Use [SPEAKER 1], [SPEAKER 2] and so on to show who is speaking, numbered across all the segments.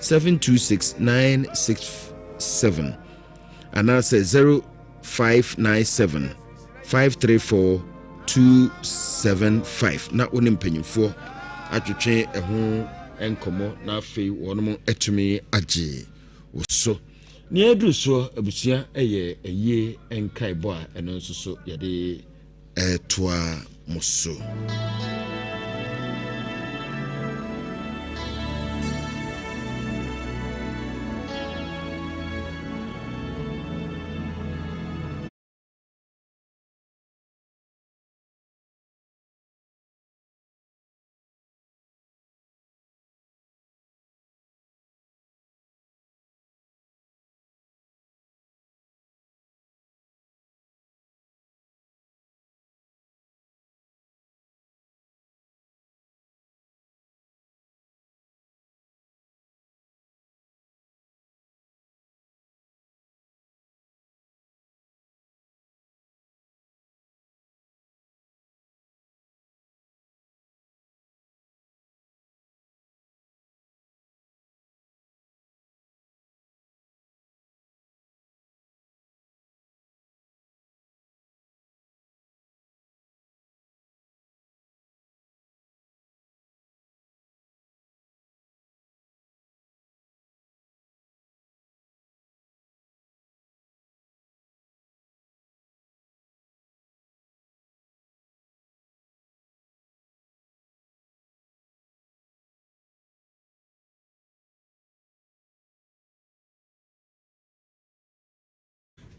[SPEAKER 1] 726 967 anaasɛ 0597 534 275 na wo ne mpanyimfoɔ atwetwe ɛho nkɔmmɔ na afei wɔnom atumi agye wo so. Nea aduru soɔ abusua yɛ ayie nkaebɔ a ɛno nso so yɛde ɛtoa mo so.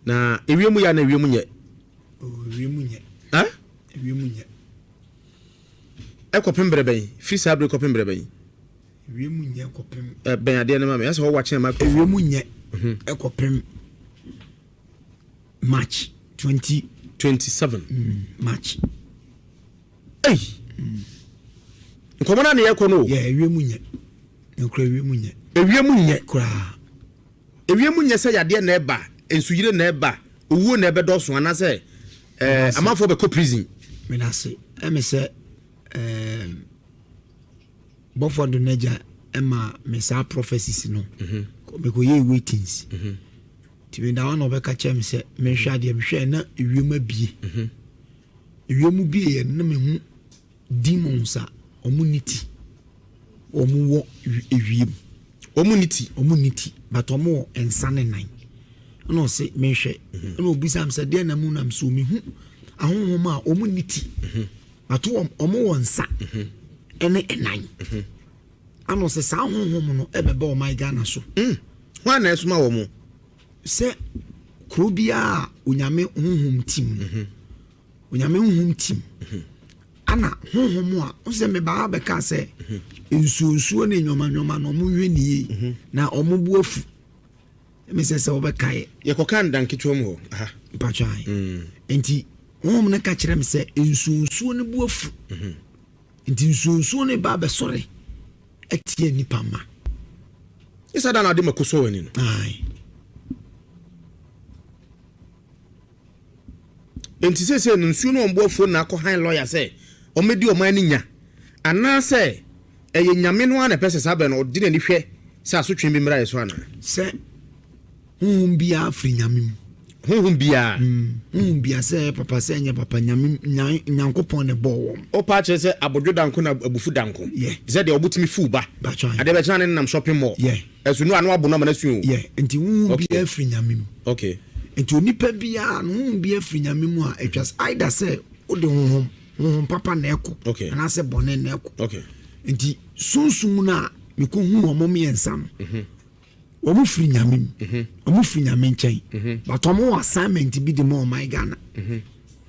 [SPEAKER 2] Na ewiem yɛ na ewiem nyɛ.
[SPEAKER 3] Oh, ewiem nyɛ.
[SPEAKER 2] Ha?
[SPEAKER 3] Ewiem nyɛ.
[SPEAKER 2] Ɛkɔpem brɛ bɛn? Firi saa bere kɔpem brɛ bɛn?
[SPEAKER 3] Ewiem nyɛ kɔpem.
[SPEAKER 2] Ɛ bɛn adeɛ no ma me. Ɛsɛ hɔ wakyɛn microphone.
[SPEAKER 3] Ewiem nyɛ ɛkɔpem March 20.
[SPEAKER 2] 27.
[SPEAKER 3] March.
[SPEAKER 2] Ei! Nkɔmɔ no a na yɛkɔ no o.
[SPEAKER 3] Yɛ ewiem nyɛ. Nkura ewiem nyɛ.
[SPEAKER 2] Ewiem nyɛ.
[SPEAKER 3] Koraa.
[SPEAKER 2] Ewiem nyɛ sɛ yadeɛ na ɛba, nsuyire na ɛba, owuo na ɛbɛdɔɔso anaasɛ ɛɛ amanfoɔ bɛkɔ prison.
[SPEAKER 3] Medase. Ɛmi sɛ ɛɛm bɔfo do n'agya ɛma me saa prophecies no. Mekɔ yɛ waitings. Nti meda hɔ na ɔbɛka kyerɛ me sɛ menhwɛ adeɛ, mehwɛ na ewiem abie. Ewiem bie yɛ no na mehu demons a wɔn nni ti, wɔn wɔ ewiem.
[SPEAKER 2] Wɔn nni ti.
[SPEAKER 3] Wɔn nni ti, but wɔn wɔ nsa ne nan. Ɛna ɔse menhwɛ. Ɛna obisa me sɛ deɛ na mu nam so mehu ahonhom a wɔn nni ti, but wɔn wɔ nsa ɛne ɛnan. Ɛna ɔse saa ahonhom no ɛbɛba ɔman Ghana so.
[SPEAKER 2] Hwan na ɛsoma wɔn?
[SPEAKER 3] Sɛ kuro biara a Onyame honhom tim no. Onyame honhom tim. Ana honhom a ɔsɛ mebaa bɛka sɛ nsuo nsuo ne nneɛma nneɛma na ɔmo nhwɛ ne yie na ɔmo bo afu. Ɛmi sɛ sɛ wɔbɛkaeɛ.
[SPEAKER 2] Yɛkɔka ndan ketewa mu hɔ aha.
[SPEAKER 3] Mpatwa ae. Nti honhom no ka kyerɛ me sɛ nsuo nsuo no bo afu. Nti nsuo nsuo no ba abɛsɔre atia nnipa mma.
[SPEAKER 2] Nyɛ saa da na ade mako sɔ w'ani no.
[SPEAKER 3] Ae.
[SPEAKER 2] Enti seesei no, nsuo no ɔmboafuo na akɔ han lɔya sɛ ɔmmɛdi ɔman no nya, anaasɛ ɛyɛ Nyame no ara na ɛpɛ sɛ saa berɛ no ɔde n'ani hwɛ sɛ asotwee bi mmra yɛ so anaa?
[SPEAKER 3] Sɛ honhom biara firi Nyame mu.
[SPEAKER 2] Honhom biara?
[SPEAKER 3] Honhom biara, sɛ ɛyɛ papa sɛ ɛnyɛ papa, Nyame, Nyankopɔn na ɛbɔɔ wɔn.
[SPEAKER 2] Wopɛ akyerɛ sɛ abodwo da nko na abufu da nko?
[SPEAKER 3] Yeah.
[SPEAKER 2] Te sɛ deɛ ɔbotumi fuw ba.
[SPEAKER 3] That's right.
[SPEAKER 2] Adeɛ bɛkyɛ na ne nenam shopping mall.
[SPEAKER 3] Yeah.
[SPEAKER 2] Ɛso nu a na wabo no ama no asu o.
[SPEAKER 3] Yeah, nti honhom
[SPEAKER 2] Okay.
[SPEAKER 3] biara firi Nyame mu.
[SPEAKER 2] Okay.
[SPEAKER 3] Nti onipa biara no honhom biara firi Nyame mu a, ɛtwa sɛ either sɛ wode honhom, honhom papa na ɛkɔ,
[SPEAKER 2] Okay.
[SPEAKER 3] anaasɛ bɔne na ɛkɔ.
[SPEAKER 2] Okay.
[SPEAKER 3] Nti sunsum no a mekɔhu wɔn mmiɛnsa no, wɔn firi Nyame mu, wɔn firi Nyame nkyɛn, but wɔn wɔ assignment bi de ma ɔman Ghana.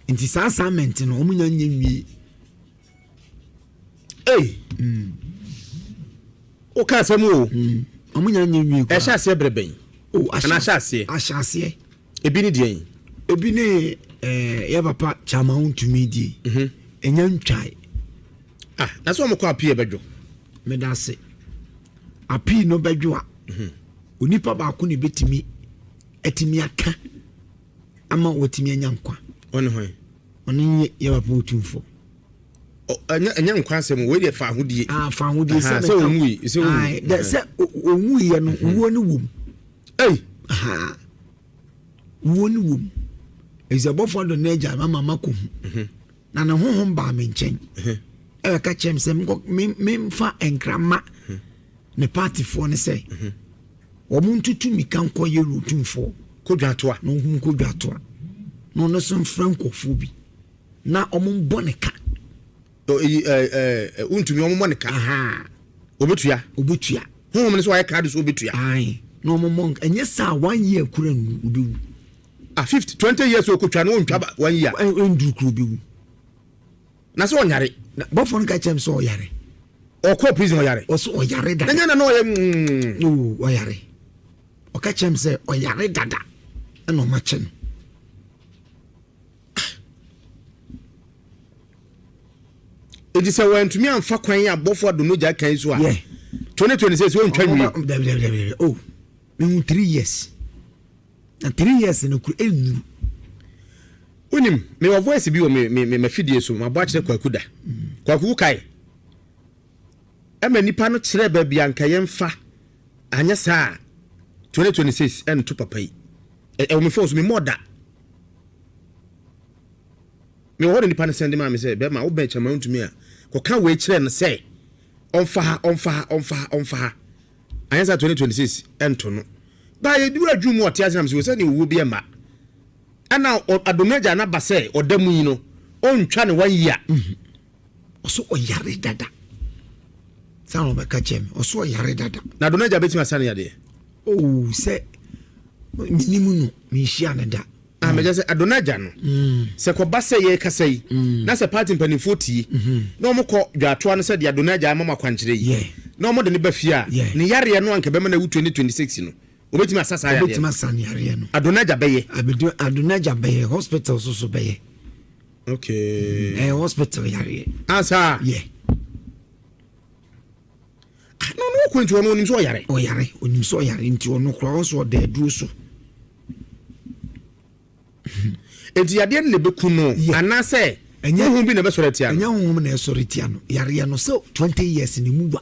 [SPEAKER 3] Nti saa assignment no wɔn nya nyɛ nwie.
[SPEAKER 2] Ei! Woka asɛm o.
[SPEAKER 3] Wɔn nya nyɛ nwie koraa.
[SPEAKER 2] Ɛhyɛ aseɛ berɛ bɛn?
[SPEAKER 3] Oh,
[SPEAKER 2] ahyɛ ahyɛ aseɛ.
[SPEAKER 3] Ahyɛ aseɛ.
[SPEAKER 2] Ebi ne deɛn?
[SPEAKER 3] Ebi ne ɛɛ yɛ papa Kyama Wontumi die. Ɛnya ntwae.
[SPEAKER 2] Ah, na sɛ wɔn kɔ apii ɛbɛdwo.
[SPEAKER 3] Meda ase. Apii no bɛdwo a, onipa baako na ebetumi atumi aka ama watumi anya nkwa.
[SPEAKER 2] Ɔne hwan?
[SPEAKER 3] Ɔno nye yɛ papa Otumfoɔ.
[SPEAKER 2] Ɛnyɛ ɛnyɛ nkwa asɛm wei deɛ fa ahodie.
[SPEAKER 3] Ah, fa ahodie
[SPEAKER 2] sɛ sɛ onwui sɛ onwui.
[SPEAKER 3] Dɛ sɛ onwuiɛ no mhm. wuo no wom.
[SPEAKER 2] Ei.
[SPEAKER 3] Wuo no wom. Ɛsɛ bɔfoɔ do n'agya mama ma kɔ hu. Mhm. Na ne honhom baa me nkyɛn. Mhm. Ɛbɛka kyerɛ me sɛ memfa nkra ma ne paatifoɔ no sɛ wɔn ntutu mika nkɔ yɛ rotumfoɔ.
[SPEAKER 2] Kodwatoa.
[SPEAKER 3] Na ɔhun kodwatoa. Na ɔno nso mfrɛ nkurɔfoɔ bi. Na wɔn bɔ ne ka.
[SPEAKER 2] Eyi ɛɛ ɛɛ wontumi wɔn mmɔ ne ka. Obetua.
[SPEAKER 3] Obetua.
[SPEAKER 2] Honhom no so ayɛ krado so obetua.
[SPEAKER 3] Ayi na wɔn mmɔ nka ɛnyɛ saa one year kura ngu obewu.
[SPEAKER 2] Ah 50 20 years okotwa no ontwa ba one year.
[SPEAKER 3] Ɛnduru kura obewu.
[SPEAKER 2] Na sɛ ɔnyare.
[SPEAKER 3] Na bɔfo no ka kyerɛ m sɛ ɔyare.
[SPEAKER 2] Ɔkɔ prison ɔyare.
[SPEAKER 3] Ɔsɛ ɔyare dada.
[SPEAKER 2] Ɛnyɛ na na ɔyɛ mm.
[SPEAKER 3] Oo ɔyare. Ɔka kyerɛ m sɛ ɔyare dada ɛna ɔma kyɛ no.
[SPEAKER 2] Enti sɛ wɔantumi amfa kwan a bɔfo Adonogya kan so a, 2026 wɔntwa nwie.
[SPEAKER 3] Dabi dabi dabi oh mehu 3 years na 3 years no kura ɛnnuru.
[SPEAKER 2] Wonim, mewɔ voice bi wɔ me me me mafidie so, mabɔ akyerɛ Kwaku da. Kwaku wokae? Ɛma nipa no kyerɛ baabi a nka yɛmfa, anyɛ saa a 2026 ɛnto papa yi. Ɛwɔ me phone so, memmɔɔ da. Mewɔ hɔ na nipa no sɛnde maa me sɛ, bɛrima wobɛn kyɛma wontumi a, kɔka wei kyerɛ no sɛ ɔmfa ha, ɔmfa ha, ɔmfa ha, ɔmfa ha. Anyɛ saa 2026 ɛnto no. Baa yɛduru adwuma mu ɔte ase nam sɛ sɛ ne owuo bi ɛmma. Ɛna Adonagya no aba sɛ ɔda mu yi no, ɔntwa ne one year.
[SPEAKER 3] Mhm. Ɔso ɔyare dada. Saa na ɔbɛka kyerɛ me. Ɔso ɔyare dada.
[SPEAKER 2] Na Adonagya bɛtumi asa ne yadeɛ?
[SPEAKER 3] Oh, sɛ menim no, menhyia no da.
[SPEAKER 2] Ah, mɛgya sɛ Adonagya no, mm. sɛ kɔba sɛ yɛrekasa yi, mm. na sɛ party mpanimfoɔ tie, mm-hmm. na wɔn kɔ dwatoa no sɛ deɛ Adonagya ama mo akwankyerɛ yi, na wɔn de ne ba fie a, ne yareɛ no anka bɛma no awu 2026 no, obetumi asa saa yareɛ no.
[SPEAKER 3] Obetumi asa ne yareɛ no.
[SPEAKER 2] Adonagya bɛyɛ.
[SPEAKER 3] Adonagya bɛyɛ, hospital so so bɛyɛ.
[SPEAKER 2] Okay.
[SPEAKER 3] Ɛyɛ hospital yareɛ.
[SPEAKER 2] Ansa.
[SPEAKER 3] Yeah.
[SPEAKER 2] Ah, na ɔno ɔkɔ nti ɔno onim sɛ ɔyare.
[SPEAKER 3] Ɔyare, onim sɛ ɔyare nti ɔno koraa ɔnso ɔda aduro so.
[SPEAKER 2] Eti yadeɛ no na ebeku no anaasɛ honhom bi na ɛbɛsɔre atia
[SPEAKER 3] no? Ɛnyɛ honhom na ɛsɔre tia no. Yareɛ no sɛ 20 years ne mu wa.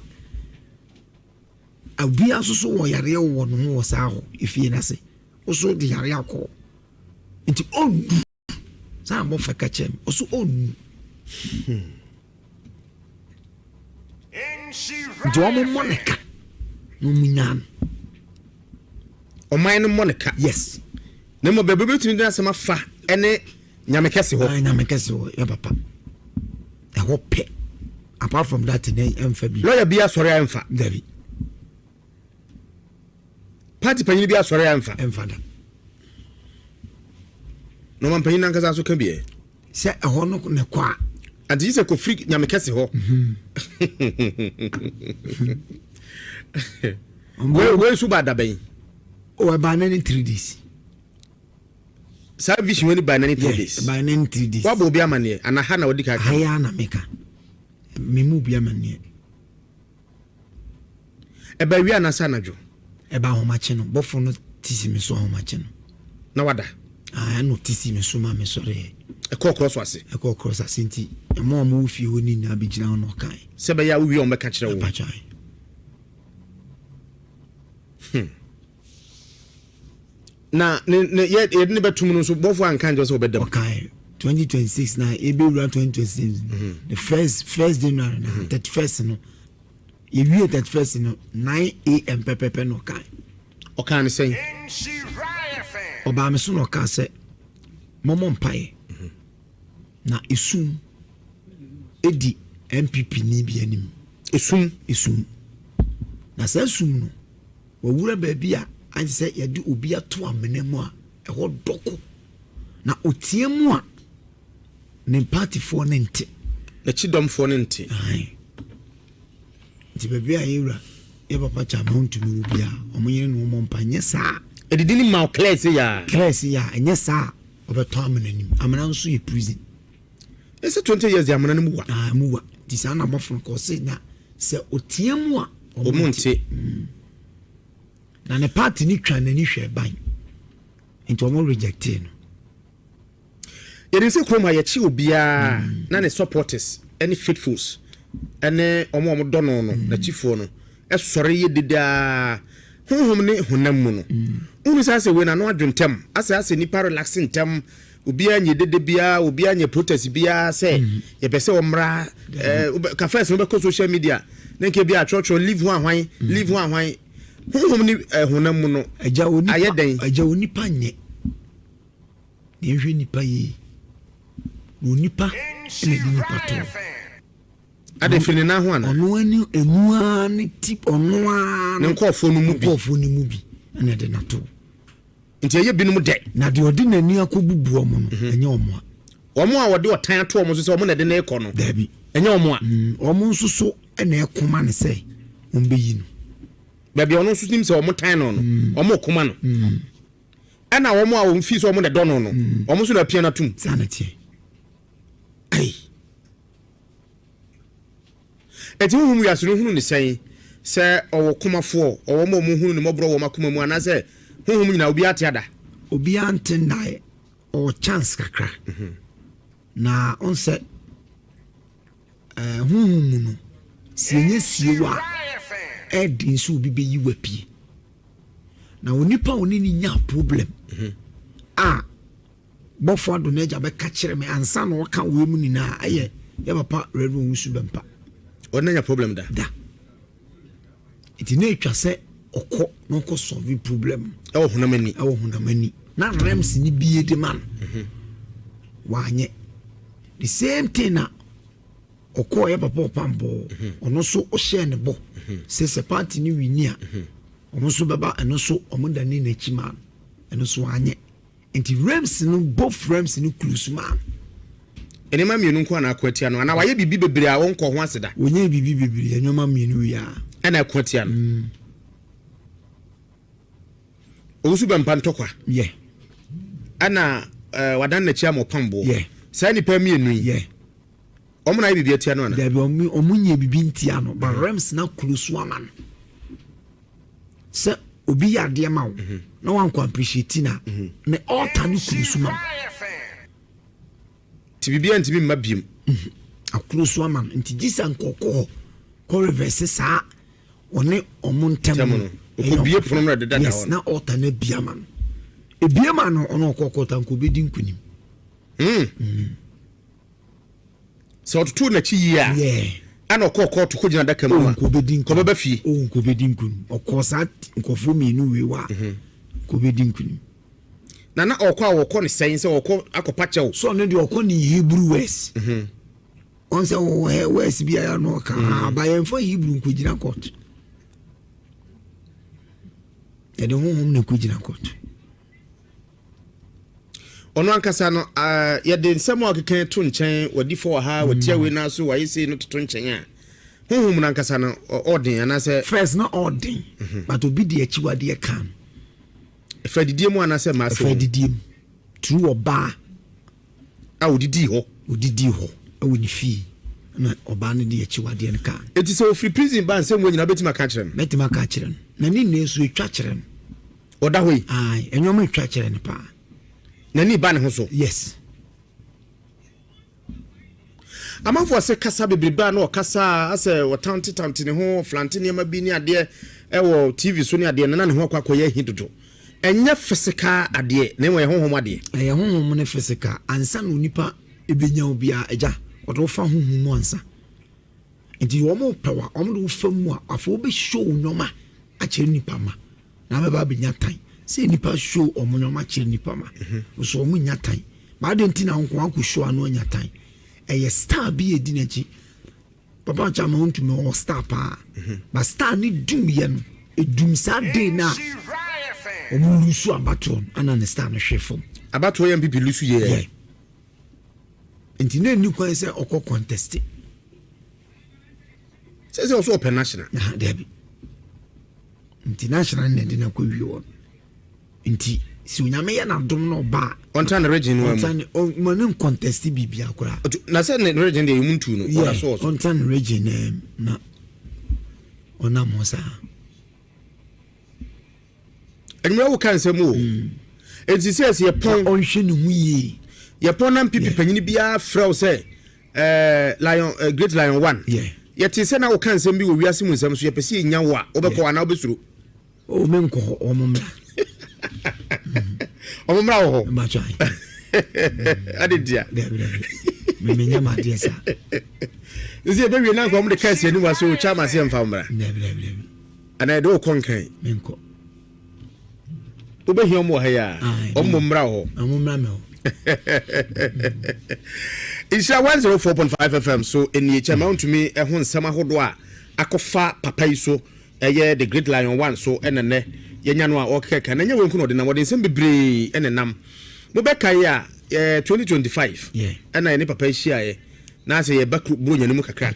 [SPEAKER 3] Obiara nso so wɔ yareɛ wɔ ne ho wɔ saa hɔ efie no ase. Woso de yareɛ akɔ. Nti ɔnnu. Saa abɔfra ka kyerɛ me, ɔso ɔnnu. Nti wɔn mmɔ ne ka na wɔn nyaa no.
[SPEAKER 2] Ɔman no mmɔ ne ka.
[SPEAKER 3] Yes.
[SPEAKER 2] Na mmɔ baabi obetumi de asɛm afa ɛne nyame kɛse hɔ.
[SPEAKER 3] Ah, nyame kɛse hɔ yɛ papa. Ɛhɔ pɛ. Apart from that, ne ɛnfa bi.
[SPEAKER 2] Lɔya bi asɔre a ɛnfa.
[SPEAKER 3] Dabi.
[SPEAKER 2] Party panyin bi asɔre a ɛmfa.
[SPEAKER 3] Ɛmfa da.
[SPEAKER 2] Na ɔman panyin nankasa nso ka bi ɛ.
[SPEAKER 3] Sɛ ɛhɔ no na ɛkɔ a.
[SPEAKER 2] Ante yi sɛ kɔfiri nyame kɛse hɔ. Mhm. Wei nso ba adabɛn.
[SPEAKER 3] O ɛbaa na ne 3 days.
[SPEAKER 2] Saa vision wei ni baa na ne 3 days.
[SPEAKER 3] Ɛbaa na ne 3 days.
[SPEAKER 2] Wabɔ obi amaneɛ ana ha na wadi ka.
[SPEAKER 3] Ha ya na meka. Memu obi amaneɛ.
[SPEAKER 2] Ɛba awia anaasɛ anadwo?
[SPEAKER 3] Ɛba ahomakye no, bɔfo no ti si me so ahomakye no.
[SPEAKER 2] Na wada?
[SPEAKER 3] Ah, ɛna ɔti si me so ma me sɔreɛ.
[SPEAKER 2] Ɛkɔɔ korɔ so ase?
[SPEAKER 3] Ɛkɔɔ korɔ so ase nti, ɛmo a wɔwɔ fie hɔ no nyinaa bɛgyina hɔ na ɔkae.
[SPEAKER 2] Sɛ ɛbɛyɛ a wowie a wɔbɛka kyerɛ wo.
[SPEAKER 3] Ɛpatwae.
[SPEAKER 2] Na ne ne yɛ yɛde ne bɛtum no nso bɔfo anka nkyerɛ sɛ ɔbɛda mu.
[SPEAKER 3] Ɔkae 2026 na yɛbɛwura 2026 mm-hmm. the first first January na 31st mm-hmm. no yɛwie 31st no 9 am pɛpɛpɛ na ɔkae.
[SPEAKER 2] Ɔkaa ne sɛn?
[SPEAKER 3] Ɔbaa me so na ɔkaa sɛ mɔmɔ mpaeɛ mm-hmm. na esum edi NPP ni bi anim.
[SPEAKER 2] Esum.
[SPEAKER 3] Esum. Na saa esum no wawura baabi a ayɛ sɛ yɛde obi ato amena mu a ɛhɔ dɔko na otie mu a ne paatifoɔ ne nte.
[SPEAKER 2] N'akyi dɔmfoɔ ne nte.
[SPEAKER 3] Nti baabi a yɛwura yɛ papa kyɛ ama ntumi wo bia ɔmo yere ne ɔmo mpa nyɛ saa.
[SPEAKER 2] Edidi ni ma clear se ya.
[SPEAKER 3] Clear se ya ɛnyɛ saa ɔbɛtɔ amena nim amena nso yɛ prison.
[SPEAKER 2] Ɛsɛ 20 years de amena no mu wa.
[SPEAKER 3] Ah mu wa nti saa na abɔfo no kɔ se na sɛ otie mu a
[SPEAKER 2] ɔmo nte.
[SPEAKER 3] Na ne party ni twa n'ani hwɛ ban nti ɔmo rejectee no.
[SPEAKER 2] Yɛnim sɛ kurom ha yɛkye obiara na ne supporters ne faithfuls ne wɔn a wɔdɔ no no, n'akyifoɔ no, sɔre yɛ dede ara, honhom ne honam mu no. Wohunu sɛ asɛ wei n'ano adwo ntɛm, asɛ asɛ nnipa relaxe ntɛm, obiara nyɛ dede biara, obiara nyɛ protest biara sɛ yɛpɛ sɛ ɔmmra. Ɛɛ, ka first no bɛkɔ social media ne nka bi atwerɛtwerɛ leave ho ahwan, leave ho ahwan. Honhom ne honam mu no, ayɛ dɛn?
[SPEAKER 3] Agya onipa nyɛ. Na yɛnhwɛ nipa yie. Na onipa na ɛde nipa to.
[SPEAKER 2] Ade firi ne nan ho ana?
[SPEAKER 3] Ɔno ani emu ara ne ti ɔno ara
[SPEAKER 2] ne nkurɔfoɔ no mu bi.
[SPEAKER 3] Nkurɔfoɔ no mu bi ɛna ɛde no to.
[SPEAKER 2] Nti ɛyɛ binom dɛ.
[SPEAKER 3] Na deɛ ɔde n'ani akɔbubu wɔn no, mhm. ɛnyɛ wɔn
[SPEAKER 2] a. Wɔn a wɔde ɔtan ato wɔn so sɛ wɔn na ɛde no rekɔ no.
[SPEAKER 3] Daabi.
[SPEAKER 2] Ɛnyɛ wɔn a.
[SPEAKER 3] Wɔn nso so na ɛkoma no sɛ wɔn bɛyi no.
[SPEAKER 2] Baabi a ɔno nso nim sɛ wɔn tan no no, wɔn rekoma no. Ɛna wɔn a wɔn fi sɛ wɔn na ɛdɔ no no, wɔn nso na apia no atum.
[SPEAKER 3] Saa na ɛteɛ.
[SPEAKER 2] Ai. Enti honhom wiase no hunu ne sɛn? Sɛ ɔwɔ komafoɔ, ɔwɔ wɔn a wɔhunu ne mmɔborɔ wɔ wɔn akoma mu, anaasɛ honhom nyinaa obiara te ada?
[SPEAKER 3] Obiara nte nnaeɛ, ɔwɔ chance kakra. Mhm. Na ɔn sɛ eh, honhom mu no, sɛ ɛnyɛ sie wo a, ɛden sɛ obi bɛyi wo apue. Na onipa a ɔne ne nya problem mhm. a Bɔfo Ado n'agya bɛka kyerɛ me ansa na ɔka wei mu nyinaa ɛyɛ yɛ papa Reverend Owusu Bɛmpa.
[SPEAKER 2] Ɔno anya problem da?
[SPEAKER 3] Da. Nti na etwa sɛ ɔkɔ na ɔkɔ solve problem.
[SPEAKER 2] Ɛwɔ honam ani.
[SPEAKER 3] Ɛwɔ honam ani. Na rems ni bie de ma no. Mhm. Wanyɛ. The same thing na ɔkɔɔ yɛ papa ɔpampɔɔ. Mhm. Ɔno nso ɔhyɛɛ ne bɔ. Mhm. Sɛ sɛ party no wini a, ɔno nso bɛba ɛno nso ɔmo dane n'akyi ma no. Ɛno nso wanyɛ. Nti rems no both rems no close maa no.
[SPEAKER 2] Nneɛma mmienu nko na ako atia no anaa wayɛ biribi bebree a ɔnkɔ ho ase da?
[SPEAKER 3] Ɔnyɛɛ biribi bebree, nneɛma mmienu wei ara.
[SPEAKER 2] Ɛna ɛko atia no. Mm. Owusu bɛmpa ntɔkwa.
[SPEAKER 3] Yeah.
[SPEAKER 2] Ɛna uh, wadan n'akyi ama ɔpam boɔ.
[SPEAKER 3] Yeah.
[SPEAKER 2] Saa nnipa mmienu yi.
[SPEAKER 3] Yeah.
[SPEAKER 2] Wɔn na ayɛ biribi atia no ana?
[SPEAKER 3] Dabi, wɔn nyɛ biribi ntia no, but rems na close ama no. Sɛ obi yɛ adeɛ ma wo mhm. na wankɔ appreciate na mhm. ne altar no kuru so ma wo.
[SPEAKER 2] Nti biribiara ntumi mma biem.
[SPEAKER 3] Mhm. Akuro so ama no nti gye sɛ nkɔkɔ hɔ kɔ reverse saa ɔne ɔmo ntɛm
[SPEAKER 2] no. Ɔkɔbie pono no ɛdeda da hɔ.
[SPEAKER 3] Yes, na altar no abie ama no. Ebie ma no ɔno ɔkɔ kɔta nka obɛdi nkunim.
[SPEAKER 2] Mm. Sɛ ɔtotoo n'akyi yie a, ɛna ɔkɔɔ kɔɔto kɔgyina adaka mu a, kɔbɛba fie.
[SPEAKER 3] Oh, nkɔbɛdi nkunim. Ɔkɔɔ saa nkurɔfoɔ mmienu wei wɔ a, mhm. nkɔbɛdi nkunim.
[SPEAKER 2] Na na ɔkɔ a wɔkɔ ne sɛn sɛ ɔkɔ akɔpa kyɛw.
[SPEAKER 3] So ɔno deɛ ɔkɔ ne Hebrew words. Mhm. Ɔn sɛ wɔwɔ words bi a na ɔka mhm. aba yɛmfa Hebrew nkɔgyina court. Yɛde honhom na ɛkɔgyina court.
[SPEAKER 2] Ɔno ankasa no, yɛde nsɛm a ɔkeka to nkyɛn, wadi fɔ wɔ ha, watia wei nan so, wayɛ sei no toto nkyɛn a, honhom no ankasa no, ɔden anaasɛ?
[SPEAKER 3] First na ɔden, mhm. but obi de akyiwadeɛ ka no.
[SPEAKER 2] Ɛfa adidie mu anaasɛ mmaa
[SPEAKER 3] sɛ? Ɛfa adidie mu. Turu ɔbaa.
[SPEAKER 2] A odidii hɔ.
[SPEAKER 3] Odidii hɔ ɛwɔ ne fie na ɔbaa no de akyiwadeɛ no kaa no.
[SPEAKER 2] Eti sɛ ofiri prison ba nsɛm wɔ nyinaa wobɛtumi aka akyerɛ no?
[SPEAKER 3] Mɛtumi aka akyerɛ no. Na ne nua nso etwa kyerɛ no.
[SPEAKER 2] Ɔda hɔ yi?
[SPEAKER 3] Ae, nneɛma etwa kyerɛ no paa.
[SPEAKER 2] N'ani ba ne ho so?
[SPEAKER 3] Yes.
[SPEAKER 2] Amanfoɔ se kasa bebrebe a na ɔkasa a asɛ ɔtante-tante ne ho, ɔflante nneɛma bi ne adeɛ ɛwɔ TV so ne adeɛ no na ne ho akɔ akɔyɛ ahi dodo. Ɛnyɛ physical adeɛ na mmom ɛyɛ honhom adeɛ.
[SPEAKER 3] Ɛyɛ honhom ne physical. Ansa na onipa bɛnya wo biara, agya, ɔde wo fa honhom mu ansa. Nti wɔn pɛ wa, wɔn de wo fa mu a, afei wobɛ show nneɛma akyerɛ nipa ma. Na abɛba abɛnya tan. Sɛ nipa show wɔn nneɛma kyerɛ nipa ma, mhm. nso wɔn nya tan. Ba adi nti na nko akɔ show ano anya tan. Ɛyɛ star bi edi n'akyi. Papa Chama ntumi ɔwɔ star paa. Mhm. Ba star ne dum yɛ no, edum saa day na wɔn lusu abatoɔ no ana ne star no hwe fam.
[SPEAKER 2] Abatoɔ yɛ NPP lusu yɛ.
[SPEAKER 3] Yeah. Nti na ɛni kwan sɛ ɔkɔ contest.
[SPEAKER 2] Sɛ sɛ ɔsɛ ɔpɛ national.
[SPEAKER 3] Na dabi. Nti national na ɛde na kɔ wie wɔ no. Nti sɛ onyame yɛ n'adom na ɔba a.
[SPEAKER 2] Ɔntra ne region no mu.
[SPEAKER 3] Ɔntra ne ɔma ne contest biribi akora.
[SPEAKER 2] Na sɛ ne region deɛ emu ntu no.
[SPEAKER 3] Yeah, ɔntra ne region na ɔnam hɔ saa.
[SPEAKER 2] Anwummerɛ wo ka nsɛm o. Enti sɛ ɛsɛ yɛpɔn.
[SPEAKER 3] Ɔnhwɛ ne ho yie.
[SPEAKER 2] Yɛpɔn na mpipi panyini biara frɛ wo sɛ. Eh, Lion, eh, Great Lion One.
[SPEAKER 3] Yeah.
[SPEAKER 2] Yɛte sɛ na woka nsɛm bi wɔ wiase mu nsɛm so yɛpɛ sɛ yɛnya wo a wobɛkɔ anaa wobɛsuro?
[SPEAKER 3] O oh, menkɔ hɔ, ɔmo mmra.
[SPEAKER 2] Ɔmo mmra wɔ hɔ.
[SPEAKER 3] Mbatwa.
[SPEAKER 2] Ade ntia.
[SPEAKER 3] Dabi dabi. Menyɛ m'adeɛ saa.
[SPEAKER 2] Sisi yɛbɛwie na nka ɔmo de kaa si anim ase o kyɛ ama se yɛmfa mmra.
[SPEAKER 3] Dabi dabi dabi.
[SPEAKER 2] Anaa yɛde wokɔ nkran.
[SPEAKER 3] Menkɔ.
[SPEAKER 2] Wobɛhia ɔmo wɔ ha yi a ɔmo mmra wɔ hɔ.
[SPEAKER 3] Ɔmo mmra me hɔ.
[SPEAKER 2] Nhyira 104.5 FM so nie kyɛ ma wontumi ho nsɛm ahodoɔ a akɔfa papa yi so ɛyɛ The Great Lion One so ɛna nnɛ yɛnya no a ɔkeka na ɛnyɛ wei nko na ɔde nam ɔde nsɛm bebree ɛna nam mobɛkae a 2025 ɛna yɛne papa yi hyiaeɛ na sɛ yɛba buronya no mu kakra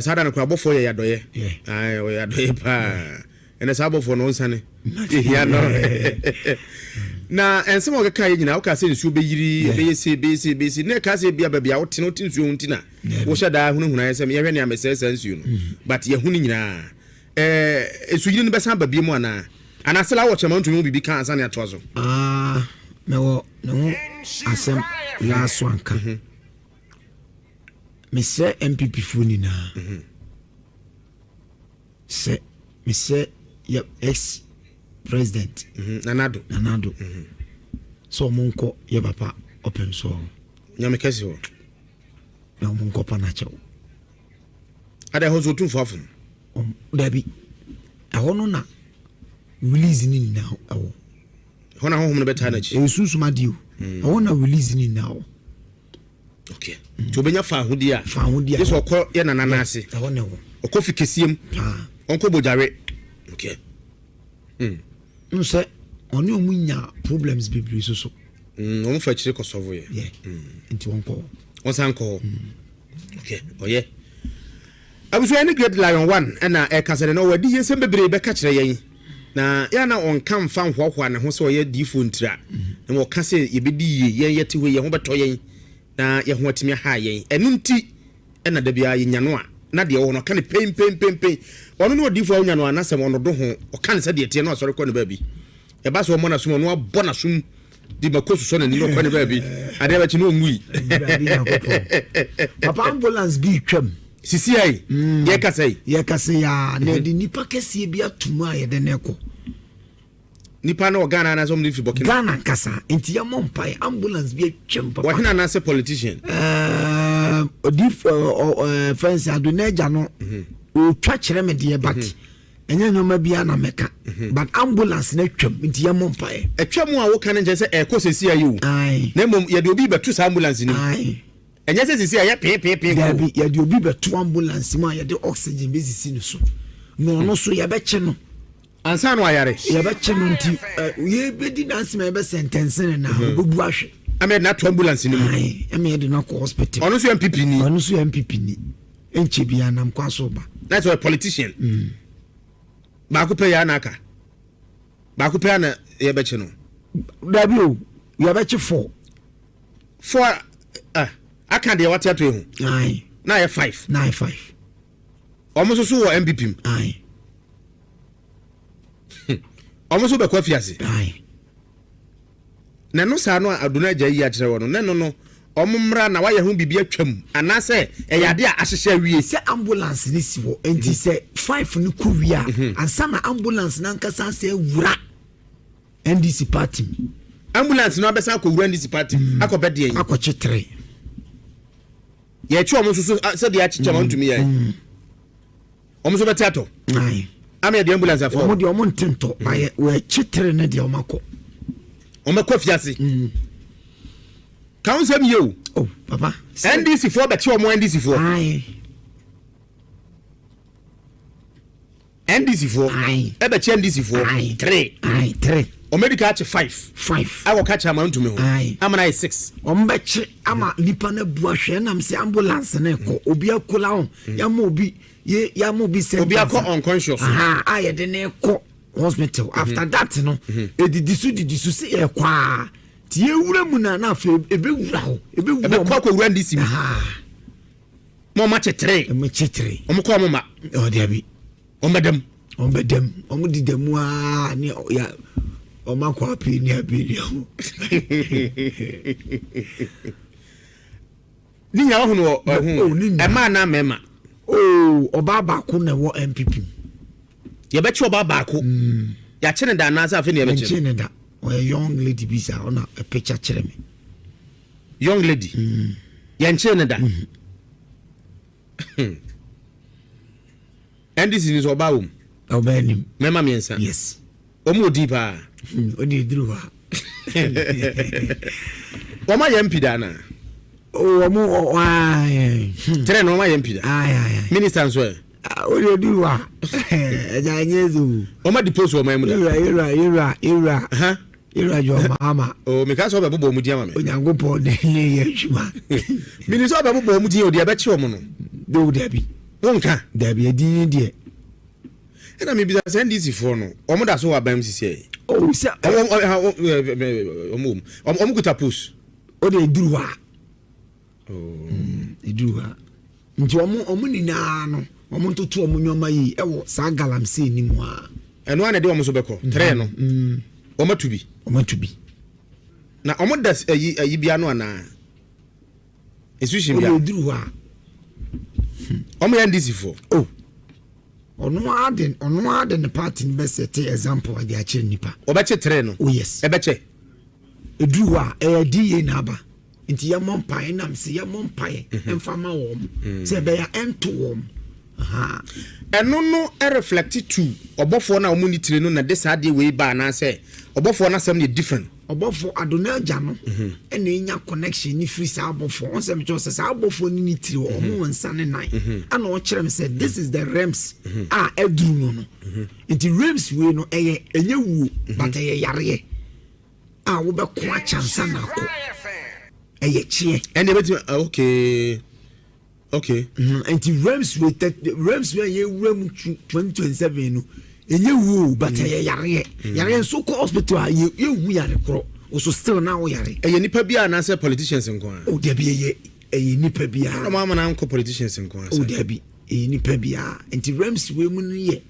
[SPEAKER 2] saa da no koraa abɔfoɔ yɛ yadɔyɛ ɔyɛ adɔyɛ paa ɛnɛ saa abɔfoɔ no ɔnsane yɛhia no na ɛnsɛm a ɔkeka yɛ nyinaa woka sɛ nsuo bɛyiri ɛbɛyɛ se bɛyɛ se bɛyɛ se na ɛka sɛ bia baabi a wote no wote nsuo ho nti na wohyɛ daa hunahuna yɛ sɛ yɛhwɛ nea mesɛe saa nsuo no mm. but yɛhu no nyinaa nsuyiri no bɛsan ba bie mu anaa anaasɛ la wɔ kyɛma ntumi ho biribi ka ansa ne atoa so
[SPEAKER 3] ah, mɛwɔ ne ho asɛm last one ka mhm. Mesrɛ NPP foɔ nyinaa sɛ mesrɛ yɛ ex president
[SPEAKER 2] mhm, Nana Addo
[SPEAKER 3] Nana Addo mhm. sɛ ɔmo nkɔ yɛ papa ɔpem so hɔ
[SPEAKER 2] nyame kɛse hɔ
[SPEAKER 3] na ɔmo nkɔ pa n'akyɛw
[SPEAKER 2] ada ɛhɔ nso otumfo afom
[SPEAKER 3] dabi ɛhɔ no na release ne nyinaa ɛwɔ
[SPEAKER 2] ɛhɔ na honhom no bɛtaa n'akyi
[SPEAKER 3] ɛyɛ sunsum adeɛ o mm. ɛhɔ na release ne nyinaa wɔ
[SPEAKER 2] okay nti obɛnya faahodi a
[SPEAKER 3] faahodi a
[SPEAKER 2] yɛ sɛ ɔkɔ yɛ nana no ase
[SPEAKER 3] ɛhɔ na ɛwɔ
[SPEAKER 2] ɔkɔ fi kɛseɛ mu ɔnkɔ bogyare okay
[SPEAKER 3] mm. n sɛ ɔne ɔmo nya problems bebree so so
[SPEAKER 2] mm, ɔmo fa akyire kɔsɔfo yɛ
[SPEAKER 3] yeah. mm. nti wɔnkɔ hɔ
[SPEAKER 2] ɔnsan kɔ hɔ mm. okay ɔyɛ Abusua yi ne Great Lion One na ɛrekasa nnɛ, na ɔwɔ adiyie nsɛm bebree bɛka kyerɛ yɛn. Na yɛ a na ɔnka mfa nhoahoa ne ho sɛ ɔyɛ diyifoɔ ntira, na mmom ɔka sɛ yɛbɛdi yie, yɛn yɛte hɔ yi, yɛn ho bɛtɔ yɛn, na yɛn ho atumi aha yɛn. Ɛno nti na da biara yɛnya no a, na deɛ ɛwɔ hɔ no ɔka no peinpeinpeinpein. Ɔno ne odiyifoɔ a wonya no a, n'asɛm ɔnnodo ho, ɔka no sɛdeɛ ɛteɛ na wasɔre kɔ ne baabi. Ɛba sɛ ɔmmɔ n'asom a, ɔno abɔ n'asom de mako sosɔ n'ani na ɔkɔ ne baabi adeɛ bɛkye na ɔnwui.
[SPEAKER 3] Papa ambulance bi retwam.
[SPEAKER 2] Sisi ayi mm. yɛkasa yi.
[SPEAKER 3] Yɛkasa yi aa na yɛde nipa kɛseɛ bi ato mu a yɛde ne kɔ.
[SPEAKER 2] Nipa no wɔ Ghana anaasɛ ɔmo de fi Burkina.
[SPEAKER 3] Ghana nkasa nti yɛ mɔ mpa yɛ ambulance bi atwam papa.
[SPEAKER 2] Wɔhene anaasɛ politician.
[SPEAKER 3] Ɛɛ odi ɛɛ fɛnsi adonagya no ɔtwa kyerɛ me deɛ but. Mm -hmm. Ɛnyɛ nneɛma biara na mɛka mhm. but ambulance no atwam nti yɛmmɔ mpaeɛ.
[SPEAKER 2] Atwam a woka no nkyɛn sɛ ɛkɔ sɛsi ayɛ o. Na mmom yɛde obi bɛto saa ambulance no mu. Ɛnyɛ sɛ sɛsi ayɛ peepeepee kɔ.
[SPEAKER 3] Dabi yɛde obi bɛto ambulance mu a yɛde oxygen bɛsisi no so na ɔno so yɛbɛkye no.
[SPEAKER 2] Ansa no ayare.
[SPEAKER 3] Yɛbɛkye no nti yɛbɛdi n'asɛm a yɛbɛsɛntɛnse no na mhm. ɔbɛbu ahwɛ.
[SPEAKER 2] Ama yɛde no ato ambulance no mu.
[SPEAKER 3] Ama yɛde no akɔ hospital.
[SPEAKER 2] Ɔno nso yɛ MPP ni.
[SPEAKER 3] Ɔno nso yɛ MPP ni. Ɛnkyɛ biara nam kwan so reba.
[SPEAKER 2] Na sɛ ɔyɛ politician. Mm. Baako pɛ yɛ ana aka. Baako pɛ ana yɛbɛkye no.
[SPEAKER 3] Dabi o, yɛbɛkye four.
[SPEAKER 2] Four ah, aka deɛ wate ato ehu.
[SPEAKER 3] Aye.
[SPEAKER 2] Na yɛ five.
[SPEAKER 3] Na yɛ five.
[SPEAKER 2] Wɔn nso so wɔ MPP mu.
[SPEAKER 3] Aye.
[SPEAKER 2] Wɔn nso bɛkɔ afiase.
[SPEAKER 3] Aye.
[SPEAKER 2] Na ɛno saa no a Adonai agya yi akyerɛ wɔ no, na ɛno no, wɔn mmra na wayɛ ho biribi atwam, anaasɛ ɛyɛ ade a ahyehyɛ awie.
[SPEAKER 3] Sɛ ambulance no si hɔ, nti sɛ five no kɔ wie a, ansa na ambulance no ankasa asɛ awura NDC party mu.
[SPEAKER 2] Ambulance no abɛsan akɔwura NDC party mu, akɔbɛ deɛn?
[SPEAKER 3] Akɔkye tere.
[SPEAKER 2] Yɛkye wɔn nso so sɛdeɛ akyekyɛ wɔn ntumi yɛ. Wɔn nso bɛte atɔ. Ama yɛde ambulance afɔ.
[SPEAKER 3] Wɔn deɛ wɔn nte ntɔ. Ba yɛ wɔakyi tere ne deɛ wɔn akɔ.
[SPEAKER 2] Wɔn bɛkɔ fiase. Mm. Ka ho nsɛm yie o.
[SPEAKER 3] Oh papa.
[SPEAKER 2] NDC foɔ bɛkye wɔn NDC foɔ. NDC foɔ ɛbɛkye NDC foɔ three.
[SPEAKER 3] Three.
[SPEAKER 2] Wɔn adi ka akye five.
[SPEAKER 3] Five.
[SPEAKER 2] Akɔ ka kyerɛ ama ntumi ho. Ama na ayɛ six.
[SPEAKER 3] Wɔn bɛkye ama nipa no abu ahwɛ ɛnam sɛ ambulance no kɔ obi akola ho yɛama obi yɛ yɛama obi sentence.
[SPEAKER 2] Obi akɔ unconscious.
[SPEAKER 3] A yɛde ne kɔ hospital mhm. after that no mhm. edidi so didi so si yɛ kɔ a ti ewura mu na na afei ebewura hɔ ebewura
[SPEAKER 2] wɔn. Ɛbɛkɔ akɔwura NDC mu. Ma ɔmo akyekyere.
[SPEAKER 3] Ɔmo kyekyere.
[SPEAKER 2] Ɔmo kɔ ɔmo ma.
[SPEAKER 3] Ɔdabi.
[SPEAKER 2] Ɔmo bɛdam.
[SPEAKER 3] Ɔmo bɛdam. Ɔmo di dam aa ne ya ɔmo akɔ apii ne apii ne ɔmo.
[SPEAKER 2] Ne nyinaa wahunu wɔ ɛho.
[SPEAKER 3] Oh, ne nyinaa.
[SPEAKER 2] Ɛmaa na mmarima.
[SPEAKER 3] Oh, ɔbaa baako na ɛwɔ NPP mu.
[SPEAKER 2] Yɛbɛkye ɔbaa baako. Yɛakye ne da anaasɛ afei na yɛbɛkye
[SPEAKER 3] no? Yɛnkye ne da. Ɔyɛ young lady bi saa ɔna picture kyerɛ me.
[SPEAKER 2] Young lady. Yɛnkye ne da. NDC ni sɛ ɔbaa wɔ mu.
[SPEAKER 3] Ɔbaa nim.
[SPEAKER 2] Mmarima mmiɛnsa.
[SPEAKER 3] Yes.
[SPEAKER 2] Wɔn wɔ din paa.
[SPEAKER 3] O de eduru hɔ a.
[SPEAKER 2] Wɔn ayɛ MP da anaa?
[SPEAKER 3] Wɔn wɔ.
[SPEAKER 2] Tẹrɛ na wɔn ayɛ MP da. Minister nso ɛ.
[SPEAKER 3] O de eduru hɔ a. Ɛgya ɛnyɛ ɛdze
[SPEAKER 2] o. Wɔn adi post wɔ ɔman mu da.
[SPEAKER 3] Ewura ewura ewura ewura. Ewura John Mahama.
[SPEAKER 2] O mi ka sɛ ɔbɛ bobɔ wɔn din ama mi.
[SPEAKER 3] Onyankopɔn de ne yɛ adwuma.
[SPEAKER 2] Mi ni sɛ ɔbɛ bobɔ wɔn din o deɛ ɛbɛkye wɔn no.
[SPEAKER 3] Dewo dabi.
[SPEAKER 2] Wonka.
[SPEAKER 3] Dabi edin ni deɛ.
[SPEAKER 2] Ɛna mi bisa sɛ NDC foɔ no wɔn da so wɔ aban mu sisi ɛ.
[SPEAKER 3] O sɛ.
[SPEAKER 2] Wɔn wɔn wɔn kuta post.
[SPEAKER 3] O de eduru hɔ a. Eduru hɔ a. Nti wɔn wɔn nyinaa no wɔn ntoto wɔn nneɛma yi ɛwɔ saa galamsey ni mu a.
[SPEAKER 2] Ɛno ara na ɛde wɔn nso bɛkɔ. Trɛ no. Wɔn atu bi.
[SPEAKER 3] Wɔn atu bi.
[SPEAKER 2] Na wɔn da ayi ayi bi ano anaa? Institution bi a.
[SPEAKER 3] O de eduru hɔ a.
[SPEAKER 2] Wɔn yɛ NDC foɔ.
[SPEAKER 3] O. Ɔno ara de ɔno ara de ne party no bɛ set example de akyerɛ nipa.
[SPEAKER 2] Ɔbɛkye trɛ no.
[SPEAKER 3] Oh yes.
[SPEAKER 2] Ɛbɛkyɛ.
[SPEAKER 3] Eduru hɔ a ɛyɛ DA na aba. Nti yɛmmɔ mpaeɛ nam sɛ yɛmmɔ mpaeɛ mfa ma wɔn sɛ ɛbɛyɛ ɛnto wɔn.
[SPEAKER 2] Ɛno no reflect to ɔbɔfoɔ no a wɔn ni tire no na de saa adeɛ wei ba anaasɛ ɔbɔfoɔ no asɛm no yɛ different.
[SPEAKER 3] Ɔbɔfoɔ Adonai agya no ɛna enya connection ne firi saa abɔfoɔ wɔn sɛ mekyerɛ sɛ saa abɔfoɔ no ne tire wɔ wɔn wɔ nsa ne nan ɛna ɔkyerɛ me sɛ this is the realms a ɛduru no no nti realms wei no ɛyɛ ɛnyɛ wuo but ɛyɛ yareɛ a wobɛko akyɛ ansa na akɔ ɛyɛ kyeɛ.
[SPEAKER 2] Ɛnna ebetumi okay okay.
[SPEAKER 3] Nti realms wei realms wei a yɛwura mu 2027 no ɛnyɛ wuo but ɛyɛ yareɛ. Yareɛ nso kɔ hospital a yɛnhu yare korɔ so still na wo yare.
[SPEAKER 2] Ɛyɛ nipa bi a anaasɛ politicians nko a.
[SPEAKER 3] O dabi ɛyɛ ɛyɛ nipa bi a.
[SPEAKER 2] Ɛna ɔmo ama na nkɔ politicians nko a.
[SPEAKER 3] O dabi ɛyɛ nipa bi a nti realms wei mu no yɛ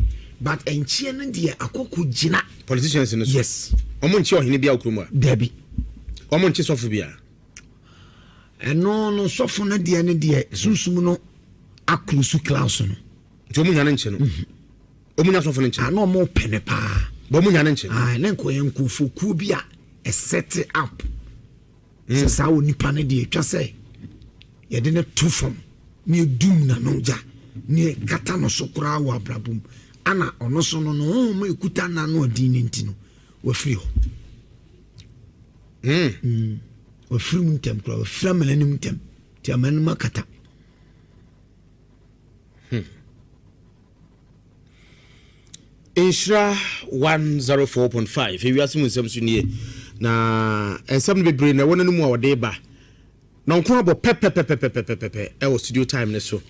[SPEAKER 3] but nkyeɛ no deɛ akɔkɔ gyina.
[SPEAKER 2] Politicians no so.
[SPEAKER 3] Yes.
[SPEAKER 2] Ɔmo nkye ɔhene bi a okurom a.
[SPEAKER 3] Dabi.
[SPEAKER 2] Ɔmo nkye sɔfo bi a.
[SPEAKER 3] Ɛno no sɔfo no deɛ no deɛ sunsum no akoro su klaus no.
[SPEAKER 2] Nti ɔmo nya ne nkye no. Ɔmo nya sɔfo no nkye.
[SPEAKER 3] Ana ɔmo pɛ ne paa.
[SPEAKER 2] Bɔ ɔmo nya ne nkye.
[SPEAKER 3] Ah, ne nkɔ yɛ nkurɔfokuo bi a ɛsɛte up. Sɛ saa wɔ nipa no deɛ atwa sɛ yɛde no to fam ne edum n'ano gya ne kata no so koraa wɔ abrabɔ mu. Ana ɔno so no no honhom ekuta n'ano ɔdin ne nti no wafiri hɔ. Wafiri mu ntɛm koraa wafiri amena no mu ntɛm nti amena no mu akata.
[SPEAKER 2] Nhyira 104.5 ewiase mu nsɛm so nie na nsɛm no bebree na ɛwɔ n'anim a wɔde ba na nko abɔ pɛpɛpɛpɛpɛpɛ ɛwɔ studio time ne so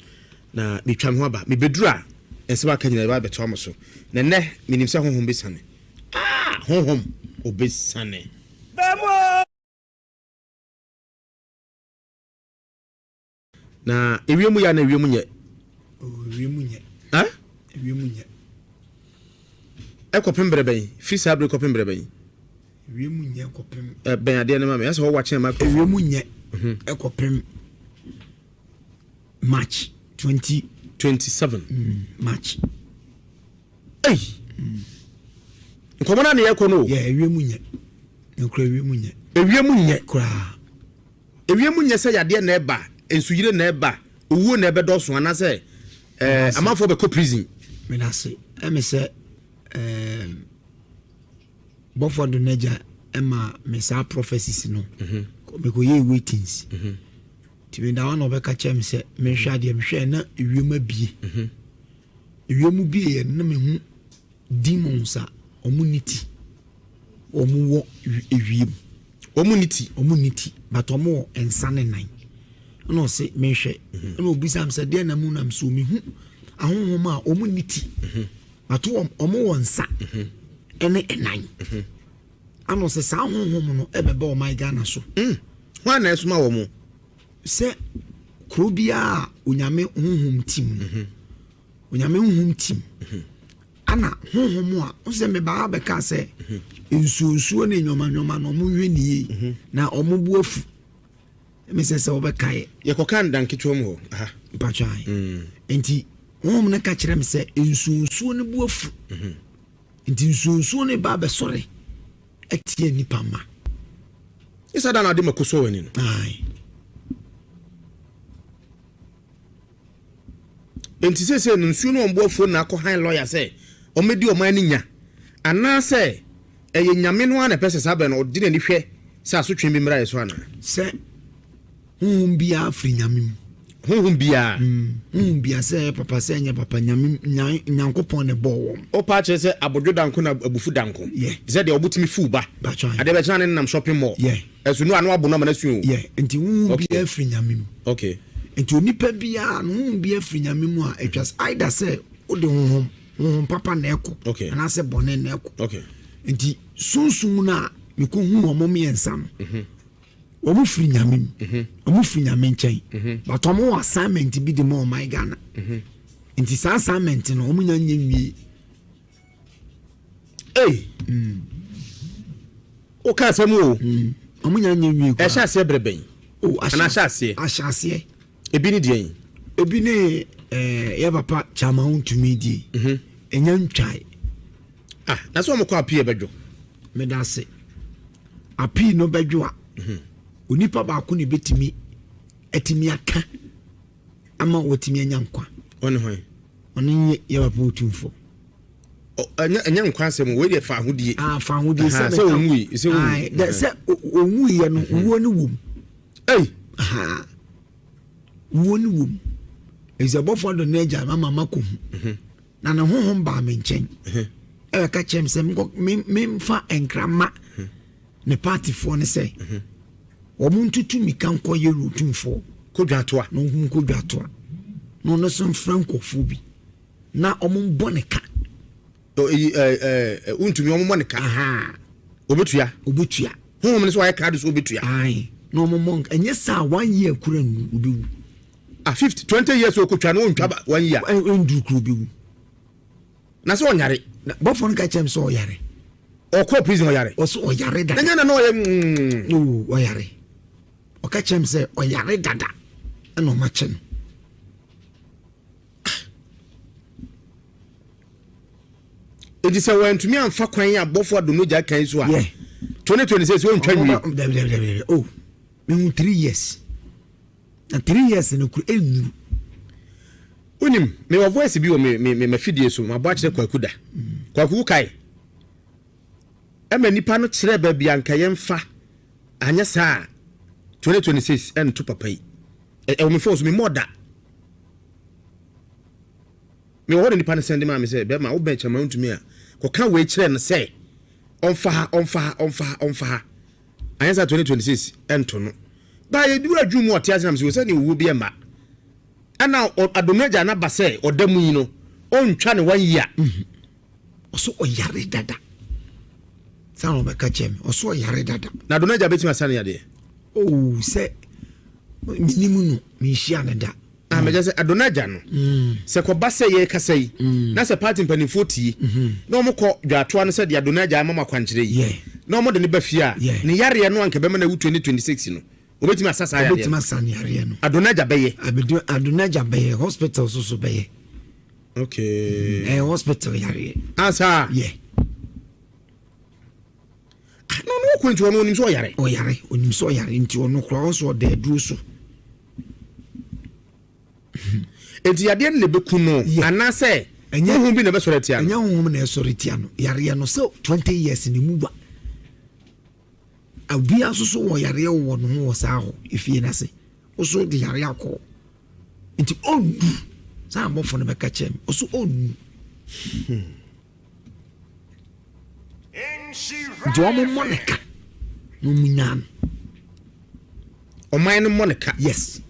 [SPEAKER 2] na metwa me ho aba mebɛduru a nsɛm aka nyina ɛba bɛtoa mo so na nnɛ menim sɛ honhom bɛsane. Ah, honhom obɛsane. Na ewiem yɛ na ewiem nyɛ.
[SPEAKER 3] Ewiem nyɛ.
[SPEAKER 2] Eh?
[SPEAKER 3] Ewiem nyɛ.
[SPEAKER 2] Ɛkɔpem brɛ bɛn? Firi saa bere kɔpem brɛ bɛn?
[SPEAKER 3] Ewiem nyɛ kɔpem.
[SPEAKER 2] Bɛn adeɛ no ma me. Ɛsɛ hɔ wakyɛn microphone.
[SPEAKER 3] Ewiem nyɛ ɛkɔpem March 20.
[SPEAKER 2] 27.
[SPEAKER 3] March.
[SPEAKER 2] Ei. Nkɔmɔ na ne yɛkɔ no.
[SPEAKER 3] Yɛ ewiem nyɛ. Nkura ewiem nyɛ.
[SPEAKER 2] Ewiem nyɛ.
[SPEAKER 3] Koraa.
[SPEAKER 2] Ewiem nyɛ sɛ yadeɛ na ɛba, nsuyire na ɛba, owuo na ɛbɛdɔso anaasɛ ɛɛ amanfoɔ bɛkɔ prison.
[SPEAKER 3] Medase ɛmi sɛ ɛɛm bɔfo do n'agya ɛma me saa prophecies no. Mekɔ yɛ waitings. Nti me da hɔ na ɔbɛka kyerɛ me sɛ mehwɛ adeɛ mehwɛ na ewiem abie. Ewiem bie yɛ na mehu demons a ɔmo ne ti. Ɔmo wɔ ewiem.
[SPEAKER 2] Ɔmo ne ti.
[SPEAKER 3] Ɔmo ne ti but ɔmo wɔ nsa ne nan. Ɛna ɔse mehwɛ. Ɛna obisa me sɛ deɛ na mu nam so mehu ahonhom a ɔmo ne ti. But ɔmo wɔ nsa ɛne ɛnan. Ɛna ɔse saa ahonhom no ɛbɛba ɔman Ghana so.
[SPEAKER 2] Hwan na ɛsoma wɔ mo?
[SPEAKER 3] Sɛ kuro biara Onyame honhom tim no. Onyame honhom tim. Ana honhom a ɔsɛ mebaa bɛka sɛ nsuo nsuo ne nneɛma nneɛma na ɔmo nhwɛ nie na ɔmo bu afu. Mesɛ sɛ wobɛkaeɛ.
[SPEAKER 2] Yɛkɔka ndan ketewa mu hɔ. Aha.
[SPEAKER 3] Mpatwa. Nti honhom no ka kyerɛ me sɛ nsuonsuo no bu afu. Nti nsuonsuo no ba abɛsɔre atia nnipa mma.
[SPEAKER 2] Isa da na ade mako sɔ w'ani no.
[SPEAKER 3] Ae.
[SPEAKER 2] Enti seesei no nsuo no wɔn bo afuo na akɔ han lɔya sɛ ɔmmɛdi ɔman no nya anaasɛ ɛyɛ Nyame no ara na ɛpɛ sɛ saa berɛ no ɔde n'ani hwɛ sɛ asotwe bi mmra yɛ so anaa?
[SPEAKER 3] Sɛ honhom biara firi Nyame mu.
[SPEAKER 2] Honhom biara?
[SPEAKER 3] Honhom biara, sɛ ɛyɛ papa sɛ ɛnyɛ papa, Nyame, Nyankopɔn na ɛbɔɔ wɔn.
[SPEAKER 2] Wopɛ akyerɛ sɛ abodwo da nko na abufu da nko?
[SPEAKER 3] Yeah.
[SPEAKER 2] Te sɛ deɛ ɔbo tumi fuw ba.
[SPEAKER 3] Batwa.
[SPEAKER 2] Adeɛ bɛkye na ne nenam shopping mall.
[SPEAKER 3] Yeah.
[SPEAKER 2] Ɛso no a na wabo no ama no asu o.
[SPEAKER 3] Yeah, nti honhom
[SPEAKER 2] Okay.
[SPEAKER 3] biara firi Nyame mu.
[SPEAKER 2] Okay.
[SPEAKER 3] Nti onipa biara no honhom biara firi Nyame mu a, ɛtwa sɛ either sɛ wode honhom, honhom papa na ɛkɔ,
[SPEAKER 2] Okay.
[SPEAKER 3] anaasɛ bɔne na ɛkɔ.
[SPEAKER 2] Okay.
[SPEAKER 3] Nti sunsum no a mekɔhu wɔn mmiɛnsa no, wɔn firi Nyame mu, wɔn firi Nyame nkyɛn, but wɔn wɔ assignment bi de ma ɔman Ghana. Nti saa assignment no wɔn nya nyɛ nwie.
[SPEAKER 2] Ei! Woka asɛm o.
[SPEAKER 3] Wɔn nya nyɛ nwie koraa.
[SPEAKER 2] Ɛhyɛ aseɛ berɛ bɛn?
[SPEAKER 3] Oh, ahyɛ
[SPEAKER 2] Anaa ahyɛ aseɛ?
[SPEAKER 3] Ahyɛ aseɛ.
[SPEAKER 2] Ebi ne deɛn?
[SPEAKER 3] Ebi ne ɛɛ yɛ papa Kyama Wontumi die. Ɛnya ntwae.
[SPEAKER 2] Ah, na sɛ wɔn kɔ apii ɛbɛdwo.
[SPEAKER 3] Meda ase. Apii no bɛdwo a, onipa baako na ebetumi atumi aka ama watumi anya nkwa.
[SPEAKER 2] Ɔne hwan?
[SPEAKER 3] Ɔno nye yɛ papa Otumfoɔ.
[SPEAKER 2] Ɛnyɛ ɛnyɛ nkwa asɛm wei deɛ fa ahodie.
[SPEAKER 3] Ah, fa ahodie
[SPEAKER 2] sɛ sɛ onwui sɛ onwui.
[SPEAKER 3] Dɛ sɛ onwui yɛ no wuo no wom.
[SPEAKER 2] Ei.
[SPEAKER 3] Aha. Wuo no wom. Efisɛ bɔfoɔ adɔ n'agya ama makɔ hu. Na ne honhom baa me nkyɛn. Ɛbɛka kyerɛ me sɛ memfa nkra ma ne paatifoɔ no sɛ wɔn ntutu mika nkɔ yɛ Otumfoɔ.
[SPEAKER 2] Kɔ dwatoa.
[SPEAKER 3] Na wɔn nkɔ dwatoa. Na ɔno nso mfrɛ nkurɔfoɔ bi. Na wɔn mbɔ ne ka.
[SPEAKER 2] Eyi ɛɛ ɛɛ wontumi wɔn mmɔ ne ka. Obetua.
[SPEAKER 3] Obetua.
[SPEAKER 2] Honhom no so ayɛ krado so obetua.
[SPEAKER 3] Ayi na wɔn mmɔ nka ɛnyɛ saa 1 year kura ngu obewu.
[SPEAKER 2] Ah 50 20 years okotwa no ontwa ba 1 year.
[SPEAKER 3] Ɛnduru kura obewu.
[SPEAKER 2] Na sɛ ɔnyare.
[SPEAKER 3] Na bɔfo no ka kyerɛ m sɛ ɔyare.
[SPEAKER 2] Ɔkɔ prison ɔyare.
[SPEAKER 3] Ɔsɛ ɔyare dada.
[SPEAKER 2] Na nyɛ na na ɔyɛ.
[SPEAKER 3] Oo ɔyare. Ɔka kyerɛ m sɛ ɔyare dada ɛna ɔma kyɛ no.
[SPEAKER 2] Enti sɛ wɔantumi amfa kwan a bɔfo Adonogya kan so a, 2026 wɔntwa nwie.
[SPEAKER 3] Dabi dabi dabi oh mehu 3 years na 3 years no kura ɛnnuru.
[SPEAKER 2] Wonim, mewɔ voice bi wɔ me me me mafidie so, mabɔ akyerɛ Kwaku da. Kwaku wokae? Ɛma nipa no kyerɛ baabi a nka yɛmfa, anyɛ saa a 2026 ɛnto papa yi. Ɛwɔ me phone so, memmɔɔ da. Mewɔ hɔ na nipa no sɛnde maa me sɛ, bɛrima wobɛn kyɛma wontumi a, kɔka wei kyerɛ no sɛ ɔmfa ha, ɔmfa ha, ɔmfa ha, ɔmfa ha. Anyɛ saa 2026 ɛnto no. Baa yɛduru adwuma mu ɔte ase nam sɛ sɛdeɛ owuo bi ɛmma. Ɛna Adonagya no aba sɛ ɔda mu yi no, ɔntwa ne 1 year.
[SPEAKER 3] Ɔso ɔyare dada. Saa na ɔbɛka kyerɛ me. Ɔso ɔyare dada.
[SPEAKER 2] Na Adonagya bɛtumi asa ne yadeɛ?
[SPEAKER 3] Oh, sɛ menim no, menhyia no da.
[SPEAKER 2] Ah, mɛgya sɛ Adonagya no, sɛ kɔba sɛ yɛrekasa yi, na sɛ party mpanimfoɔ tie, na wɔn kɔ dwaatoa no sɛ deɛ Adonagya ama mo akwankyerɛ yi, na wɔn de no ba fie a, ne yareɛ no anka bɛma no awu 2026 no, wɔbɛtumi asa saa yareɛ no.
[SPEAKER 3] Wɔbɛtumi asa ne yareɛ no.
[SPEAKER 2] Adonagya bɛyɛ.
[SPEAKER 3] Adonagya bɛyɛ, hospital so so bɛyɛ.
[SPEAKER 2] Okay.
[SPEAKER 3] Ɛyɛ hospital yareɛ.
[SPEAKER 2] Asa.
[SPEAKER 3] Yeah.
[SPEAKER 2] Ah, no, no, ɔkɔ nti ɔno onim sɛ ɔyare.
[SPEAKER 3] Ɔyare, onim sɛ ɔyare nti ɔno koraa ɔnso ɔda aduro so.
[SPEAKER 2] Nti yadeɛ no na ɛbɛku no anaasɛ honhom bi na ɛbɛsɔre atia
[SPEAKER 3] no? Ɛnyɛ honhom na ɛsɔre tia no. Yareɛ no sɛ 20 years ne mu wa. Obiara nso so wɔ yareɛ wɔ ne ho wɔ saa hɔ efie no ase. Woso de yareɛ akɔ. Nti ɔnnu. Saa abɔfo no bɛka kyerɛ me. Ɔso ɔnnu. Nti wɔn mmɔ ne ka na wɔn nyaa no.
[SPEAKER 2] Ɔman no mmɔ ne ka.
[SPEAKER 3] Yes.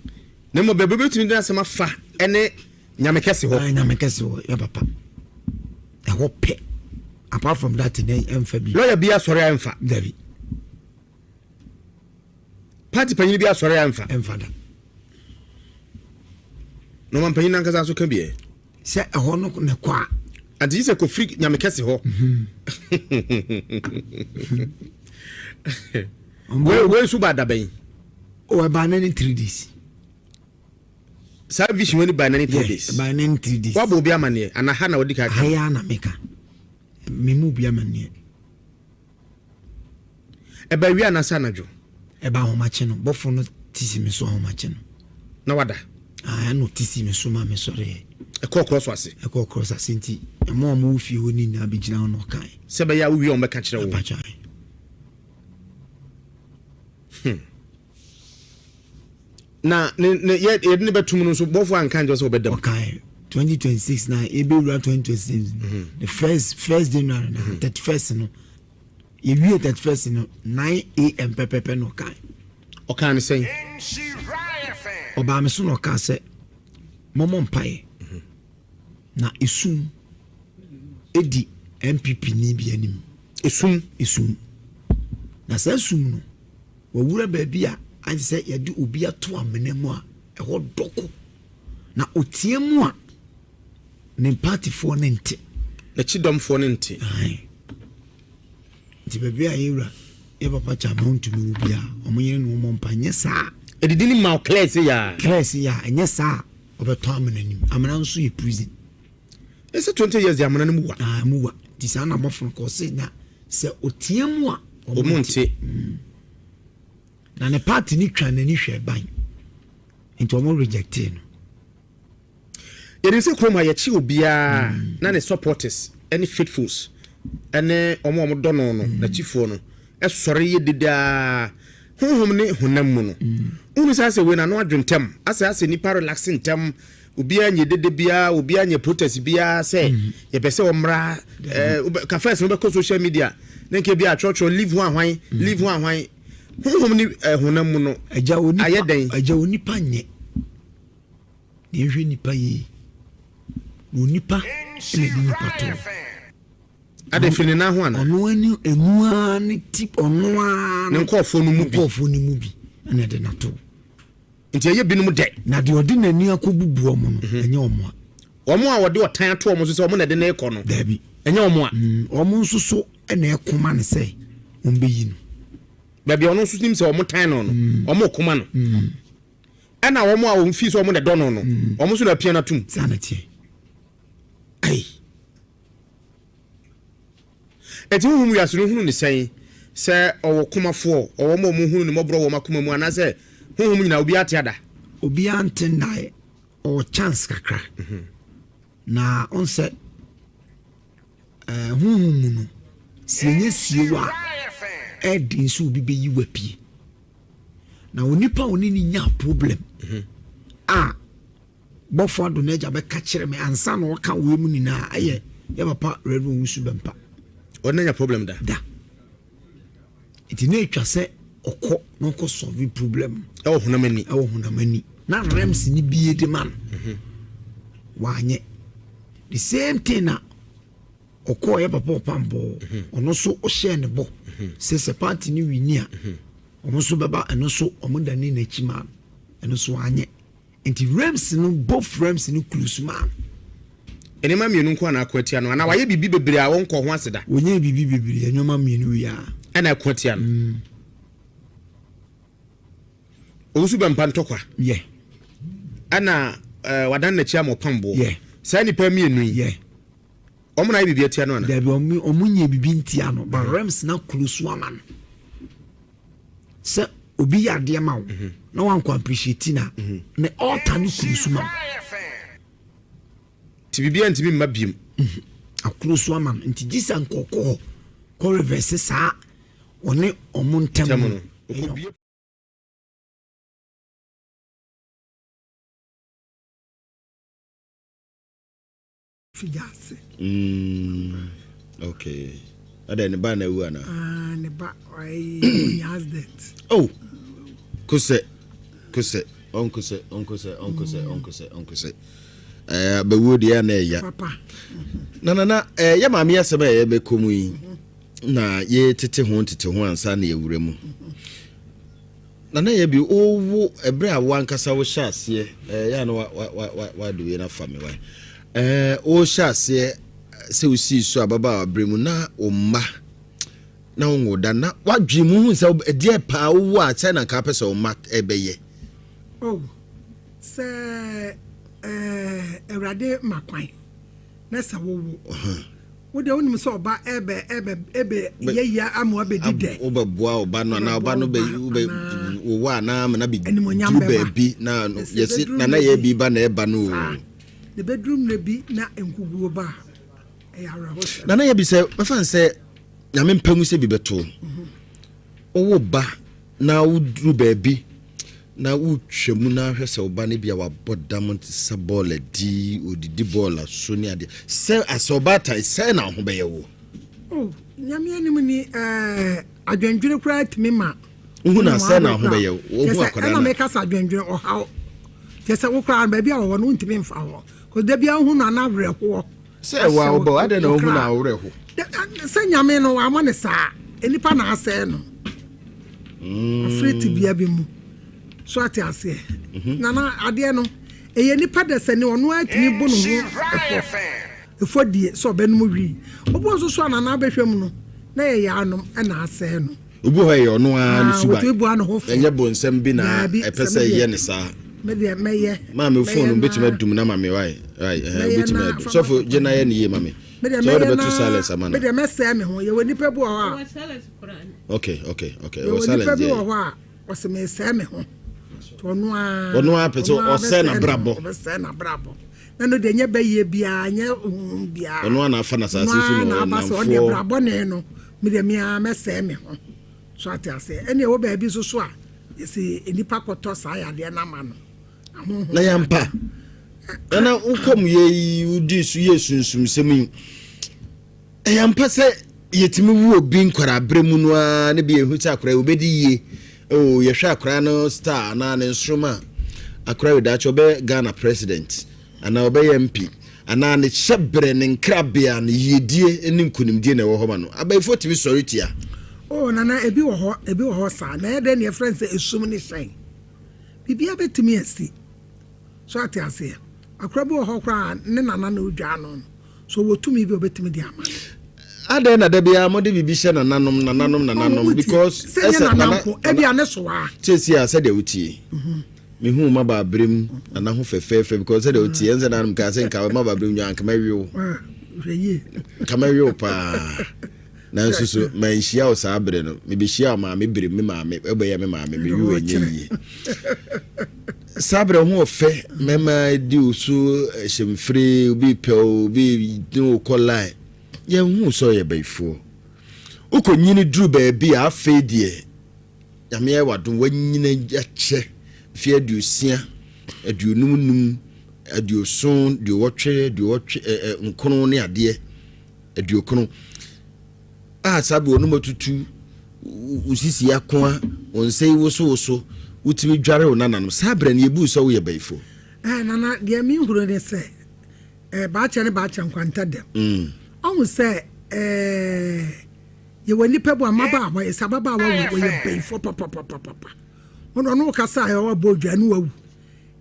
[SPEAKER 2] Na mmom baabi obetumi de asɛm afa ne Nyame kɛse hɔ.
[SPEAKER 3] Ah, Nyame kɛse hɔ yɛ papa. Ɛhɔ pɛ. Apart from that, ne ɛmfa bi.
[SPEAKER 2] Lɔya bi asɔre a ɛmfa.
[SPEAKER 3] Dabi.
[SPEAKER 2] Party panyin bi asɔre a ɛmfa.
[SPEAKER 3] Ɛmfa da.
[SPEAKER 2] Na ɔman panyin nankasa nso ka bi ɛ.
[SPEAKER 3] Sɛ ɛhɔ no na ɛkɔ a.
[SPEAKER 2] Ante yi sɛ kɔfiri Nyame kɛse hɔ. Wei wei nso ba dabɛn.
[SPEAKER 3] O ɛbaa nani 3 days.
[SPEAKER 2] Saa vision wani baa nani 3 days.
[SPEAKER 3] Ɛbaa nani 3 days.
[SPEAKER 2] Wabɔ obi amaneɛ ana ha na wadi ka?
[SPEAKER 3] Ha yɛ na meka. Memu obi amaneɛ.
[SPEAKER 2] Ɛbaa wia anasa anadwo?
[SPEAKER 3] Ɛbaa ahomakye no. Bɔfo no tisi me so ahomakye no.
[SPEAKER 2] Na wada?
[SPEAKER 3] Ah, ɛna ɔtisi me so ma me sɔreɛ.
[SPEAKER 2] Ɛkɔɔ cross ase?
[SPEAKER 3] Ɛkɔɔ cross ase nti ɛmo a ɔmo fie hɔ ne nyinaa bɛgyina hɔ na ɔkae.
[SPEAKER 2] Sɛ bɛyɛ a wowie a ɔmbɛka kyerɛ wo.
[SPEAKER 3] Apatwa.
[SPEAKER 2] Na ne ne yɛ yɛde ne bɛtum no nso, bɔfo anka nkyerɛ sɛ ɔbɛda mu?
[SPEAKER 3] Ɔkae 2026 na yɛbɛwura 2026, the first January na 31st no, yɛwie 31st no 9 a.m. pɛpɛpɛ na ɔkae.
[SPEAKER 2] Ɔkaa ne sɛn?
[SPEAKER 3] Ɔbaa me so na ɔkaa sɛ mɔmmɔ mpaeɛ na esum edi NPP ni bi anim.
[SPEAKER 2] Esum?
[SPEAKER 3] Esum, na saa esum no wawura baabi a agye sɛ yɛde obi ato amena mu a ɛhɔ dɔko na otie mu a ne partyfoɔ ne nte.
[SPEAKER 2] N'akyi dɔmfoɔ ne nte.
[SPEAKER 3] Ae. Nti baabi a yɛwura yɛ papa kyɛ ama ntumi wo bia ɔmo yere ne wɔmmɔ mpa nyɛ saa.
[SPEAKER 2] Ɛdidi ne ma wo clear sɛ yaa.
[SPEAKER 3] Clear sɛ yɛ a ɛnyɛ saa a ɔbɛtɔ amena nim. Amena nso yɛ prison.
[SPEAKER 2] Ɛsɛ 20 years de amena no mu wa.
[SPEAKER 3] Ah, mu wa. Nti saa na mmɔfo no kɔ se na sɛ otie mu a
[SPEAKER 2] ɔmo nte.
[SPEAKER 3] Na ne party ni twa n'ani hwɛ ban nti ɔmo rejectee no.
[SPEAKER 2] Yɛnim sɛ kurom ha yɛkye obiara na ne supporters ne faithfuls ne ɔmo a ɔmo dɔ no no n'akyifoɔ no ɛsɔre yɛ dedaa. Honhom ne honam mu no, wohunu sɛ asɛ wei n'ano adwo ntɛm, asɛ nipa relax ntɛm, obiara nyɛ dede biara, obiara nyɛ protest biara sɛ yɛpɛ sɛ ɔmmra. Ka first no bɛkɔ social media ne nka bi atwerɛtwerɛ leave ho ahwan, leave ho ahwan. Honhom ne honam mu no
[SPEAKER 3] agya onipa
[SPEAKER 2] ayɛ dɛn?
[SPEAKER 3] Agya, onipa nyɛ na yɛhwɛ nipa yie na onipa na ɛde nipa to.
[SPEAKER 2] Ade firi ne nan ho ana?
[SPEAKER 3] Ɔno ani emu ara ne ti ɔno ara.
[SPEAKER 2] Ne nkɔɔfoɔ no mu bi.
[SPEAKER 3] Nkɔɔfoɔ no mu bi ɛna ɛde n'ato.
[SPEAKER 2] Nti ɛyɛ binom dɛ.
[SPEAKER 3] Na deɛ ɔde n'ani akɔ bubu ɔmo no, ɛnyɛ ɔmo a.
[SPEAKER 2] Wɔn a wɔde ɔtan ato wɔn so sɛ wɔn na ɛde ne kɔ no?
[SPEAKER 3] Daabi.
[SPEAKER 2] Ɛnyɛ wɔn a.
[SPEAKER 3] Ɔmo nso so ɛna ɛkoma ne sɛ wɔn bɛyi no.
[SPEAKER 2] Baabi a ɔno nso nim sɛ wɔn tan no no, wɔn koma no, ɛna wɔn a wɔn fi sɛ wɔn na ɛdɔ no no, wɔn nso na apia no atum.
[SPEAKER 3] Saa na teɛ.
[SPEAKER 2] Ayi, ɛti huhum wiase no hunu ne sɛn sɛ ɔwɔ komafoɔ, ɔwɔ ma ɔmo hunu ne mmɔborɔ wɔ ɔmo akoma mu, anaasɛ huhum nyinaa obi ate ada?
[SPEAKER 3] Obiara nte nnae, ɔwɔ chance kakra na ɔn sɛ honhom mu no sɛ ɛnyɛ sie wo a, ɛden sɛ obi bɛyi wapie na onipa a ɔne ne nya problem a bɔfo ado no agya bɛka kyerɛ me ansa na ɔka wei mu nyinaa ɛyɛ yɛ papa Reverend Owusu Bɛmpa.
[SPEAKER 2] Ɔne nya problem da?
[SPEAKER 3] Da. Nti na atwa sɛ ɔkɔ na ɔkɔ solve problem.
[SPEAKER 2] Ɛwɔ honam ani.
[SPEAKER 3] Ɛwɔ honam ani na rems ni bie de ma no, wanyɛ. The same thing na ɔkɔɔ yɛ papa ɔpampɔ, ɔno nso ɔhyɛɛ ne bɔ sɛ party no win a, ɔmo nso bɛba. Ɛno nso ɔmo da ne n'akyi ma no, ɛno nso wanyɛ. Nti rems no, both rems no close ma no.
[SPEAKER 2] Nneɛma mmienu nko ana akɔ atia no, anaa wayɛ biribi bebree a wɔnkɔ ho ase da?
[SPEAKER 3] Wɔnyɛ biribi bebree, nneɛma mmienu yi a.
[SPEAKER 2] Ɛna ɛkɔ atia no. Owusu Bɛmpa ntɔkwa ɛna wadan n'akyi ama ɔpam boɔ. Saa nipa mmienu yi, ɔmo na ayɛ biribi atia no ana?
[SPEAKER 3] Dabi, ɔmo nyɛ biribi ntia no, but rems na close ama no sɛ obi yɛ adeɛ ma wo na wankɔ appreciate na ne altar no close ma wo.
[SPEAKER 2] Nti biribiara ntumi mma biem.
[SPEAKER 3] Akuro so ama no, nti gye sɛ nkɔkɔ hɔ kɔ reverse saa ɔne ɔmo ntɛm
[SPEAKER 2] Ntɛm
[SPEAKER 3] no.
[SPEAKER 2] No ɔkɔbie.
[SPEAKER 4] Figyase.
[SPEAKER 1] Okay, ɛdɛ ne ba na awu ana?
[SPEAKER 4] Ah, ne ba ɔyɛ ɔnya accident.
[SPEAKER 1] Oh, kosɛ kosɛ ɔnkosɛ ɔnkosɛ ɔnkosɛ ɔnkosɛ ɔnkosɛ bɛwuo deɛ na ɛya.
[SPEAKER 4] Papa.
[SPEAKER 1] Na nana yɛ maame asɛm a yɛbɛkɔ mu yi na yɛtete ho tete ho ansa na yɛwura mu. Nana, yɛ bi wowo ɛberɛ a wankasa wohyɛ aseɛ yɛ a na wade wei no afa me wae, wohyɛ aseɛ sɛ wosii so ababaawa berɛ mu na wo mma. Na wonwo da na wadwene mu hu sɛ ɛdeɛ paa wowo a sɛ na nka apɛ sɛ wo mma ɛbɛyɛ.
[SPEAKER 4] Oh, sɛ eh, Awurade ma kwan na sɛ wowo wo deɛ wonim sɛ ɔba ɛbɛ ɛbɛ ɛbɛ yɛyia ama wabɛdi dɛ.
[SPEAKER 1] Wobɛboa ɔba no anaa ɔba no bɛ wobɛ wowɔ anaa ama no abɛduru baabi na yɛsi nana yɛ bi ba na ɛba no o.
[SPEAKER 4] Na ɛbɛduru mmerɛ bi na nkuguo ba a ɛyɛ awerɛhosɛm.
[SPEAKER 1] Nana yɛ bi sɛ mɛfa no sɛ Nyame mpɛ mu sɛ bi bɛto wo ba na woduru baabi na wotwa mu na ahwɛ sɛ wo ba no bi a wabɔ dam te sɛ bɔɔl adi odidi bɔɔl so ne adeɛ sɛ asɛ ɔbaatan sɛ na ho bɛyɛ wo.
[SPEAKER 4] Oh, Nyame anim ni eh, adwendwene koraa tumi ma
[SPEAKER 1] wohu na sɛ na ho bɛyɛ wo wohu akwadaa
[SPEAKER 4] na meka sɛ adwendwene ɔhaw kyɛ sɛ wo koraa baabi a wɔwɔ no wontumi mfa hɔ kò da biara wohu no ana awerɛhoɔ
[SPEAKER 1] Sɛ wa ɔbɔ adɛn na wohu na awerɛ ho.
[SPEAKER 4] Sɛ nyame no wamɔ ne saa nipa na asɛe no. Afiri mm. tebea bi mu. So ate aseɛ. Mhm. Nana adeɛ no ɛyɛ nipa dasani ɔno atumi bu ne ho ɛfɔ. Ɛfɔ die sɛ ɔbɛnom wii. Obi nso so a nana abɛhwɛ mu no na yɛyɛ anom ɛna asɛe no.
[SPEAKER 1] Obi hɔ yɛ ɔno ara ne suban. Ɛnyɛ bonsɛm bi na ɛpɛ sɛ yɛ ne saa. Maame phone no bɛtumi adum na maame wae wae ɛhɛn wobɛtumi adum sɔfo gye na yɛ ne yie maame sɛ wode bɛto silence ama no.
[SPEAKER 4] Medeɛ mɛsɛe me ho yɛwɔ nipa bi wɔ hɔ
[SPEAKER 1] a. Okay okay okay ɛwɔ silence
[SPEAKER 4] deɛ. Yɛwɔ nipa bi wɔ hɔ a ɔsɛ mesɛe me ho ɔno ara.
[SPEAKER 1] Ɔno ara pɛ sɛ ɔsɛe n'abrabɔ.
[SPEAKER 4] Ɔbɛsɛe n'abrabɔ na no deɛ nyɛ bɛyɛ biara nyɛ huhum biara.
[SPEAKER 1] Ɔno ara na afa n'asase so na ɔnamfoɔ.
[SPEAKER 4] Ɔno ara na aba sɛ ɔdeɛ brabɔ ne no. Me deɛ me ara mɛsɛe me ho. So ate aseɛ? Ɛnna ɛwɔ baabi nso so a, yɛsɛ nnipa kɔtɔ saa yadeɛ no ama no. Ahonhom.
[SPEAKER 1] Na yɛmpa. Nana wokɔm yɛ yi wodi so yɛ sunsumsɛm yi. Ɛyɛ ampa sɛ yɛtumi wu obi nkwadaa mu no ara ne bi ehu sɛ akwadaa yi obɛdi yie. Oh, yɛhwɛ akwadaa no star anaa ne nsoroma a akwadaa yi daakye ɔbɛyɛ Ghana president. Anaa ɔbɛyɛ MP, anaa ne hyɛberɛ, ne nkrabea, ne yiedie ne nkunimdie na ɛwɔ hɔ ma no. Abayifoɔ tumi sɔre tia.
[SPEAKER 4] Oh, Nana, ebi wɔ hɔ, ebi wɔ hɔ saa. Na ɛyɛ dɛn na yɛfrɛ no sɛ esum ne hyɛn? Biribiara bɛtumi asi. So ate aseɛ? Akora bi wɔ hɔ koraa a, ne nana na ɔdwaa no no. So ɔwɔ tumi bi a ɔbɛtumi de ama no?
[SPEAKER 1] Adɛn na da biara mode biribi hyɛ nananom, nananom, nananom? Because
[SPEAKER 4] sɛ nyɛ nana nko, ebia ne soa.
[SPEAKER 1] Seesei a sɛdeɛ wotie. Mehuu m'abaaberem nana ho fɛfɛɛfɛ because sɛdeɛ woteɛ ɛnsɛ na mekaa sɛ nka m'abaaberem nwa nka mɛwe wo nka mɛwe wo paa nanso so manhyia wo saa bere no mebɛhyia wo maame berem me maame ɛbɛyɛ me maame mewe wo ɛnyɛ yie saa berɛ ho ɔfɛ mɛma di wo so hyɛmfire obi pɛ wo obi ne wo kɔ line yɛnhu sɛ ɔyɛ bayifoɔ wokɔnyini duru baabi a afei deɛ Nyame ayɛ w'adom w'anyini akyɛ mfeɛ aduosia, aduonum num, aduoson, aduowɔtwe, aduowɔtwe ɛ ɛ nkono ne adeɛ, aduokono. A saa bere wɔnom atutu wo sisi akoa, wo nsa yi wosowoso, wotumi dware wo nananom. Saa berɛ no yɛbuu sɛ woyɛ bayifo.
[SPEAKER 4] Eh, nana, deɛ menhunu ne sɛ, eh, baakyɛ ne baakyɛ nkwanta dɛm. Mm. Ɔhu sɛ, eh, Yɛwɔ nnipa bi a mmabaawa yɛ sɛ ababaawa wei wɔyɛ bɛyifoɔ papapapapa. Wɔn ɔno kasa a ɛwɔ bɔ odwa no wawu.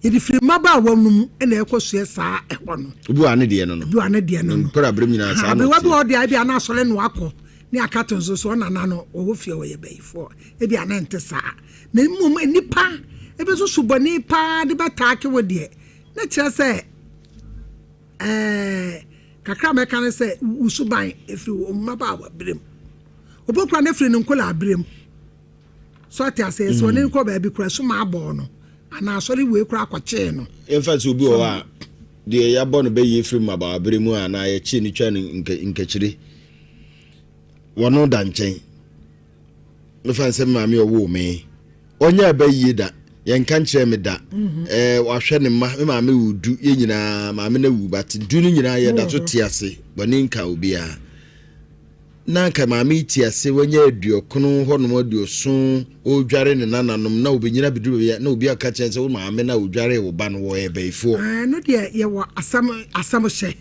[SPEAKER 4] Yɛde firi mmabaawa no mu na ɛkɔ soɛ saa ɛhɔ no.
[SPEAKER 1] Obi wɔ ne deɛ no no.
[SPEAKER 4] Obi wɔ ne deɛ no no.
[SPEAKER 1] Nkora abirem nyinaa saa na
[SPEAKER 4] ɔteɛ. Aberewa bi wɔ deɛ ebi ana asɔre no akɔ ne akato nso so ɔnana no ɔwɔ fie ɔyɛ bɛyifoɔ ebi ana nte saa. Na mmom nnipa ebi nso subɔne paa de bɛtaake wo deɛ na kyerɛ sɛ Ɛɛ, kakra a mɛka ne sɛ, wo suban firi wo mmabaawa berɛ mu. Obi kora no firi ne nkwadaa berɛ mu. So ate aseɛ sɛ ɔne kɔ baabi kora suma abɔɔ no anaa asɔre wei kora akɔkyee no.
[SPEAKER 1] Yɛmfa sɛ obi wɔ hɔ a deɛ yɛabɔ no bɛyɛ firi mmabaawa berɛ mu a anaa yɛkyee no twa no nkakyire wɔno da nkyɛn. Mefa sɛ maame ɔwoo me Ɔnyɛɛ bɛ yie da, yɛnka nkyerɛɛ me da. Ɛɛ wahwɛ ne mma, me maame wɔ du, yɛn nyinaa maame no awu but du no nyinaa yɛda so te ase, bɔne nka obiara. Na anka maame yi te ase, wanya aduɔkono hɔnom aduoson, ɔredware ne nananom na ɔbɛnyina bɛduru baabi a na obi aka kyerɛ sɛ wo maame no a ɔdwaree wo ba no wɔyɛ bayifoɔ.
[SPEAKER 4] Ɛno deɛ yɛwɔ asɛm asɛm hyɛ.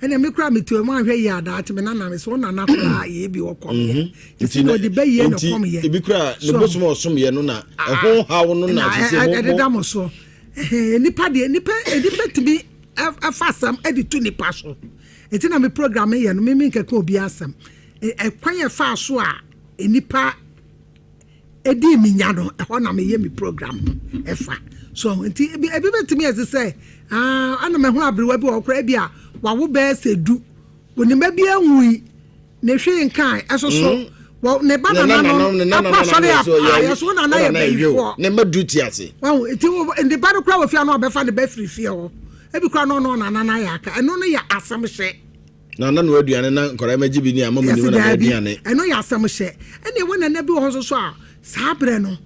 [SPEAKER 4] Ɛnna me koraa mete mu anhwɛ yie a daakye me nana me sɛ wo nana koraa yɛ bi ɔkɔm yɛ mhm. nti na ɔde bɛyie na ɔkɔm yɛ
[SPEAKER 1] ebi koraa ne bosom a ɔsom yɛ no na ah, ɛho haw no na asese mo
[SPEAKER 4] ɛdeda mo so nipa deɛ nipa nipa tumi ɛfa asɛm ɛde tu nipa so nti na me program yɛ no me me nkɛka obi asɛm. Ɛkwan yɛ fa so a nnipa ɛdi mi nya no, ɛhɔ na meyɛ mi program no ɛfa so. Nti ebi bɛtumi ɛsɛ sɛ aa ɛna mɛho aberewa bi wɔ hɔ koraa bi a wawo bɛyɛ sɛ 10, onima bi enwui ne hwee nkan ɛso so wɔ ne ba nana no akɔ asɔre a yɛso nana yɛ bɛyifoɔ.
[SPEAKER 1] Ne mma du ti ase.
[SPEAKER 4] Wɔn nti ne ba no koraa wɔ fie ano ɔbɛfa ne ba firi fie hɔ, ebi koraa no ɔno nana no ayɛ aka, ɛno no yɛ asɛm hyɛ.
[SPEAKER 1] Na no aduane na nkɔla mɛgye bi ni ama mu nim na aduane.
[SPEAKER 4] Ɛno yɛ asɛm hyɛ. Ɛna ɛwɔ nana bi wɔ hɔ nso so a saa berɛ no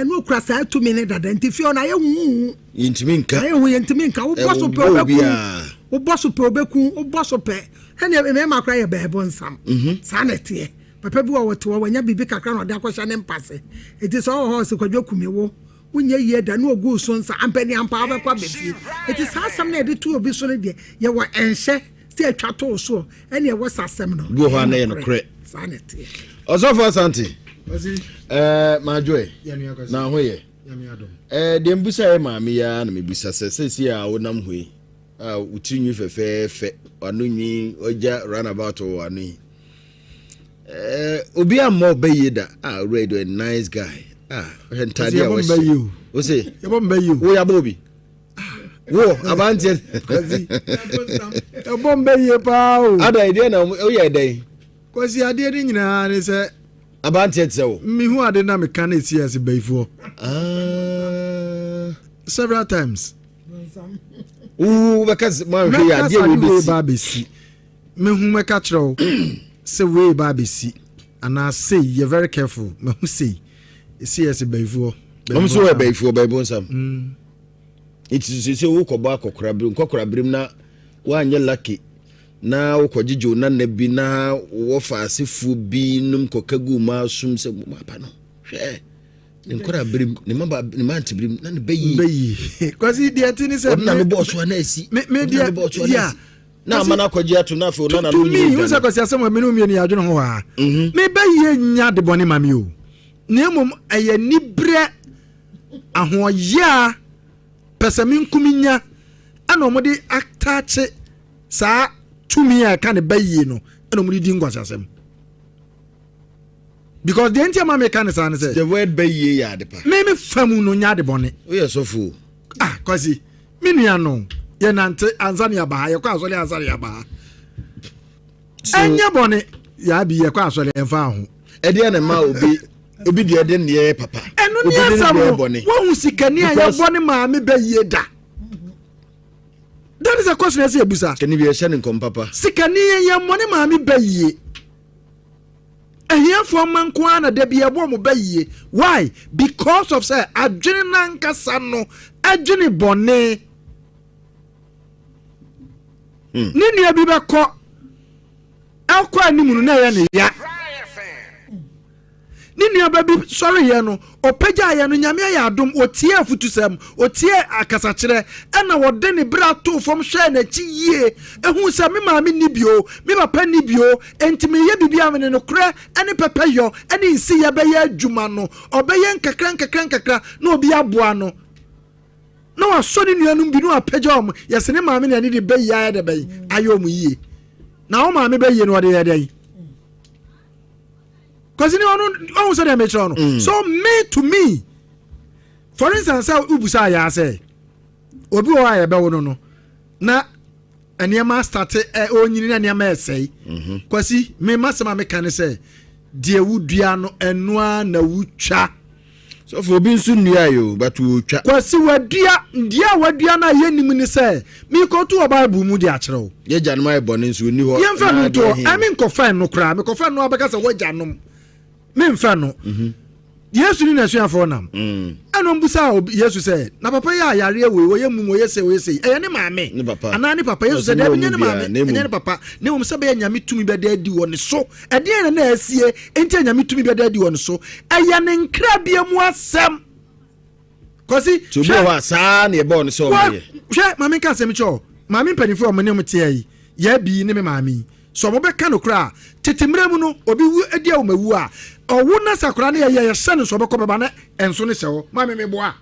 [SPEAKER 4] no okura saa tumi ne dada, nti fie hɔ no ayɛ huhuhu.
[SPEAKER 1] Yɛntumi nka.
[SPEAKER 4] Ayɛ hu, yɛntumi nka. Wobɔ so pɛ wobɛku, wobɔ so pɛ wobɛku, wobɔ so pɛ. Ɛna mmarima koraa yɛ bɛɛbo nsam. Saa na ɛteɛ. Papa bi wɔ wɔte hɔ, wanya biribi kakra na ɔde akɔhyɛ ne mpase, nti sɛ ɔwɔ hɔ ɔsɛ Kwadwo kumi wo wonyɛ yie da na ogu so nsa ampani ampa wobɛkɔ abɛfie. Nti saa asɛm no a yɛde to obi so no deɛ, yɛwɔ ɛnhyɛ sɛ atwa too soɔ, ɛne ɛwɔ sa asɛm no.
[SPEAKER 1] Bi wɔ hɔ a na yɛ nokorɛ.
[SPEAKER 4] Saa na ɛteɛ.
[SPEAKER 1] Ɔsɔfo Asante, Madwoe, na ho yɛ? Deɛ mbusa yɛ maame yi ara na mebusa sɛ seesei a wonam hɔ yi a wo tiri nwi fɛfɛɛfɛ, w'ano nwi wagya runabout wɔ w'ano yi, obi ammɔ ɔbɛ yie da a owura yi deɛ nice guy a ɔhwɛ ntaade a wɔhyɛ wo se wo yabɔ obi wo abanteɛ.
[SPEAKER 5] Ɛbɔ mbɛ yie paa o.
[SPEAKER 1] Ada ɛdeɛ na woyɛ dɛn?
[SPEAKER 5] Kwasi, adeɛ no nyinaa ne sɛ
[SPEAKER 1] abanteɛ te sɛ wo.
[SPEAKER 5] Mehu ade na meka no ɛsi ase bayifoɔ several times.
[SPEAKER 1] Wo bɛka sɛ moanhwɛ yɛ adeɛ wei bɛsi.
[SPEAKER 5] Ba bɛsi, mehu mɛka kyerɛ wo sɛ wei ba bɛsi anaa sei, yɛ very careful. Mahu sei ɛsi ase bayifoɔ.
[SPEAKER 1] Ɔm so wɔ bayifoɔ bayifoɔ nsam. Nti sɛ wokɔbɔ akɔkora birim nkɔkora birim na woanyɛ lucky na wokɔgyegye wo nana bi na wɔfa asefoɔ bi nom kɔka gu ma som sɛ mapa no hwɛ ne nkɔra birim ne maba ne mante birim na ne bɛyi.
[SPEAKER 5] Bɛyi, Kwasi, deɛ ti ne sɛ
[SPEAKER 1] ɔno na mebɔɔ so a na asi.
[SPEAKER 5] Me deɛ
[SPEAKER 1] ya na ama no akɔgye ato na afei ɔnana no.
[SPEAKER 5] Nyɛ wo sɛ Kwasi, asɛm a mene mmienu yɛ adwene ho a me bɛyie nya de bɔne ma me o, na mmom ɛyɛ niberɛ ahoɔyɛ a pɛ sɛ me nkumi nya ɛna ɔmode ataakye saa tumi a ɛka ne bɛyie no, ɛna ɔmode di nkwasi asɛm, because deɛ nti ama meka ne saa ne sɛ
[SPEAKER 1] the word bɛyie yɛ ade pa.
[SPEAKER 5] Me fa mu no nya ade bɔne.
[SPEAKER 1] Woyɛ sɔfo.
[SPEAKER 5] Ah, Kwasi, me nua no yɛnante ansa ne yɛaba ha, yɛkɔ asɔre ansa ne yɛaba ha. Ɛnyɛ bɔne yɛabi yɛkɔ asɔre ɛmfa ho.
[SPEAKER 1] Ɛdeɛ na ma obi deɛ de nneɛ papa.
[SPEAKER 5] Ɛno ne asɛm no. Wohu sikani a yɛbɔ ne maame bɛyie da? That is a question ɛsɛ yɛbusa.
[SPEAKER 1] Kani bi ɛhyɛ ne nkɔm papa.
[SPEAKER 5] Sikani yɛmmɔ ne maame bɛyie. Ahiafoɔ mma nko ara na da bi ɛbɔ ɔmo bɛyie. Why? Because of sɛ adwene nankasa no adwene bɔne. Ne nua bi bɛkɔ ɛkɔ anim no na ɛyɛ ne ya, ne nua ba bi sɔreyɛ no ɔpagyaeɛ no. Nyame ayɛ adom, ɔtie afotusɛm, ɔtie akasakyerɛ, ɛna wɔde ne berɛ atoo fam hwɛɛ n'akyi yie, ɛhu sɛ me maame nni bio, me papa nni bio, enti meyɛ biribi a mene nokorɛ ne pɛpɛyɔ ne nsiyɛ bɛyɛ adwuma no. Ɔbɛyɛ nkakra nkakra nkakra na obi aboa no na wasɔ ne nuanom bi na wapagya wɔn. Yɛsɛ ne maame na ɛne de bɛyi ayɛ dɛ bɛyi ayɛ wɔn yie, na wɔn maame bɛyie no ɔde yɛ dɛn? Kwasi, ni ɔno ɔhu sɛ deɛ mekyerɛ no. So me to me, for instance, sɛ wobusa ayɛ sɛ obi wɔ hɔ a yɛbɛwo no na nneɛma start ɛ ɔnyini na nneɛma ɛsɛe. Kwasi, me masɛm a meka ne sɛ deɛ wodua no ɛnoa na wotwa.
[SPEAKER 1] Sɔfo, obi nso nnua yi o, but wɔtwa.
[SPEAKER 5] Kwasi, wadua deɛ a wadua no a yɛnim ne sɛ mekɔto wɔ Bible mu de akyerɛ wo.
[SPEAKER 1] Yɛgya nom ayɛ bɔne nso ɔnni hɔ.
[SPEAKER 5] Yɛmfa no ntoɔ, ɛme nkɔfa no koraa, mekɔfa no abɛka sɛ woagya nom memfa no. Yesu ne n'asuafoɔ nam ɛna ɔmbusa Yesu sɛ na papa yi a yareɛ wei wɔyɛ mum, wɔyɛ sei, wɔyɛ sei, ɛyɛ ne maame anaa ne papa? Yesu sɛ daabi, nyɛ ne maame, ɛnyɛ ne papa, na mmom sɛ bɛyɛ Nyame tumi bɛda adi wɔ ne so. Ɛdeɛn na na asie enti a Nyame tumi bɛda adi wɔ ne so? Ɛyɛ ne nkrabea mu asɛm, Kwasi.
[SPEAKER 1] Hwɛ hɔ a saa na yɛbɔɔ no sɛ ɔmɛyɛ.
[SPEAKER 5] Hwɛ, maame nka asɛm kyerɛ maame mpanimfoɔ a ɔmo ne mo teɛ yi, yɛ bi ne me maame yi sɛ ɔmo bɛka no koraa. Tete mmerɛ mu no, obi wu adi a ɔmo awu a ɔwo na sɛ akwadaa no yɛyɛ yɛhyɛ no so ɔbɛkɔ bɛba na ɛnso ne hyɛ hɔ. Maame, meboa.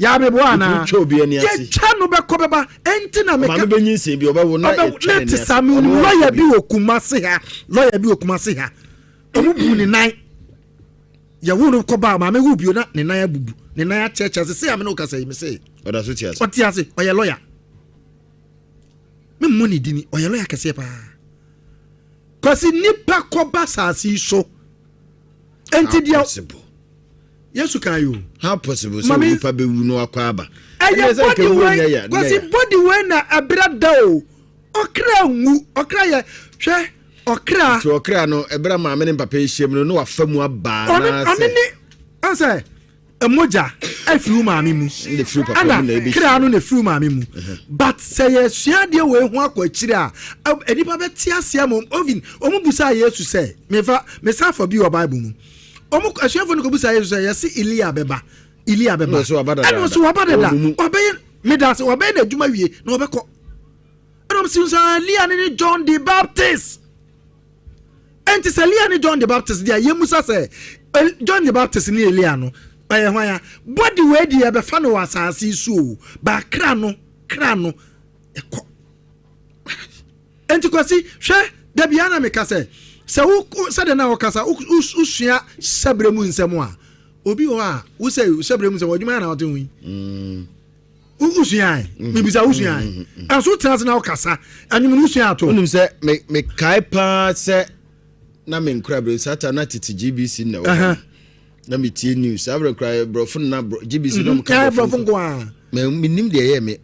[SPEAKER 5] Yɛabeboa anaa?
[SPEAKER 1] Wotumi twa obi ani ase.
[SPEAKER 5] Yɛtwa no bɛkɔ bɛba. Enti na meka.
[SPEAKER 1] Ɔmaame bɛnyinsɛn bi ɔbɛwo na
[SPEAKER 5] Ɔbɛwo
[SPEAKER 1] yɛtwa
[SPEAKER 5] na
[SPEAKER 1] n'ani
[SPEAKER 5] te
[SPEAKER 1] ase.
[SPEAKER 5] saa. Menim
[SPEAKER 1] Ɔno
[SPEAKER 5] lɔya
[SPEAKER 1] ɔnkɔ
[SPEAKER 5] bi
[SPEAKER 1] bi.
[SPEAKER 5] wɔ Kumasi ha. Lɔya bi wɔ Kumasi ha. Ɔmo bu ne nan. Yɛwo no kɔ baa maame wo bio na ne nan abubu. Ne nan akyɛkyɛ ase. Sei a me ne wo kasa yi me se.
[SPEAKER 1] Ɔda so te ase.
[SPEAKER 5] Ɔte ase. Ɔyɛ lɔya. Me mmɔ ne dini. Ɔyɛ lɔya kɛseɛ paa. Kwasi nipa kɔba saase yi so. Enti deɛ. Yesu kan yi o.
[SPEAKER 1] How possible sɛ onipa bɛwu no akɔ aba?
[SPEAKER 5] Ɛyɛ body wei kwasi body wei na ɛbrɛ da o. Ɔkra nwu ɔkra yɛ hwɛ ɔkra.
[SPEAKER 1] Nti ɔkra no ɛbrɛ maame ne papa ahyia mu no na wafa mu aba
[SPEAKER 5] anaasɛ. Ɔne ne ɔsɛ mogya afiri wo maame mu ɛna kra no na efiri wo maame mu but sɛ yɛsua adeɛ wei ho akɔ akyire a nnipa bɛte aseɛ ma ovin wɔn busa Yesu sɛ mefa mesan fa bi wɔ Bible mu. Wɔn asuafoɔ no kɔbisa Yesu sɛ, yɛse Elia bɛba, Elia bɛba. Ɛna ɔse waba dada, wabɛyɛ, meda ase, wabɛyɛ n'adwuma wie na ɔbɛkɔ. Ɛna wɔn si sɛ Elia ne ne John the Baptist. Ɛnti sɛ Elia ne John the Baptist deɛ yɛmusa sɛ John the Baptist ne Elia no ɛyɛ hwan a? Body wei deɛ yɛbɛfa no wɔ asase yi so o, ba kra no, kra no ɛkɔ. Enti Kwasi, hwɛ, da biara na meka sɛ, sɛ wo, sɛdeɛ na wɔkasa, wosua hyɛberɛ mu nsɛm a, obi wɔ hɔ a, wo sɛ hyɛberɛ mu nsɛm, w'adwuma yɛ na wote ho yi. Mm. Wosua ɛ, mm. mebisa wosua ɛ. Mm, mm, Ɛnso wotena ase na wokasa, ɛnwom no wosua ato.
[SPEAKER 1] Wonim sɛ, mekae paa sɛ na menkora berɛ saa ta na tete GBC na ɛwɔ hɔ. Na metie news, saa berɛ koraa borɔfo na GBC na ɔmka
[SPEAKER 5] borɔfo nko a.
[SPEAKER 1] Menim deɛ ɛyɛ me.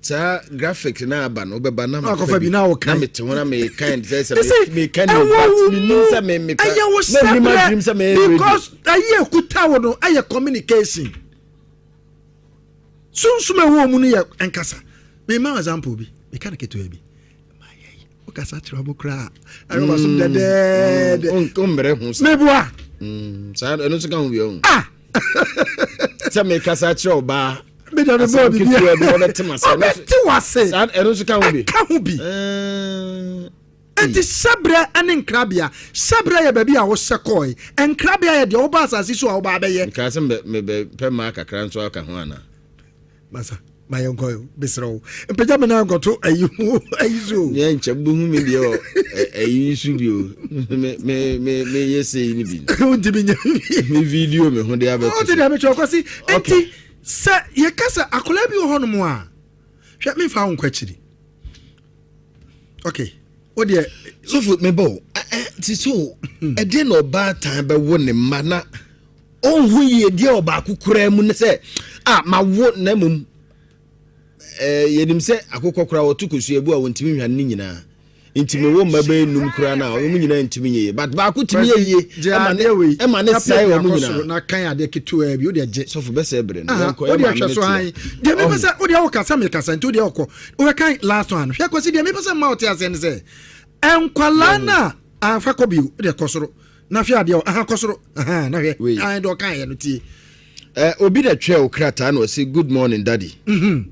[SPEAKER 1] Saa graphic na aba no wobɛba na
[SPEAKER 5] mafa bi na
[SPEAKER 1] na mete ho na mekan sɛ sɛ meka ne but menim sɛ me meka
[SPEAKER 5] ɛyɛ wo sɛbrɛ because ɛyɛ ekuta wo no ɛyɛ communication sunsum ɛwɔ mu no yɛ nkasa mema example bi meka no ketewa bi wokasa kyerɛ ɔmo koraa ɛyɛ ɔmo asom dɛdɛɛdɛ
[SPEAKER 1] mmerɛ ho sa
[SPEAKER 5] meboa
[SPEAKER 1] saa ɛno nso ka ho bi ɔho
[SPEAKER 5] ah
[SPEAKER 1] sɛ mekasa kyerɛ ɔbaa
[SPEAKER 5] meda me bɔɔ bibi
[SPEAKER 1] ɔbɛte ma sɛ
[SPEAKER 5] ɔbɛte wase
[SPEAKER 1] saa ɛno nso ka ho bi
[SPEAKER 5] ɛka ho bi nti hyɛbrɛ ne nkrabea hyɛbrɛ yɛ baabi a wohyɛ kɔe nkrabea yɛ deɛ woba asase so a woba abɛyɛ
[SPEAKER 1] nkaa sɛ mebɛpɛ mmaa kakra nso aka ho anaa
[SPEAKER 5] Masa, ma yɛn kɔ o, mesrɛ wo. Mpagya me nan nkɔto ayi ho ayi so o.
[SPEAKER 1] Yɛn nkyɛ bɛhu me deɛ wɔ ayi so bi o. Me me me me yɛ sei ni bi.
[SPEAKER 5] Wontumi nyɛ bi.
[SPEAKER 1] Me video me ho de abɛto.
[SPEAKER 5] Wote deɛ mekyerɛ kɔ si. Enti sɛ yɛka sɛ akwadaa bi wɔ hɔnom a, hwɛ memfa wo nkɔ akyiri. Okay. Wo deɛ.
[SPEAKER 1] Sɔfo mebɔ o. Ti so ɛdeɛ na ɔbaatan bɛwo ne mma na Ɔnhu yiedie wɔ baako koraa mu ne sɛ a mawo na mmom eh, yɛnim sɛ akokɔ koraa wɔto kosua bu a wɔntumi nhwane ne nyinaa nti mewɔ mma bɛyɛ num koraa no a wɔn nyinaa ntumi nyɛ yie but baako tumi yɛ yie ɛma ne ɛma ne sɛe wɔn nyinaa.
[SPEAKER 5] Na kan adeɛ ketewa bi o deɛ gye.
[SPEAKER 1] Sɔfo bɛsɛ bere no yɛnkɔ
[SPEAKER 5] yɛ maame ne tia. Deɛ mepɛ sɛ o deɛ ɔkasa mekasa nti o deɛ ɔkɔ wobɛkan last one hwɛ kɔsi deɛ mepɛ sɛ mma ɔte aseɛ ne sɛ nkwalaa no a afa kɔ bio o deɛ kɔ soro. Na hwɛ adeɛ o, aha kɔ soro, aha na hwɛ,
[SPEAKER 1] Wei.
[SPEAKER 5] ae deɛ ɔkaeɛ no tie.
[SPEAKER 1] Eh, obi na twerɛ wo krataa na ɔse good morning daddy.
[SPEAKER 5] Mm -hmm.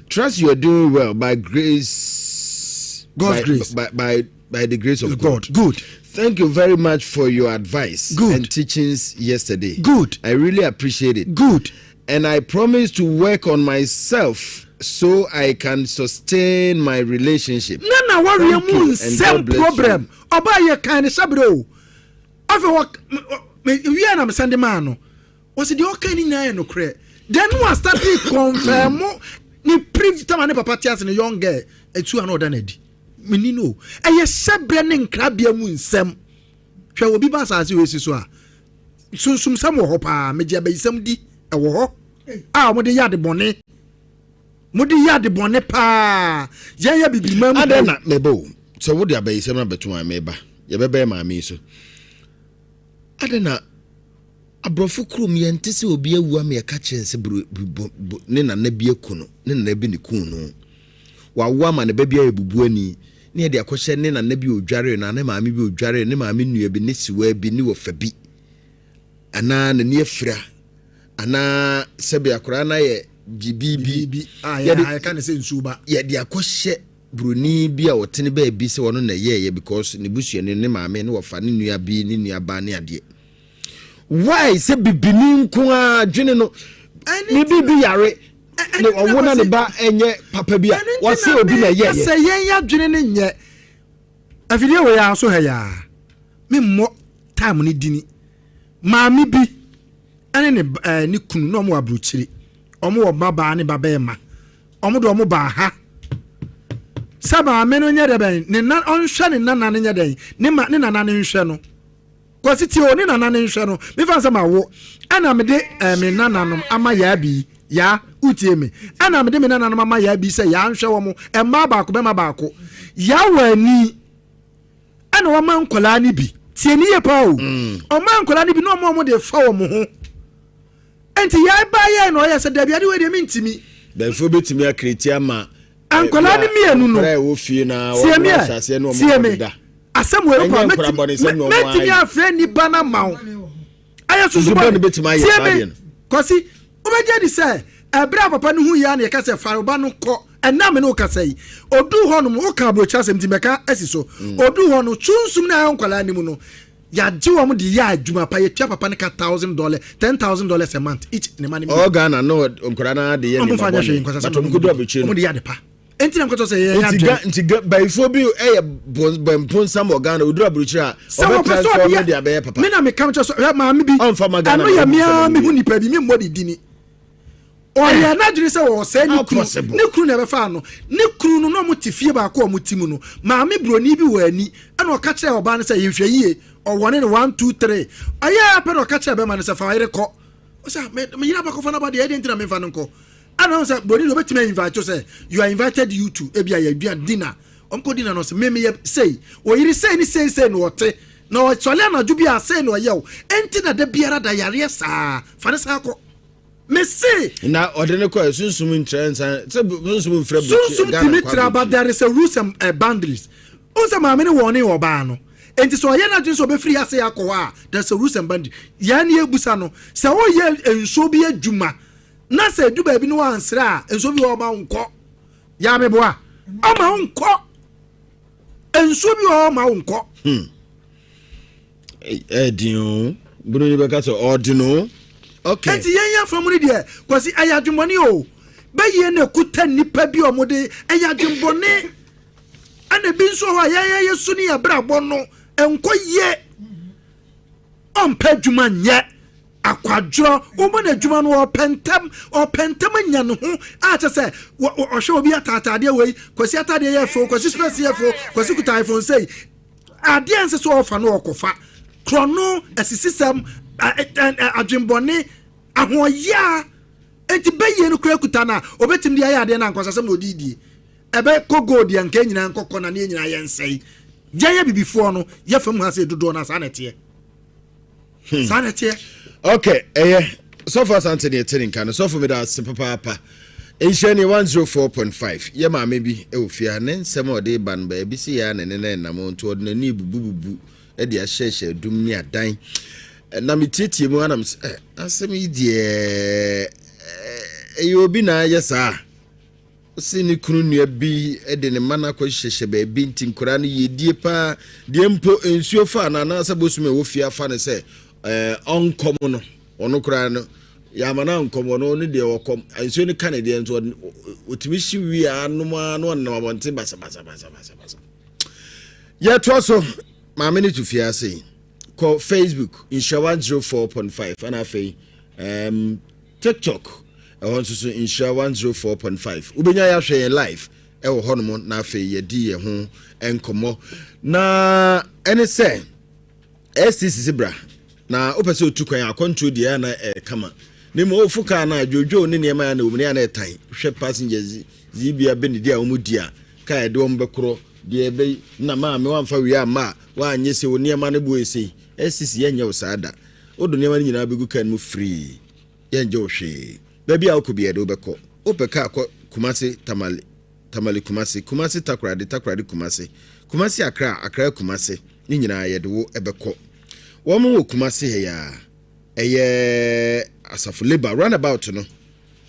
[SPEAKER 1] Trust you are doing well by grace.
[SPEAKER 5] God's
[SPEAKER 1] by,
[SPEAKER 5] grace.
[SPEAKER 1] By the grace of God.
[SPEAKER 5] God. Good.
[SPEAKER 1] Thank you very much for your advice
[SPEAKER 5] Good.
[SPEAKER 1] and teachings yesterday.
[SPEAKER 5] Good.
[SPEAKER 1] I really appreciate it.
[SPEAKER 5] Good.
[SPEAKER 1] And I promise to work on myself so I can sustain my relationship.
[SPEAKER 5] Na na wareɛ
[SPEAKER 1] Thank
[SPEAKER 5] mu
[SPEAKER 1] you and
[SPEAKER 5] nsɛm
[SPEAKER 1] God bless you.
[SPEAKER 5] problem ɔbaa yɛ kan ne hyɛbrɛ o afei wɔ wie na mesan de maa no wɔsi deɛ ɔka ne nyinaa yɛ nokorɛ then no asate kɔnfɛn ne previ tama ne papa te ase ne young girl etu ano ɔda n'adi meni no ɛyɛ hyɛbrɛ ne nkrabea mu nsɛm hwɛ obi ba asase wɔ esi so a sunsumsɛm wɔ hɔ paa megye abayisɛm di ɛwɔ hɔ a wɔde yɛ ade bɔne Mode yɛ ade bɔne paa. Yɛn yɛ bibiman mu.
[SPEAKER 1] Adɛn na meba o? Sɛ wode abayisɛm no abɛto a meba. Yɛbɛbɛn maame yi so. Adɛn na aborɔfo kurom yɛnte sɛ obi awu ama yɛka kyerɛ no sɛ ne nana bi aku no, ne nana bi ne kuu no. Wawo ama ne ba bi ayɛ bubuani ne yɛde akɔhyɛ ne nana bi odwaree no, ne maame bi odwaree ne maame nua bi, ne sewaa bi, ne wɔfa bi. Anaa n'ani afira. Anaa sɛbe akwadaa no ayɛ biribi
[SPEAKER 5] a yɛka ne sɛ nsuo ba.
[SPEAKER 1] Yɛde akɔhyɛ buroni bi a ɔtene baabi sɛ ɔno na ɛyɛɛyɛ because ne busuani ne maame ne wɔfa ne nua bi ne nua ba ne adeɛ. Why sɛ bibini nko ara dwene no? Ne biribi yare ne ɔwo na ne ba nyɛ papa bi a, wɔse obi na ɛyɛɛyɛ.
[SPEAKER 5] Sɛ yɛn yɛadwene no nyɛ afidie wɔ yɛn so ha yi a, memmɔ time no dini. Maame bi ɛne ne ɛɛ ne kunu na wɔn wɔ aburokyire. Wɔn wɔ babaa ne babɛɛma. Wɔn de wɔn baa ha sɛ maame no nyɛ dɛ bɛn ne na ɔnhwɛ ne nana no nyɛ dɛn ne ma ne nana no nhwɛ no. Kwasi tie o ne nana no nhwɛ no. Mefa sɛ ma wo ɛna mede ɛɛ me nananom ama yaa bi yaa wotie me ɛna mede me nananom ama yaa bi sɛ yaa nhwɛ wɔn mmaa baako bɛma baako yaa wɔ ani. Ɛna ɔma nkwadaa no bi tie ne yie paa o mm. ɔma nkwadaa no bi na ɔma ɔmo de fa wɔn ho nti yɛn ba yɛn na ɔyɛ sɛ dabi ade wei deɛ mi ntumi.
[SPEAKER 1] Bɛnfo betumi akireti ama.
[SPEAKER 5] Eh, nkwadaa no mmienu no
[SPEAKER 1] tie
[SPEAKER 5] mi ɛ tie mi asɛm wɔ ekɔ mɛtumi afrɛ nipa na ma wo ɛyɛ susu bɔ tie mi kɔsi wobɛgye di sɛ ɛberɛ a papa no hu yɛ a na yɛka sɛ fa wo ba no kɔ ɛnna me ne wo kasa yi oduu hɔ nom woka aburokyi asɛm nti mɛka asi so mm. oduu hɔ no sunsum no a ɛwɔ nkwadaa no mu no yɛagye wɔn de yɛ adwuma pa yɛtua papa no ka thousand dollar ten thousand dollars a month each ne ma ne mi.
[SPEAKER 1] ɔ Ghana no nkwadaa no de yɛ nneɛma bɔne but wɔn kodu aburokyire no
[SPEAKER 5] wɔn de yɛ ade pa nti na nkɔtɔ sɛ yɛyɛ adwene.
[SPEAKER 1] Nti bayifoɔ bi yɛ bɔnponsam wɔ Ghana oduru aburokyire a ɔbɛ transform no de abɛyɛ papa.
[SPEAKER 5] Me na meka kyerɛ sɛ hwɛ maame bi ɛno yɛ mea me ho nipa bi me mmɔ ne dini ɔyɛ n'adwene sɛ ɔsɛe ne kunu ne kunu na ɛbɛfa no ne kunu no na ɔmo te fie baako a ɔmo te mu no maame broni bi wɔ ani ɛna ɔka kyerɛ ɔbaa no sɛ yɛhwɛ yie ɔwɔ ne one two three ɔyɛ apɛ na ɔka kyerɛ bɛrima no sɛ fa ɔyere kɔ ɔsɛ me yere abakɔfa no aba deɛ ɛdeɛ nti na memfa no nkɔ Ɛna ɔhu sɛ broni deɛ ɔbɛtumi a invite wo sɛ you are invited you to ebi a yɛ aduan dinner wɔn kɔ dinner no ɔsɛ me meyɛ sei ɔyere sei ne sei sei na ɔte na ɔsɔre anadwo bi a sei na ɔyɛ o ɛnti na da biara da yareɛ saa fa ne saa kɔ me se.
[SPEAKER 1] Na ɔde ne kɔ sunsum nkyerɛ nsa sɛ sunsum nfrɛ
[SPEAKER 5] sunsum tumi tra but there is a rules and uh, boundaries o sɛ maame ne wɔn ne ɔbaa no nti sɛ ɔyɛ n'adwene sɛ ɔbɛfiri ase akɔ hɔ a there is a rules and boundaries yɛn ne yɛbusa no sɛ ɔyɛ nsuo bi adwuma Na sɛ edu baabi na wansrɛ a, nsuo bi wɔ hɔ ɔma wo nkɔ. Yaa meboa. Ɔma wo nkɔ. Nsuo bi wɔ hɔ ɔma wo nkɔ.
[SPEAKER 1] Hmm. Ɛdin o. Bunu ni bɛka sɛ ɔden o. Okay.
[SPEAKER 5] Enti yɛn yɛn fam no deɛ, Kwasi, ɛyɛ adwemmɔne o. Bɛyie na ɛkuta nnipa bi a wɔde ɛyɛ adwemmɔne. Ɛna ebi nso wɔ hɔ a yɛn yɛn yɛ su ne yɛn abrabɔ no nkɔ yie. Ɔmpɛ adwuma nyɛ. Akwadworɔ, woma no adwuma no ɔpɛ ntɛm, ɔpɛ ntɛm anya ne ho a kyɛ sɛ ɔhwɛ obi ataataadeɛ wei, Kwasi ataadeɛ yɛ fɛ o, Kwasi spɛs yɛ fɛ o, Kwasi kuta iPhone sei. Adeɛ nsɛ sɛ ɔfa no ɔkɔfa. Korɔno, asisisɛm, adwenbɔne, ahoɔyaa. Enti bɛyie no koraa kuta no a, ɔbɛtumi de ayɛ adeɛ no a nkwasasɛm na ɔde redie. Ɛbɛkɔ gold deɛ nka nyinaa nkɔkɔ na ne nyinaa yɛnsɛe. Yɛn abibifoɔ no, yɛ fam ha sɛ dodoɔ no a saa na ɛteɛ.
[SPEAKER 1] Hmm.
[SPEAKER 5] Saa na ɛteɛ.
[SPEAKER 1] Ok, ɛyɛ. Sɔfo Asante ne ɛte ne nka no. Sɔfo meda ase papaapa. Nhyira ni 104.5. Yɛ maame bi wɔ fie ha ne nsɛm a ɔde ba no baabi sɛ yɛ a na ne nan nam nti ɔde n'ani bubububu de ahyɛhyɛ adum ne adan. Na metietie mu anam sɛ eh, asɛm yi deɛ ɛyɛ obi na ayɛ saa. Ɔse ne kunu nua bi de ne mma no akɔhyehyɛ baabi nti nkwadaa no yiedie paa deɛ mpo nsuo faa no anaasɛ bosom a ɛwɔ fie afa no sɛ ɔnkɔm no ɔno koraa no yɛama no ankɔm ɔno ne deɛ ɔkɔm nsuo no ka ne deɛ nso ɔtumi hye wie anom a na ɔnam abɔnten basabasabasabasa yɛtoa so maame no to fie ase yi kɔ facebook nhyira 104.5 ɛna afei um, TikTok, ɛhɔ nso so Nhyira 104.5. Wobɛnya yɛahwɛ yɛn live ɛwɔ hɔnom na afei yɛdi yɛn ho nkɔmmɔ. Na ɛne sɛ STC bra na wopɛ sɛ otu kwan akwantuo deɛ na ɛyɛ kama. Ne mu ofo kaa no a dwodwo ne nneɛma a na wɔn ne a na ɛtan. Hwɛ passengers yi bi abɛnidi a wɔn di a kaa ɛde wɔn bɛkorɔ deɛ ɛbɛyi na maame wamfa wie amma a wanyɛ sɛ wo nneɛma no bo ɛsei. STC yɛnyɛ wo saa da. Wode nneɛma no nyinaa bɛgu kaa no mu firii. Yɛngye wo hwee. Baabi a wokɔ biara yɛde wo bɛkɔ. Wopɛ kaa kɔ Kumasi Tamale, Tamale Kumasi, Kumasi Takoradi, Takoradi Kumasi, Kumasi Accra, Accra Kumasi, ne nyinaa yɛde wo bɛkɔ. Wɔn wɔ Kumasi ha yi ara. Ɛyɛ Asafo Labour roundabout no,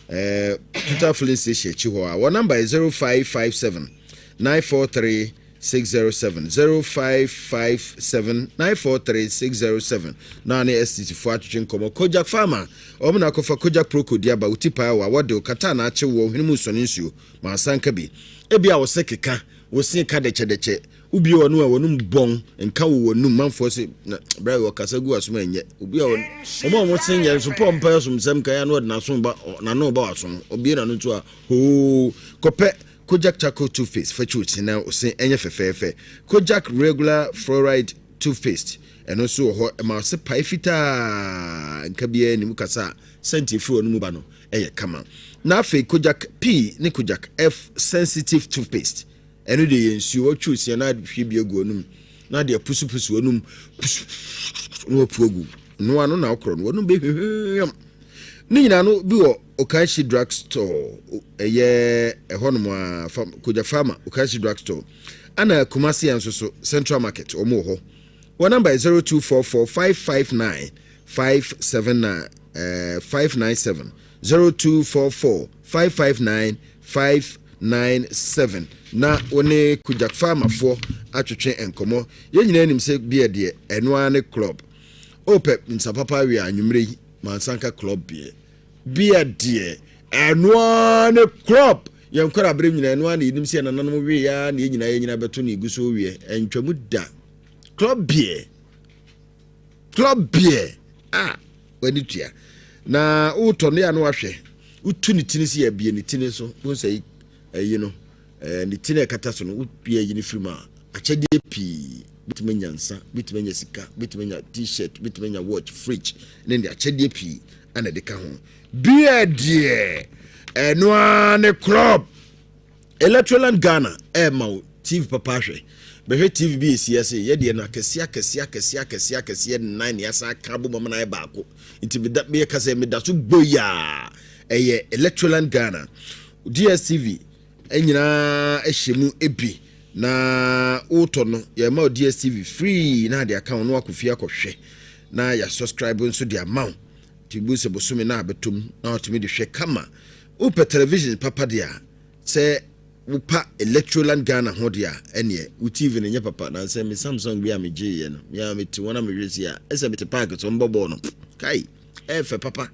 [SPEAKER 1] eh, Total filling station akyi hɔ a. Wɔn number yɛ 0557 943. 607 0557 943 607 na ne STC foɔ atwetwe nkɔmmɔ. Kojak Pharma, wɔn na akɔfa Kojak Pro di aba. Wo ti paa wɔ a wɔde wo kata na akye wɔ hwene mu sɔne nsuo ma asanka bi. Ebi a wɔsɛ keka wɔsi ka dɛkyɛdɛkyɛ, wobie wɔn a wɔnum bɔn nka wɔ wɔnum manfoɔ se na bra wɔkasa gu asom ɛnyɛ obi a wɔn a wɔn se nyɛ nso pɔ mpa asom sɛm kan ano ɔde n'aso ba n'ano ba w'asom obie n'ano nso a hoo. Kɔpɛ Kojak charcoal toothpaste fa twi wo na ose ɛnyɛ fɛfɛɛfɛ. Kojak regular fluoride toothpaste, ɛno nso wɔ hɔ, ɛma ɔse pae fitaa, nka biara anim kasa a sɛnti efiri wɔn mu ba no ɛyɛ kama. Na afei Kojak P ne Kojak F sensitive toothpaste, ɛno de yɛ nsuo wɔtwi osia na ahwie bi agu wɔnum na de apusupusu wɔnum pusu na wapu agu noa no na akorɔ no wɔnum bɛhwehwɛm. Ne nyinaa no bi wɔ Okaishie Drug Store, ɛyɛ ɛhɔnom a Kojak Pharma, Okaishie Drug Store, ana Kumasi nso so Central Market wɔn wɔ hɔ. Wɔn number yɛ 0244 559 579 597, 0244 559 597, na wɔne Kojak Pharmafoɔ atwetwe nkɔmɔ. Yɛn nyinaa nim sɛ beer deɛ, ɛno ara ne club. Ɔpɛ nsa papa awie anwummerɛ yi mansanka club beer. Beer deɛ, ɛno ara ne club. Yɛn kɔrɔ abere nyinaa, ɛno ara na yɛnim sɛ nananom wie ya na yɛn nyinaa, yɛn nyinaa bɛto ne egu so wie ɛntwamu da. Club beer, club beer a w'ani tua na wotɔ no yɛ ano ahwɛ, wotu ne tini si abie ne tini so wɔn sɛ ɛyi no ne tini a ɛkata so no, wopie ayi ne firi mu a, akyɛdeɛ pii bitumi anya, nsa bitumi anya, sika bitumi anya, T-shirt bitumi anya, watch, fridge ne ne akyɛdeɛ pii ɛna ɛde ka ho. Beer deɛ, ɛno ara ne club. Electroland Ghana ɛɛma wo TV papa ahwɛ. Bɛhwɛ TV bi esi ase, yɛdeɛ no akɛseɛ akɛseɛ akɛseɛ akɛseɛ akɛseɛ nnan ne asan aka abɔ mu na ayɛ baako, nti meda meyɛ kasa meda so boyaa. Ɛyɛ Electroland Ghana. DStv nyinaa hyɛ mu bi na wotɔ no, yɛma wo DStv free na ade aka wo na wakɔ fie akɔhwɛ na yɛasubscribe nso de ama wo, nti bu sɛ bosome na abɛtom na watumi de hwɛ kama. Wopɛ television papa deɛ a, sɛ wopa Electroland Ghana ho deɛ a, ɛneɛ wo TV no nyɛ papa. Nansɛ me Samsung bi a megyeeɛ no, mea mete wɔn a mehwɛ si a ɛsɛ mete park so mbɔ bɔɔl no kai, ɛyɛ papa.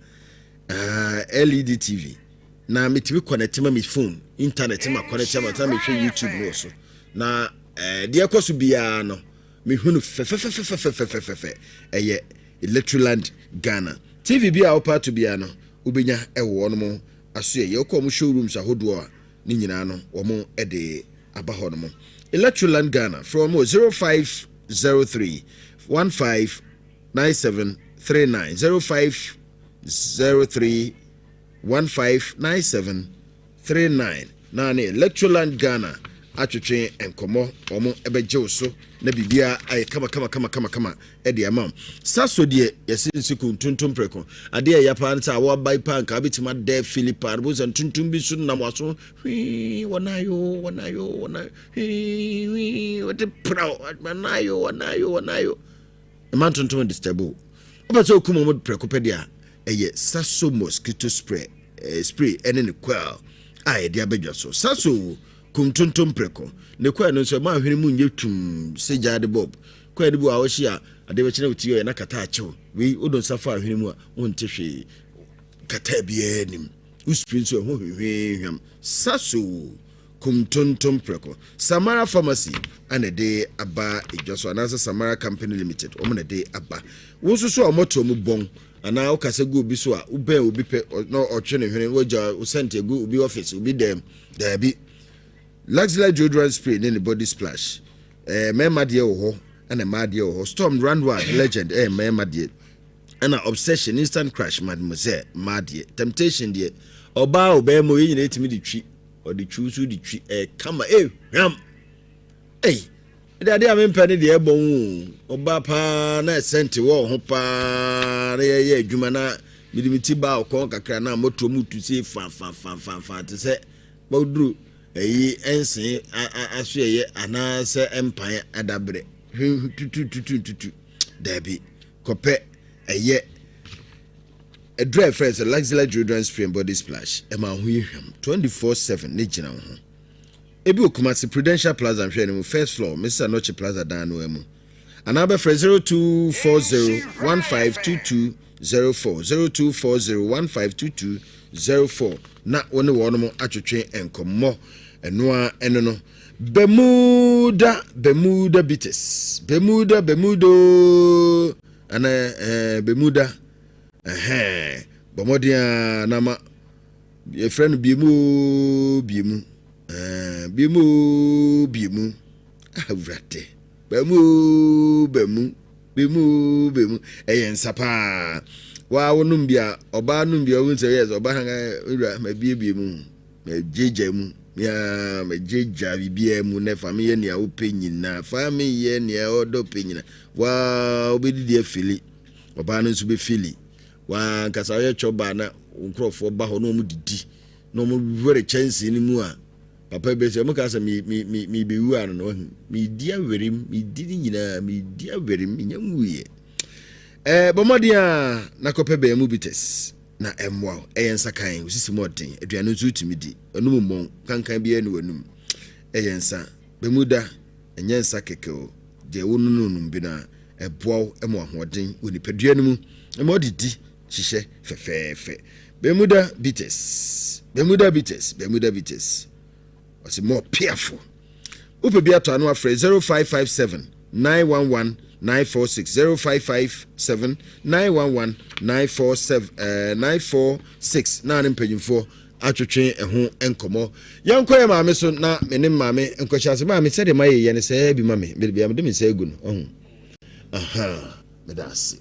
[SPEAKER 1] LED TV na metumi connect ma me phone internet, ma connect ma na mehwɛ YouTube no wɔ so na deɛ ɛkɔ so biara no mehu no fɛfɛfɛfɛfɛfɛfɛ. Ɛyɛ Electroland Ghana. TV bi a wopɛ ato biara no, wobɛnya ɛwɔ wɔn mo aso. Yɛ yɛkɔ wɔn showrooms ahodoɔ a ne nyinaa no wɔn de aba hɔ nom. Electroland Ghana, frɛ wɔn wɔ 0503 15 97 39, 0503 15 97 39, na ne Electroland Ghana atwetwe nkɔmmɔ. Wɔn bɛgye wo so na biribiara ayɛ kama kama kama kama kama ɛde ama wo. Saso deɛ, yɛsi nsiku ntontom prɛko adeɛ a ɛyɛ paa no sɛ awɔ aba paa nka wobɛtumi adɛ fili paa no sɛ ntontom bi so nam waso hwii wɔnayo wɔnayo wɔnayo hwii hwii wɔde praw wɔnayo wɔnayo wɔnayo ɛma ntontom disturb wo. Wopɛ sɛ okum wɔn prɛko pɛ deɛ a, ɛyɛ Saso mosquito spray, spray ɛne ne coil a yɛde abɛdwa so. Saso kum ntontom prɛko. Ne coil no nso, ɛma ahwene mu nyɛ tum sɛ gyaade bulb. Coil no bi wɔ a wɔhye a, adeɛ bɛkyerɛ wo ti ɔyɛ na kata akyew. Wei wodɔ nsa fa ahwene mu a, wonte hwee, kata biara nim. Wo spray nso, ɛho hwehwehwam. Saso kum ntontom prɛko. Samara Pharmacy ana ɛde aba edwa so, anaasɛ Samara Company Limited, wɔn na ɛde aba. Wo nso so a wɔmɔtoa mu bɔn anaa wokasa gu obi so a, wobɛn obi pɛ na ɔtwe ne hwene, wagya wo sɛnte agu obi office, obi dɛm daabi. Luxury deodorant spray ne ne body splash, mmarima deɛ wɔ hɔ ɛna mmaa deɛ wɔ hɔ. Storm, Roundward, Legend ɛyɛ mmarima deɛ, ɛna Obsession, Instant Crush, Mademoiselle, mmaa deɛ. Temptation deɛ, ɔbaa ɔbɛrima oyɛ nyinaa etumi de twi, ɔde twi nso de twi ɛyɛ kama, ɛhwam. Ɛy ɛde adeɛ a mempɛ ne deɛ ɛbɔ ho ɔbaa paa na ɛsɛnte wɔ ho paa na yɛyɛ adwuma na mede me ti baa ɔkɔn kakra na mɔtoɔ mu tu se fafafafafa te sɛ bɔduru ɛyi ɛnsen aso ɛyɛ anaasɛ mpan adabrɛ tutu tutu tutu. Daabi, kɔpɛ ɛyɛ ɛduru a ɛfrɛ sɛ Luxury deodorant spray and body splash. Ɛma ho yɛ hwam 24/7 ne gyina wo ho. Ebi wɔ Kumasi, Prudential Plaza nhwɛɛ no mu, first floor, Mrs. Anokye Plaza dan no ara mu. Anaa wobɛfrɛ 0240 152204, 0240 152204 na wo ne wɔnom atwetwe nkɔmmɔ. Ɛno ara ɛno no. Bermuda, Bermuda Bitters, Bermuda, Bermuda ooo, anaa ɛɛ Bermuda, ɛhɛn, bɔ mmɔden ara na ma yɛfrɛ no biemu oo biemu, ɛɛ biemu oo biemu, ah awurade, bɛmu oo bɛmu, bɛmu oo bɛmu, ɛyɛ nsa paa. Waa wonom bi a, ɔbaa nom bi a, wohu sɛ yes, ɔbaa no wura mabiebie mu. Magyaagyaa mu, me ara magyaagyaa biribiara mu nɛ fa me yɛ nea wopɛ nyinaa, fa me yɛ nea ɔdɔ pɛ nyinaa. Waa wobɛdidi afili, ɔbaa no nso bɛfili. Waa nkasa woyɛ twɛ na wo nkurɔfoɔ ba hɔ na wɔn didi na wɔn were kyɛnsee no mu a, papa bi sɛ wɔn ka sɛ me me me me bɛwu ano no wahu medi awere mu, medi ne nyinaa, medi awere mu, menya nwuiɛ. Ɛɛ bɔ mmɔden a na kɔpɛ bɛn mu bitters. Na ɛmmoa wo. Ɛyɛ nsakan, wo sisi mu ɔden, aduane nso wotumi di, w'anum mmɔn, kankan biara nni w'anum. Ɛyɛ nsa. Bɛmu da, ɛnyɛ nsa kɛkɛ o, deɛ wonononom bi no a, ɛboa wo ma ahoɔden wɔ nipadua no mu, ɛma wodidi hyehyɛ fɛfɛɛfɛ. Bɛmu da bitters, Bɛmu da bitters, Bɛmu da bitters. Ɔse more piafo. Wopɛ bi atɔ ano afrɛ 0557 911 946 0557 911 947 eh, 946 na ne mpanyimfoɔ atwetwe ɛho nkɔmmɔ. Yɛnkɔ yɛ maame so na me ne maame nkɔhyɛ ase. Maame sɛdeɛ mayɛ yɛ no sɛ bi ma me bia mede me nsa agu no ɔho. Aha, meda ase.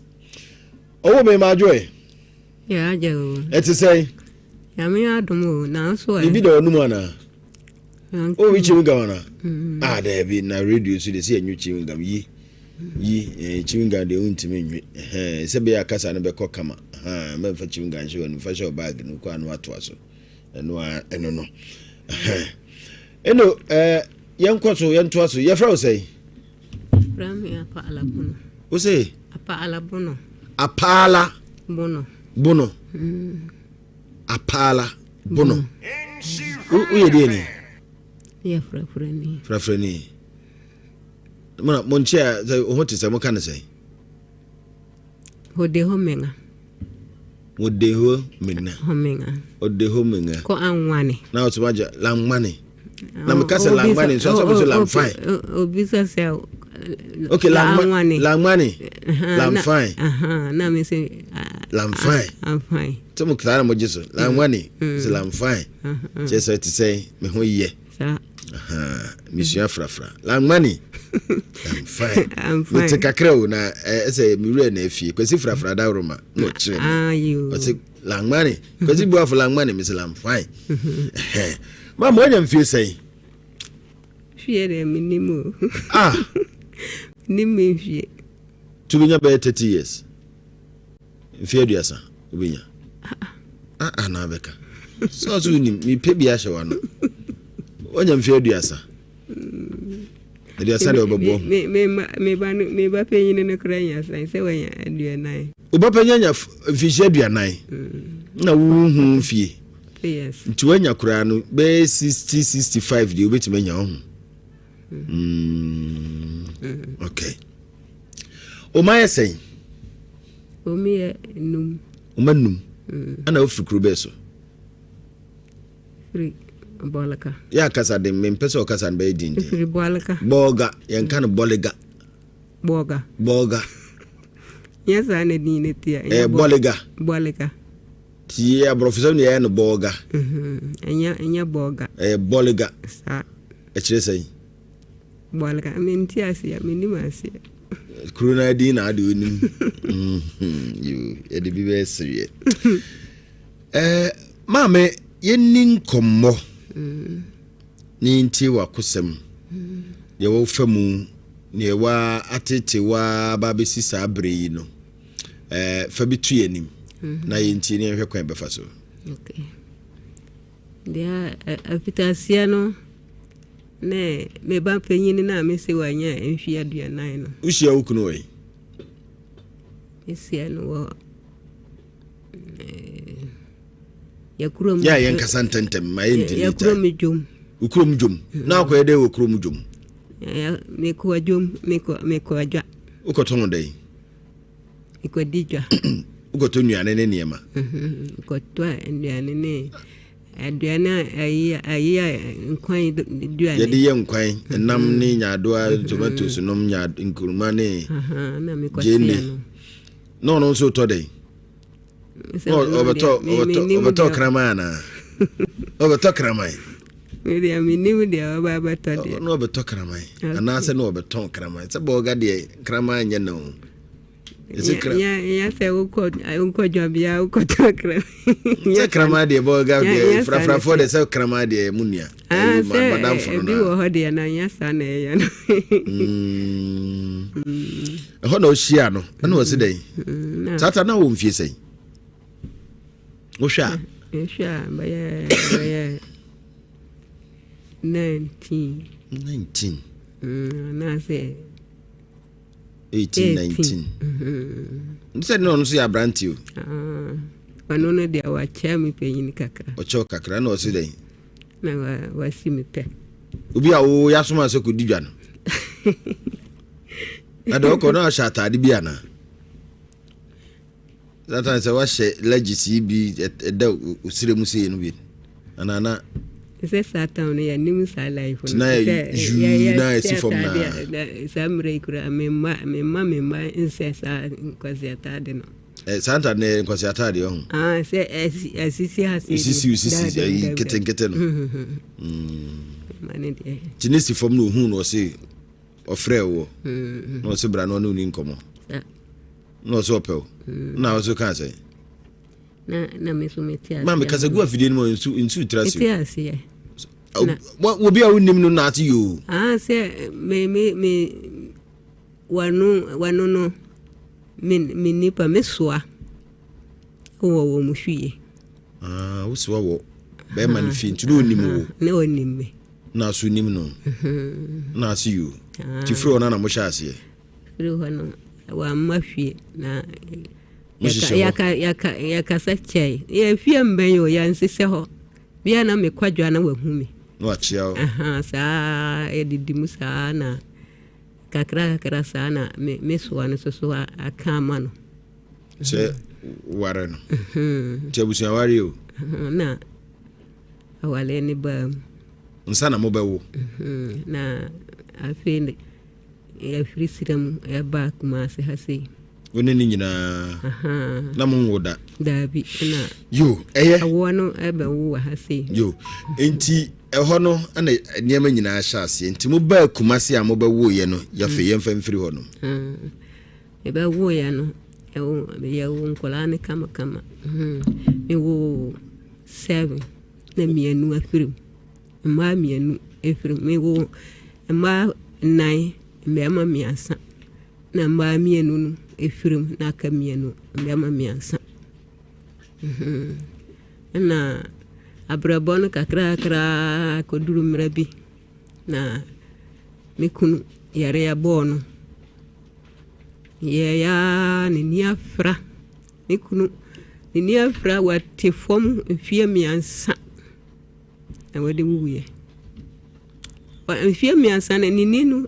[SPEAKER 1] Ɔwɔ me maadwo ɛ.
[SPEAKER 6] Yɛ agya o.
[SPEAKER 1] Ɛte sɛn?
[SPEAKER 6] Nyame adom o, nanso ɛ.
[SPEAKER 1] Biribi da w'anum anaa? O wi chewing gum anaa? Mm. Ah, daabi, na radio so de sɛ yɛnwe chewing gum yi. Yi, eh, chewing gum deɛ wontumi nwe. Ɛhɛn, sɛ bɛyɛ akasa no bɛkɔ kama. Ɛhɛn, mɛmfa chewing gum nhyɛ w'anum, fa hyɛ wo bag no kɔ ano atoa so. Ɛno a, ɛno no. Ɛhɛn. Ɛno, eh, yɛnkɔ so, yɛntoa so. Yɛfrɛ wo sɛn?
[SPEAKER 6] Frɛ me Apaala Bono.
[SPEAKER 1] Wo se?
[SPEAKER 6] Apaala Bono.
[SPEAKER 1] Apaala
[SPEAKER 6] Bono.
[SPEAKER 1] Bono. Mm. Apaala Bono. Woyɛ deɛ ni?
[SPEAKER 6] Yɛ frafrani.
[SPEAKER 1] Frafrani. Mona mo nkyea sɛ wo ho te sɛ moka ne sɛn?
[SPEAKER 6] Hode ho menga.
[SPEAKER 1] Hode ho menga.
[SPEAKER 6] Ho menga.
[SPEAKER 1] Hode ho menga.
[SPEAKER 6] Ko anwane.
[SPEAKER 1] Na ɔsɛ wagya langmane. Na meka sɛ langmane nso asɛ mo sɛ lamfine.
[SPEAKER 6] Obi sɛ sɛ.
[SPEAKER 1] Okay, langmane. Langmane. Lamfine.
[SPEAKER 6] Na me sɛ.
[SPEAKER 1] Lamfine.
[SPEAKER 6] Lamfine.
[SPEAKER 1] Sɛ mo saa na mo gye so. Langmane. Sɛ lamfine. Kyerɛ sɛ te sɛ me ho yɛ. Mesua frafra. Langmane. Lamfine. Mete kakra o na ɛsɛ me wura na afie. Kwasi frafra dawroma na ɔkyerɛ me. Ɔse Langmane. Kwasi Buafo Langmane mese Lamfine. Mama wanya mfie sɛn?
[SPEAKER 6] Fie deɛ menim o.
[SPEAKER 1] Ah.
[SPEAKER 6] Nim me mfie.
[SPEAKER 1] Tu bɛnya bɛyɛ 30 years. Mfie 30 wobɛnya. Ah ah na abɛka. Sɛ ɔso wonim mepɛ bi ahyɛ w'ano. Wanya mfie 30. 30 deɛ ɔbɛboɔ.
[SPEAKER 6] Me ba panyin no kora nya san sɛ wanya 40.
[SPEAKER 1] Wo ba panyin anya mfinhyia 40 na wohu mfie.
[SPEAKER 6] Yes.
[SPEAKER 1] Nti wanya koraa no bɛyɛ 60 65 deɛ wobɛtumi anya ɔho. Mm. Okay. Ɔma yɛ sɛn?
[SPEAKER 6] Ɔmi yɛ num.
[SPEAKER 1] Ɔma num. Ɛna wofiri kuro bɛɛ so?
[SPEAKER 6] Firi Bɔlga.
[SPEAKER 1] Yɛ akasa de mempɛ sɛ ɔkasa no bɛyɛ dindin.
[SPEAKER 6] Firi Bɔlga.
[SPEAKER 1] Bɔlga yɛnka no Bɔlga.
[SPEAKER 6] Bɔlga.
[SPEAKER 1] Bɔlga.
[SPEAKER 6] Nyɛ saa na din no teɛ.
[SPEAKER 1] Ɛyɛ Bɔlga.
[SPEAKER 6] Bɔlga.
[SPEAKER 1] Tie aborɔfo sɛm na yɛyɛ no Bɔlga.
[SPEAKER 6] Ɛnyɛ ɛnyɛ Bɔlga.
[SPEAKER 1] Ɛyɛ Bɔlga.
[SPEAKER 6] Saa.
[SPEAKER 1] Ɛkyerɛ sɛn?
[SPEAKER 6] Bɔlga mente aseɛ menim aseɛ.
[SPEAKER 1] Kuro no din na ade onim. Yɛde bi bɛyɛ sereɛ. Eh, maame yɛnni nkɔmmɔ ne yɛntie w'akosɛm deɛ wɔfa mu deɛ wa atete wa ba bɛsi saa berɛ yi no eh, fa bi to yɛn anim na yɛntie ne yɛnhwɛ kwan bɛfa so.
[SPEAKER 6] Okay. Deɛ afitaseɛ no ne me ba panyin no a mese wanya mfeɛ 40 no.
[SPEAKER 1] Wohyia wo kunu wɔ yi?
[SPEAKER 6] Mehyia no wɔ yɛkurom.
[SPEAKER 1] Yɛ a yɛnkasa ntɛntɛm ma yɛndi ne
[SPEAKER 6] Yɛkurom dwom.
[SPEAKER 1] Wo kurom dwom? Na akɔyɛ dɛ wɔ kurom dwom?
[SPEAKER 6] Mekɔ dwom, mekɔ adwa.
[SPEAKER 1] Wokɔtɔn dɛn?
[SPEAKER 6] Mekɔdi dwa.
[SPEAKER 1] Wokɔtɔ nnuane ne nneɛma?
[SPEAKER 6] Mekɔtɔ nnuane ne aduane a ayi ayi a nkwan aduane.
[SPEAKER 1] Yɛde yɛ nkwan, nam ne nyaadoa, tomatoes nom, nyaad nkuruma ne gyeene. Na ɔno nso tɔ dɛn? Ɔbɛtɔ ɔbɛtɔ kraman anaa? Ɔbɛtɔ kraman.
[SPEAKER 6] Medeɛ menim deɛ ɔba abɛtɔ deɛ.
[SPEAKER 1] Na ɔbɛtɔ kraman anaasɛ na ɔbɛtɔn kraman sɛ bɔɔga deɛ kraman nyɛ na o.
[SPEAKER 6] Nyɛ sɛ wokɔ dwa bia wokɔtɔ kraman.
[SPEAKER 1] Sɛ kraman deɛ bɔɔga deɛ frafrafoɔ deɛ sɛ kraman deɛ mu nua.
[SPEAKER 6] Ah, sɛ ebi wɔ hɔ deɛ na nyɛ saa na ɛyɛ no.
[SPEAKER 1] Ɛhɔ na ɔhyia no ɛna ɔsi dɛn? Mm, Tata na wɔ mfie sɛn? Wohwɛ a?
[SPEAKER 6] Wohwɛ a bɛyɛ bɛyɛ 19.
[SPEAKER 1] 19.
[SPEAKER 6] Anaasɛ.
[SPEAKER 1] 18 19. Sɛ ne ɔno nso yɛ aberante o.
[SPEAKER 6] Ah, ɔno no deɛ wakyɛ me panyin kakra.
[SPEAKER 1] Ɔkyɛ kakra na ɔsi dɛn?
[SPEAKER 6] Na wasi me pɛ.
[SPEAKER 1] Obi a wo yasoma sɛ kɔdi dwa no. Na deɛ ɔkɔ na ɔhyɛ ataade bi anaa? Satan sɛ wahyɛ legis yi bi ɛda osire mu sei no bi anaa na.
[SPEAKER 6] Sɛ Satan no yɛnim saa life no.
[SPEAKER 1] Na yɛ na ɛsi fam na.
[SPEAKER 6] Saa mmerɛ yi kura memma memma memma nsɛ saa nkwasi ataade no.
[SPEAKER 1] Ɛ saa ntaade no yɛ nkwasi ataade ɔho.
[SPEAKER 6] Ah sɛ ɛsisi ha sei.
[SPEAKER 1] Esisi osisi ɛyi nketenkete no.
[SPEAKER 6] Ma ne deɛ.
[SPEAKER 1] Ti ne si fam na ohun na ɔse ɔfrɛ wɔ na ɔse bra na ɔne wo ni nkɔmɔ. Na ɔsɛ ɔpɛ wo mm. na ɔsɛ kaa sɛ
[SPEAKER 6] na na me so mete aseɛ
[SPEAKER 1] maame kasa gu afidie no mu nsu nsu tira se
[SPEAKER 6] mete aseɛ
[SPEAKER 1] obi a wonim no na ate yoo
[SPEAKER 6] ah sɛ me me me wano wano no me me nipa me soa wɔ wɔ mu fie
[SPEAKER 1] ah wosoa wɔ bɛrima no fie nti na onim wo
[SPEAKER 6] na onim me
[SPEAKER 1] na so nim no mhm. na ase yoo ti firi hɔ na na mohyɛ aseɛ
[SPEAKER 6] Firi hɔ no, wamma fie na yɛkasa kyɛe. Yɛ fie mbɛn o, yɛnsesɛ hɔ. Bia na mekɔ adwa na wahu me.
[SPEAKER 1] Na wakyea wo.
[SPEAKER 6] Saa yɛdidi mu saa na kakra kakra saa na me soa no soso aka ama no.
[SPEAKER 1] Sɛ ware no. Nti abusua ware o.
[SPEAKER 6] Na awale ne baa mu.
[SPEAKER 1] Nsa na mobɛwo.
[SPEAKER 6] Na afei Yɛfiri serɛ mu ɛbaa Kumase ha sei.
[SPEAKER 1] Wo ne ne nyinaa na mo nwo da?
[SPEAKER 6] Daabi na.
[SPEAKER 1] Yo, ɛyɛ.
[SPEAKER 6] Awoɔ no ɛbɛwo wɔ ha sei.
[SPEAKER 1] Yo, nti ɛhɔ no ɛna nneɛma nyinaa hyɛ aseɛ. Nti mo baa Kumase a mobɛwoeɛ no, yɛafei mm. yɛmfa mfiri hɔ nom.
[SPEAKER 6] Mm. Yɛbɛwoeɛ no, yɛwo nkwadaa no kamakama. Mm. Mewoo seven na mmienu afiri mu. Mmaa mmienu firi mu. Mewoo mmaa nnan, mmarima mmiɛnsa. Na mmaa mmienu no firi mu na aka mmienu, mmarima mmiɛnsa. Ɛna abrabɔ no kakrakra kɔduru mmerɛ bi na me kunu yareɛ bɔɔ no. Yɛeɛ ara n'ani afra. Me kunu n'ani afra wate fam mfeɛ mmiɛnsa. na wɔde wuiɛ. Mfeɛ mmiɛnsa no ne ni no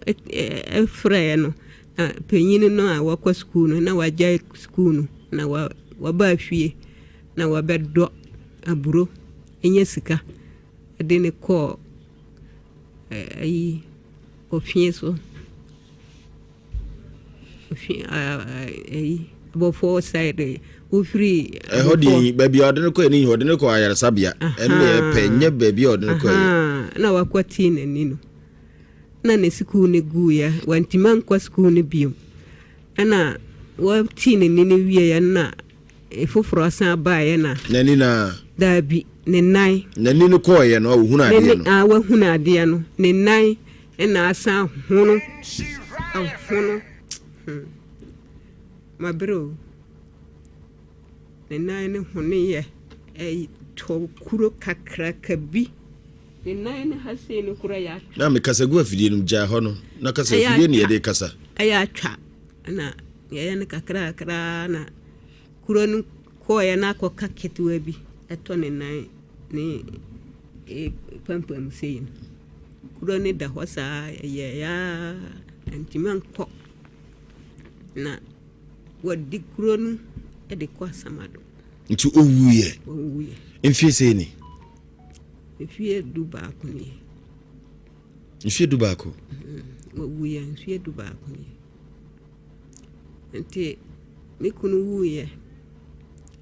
[SPEAKER 6] frɛɛ no na panyin no a wakɔ sukuu no na wagyae sukuu no na waba fie na wabɛdɔ aburo nya sika de ne kɔɔ ayi ofie so. Abɔfoɔ side wofiri.
[SPEAKER 1] Ɛhɔ deɛ baabi a ɔde no kɔ ɛni ɔde no kɔ ayaresabea ɛno na ɛpɛ nyɛ baabi a ɔde no kɔ
[SPEAKER 6] yɛ. Na wakɔ tii n'ani no na ne sukuu no guiɛ wantumi ankɔ sukuu no biom ɛna wɔtii n'ani no wieɛ na foforɔ san baeɛ na.
[SPEAKER 1] N'ani na.
[SPEAKER 6] Daabi ne nan.
[SPEAKER 1] N'ani no kɔɔeɛ no a ohunu adeɛ
[SPEAKER 6] no. Wahunu adeɛ no ne nan. Ɛna asan ahono ahono hmm mabrɛ o ne nan no honoeɛ ɛtɔ kuro kakraka bi ne nan no ha sei no kora yɛ atwa.
[SPEAKER 1] Na mekasa gu afidie no mu gyaa hɔ no na kasa afidie ne yɛde kasa.
[SPEAKER 6] Ɛyɛ atwa ɛna yɛyɛ no kakrakra na kuro no kɔɔeɛ na akɔka ketewa bi ɛtɔ ne nan ne. pampam sei no. Kuro no da hɔ saa ɛyɛɛ ara antumi ankɔ. Na wɔde kuro no de kɔ Asamado.
[SPEAKER 1] Nti owuiɛ?
[SPEAKER 6] Owuiɛ.
[SPEAKER 1] Mfie sei ni?
[SPEAKER 6] Mfie 11 nie.
[SPEAKER 1] Mfie 11?
[SPEAKER 6] Owuiɛ mfie 11 nie. Nti me kunu wuiɛ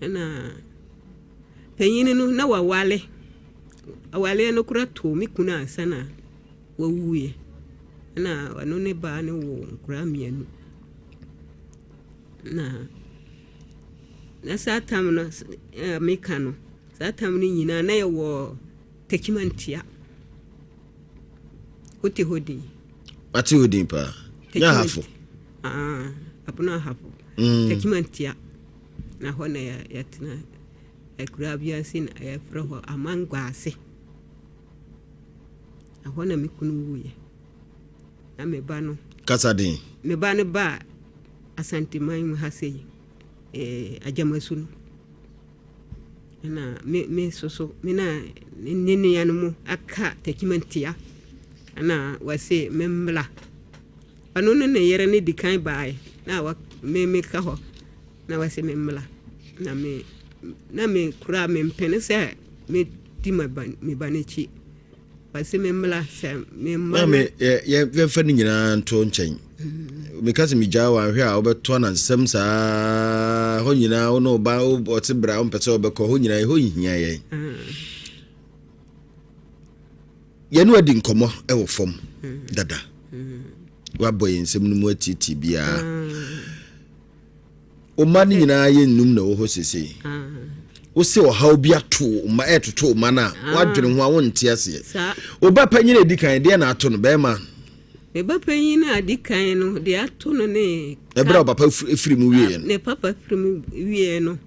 [SPEAKER 6] ɛna panyin no na wawale. Awaleɛ no kora too me kunu ansa na wawuiɛ. Ɛna ɔno ne baa no woo nkoraa mmienu. Na na saa tam no a meka no, saa tam no nyinaa na yɛwɔ Techimantia. Wote hɔ din?
[SPEAKER 1] Mate hɔ din paa. Nyɛ Ahafo.
[SPEAKER 6] Ah, Abono Ahafo. Techimantia. Na hɔ na yɛtena. Akuraa bi ase na yɛfrɛ hɔ Amangwaase. Ɛhɔ na me kunu wuiɛ. Na me ba no.
[SPEAKER 1] Kasa den.
[SPEAKER 6] Me ba no baa Asanteman mu ha sei, eh, Agyamasu no. Ɛna me me soso me na ne nua no mu aka Techimantia. Ɛna wɔse me mmla. Ɔno ne ne yere no di kan baeɛ na wa me meka hɔ na wɔse me mmla. Na me na me kura me mpene sɛ me di me ba me ba n'akyi. Wɔse me mmla sɛ me mma.
[SPEAKER 1] Maame yɛ yɛ yɛmfa ne nyinaa nto nkyɛn. Meka sɛ megyaa wo anhwɛ a wobɛto anansesɛm saa hɔ nyinaa wo ne wo ba ɔte bra wompɛ sɛ wobɛkɔ hɔ nyinaa ɛhɔ nhia yɛn. Yɛne wo adi nkɔmmɔ wɔ fam dada. Woabɔ yɛn nsɛm no mu atiatia biara. Wo mma no nyinaa yɛ nnum na ɛwɔ hɔ seesei. Wo se ɔhaw bi ato wo mma ɛretoto wo mma no a, woadwene ho a wonte aseɛ. Wo ba panyin a ɛdi kan deɛ na ato no bɛrima?
[SPEAKER 6] Me ba panyin a adi kan no deɛ ato no ne.
[SPEAKER 1] Ɛberɛ a papa firi mu wieɛ no.
[SPEAKER 6] Ne papa firi mu wieɛ no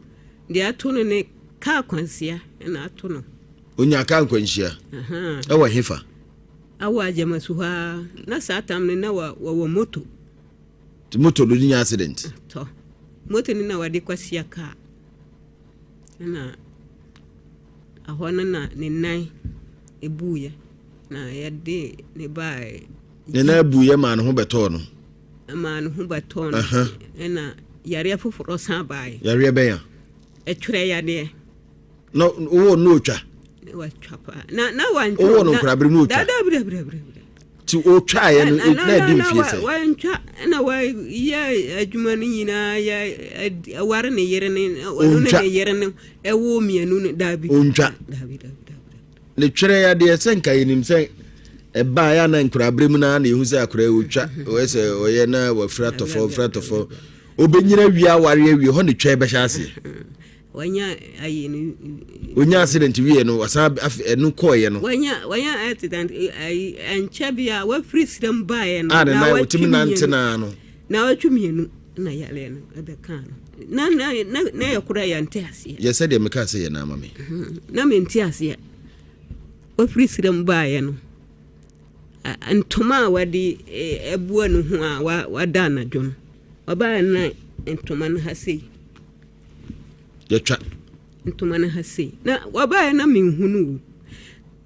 [SPEAKER 6] deɛ ato no ne kaa kwansia na ato no.
[SPEAKER 1] Onyaa kaa nkwanhyia ɛwɔ hefa?
[SPEAKER 6] Awɔ Agyamasu hɔ ara. Na saa tam no na wɔwɔ moto.
[SPEAKER 1] Nti moto no nya accident?
[SPEAKER 6] Tɔ. Moto no na wɔde kɔhyia kaa. Ɛna ɛhɔ no na ne nan ebuiɛ na yɛde ne baa.
[SPEAKER 1] Ne nan ebuiɛ maa ne ho bɛtɔɔ no.
[SPEAKER 6] Maa ne ho bɛtɔɔ no. Ɛna yareɛ foforɔ san baeɛ.
[SPEAKER 1] Yareɛ bɛn a?
[SPEAKER 6] Ɛtwerɛ yadeɛ.
[SPEAKER 1] Na wowɔ no otwa.
[SPEAKER 6] Watwa paa. Na na wantwa.
[SPEAKER 1] Wowɔ no nkorabere no otwa.
[SPEAKER 6] Dada bere bere bere.
[SPEAKER 1] Ti otwa yɛ no na ɛdi mfie sɛ.
[SPEAKER 6] Wantwa na wayɛ adwuma no nyinaa yɛ aware ne yere ne ɔno ne ne yere no ɛwo mmienu no daabi.
[SPEAKER 1] Ontwa.
[SPEAKER 6] Daabi daabi daabi.
[SPEAKER 1] Ne twerɛ yadeɛ sɛ nka yɛnim sɛ ɛbaa yɛ ana nkorabere mu naa na yɛhu sɛ akora otwa ɔyɛ sɛ ɔyɛ na wafira tɔfɔ wafira tɔfɔ obɛnyina wie aware awie hɔ ne twɛ bɛhyɛ aseɛ.
[SPEAKER 6] Wanya ayi no.
[SPEAKER 1] Onya accident wie no wasan af ɛno kɔɔyɛ no.
[SPEAKER 6] Wanya wanya accident ayi ɛnkyɛ bi a wafiri siram baeɛ no.
[SPEAKER 1] A ne nan otumi nante naa no.
[SPEAKER 6] Na watwi mmienu na yareɛ no ɛbɛkaa no. Na na na na yɛ kora yɛnte aseɛ.
[SPEAKER 1] Yɛ sɛ deɛ mekaa sɛ yɛ na ama me.
[SPEAKER 6] Na mente aseɛ. Wafiri siram baeɛ no ntoma a wɔde abua ne ho a wada anadwo no ɔbaeɛ na ntoma no ha sei.
[SPEAKER 1] Yɛtwa.
[SPEAKER 6] Ntoma no ha sei. Na wabaeɛ na menhunu o.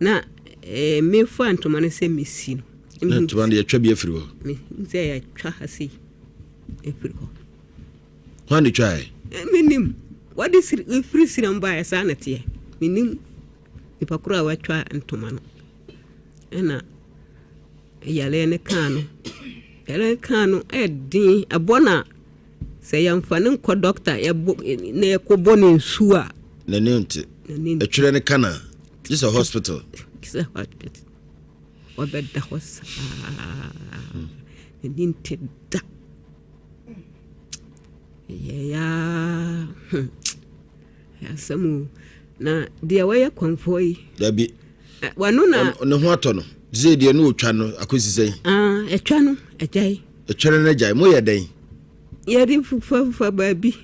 [SPEAKER 6] Na eh, mefa ntoma no sɛ mesi no.
[SPEAKER 1] Na ntoma no yɛtwa bi afiri hɔ.
[SPEAKER 6] Mehu sɛ yɛtwa ha sei afiri hɔ.
[SPEAKER 1] Hwan ne twaeɛ?
[SPEAKER 6] Eh, menim. Wɔde firi siram baeɛ saa na teɛ. Menim nipa koro a watwa ntoma no. Ɛna yareɛ no kaa no. Yareɛ no kaa no ɛden ɛbɔ no a Sɛ yɛmfa no nkɔ dɔkta yɛbɔ na yɛkɔbɔ no nsu a.
[SPEAKER 1] N'ani nte. Ɛtwerɛ no ka na gye sɛ hospital.
[SPEAKER 6] Gye sɛ hospital. Ɔbɛda hɔ saa. N'ani nte da. Ɛyɛ yaa. Hmm. Asɛm o. Na deɛ wɔyɛ kɔmfoɔ yi.
[SPEAKER 1] Dabi.
[SPEAKER 6] Wɔno na.
[SPEAKER 1] Ne ho atɔ no. Sɛ deɛ no ɔtwa no akɔsi sɛn.
[SPEAKER 6] Ɛtwa no agyae.
[SPEAKER 1] Ɛtwɛrɛ no agyae. Moyɛ dɛn?
[SPEAKER 6] Yɛde fufafufa baabi.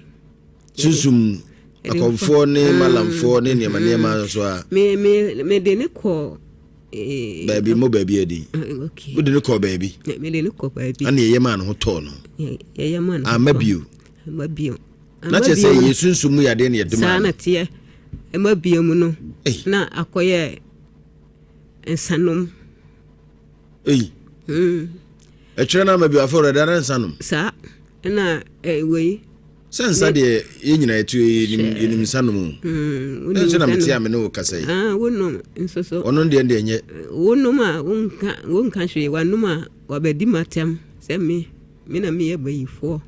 [SPEAKER 1] Sunsum akɔmfoɔ ne malamfoɔ ne nneɛma nneɛma nso a.
[SPEAKER 6] Me me mede ne kɔ.
[SPEAKER 1] Baabi mo baabi adi. Wode ne kɔ baabi.
[SPEAKER 6] Mede ne kɔ baabi.
[SPEAKER 1] Ɛna yɛyɛ maa ne ho tɔɔ no.
[SPEAKER 6] Yɛyɛ maa ne ho tɔɔ.
[SPEAKER 1] Ama bio.
[SPEAKER 6] Ama bio.
[SPEAKER 1] Na kyerɛ sɛ yɛ sunsum mu yadeɛ na yɛde maa no.
[SPEAKER 6] Saa na teɛ. Ɛma bio mu no. Na akɔyɛ. Nsanom.
[SPEAKER 1] Ei. Ɛtwerɛ no ama bi afei ɔrɛda ne nsanom.
[SPEAKER 6] Saa ɛna wei.
[SPEAKER 1] Sɛ nsa deɛ yɛn nyinaa yɛtu yɛnim nsa nom o. Ɛnso na mete a me ne wo kasa yi.
[SPEAKER 6] Ah, wonom nso so.
[SPEAKER 1] Ɔno deɛ deɛ nyɛ.
[SPEAKER 6] Wonom a wonka wonka hwee wanom a wabɛdi m'atɛm sɛ me me na meyɛ bayifoɔ.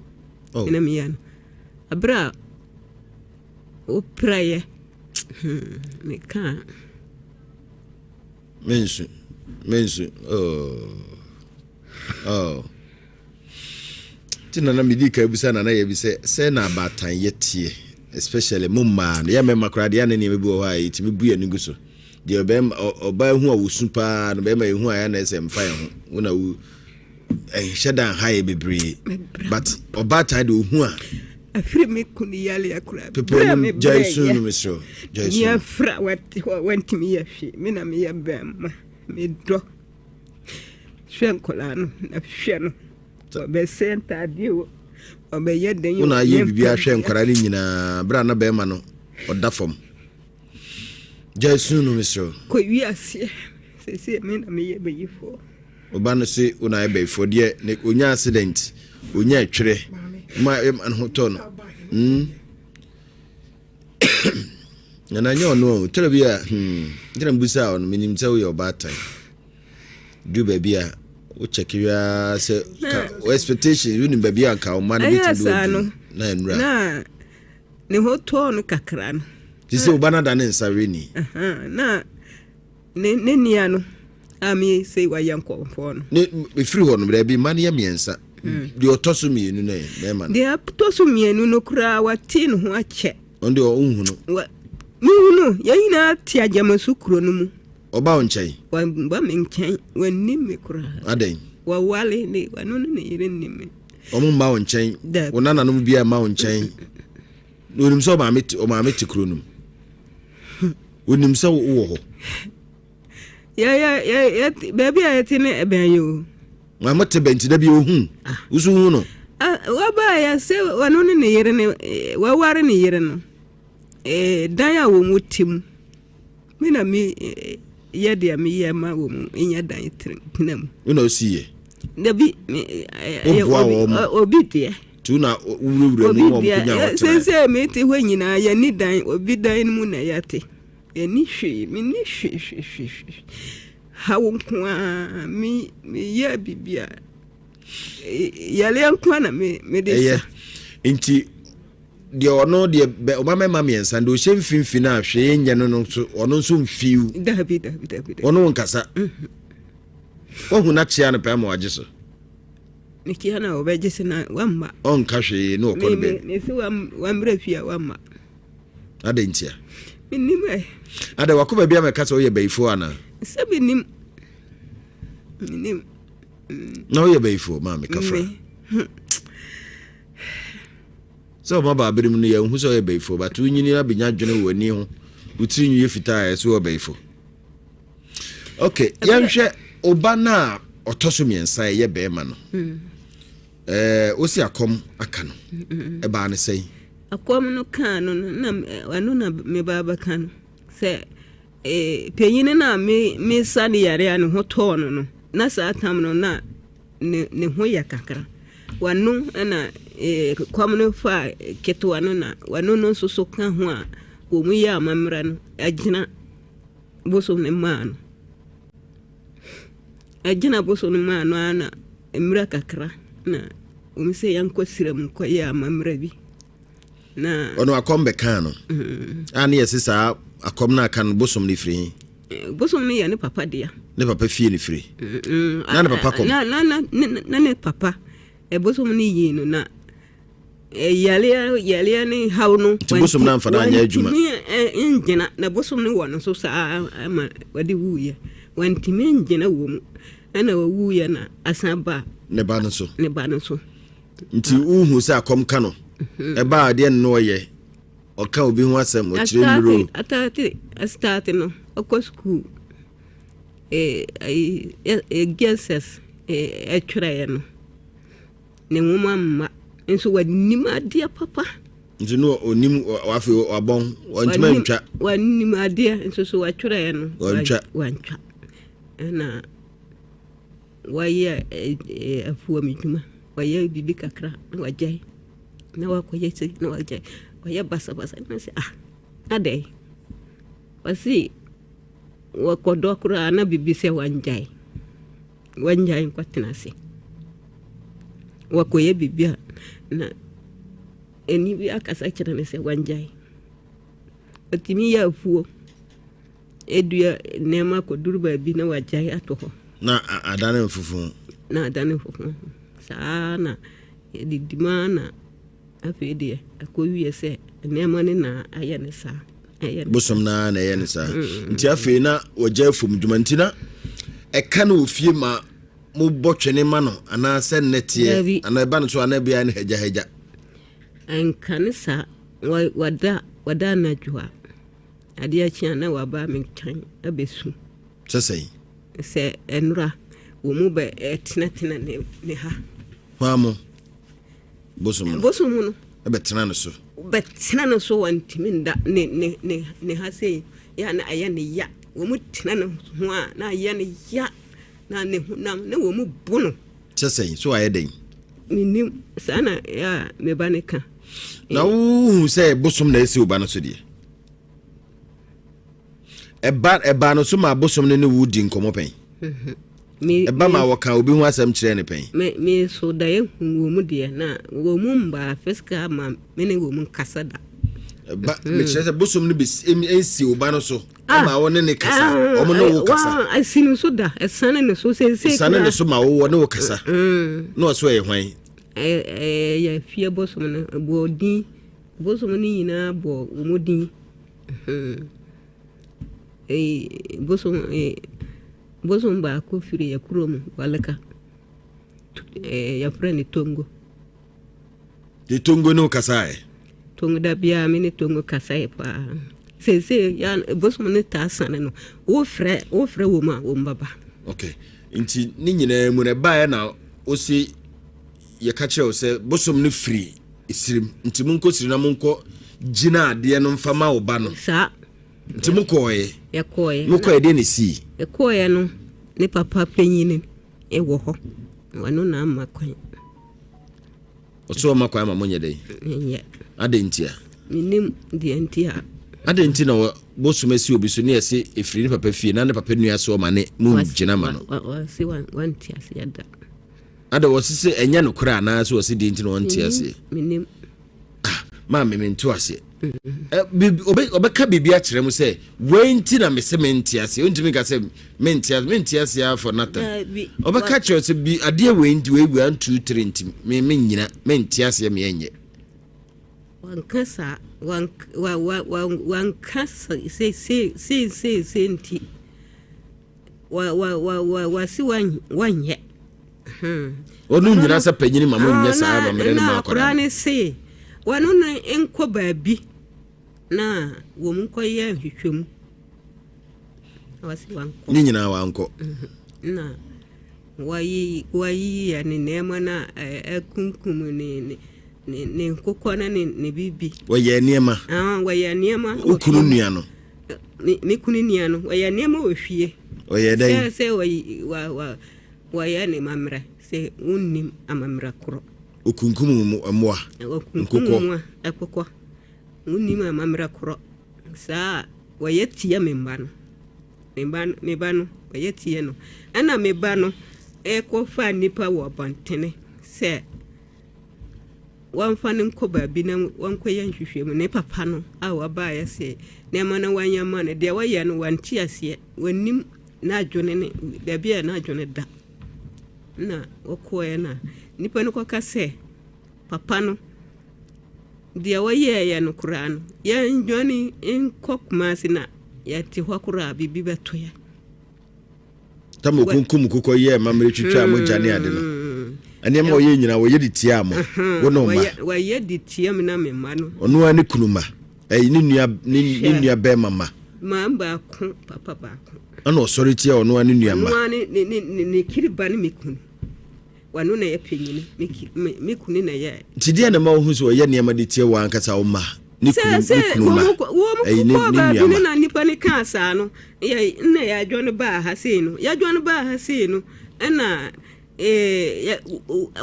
[SPEAKER 6] Oh. Me na meyɛ no. Abere a wopiraeɛ hmm, meka.
[SPEAKER 1] Mensu mensu oh oh. Nti na na medi kan bisa Nana Yabi sɛ, sɛn na abaatanyɛ teɛ? Especially mo mmaa no, yɛ mmarima koraa deɛ na nneɛma bi wɔ hɔ a yɛtumi bu yɛn ani gu so. Deɛ ɔbɛrima ɔbaa hu a wɔsu paa no, bɛrima yɛhu a yɛ na ɛsɛ mfa yɛn ho. Wo na wo ɛnhyɛ da nha yɛ bebree. But ɔbaatan deɛ ɔhu a.
[SPEAKER 6] Afiri me kunu yareɛ koraa.
[SPEAKER 1] Pepɛ no gyae su no mesrɛ. Gyae su.
[SPEAKER 6] Nea fra wate hɔ wantumi yɛ hwee. Me na meyɛ bɛrima. Medɔ. Hwɛ nkwadaa no na hwɛ no. Wɔbɛsɛ ntaadeɛ o, wɔbɛyɛ dɛn o.
[SPEAKER 1] Wo na ayɛ biribi ahwɛ nkwadaa no nyinaa berɛ a na bɛrima no ɔda fam. Gyae su no mesrɛ wo.
[SPEAKER 6] Kɔ wiaseɛ seesei me na meyɛ bayifoɔ.
[SPEAKER 1] Ɔba no se wo na ayɛ bayifoɔ deɛ ne onya accident onya ɛtwerɛ ma ɛma ne ho tɔ no. Mm. Nana nyɛ ɔno o tɛrɛ bi a hmm ntina mbusa ɔno menim sɛ woyɛ ɔbaatan. Du baabi a wo check wiaa sɛ ka wo expectation wonim baabi a nka wo mma no bɛtumi de wadu na nnura.
[SPEAKER 6] Na ne ho tɔɔ no kakra no.
[SPEAKER 1] Te sɛ wo ba no ada ne nsa weni.
[SPEAKER 6] Na ne ne nua no a me sɛ wayɛ nkɔmfoɔ no.
[SPEAKER 1] Ne ɛfiri hɔ no baabi mma no yɛ mmiɛnsa. Hmm. Deɛ ɔtɔ so mmienu no yɛ bɛrima no.
[SPEAKER 6] Deɛ ɔtɔ so mmienu no koraa wate ne ho akyɛ.
[SPEAKER 1] Ɔno deɛ ɔnhu no.
[SPEAKER 6] Mehu no yɛn nyinaa te agyamasu kuro no mu.
[SPEAKER 1] Ɔba wo nkyɛn?
[SPEAKER 6] Waba me nkyɛn, wannim me koraa.
[SPEAKER 1] Adɛn?
[SPEAKER 6] Wawale ne, ɔno ne ne yere nnim me.
[SPEAKER 1] Wɔn mma wo nkyɛn?
[SPEAKER 6] Dabi.
[SPEAKER 1] Wo nananom biara mma wo nkyɛn? Na onim sɛ ɔmaame te ɔmaame te kuro no mu. Onim sɛ wowɔ hɔ.
[SPEAKER 6] Yɛ yɛ yɛ yɛ baabi a yɛte ne ɛbɛn yɛ o.
[SPEAKER 1] Na mo te bɛn ti da bi ohu. Ah. Wosu hu no.
[SPEAKER 6] Ah, waba yɛ sɛ ɔno ne ne yere ne eh, waware ne yere no. Eh, dan a wɔn te mu. Me na me yɛ deɛ me yɛ ma wɔn nya dan tena mu.
[SPEAKER 1] Wo na osi yɛ.
[SPEAKER 6] Dabi me ɛyɛ obi obi deɛ.
[SPEAKER 1] Tu na wurawura mu wɔn konya hɔ tena.
[SPEAKER 6] Sese me te hɔ nyinaa yɛ ni dan obi dan mu na yɛ te. Yɛ ni hwee me ni hwee hwee hwee hwee. Ha wo nko ara me me yɛ bibi a yɛleɛ nko ara na me me de sa.
[SPEAKER 1] Ɛyɛ nti. Deɛ ɔno deɛ bɛ ɔma mɛma mmiɛnsa deɛ ɔhyɛ mfimfini a hwee nyɛ no no nso ɔno nso mfiw.
[SPEAKER 6] Dabi dabi dabi.
[SPEAKER 1] Ɔno nkasa. Mhm. Wahu n'akyea no pɛ ama wagye so.
[SPEAKER 6] Mekyea na ɔbɛgye so na wamma.
[SPEAKER 1] Ɔnka hwee na ɔkɔ no baabi.
[SPEAKER 6] Me se wammrɛ fie a wamma.
[SPEAKER 1] Adɛn ntia?
[SPEAKER 6] Mennim ɛ.
[SPEAKER 1] Adɛn wakɔ baabi a mɛka sɛ woyɛ bayifoɔ anaa?
[SPEAKER 6] Sɛ mennim. Mennim.
[SPEAKER 1] Na woyɛ bayifoɔ maame kafra. Sɛ ɔma ba bere mu no yɛnhu sɛ ɔyɛ bayifo, but wonyini abenya adwene wɔ w'ani ho, wo tiri nwi yɛ fitaa a ɛsɛ wɔ bayifo. Okay, yɛnhwɛ ɔba no a ɔtɔ so mmiɛnsa ɛyɛ bɛrima no. Mm. Ɛɛ wosi akɔm aka no. Ɛbaa no sɛn?
[SPEAKER 6] Akɔm no kaa no no na ɛno na me ba bɛka no sɛ ee panyin no a me me sa ne yare a ne ho tɔɔ no no na saa tam no na ne ne ho yɛ kakra. Wano na eh, kɔm no fa ketewa no na wano no nso so ka ho a wɔn yɛ amammerɛ no agyina bosom no maa no. Agyina bosom no maa no ara na mmerɛ kakra na wɔn sɛ yɛnkɔ sira mu kɔyɛ amammerɛ bi. Na
[SPEAKER 1] ɔno akɔm bɛkaa no mm. a ne yɛse saa akɔm no aka no bosom no firi he?
[SPEAKER 6] Bosom no yɛ ne papa dea.
[SPEAKER 1] Ne papa fie ne firi. Na ne papa kɔm.
[SPEAKER 6] Na na na na ne papa bosom no yii no na yareɛ yareɛ ne haw no.
[SPEAKER 1] Nti bosom no amfa no anyɛ adwuma.
[SPEAKER 6] Wantumi ngyina na bosom no wɔ no so saa ma wɔde wuiɛ. Wantumi ngyina wɔ mu ɛna wɔwuiɛ na asan ba.
[SPEAKER 1] Ne ba no so.
[SPEAKER 6] Ne ba no so.
[SPEAKER 1] Nti wohu sɛ akɔm ka no. Ɛbaa adeɛ no na ɔyɛ. Ɔka obi ho asɛm, ɔkyerɛ nnuro.
[SPEAKER 6] Ataate ataate no ɔkɔ sukuu ee JSS ɛtwerɛeɛ no ne nwoma mma nso wanim adeɛ papa.
[SPEAKER 1] Nti no onim afei wabɔn wantumi antwa.
[SPEAKER 6] Wanim adeɛ nso so watwerɛeɛ no
[SPEAKER 1] wantwa.
[SPEAKER 6] Wantwa. Ɛna wayɛ afuom adwuma, wayɛ biribi kakra na wagyae, na wakɔyɛ sei na wagyae, wayɛ basabasa. Na sɛ ah, adɛn? Ɔse wɔkɔdɔ koraa na biribi sɛ wangyae, wangyae nkɔtena ase. Wakɔyɛ biribi a na ɛni bi akasa kyerɛ no sɛ wangyae. Ɔtumi yɛ afuo. Edua nneɛma kɔduru baabi na wagyae ato hɔ.
[SPEAKER 1] Na adane mfofo.
[SPEAKER 6] Na adane mfofo. Saa na yɛdidi mu ara na afei deɛ akɔwie sɛ nneɛma no na ayɛ ne saa.
[SPEAKER 1] Bosom no ara na ɛyɛ ne saa. Nti afei na wɔgya afom dwuma nti na ɛka no wɔ fie ma mobɔ twene ma no anaasɛ nnɛ teɛ anaa ɛba no so anaa biara ne hagyahagya.
[SPEAKER 6] Ɛnka ne saa wada wada anadwo a. Adeɛ kye a na waba me nkyɛn abɛsu.
[SPEAKER 1] Sɛ sɛn?
[SPEAKER 6] Sɛ nnora wɔn mu bɛ tenatena ne ne ha.
[SPEAKER 1] Hwan mo? Bosom no.
[SPEAKER 6] Bosom no.
[SPEAKER 1] Ɛbɛtena ne so.
[SPEAKER 6] Bɛtena ne so wɔntumi nda ne ne ne ne ha sei yɛ na ayɛ ne ya. Wɔn mu tena ne ho a na ayɛ ne ya na ne honam na wɔn mu bo no.
[SPEAKER 1] Sɛ sɛn? So ayɛ dɛn?
[SPEAKER 6] Menim saa na yɛ a me ba ne ka.
[SPEAKER 1] Na wohu sɛ bosom na ɛsi wo ba no so deɛ? Ɛba ɛbaa no so ma bosom no ne wo di nkɔmmɔ pɛn?
[SPEAKER 6] Mhm.
[SPEAKER 1] Ɛba ma wɔka obi ho asɛm kyerɛ ne pɛn?
[SPEAKER 6] Me me so da ehu wɔ mu deɛ na wɔ mu mbaa fisika ma me ne wɔ mu nkasa da.
[SPEAKER 1] Ɛba mhm. mekyerɛ sɛ bosom no bɛsi wo ba no so ah. ma wo ne ne kasa ah, ɔmo ne wo kasa.
[SPEAKER 6] Ɛsi no so da ɛsane ne so sɛ
[SPEAKER 1] ɛsane ne so ma wowɔ ne wo kasa mm. na ɔso ɛyɛ hwan?
[SPEAKER 6] Ɛyɛ fie bosom no bɔ din bosom no nyinaa bɔ wɔn din. Bosom bosom baako firi yɛ kurom Waleka yɛfrɛ no Tongo.
[SPEAKER 1] Ne Tongo ne wo kasaeɛ?
[SPEAKER 6] Tongo da biara me ne Tongo kasaeɛ paa. Seesei ya bosom no taa sane no wofrɛ wofrɛ wɔn a wɔn bɛba.
[SPEAKER 1] Okay nti ne nyinaa mu no ɛbaeɛ na wose yɛka kyerɛ wo sɛ bosom no firi sirim nti monkɔ siri na monkɔ gyina adeɛ no mfa ma wo ba no.
[SPEAKER 6] Saa.
[SPEAKER 1] Nti mokɔɔɛ.
[SPEAKER 6] Yɛkɔɔɛ.
[SPEAKER 1] Mokɔɔɛ deɛ na esii.
[SPEAKER 6] Yɛkɔɔɛ no ne papa panyin wɔ hɔ ɔno na ama kwan.
[SPEAKER 1] Ɔsɛ ɔma kwan ma monyɛ dɛn?
[SPEAKER 6] Nyɛ.
[SPEAKER 1] Adɛn ntia?
[SPEAKER 6] Menim deɛ nti a.
[SPEAKER 1] Adɛn nti na bosom asi obi so ne yɛse efiri ne papa fie na ne papa nua so ɔma ne mu gyina ma no?
[SPEAKER 6] Ɔse wante aseɛ da.
[SPEAKER 1] Ada wɔse sɛ ɛnyɛ nokorɛ anaa sɛ wɔse deɛ nti na wɔnte aseɛ?
[SPEAKER 6] Menim.
[SPEAKER 1] Ah, maame mente aseɛ. Ɔbɛka biribi akyerɛ mu sɛ wei nti na mese mente aseɛ. Wontumi nka sɛ mente aseɛ, mente aseɛ for nothing. Ɔbɛka kyerɛ sɛ bi adeɛ wei nti wei 1 2 3 nti me menyina mente aseɛ meɛnyɛ.
[SPEAKER 6] Wanka saa, wanka sɛ sei sei sei nti. Wa wa wa wa wasi wanyɛ.
[SPEAKER 1] Hmm. Ɔno nyina sɛ panyini ma mo nyɛ saa ma mmerɛ no ma akwadaa
[SPEAKER 6] no se wɔno no nkɔ baabi na wɔn nkɔyɛ nhwehwɛmu. Wasi wankɔ.
[SPEAKER 1] Ne nyinaa wankɔ.
[SPEAKER 6] Mhm. Na wayi wayi yɛ ne nneɛma na ɛkunkum ne ne ne ne nkokɔ ne ne ne bibi.
[SPEAKER 1] Wɔyɛ nneɛma.
[SPEAKER 6] Ah, wɔyɛ nneɛma.
[SPEAKER 1] Okunu nua no.
[SPEAKER 6] Me me kunu nua no, wɔyɛ nneɛma wɔ fie.
[SPEAKER 1] Ɔyɛ dɛn?
[SPEAKER 6] Sɛ sɛ wɔyi wa wa wɔyɛ ne mammerɛ sɛ wonnim amammerɛ korɔ.
[SPEAKER 1] Okunkum mmoa.
[SPEAKER 6] Okunkum mmoa ɛkokɔ. Wonnim amammerɛ korɔ. Saa wɔyɛ tia me mma no. Me ba me ba no wɔyɛ tia no. Ɛna me ba no ɛkɔfa nnipa wɔ abɔntene sɛ. wɔmfa no nkɔ baabi na wɔnkɔyɛ nhwehwɛmu. Ne papa no a wabaeɛ se nneɛma no wanyɛ ma no, deɛ wɔyɛ no wante aseɛ, wɔnim n'adwene ne baabi a n'adwene da. Na wɔkɔɛ na nipa no kɔka sɛ papa no deɛ wɔyɛɛyɛ no koraa no yɛndwane nkɔ Kumasi na yɛte hɔ koraa biribi bɛto yɛn.
[SPEAKER 1] Tam okunkum kokɔ yɛɛ amammerɛ twitwaa mogya ne ade no. Nneɛma ɔyɛ nyinaa wɔyɛ de tiaa mo. Wo ne wo mma.
[SPEAKER 6] Wɔyɛ de tia me na me mma no.
[SPEAKER 1] Ɔno ara ne kunu mma. Ɛyi ne nua ne ne nua bɛrima mma.
[SPEAKER 6] Maa baako papa baako.
[SPEAKER 1] Ɛna ɔsɔre tia ɔno ara ne nua mma.
[SPEAKER 6] Ɔno ara ne ne ne ne kiri ba ne me kunu. Wɔno na yɛ panyini me me kunu na yɛ.
[SPEAKER 1] Nti deɛ na ma wohu sɛ ɔyɛ nneɛma de tia wɔn ankasa wo mma. Ne kunu ne kunu ma
[SPEAKER 6] ɛyi ne ne nua ma. Na nipa ne kaa saa no yɛ na yɛadwa no baa ha sei no yɛadwa no baa ha sei no ɛna ee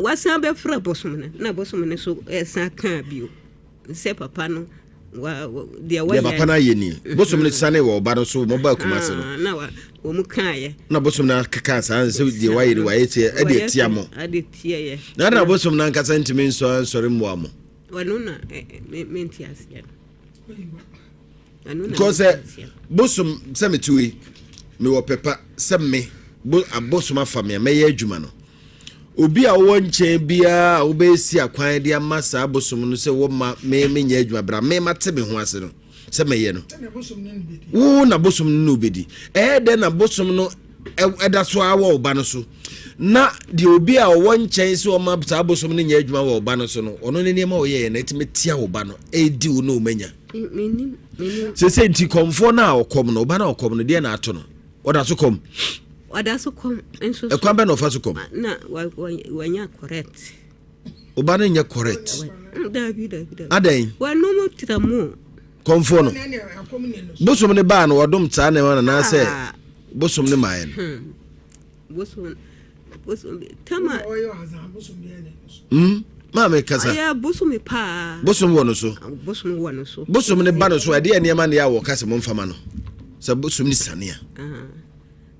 [SPEAKER 6] wasan bɛfrɛ bosom no na bosom no so ɛsan kaa bio sɛ papa no wa deɛ wɔyɛ.
[SPEAKER 1] Deɛ papa no ayɛ nie bosom no sane wɔ ɔba no so wɔn ba akuma se no.
[SPEAKER 6] Na wɔn kaayɛ.
[SPEAKER 1] Na bosom no keka saa sɛ deɛ wayɛ no wayɛ tiɛ ɛde atia mo.
[SPEAKER 6] Ɛde tia yɛ.
[SPEAKER 1] Na na bosom no ankasa ntumi nsɔ nsɔre mmoa mo.
[SPEAKER 6] Ɔno na mente aseɛ
[SPEAKER 1] no. Because sɛ bosom sɛ mete wei mewɔ pɛpa sɛ me bo abosom afa me a mɛyɛ adwuma no obi a wowɔ nkyɛn biara a wobɛsi akwan de ama saa bosom no sɛ wɔma me menyɛ adwuma bra me mate me ho ase no sɛ mɛyɛ no wo na bosom no na obɛdi ɛyɛ dɛn na bosom no ɛda so ara wɔ ɔba no so na deɛ obi a ɔwɔ nkyɛn sɛ ɔma saa bosom no nyɛ adwuma wɔ ɔba no so no ɔno ne nneɛma ɔyɛyɛ na ɛtumi tia ɔba no ɛdi wo na ɔmanya sɛ nti kɔmfoɔ no a ɔkɔm no ɔba no a ɔkɔm no deɛ na ato no ɔda so kɔm
[SPEAKER 6] ɔda so kɔm nso
[SPEAKER 1] ɛkwan bɛ na ɔfa so kɔm
[SPEAKER 6] na wanya correct
[SPEAKER 1] Wo ba no nyɛ correct.
[SPEAKER 6] Dabi dabi dabi.
[SPEAKER 1] Adɛn?
[SPEAKER 6] Wɔnom tramol.
[SPEAKER 1] Kɔmfoɔ no. Bosom ne baa no wɔdom saa nneɛma no anaasɛ ah. bosom ne maaɛ no.
[SPEAKER 6] Hmm. Bosom bosom tama.
[SPEAKER 1] Hmm. Maame kasa.
[SPEAKER 6] Ɔyɛ bosom paa.
[SPEAKER 1] Bosom wɔ no so.
[SPEAKER 6] Bosom wɔ no so.
[SPEAKER 1] Bosom ne ba no so ɛdeɛ nneɛma ne yɛ a wɔka sɛ momfama no. Sɛ bosom ne sane a.
[SPEAKER 6] Ah.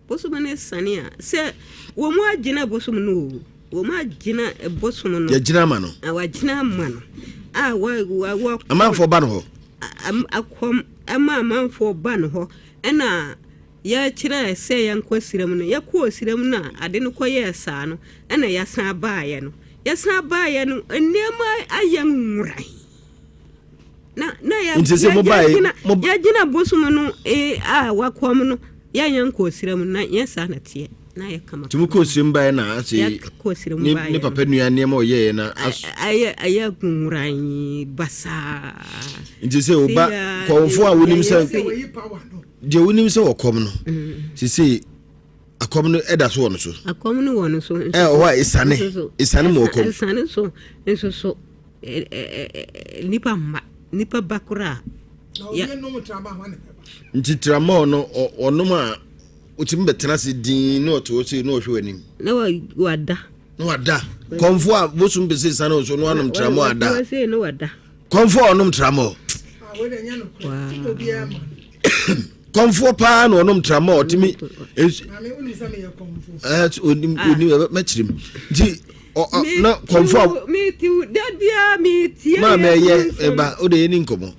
[SPEAKER 6] Bosom ne sane a sɛ wɔn agyina bosom no o. Wɔagyina bosom no.
[SPEAKER 1] Yɛagyina ama no.
[SPEAKER 6] Wɔagyina ama no. A wɔ wɔ wɔ.
[SPEAKER 1] Amanfoɔ ba no hɔ.
[SPEAKER 6] Akɔm ɛma amanfoɔ ba no hɔ. Ɛna yɛkyerɛ sɛ yɛnkɔ siram no. Yɛkɔɔ siram no a ade no kɔyɛɛ saa no, ɛna yɛsan baeɛ no. Yɛsan baeɛ no, nneɛma ayɛ nwuran. Na na yɛ
[SPEAKER 1] nti sɛ mo bae mo
[SPEAKER 6] yɛgyina bosom no e, a wakɔm no yɛnyɛ nkɔɔ siram na yɛ saa na teɛ na yɛ kama.
[SPEAKER 1] Nti mo kɔɔ siram bae na ase ne ne papa nua nneɛma ɔyɛɛ na
[SPEAKER 6] as ayɛ ayɛ nwuran basaa.
[SPEAKER 1] Nti sɛ oba kɔnfo a wonim sɛ deɛ wonim sɛ wɔkɔm no mm. sisi akɔm no ɛda so wɔ no so.
[SPEAKER 6] Akɔm no wɔ no so.
[SPEAKER 1] Ɛ ɔhɔ a esane esane mu ɔkɔm.
[SPEAKER 6] Esane so nso so. Nnipa mma, nnipa ba koraa.
[SPEAKER 1] Nti tramɔɔ no ɔnom a wotumi bɛtena ase din na ɔte hɔ sei na ɔhwɛ w'anim.
[SPEAKER 6] Na wada.
[SPEAKER 1] Na wada. Kɔnfo a bosom bɛsɛ sane nso na wanom tramɔɔ ada.
[SPEAKER 6] Na wada.
[SPEAKER 1] Kɔnfo a ɔnom tramɔɔ. Kɔnfoɔ paa na ɔnom tramɔɔ ɔtumi. Onim mɛkyerɛ mu nti. na kɔnfo a maa mɛyɛ ɛba o de yɛ ni nkɔmɔ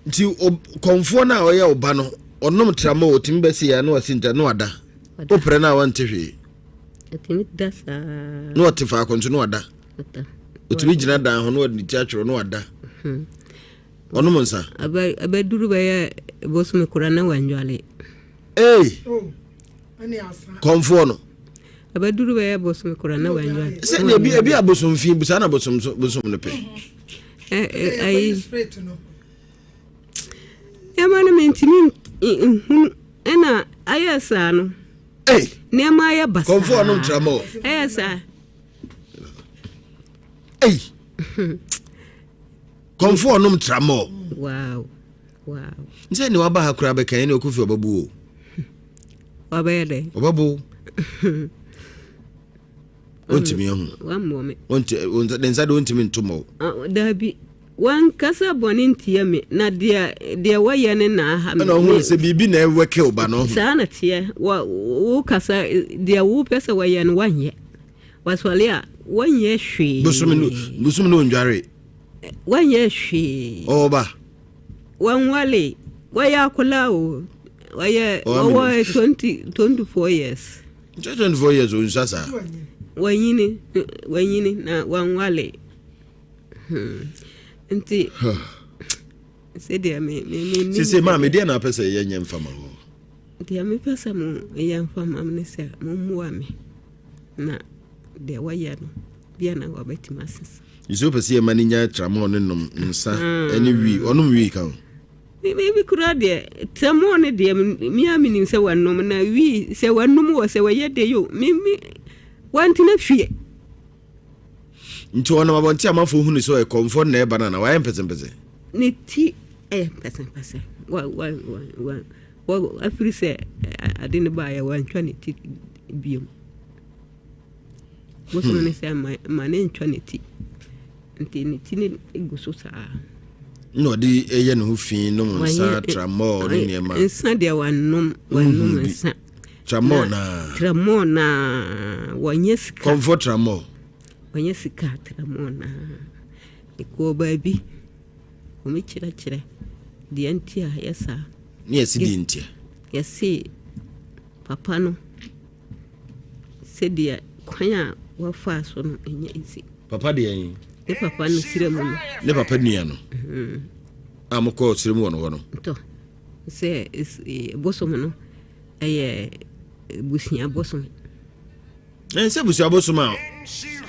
[SPEAKER 1] nti kɔnfoɔ no a ɔyɛ ɔba no ɔnom trama ɔtumi bɛsi ya na wasi nta na wada wopere no a wante hwee na ɔte faako nso na wada ɔtumi gyina dan ho na ɔde ne ti atwerɛ na wada hmm. ɔnom nsa
[SPEAKER 6] abɛduru bɛyɛ bosome kora na wandwale
[SPEAKER 1] Ee! Kɔmfoɔ no.
[SPEAKER 6] Abɛduru bɛyɛ bosom kora na wanya.
[SPEAKER 1] Sɛ na ebi ebi abosom fi saa na bosom so bosom no pɛ.
[SPEAKER 6] Ayi. Nneɛma no mentumi nhunu ɛna ayɛ saa no.
[SPEAKER 1] Ee.
[SPEAKER 6] Nneɛma ayɛ basaa.
[SPEAKER 1] Kɔmfoɔ ɔnom tramɔ.
[SPEAKER 6] Ɛyɛ saa.
[SPEAKER 1] Ei. Kɔmfoɔ ɔnom tramɔ.
[SPEAKER 6] Wow. Wow.
[SPEAKER 1] Nsɛ ne waba ha koraa bɛka yɛne ɔkofi ɔbɛbo o.
[SPEAKER 6] Wabɛyɛ dɛ.
[SPEAKER 1] Ɔbɛbo. Ɔntumi ahu.
[SPEAKER 6] Wammɔ me.
[SPEAKER 1] Ne nsa de ɔntumi nto mɔ.
[SPEAKER 6] Daabi. Wankasa bɔne ntia me na deɛ deɛ wɔyɛ ne na aha me.
[SPEAKER 1] Ɛna ɔhu sɛ biribi na ɛwɛke wo ba no.
[SPEAKER 6] Saa na teɛ. Wo kasa deɛ wopɛ sɛ wɔyɛ no wanyɛ. Wasɔre a wɔnyɛ hwee.
[SPEAKER 1] Bosom no bosom no ndware.
[SPEAKER 6] Wɔnyɛ hwee.
[SPEAKER 1] Ɔwɔ ba.
[SPEAKER 6] Wɔnwale. Wɔyɛ akwadaa o. Wɔyɛ wɔwɔ 20 24 years.
[SPEAKER 1] Nkyɛ 24 years o nsa saa.
[SPEAKER 6] Wɔnyini wɔnyini na wɔnwale. Hmm. Nti sɛdeɛ me me me.
[SPEAKER 1] Sisi maame deɛ na apɛ sɛ yɛnyɛ nfa ma hɔ.
[SPEAKER 6] Deɛ mepɛ sɛ mo yɛ mfa ma me ne sɛ mommoa me na deɛ wɔyɛ no bia na wɔbɛtumi asesa.
[SPEAKER 1] Nti wopɛ sɛ yɛma no nya tramɔɔ ne nom nsa ne wii ɔnom wii ka ho?
[SPEAKER 6] Me kura deɛ tramɔɔ no deɛ me a menim sɛ wɔnom na wii sɛ wɔnom wɔ sɛ wɔyɛ deɛ yo me me wɔntena fie.
[SPEAKER 1] Nti ɔnam abɔnten amanfoɔ hunu sɛ ɔyɛ kɔmfoɔ na ɛba no ana wayɛ mpɛsɛmpɛsɛ?
[SPEAKER 6] Ne ti yɛ mpɛsɛmpɛsɛ. Wa wa wa wa wa afiri sɛ ade no baeɛ wantwa ne ti biom. Bosom ne sɛ ma ma ne ntwa ne ti. Nti ne ti no gu so saa.
[SPEAKER 1] Na ɔde yɛ ne ho fi nom nsa tramɔɔ ne nneɛma.
[SPEAKER 6] Nsa deɛ wanom wanom nsa.
[SPEAKER 1] Tramɔɔ naa.
[SPEAKER 6] Tramɔɔ naa wɔnyɛ sika.
[SPEAKER 1] Kɔnfɔ tramɔɔ.
[SPEAKER 6] Wɔnyɛ sika tramɔɔ naa. Mekɔɔ baabi, wɔkyerɛkyerɛ deɛ nti a yɛ saa.
[SPEAKER 1] Ne yɛsi deɛ nti a?
[SPEAKER 6] Yɛsi papa no sɛdeɛ kwan a wɔfaa so no ɛnyɛ easy.
[SPEAKER 1] Papa deɛ yi?
[SPEAKER 6] Ne papa no srɛ mu no.
[SPEAKER 1] Ne papa nua no? Mm-hmm. A mokɔɔ srɛ mu wɔ no hɔ no?
[SPEAKER 6] Ntɔ sɛ bosom no ɛyɛ busua bosom.
[SPEAKER 1] Ɛnsɛ busua bosom a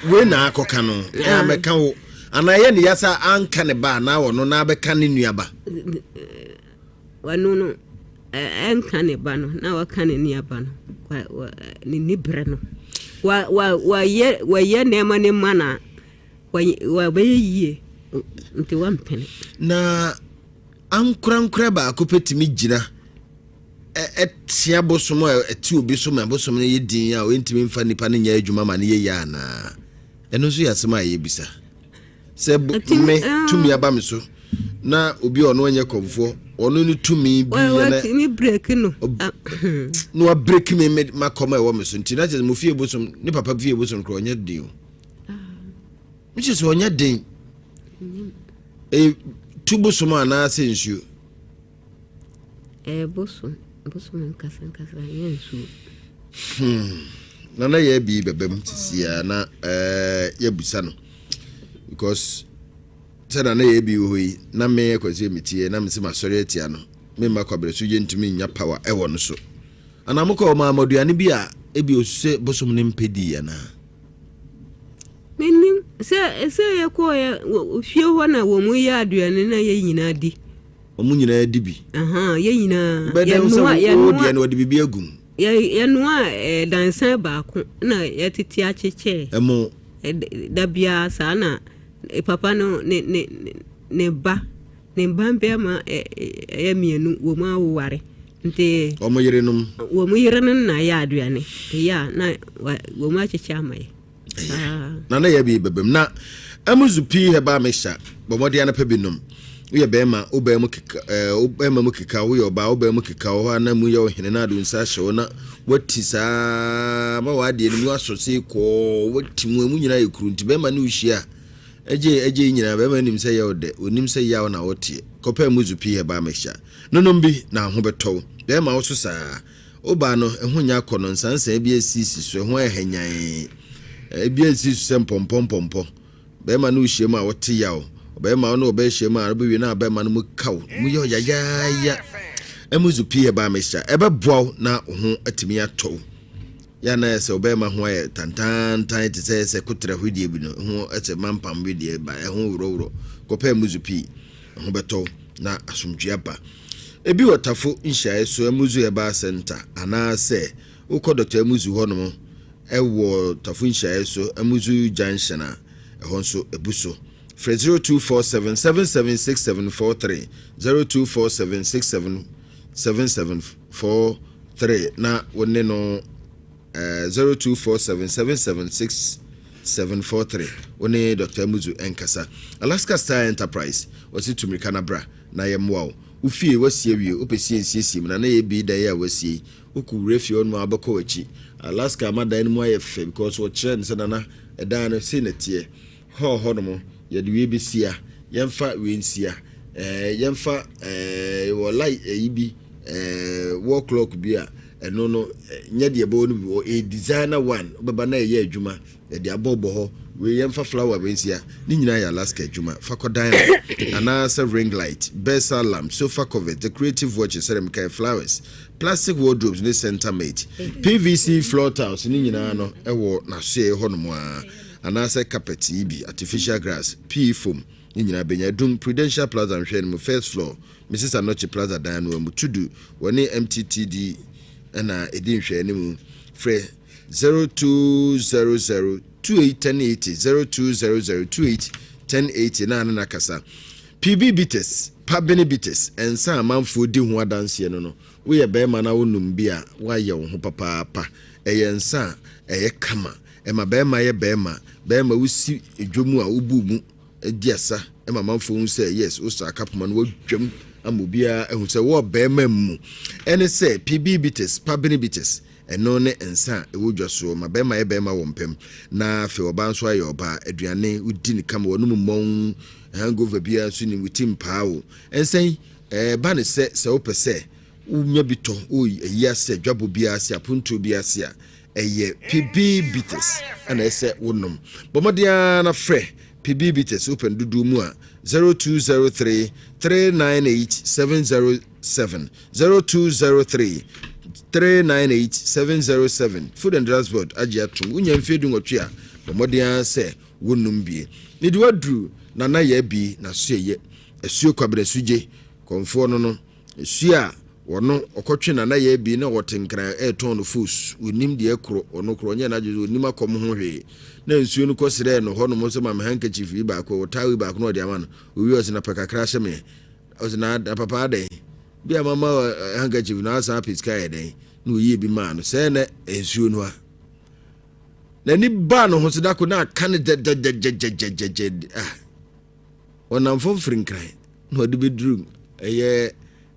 [SPEAKER 1] wei na akɔka no ɛa mɛka wo anaa ɛyɛ ne yasa anka ne ba anaa ɔno na abɛka ne nua ba.
[SPEAKER 6] Ɔno no ɛnka ne ba no na waka ne nua ba no ne ni berɛ no wayɛ wayɛ nneɛma ne ma na wabɛyɛ yie nti wampene.
[SPEAKER 1] Na ankorankorɛ baako pɛ tumi gyina tea bosom a ɛte obi so ma bosom no yɛ din a ɔntumi mfa nipa no nyɛ adwuma ma no yɛ yie anaa? Ɛno nso yɛ asɛm a yɛbisa. Sɛ me tumi aba me so na obi a ɔno nyɛ kɔmfoɔ ɔno ne tumi bi yɛ na na wabreki me makɔm a ɛwɔ me so nti na kyerɛ sɛ mo fie bosom ne papa fie bosom korɔ ɔnyɛ den o. Mekyerɛ sɛ ɔnyɛ den. Ɛyɛ tu bosom anaasɛ nsuo?
[SPEAKER 6] Ɛyɛ bosom, bosom nkasa nkasa ɛnyɛ nsuo.
[SPEAKER 1] Hmm. Nana yɛ bi bɛbɛm sisi a na ɛɛ yɛbusa no because sɛ nana yɛ bi wɔ hɔ yi na me kwasi mi tie na me sɛ masɔre atia no me mma kwabrɛ so yɛ ntumi nya power ɛwɔ no so anaa mokɔ ɔma amaduane bi a ebi osu sɛ bosom ne mpɛ di anaa.
[SPEAKER 6] Menim sɛ sɛ yɛkɔɔ fie hɔ na wɔn yɛ aduane na yɛ nyinaa di.
[SPEAKER 1] Wɔn nyinaa di bi.
[SPEAKER 6] Yɛn nyinaa.
[SPEAKER 1] Bɛdɛm sɛ wo deɛ no wɔde biribi agu mu.
[SPEAKER 6] Yɛnoa dansan baako na yɛtete akyekyɛ.
[SPEAKER 1] Ɛmo.
[SPEAKER 6] Da biara saa na papa no ne ne ne ba ne ba bɛrima ɛyɛ mmienu wɔn awoware nti.
[SPEAKER 1] Wɔn yerenom.
[SPEAKER 6] Wɔn yerenom na ayɛ aduane ɛyɛ a na wɔn akyekyɛ ama yɛ.
[SPEAKER 1] Na na yɛ bi bɛbɛm na amuzu pii herbal mixture bɔ mmɔden anapa bi nom woyɛ bɛrima wo bɛrima mu keka ɛɛ wo bɛrima mu keka woyɛ ɔbaa wo bɛrima mu keka wɔ hɔ a na mu yɛ ɔhene na ado nsa ahyɛ wo na wati saa ma w'adeɛ no mu asɔ se kɔɔ wati mu emu nyinaa yɛ kuru nti bɛrima ne wohyia a ɛgye ɛgye nyinaa bɛrima nim sɛ yɛ ɔdɛ onim sɛ yaw na ɔteɛ kɔpɛ amuzu pii herbal mixture nonom bi na ho bɛtɔw bɛrima wo so saa Wo ba no, ɛho nyɛ akɔnnɔ, nsansan bi asisi so, ɛho ayɛ hanyann, ebi asisi so sɛ mpɔmpɔ mpɔmpɔ. Barima ne wo hyiam a, wote yaw. Ɔbarima wo ne ɔbaa hyiam a, wobɛwie na barima no mu ka wo, mu yɛ ɔyayaaya. Ɛmu zu pii herbal mixture, ɛbɛboa wo na wo ho atumi atɔ wo. Yɛ a na ayɛ sɛ ɔbarima ho ayɛ tantaantan te sɛ sɛ kotra hwedeɛ bi no, ɛho sɛ mampam wedeɛ ba, ɛho worɔworɔ. Kɔpɛ ɛmu zu pii. Ho bɛtɔ wo na asomdwoe aba. Ebi wɔ Tafo nhyiae so, Amuzu Herbal Centre, anaasɛ wokɔ Dɔkta Amuzu hɔnom wɔ Tafo nhyiae so, Amuzu Junction a, ɛhɔ nso abu so. Frɛ 0247 776743, 0247 677743 na wo ne no 0247 776 743 Wo ne Dɔkta Amuzu nkasa. Alaska Star Enterprise, wɔse tu mmirika na bra na yɛmmoa wo. Wo fie, woasie awie, wopɛ sie nsiesie mu na na yɛ bi dan yi a woasie yi, wokɔ wura fie hɔ nom a wobɛkɔ w'akyi. Alaska ama dan no mu ayɛ fɛ because wɔkyerɛɛ no sɛ nana ɛdan no sei na ɛteɛ. Hall hɔ nom yɛde wei bɛsia, yɛmfa wei nsia, ɛɛ yɛmfa ɛɛ wɔ light ɛyi bi ɛɛ wall clock bi a ɛno no nyɛ deɛ ɛbɛwɔ no bi wɔ ɛyɛ designer one wobɛba na ɛyɛ adwuma yɛde abɔ bɔ hɔ wei yɛmfa flower wei nsia ne nyinaa yɛ Alaska adwuma fa kɔ dan no anaasɛ ring light Bessa lamp sofa covers decorative watches sɛdeɛ mekae flowers plastic wardrobes ne center mate PVC floor tiles ne nyinaa no ɛwɔ n'asoɛe hɔ nom a anaasɛ carpet yi bi artificial grass PE foam ne nyinaa bɛnya adum Prudential Plaza nhwɛ no mu first floor Mrs Anokye Plaza dan no mu, Tudu, wɔne MTTD na ɛdi nhwɛanimu. Frɛ 0200 28 1080, 0200 28 1080 na ne no akasa. PB Bitters, Pabene Bitters, nsa a amanfoɔ di ho adanseɛ no no, woyɛ barima na wonom bi a, woayɛ wo ho papaapa. Ɛyɛ nsa a ɛyɛ kama. Ɛma barima yɛ barima. Barima wosi dwa mu a, wobu mu di asa ma amanfoɔ hu sɛ yes, wosɔ akapoma no woadwam ama obiara ahu sɛ wowɔ barima mu. Ɛne sɛ PB Bitters, Pabene Bitters, Ɛno ne nsa a ɛwɔ dwa soɔ ma barima yɛ barima wɔ mpam, na afei ɔbaa nso ayɛ ɔbaa. Aduane, wodi no kama, w'anom mmɔn, hangover biara nso nnim, wo ti mpaa wo. Nsa yi, ɛba no sɛ, sɛ wopɛ sɛ wonya bi tɔ wɔ ayi ase, adwabɔ bi ase, apontoɔ bi ase a, ɛyɛ PB Bitters na ɛsɛ sɛ wonom. Bɔ mmɔden ara na frɛ PB Bitters, wopɛ no dodoɔ mu a, 0203 398 707. 0203 398 707 Food and Drugs Board agye atom. Wonya mfeɛ dunwɔtwe a, bɔ mmɔden ara sɛ wonnom bie. Ne de waduru Nana Yaa Bi n'asoɛyɛ. Asuo Kwabena Sugye, kɔmfoɔ no no, asuo a wɔno ɔkɔtwe Nana Yaa Bi na ɔte Nkran ɛretɔn no fos. Ɔnnim deɛ ɛkorɔ, ɔno korɔ ɔnyɛ n'adwene sɛ ɔnnim akɔm ho hwee. Na nsuo no kɔsrɛɛ no hɔnom sɛ ma me handkerchief yi baako, ɔtaa yi baako na ɔde ama no. Ɔwie ɔse na pɛ kakra hyɛ me. Ɔse na papa adɛn? Bi a mama handkerchief na asan apɛ sika yɛ dɛn na oyie bi maa no sɛɛ na nsuo no a n'ani baa ne ho so dako na aka no gyɛgyɛgyɛgyɛgyɛgyɛ ah ɔnam fam firi nkran na ɔde bɛduru ɛyɛ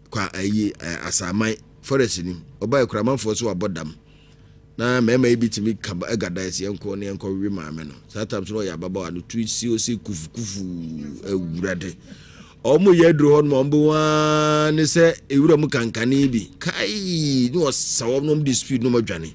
[SPEAKER 1] kwa ayi asaman forest nim ɔbaa akuramanfoɔ so wabɔ dam Na mmarima yi bi tumi ka ba ga dan sɛ yɛnkɔ na yɛnkɔ we maame no. Saa tam so na ɔyɛ ababaawa no tu si ose kufukufu awurade. Wɔn yɛ aduru hɔ nom a wɔn bɛ wɔn ne sɛ ewura mu kankane bi kai ne ɔsa wɔn na wɔn de speed na wɔn adwane.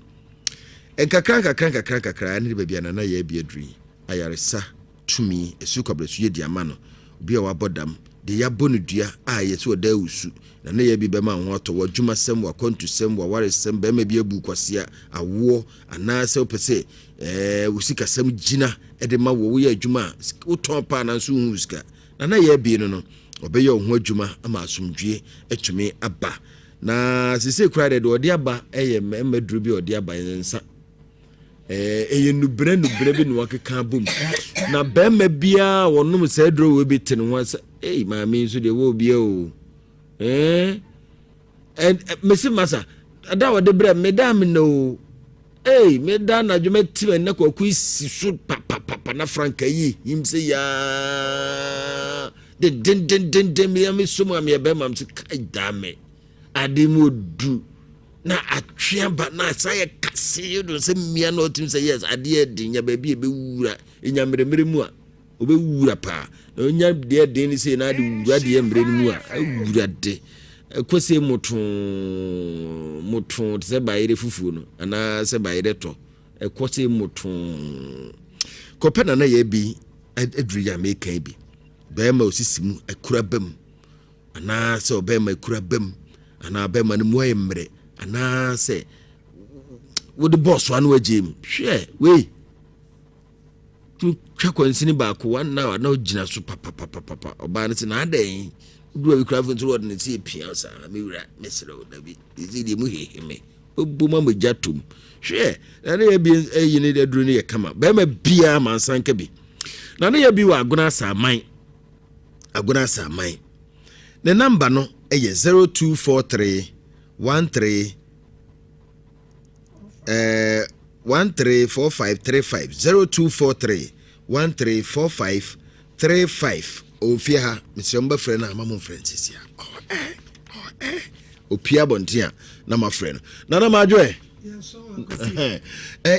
[SPEAKER 1] Nkakra nkakra nkakra nkakra ne baabi a nana yɛ abi aduru yi ayaresa tumi, ɛso kwabrɛso yɛ di ama no, obi a wabɔ dam, deɛ yɛabɔ no dua a ɛyɛ sɛ ɔda awusu, na ne yɛ bi bɛma wo ho atɔ, w'adwumasɛm, w'akwantusɛm, w'awaresɛm, barima bi abu wo kwasea, awoɔ, anaasɛ wopɛ sɛ ɛɛ wo sikasɛm gyina de ma wo, woyɛ adwuma a, wotɔn paa nanso wonhu wo sika, na na yɛ bi no no, ɔbɛyɛ wo ho adwuma ama asomdwie atumi aba. Na sesei koraa deɛ, deɛ ɔde aba yɛ mmarima duro bi a ɔde aba, nsa. ɛyɛ nnubrɛ nnubrɛ bi na wakeka abom na bɛrima biara a wɔnom saa aduro wei bi te ne ho asɛ ei maame nso deɛ wɔ obia o ɛɛ mesi masa ɛda a wɔde brɛ meda me na o ei meda anadwo mɛte m'ani na kwaku si so papapapa na franka yi him sɛ yaa dendendendenden meyɛ me so mu a meyɛ bɛrima m sɛ kai daa me ade mu odu na atwe aba na asan yɛ kasee do sɛ mmea na ɔtumi sɛ yes adeɛ ɛden nya baabi a ɛbɛwura nya mmerɛmmerɛ mu a ɔbɛwura paa na ɔnya deɛ ɛden no sei na ade wura deɛ mmerɛ no mu a awura de ɛkɔ sei motoo motoo te sɛ bayerɛ fufuo no anaa sɛ bayerɛ tɔ ɛkɔ sei motoo kɔpɛ na na yɛ bi aduru yɛ a meka bi bɛrima osisi mu akura ba mu anaasɛ ɔbarima akura bam anaa bɛrima no mu ayɛ mmerɛ anaasɛ wode bɔɔ so ano agye mu hwɛ wei twa kwansini baako one hour na ogyina so papapapapa ɔbaa no sɛ na adɛn wodu baabi koraa afei nso wɔde ne sɛ pia saa me wura mesrɛ wo dabi ɛsɛ deɛ mu hehe me bɛbom ama gya tom hwɛ na ne yɛ bi ɛyi ne aduro no yɛ kama bɛrima biara mansanka bi na ne yɛ bi wɔ agona asaman Agona Asaman. Ne namba no yɛ 0243 13 eh, 134535 0243 134535 ɔwɔ fie ha mesrɛ mo bɛfrɛ no a ma momfrɛ no sisi a ɔwɔ ɛ ɔwɔ ɛ opie abɔnten a na mafrɛ no nana maadwo ɛ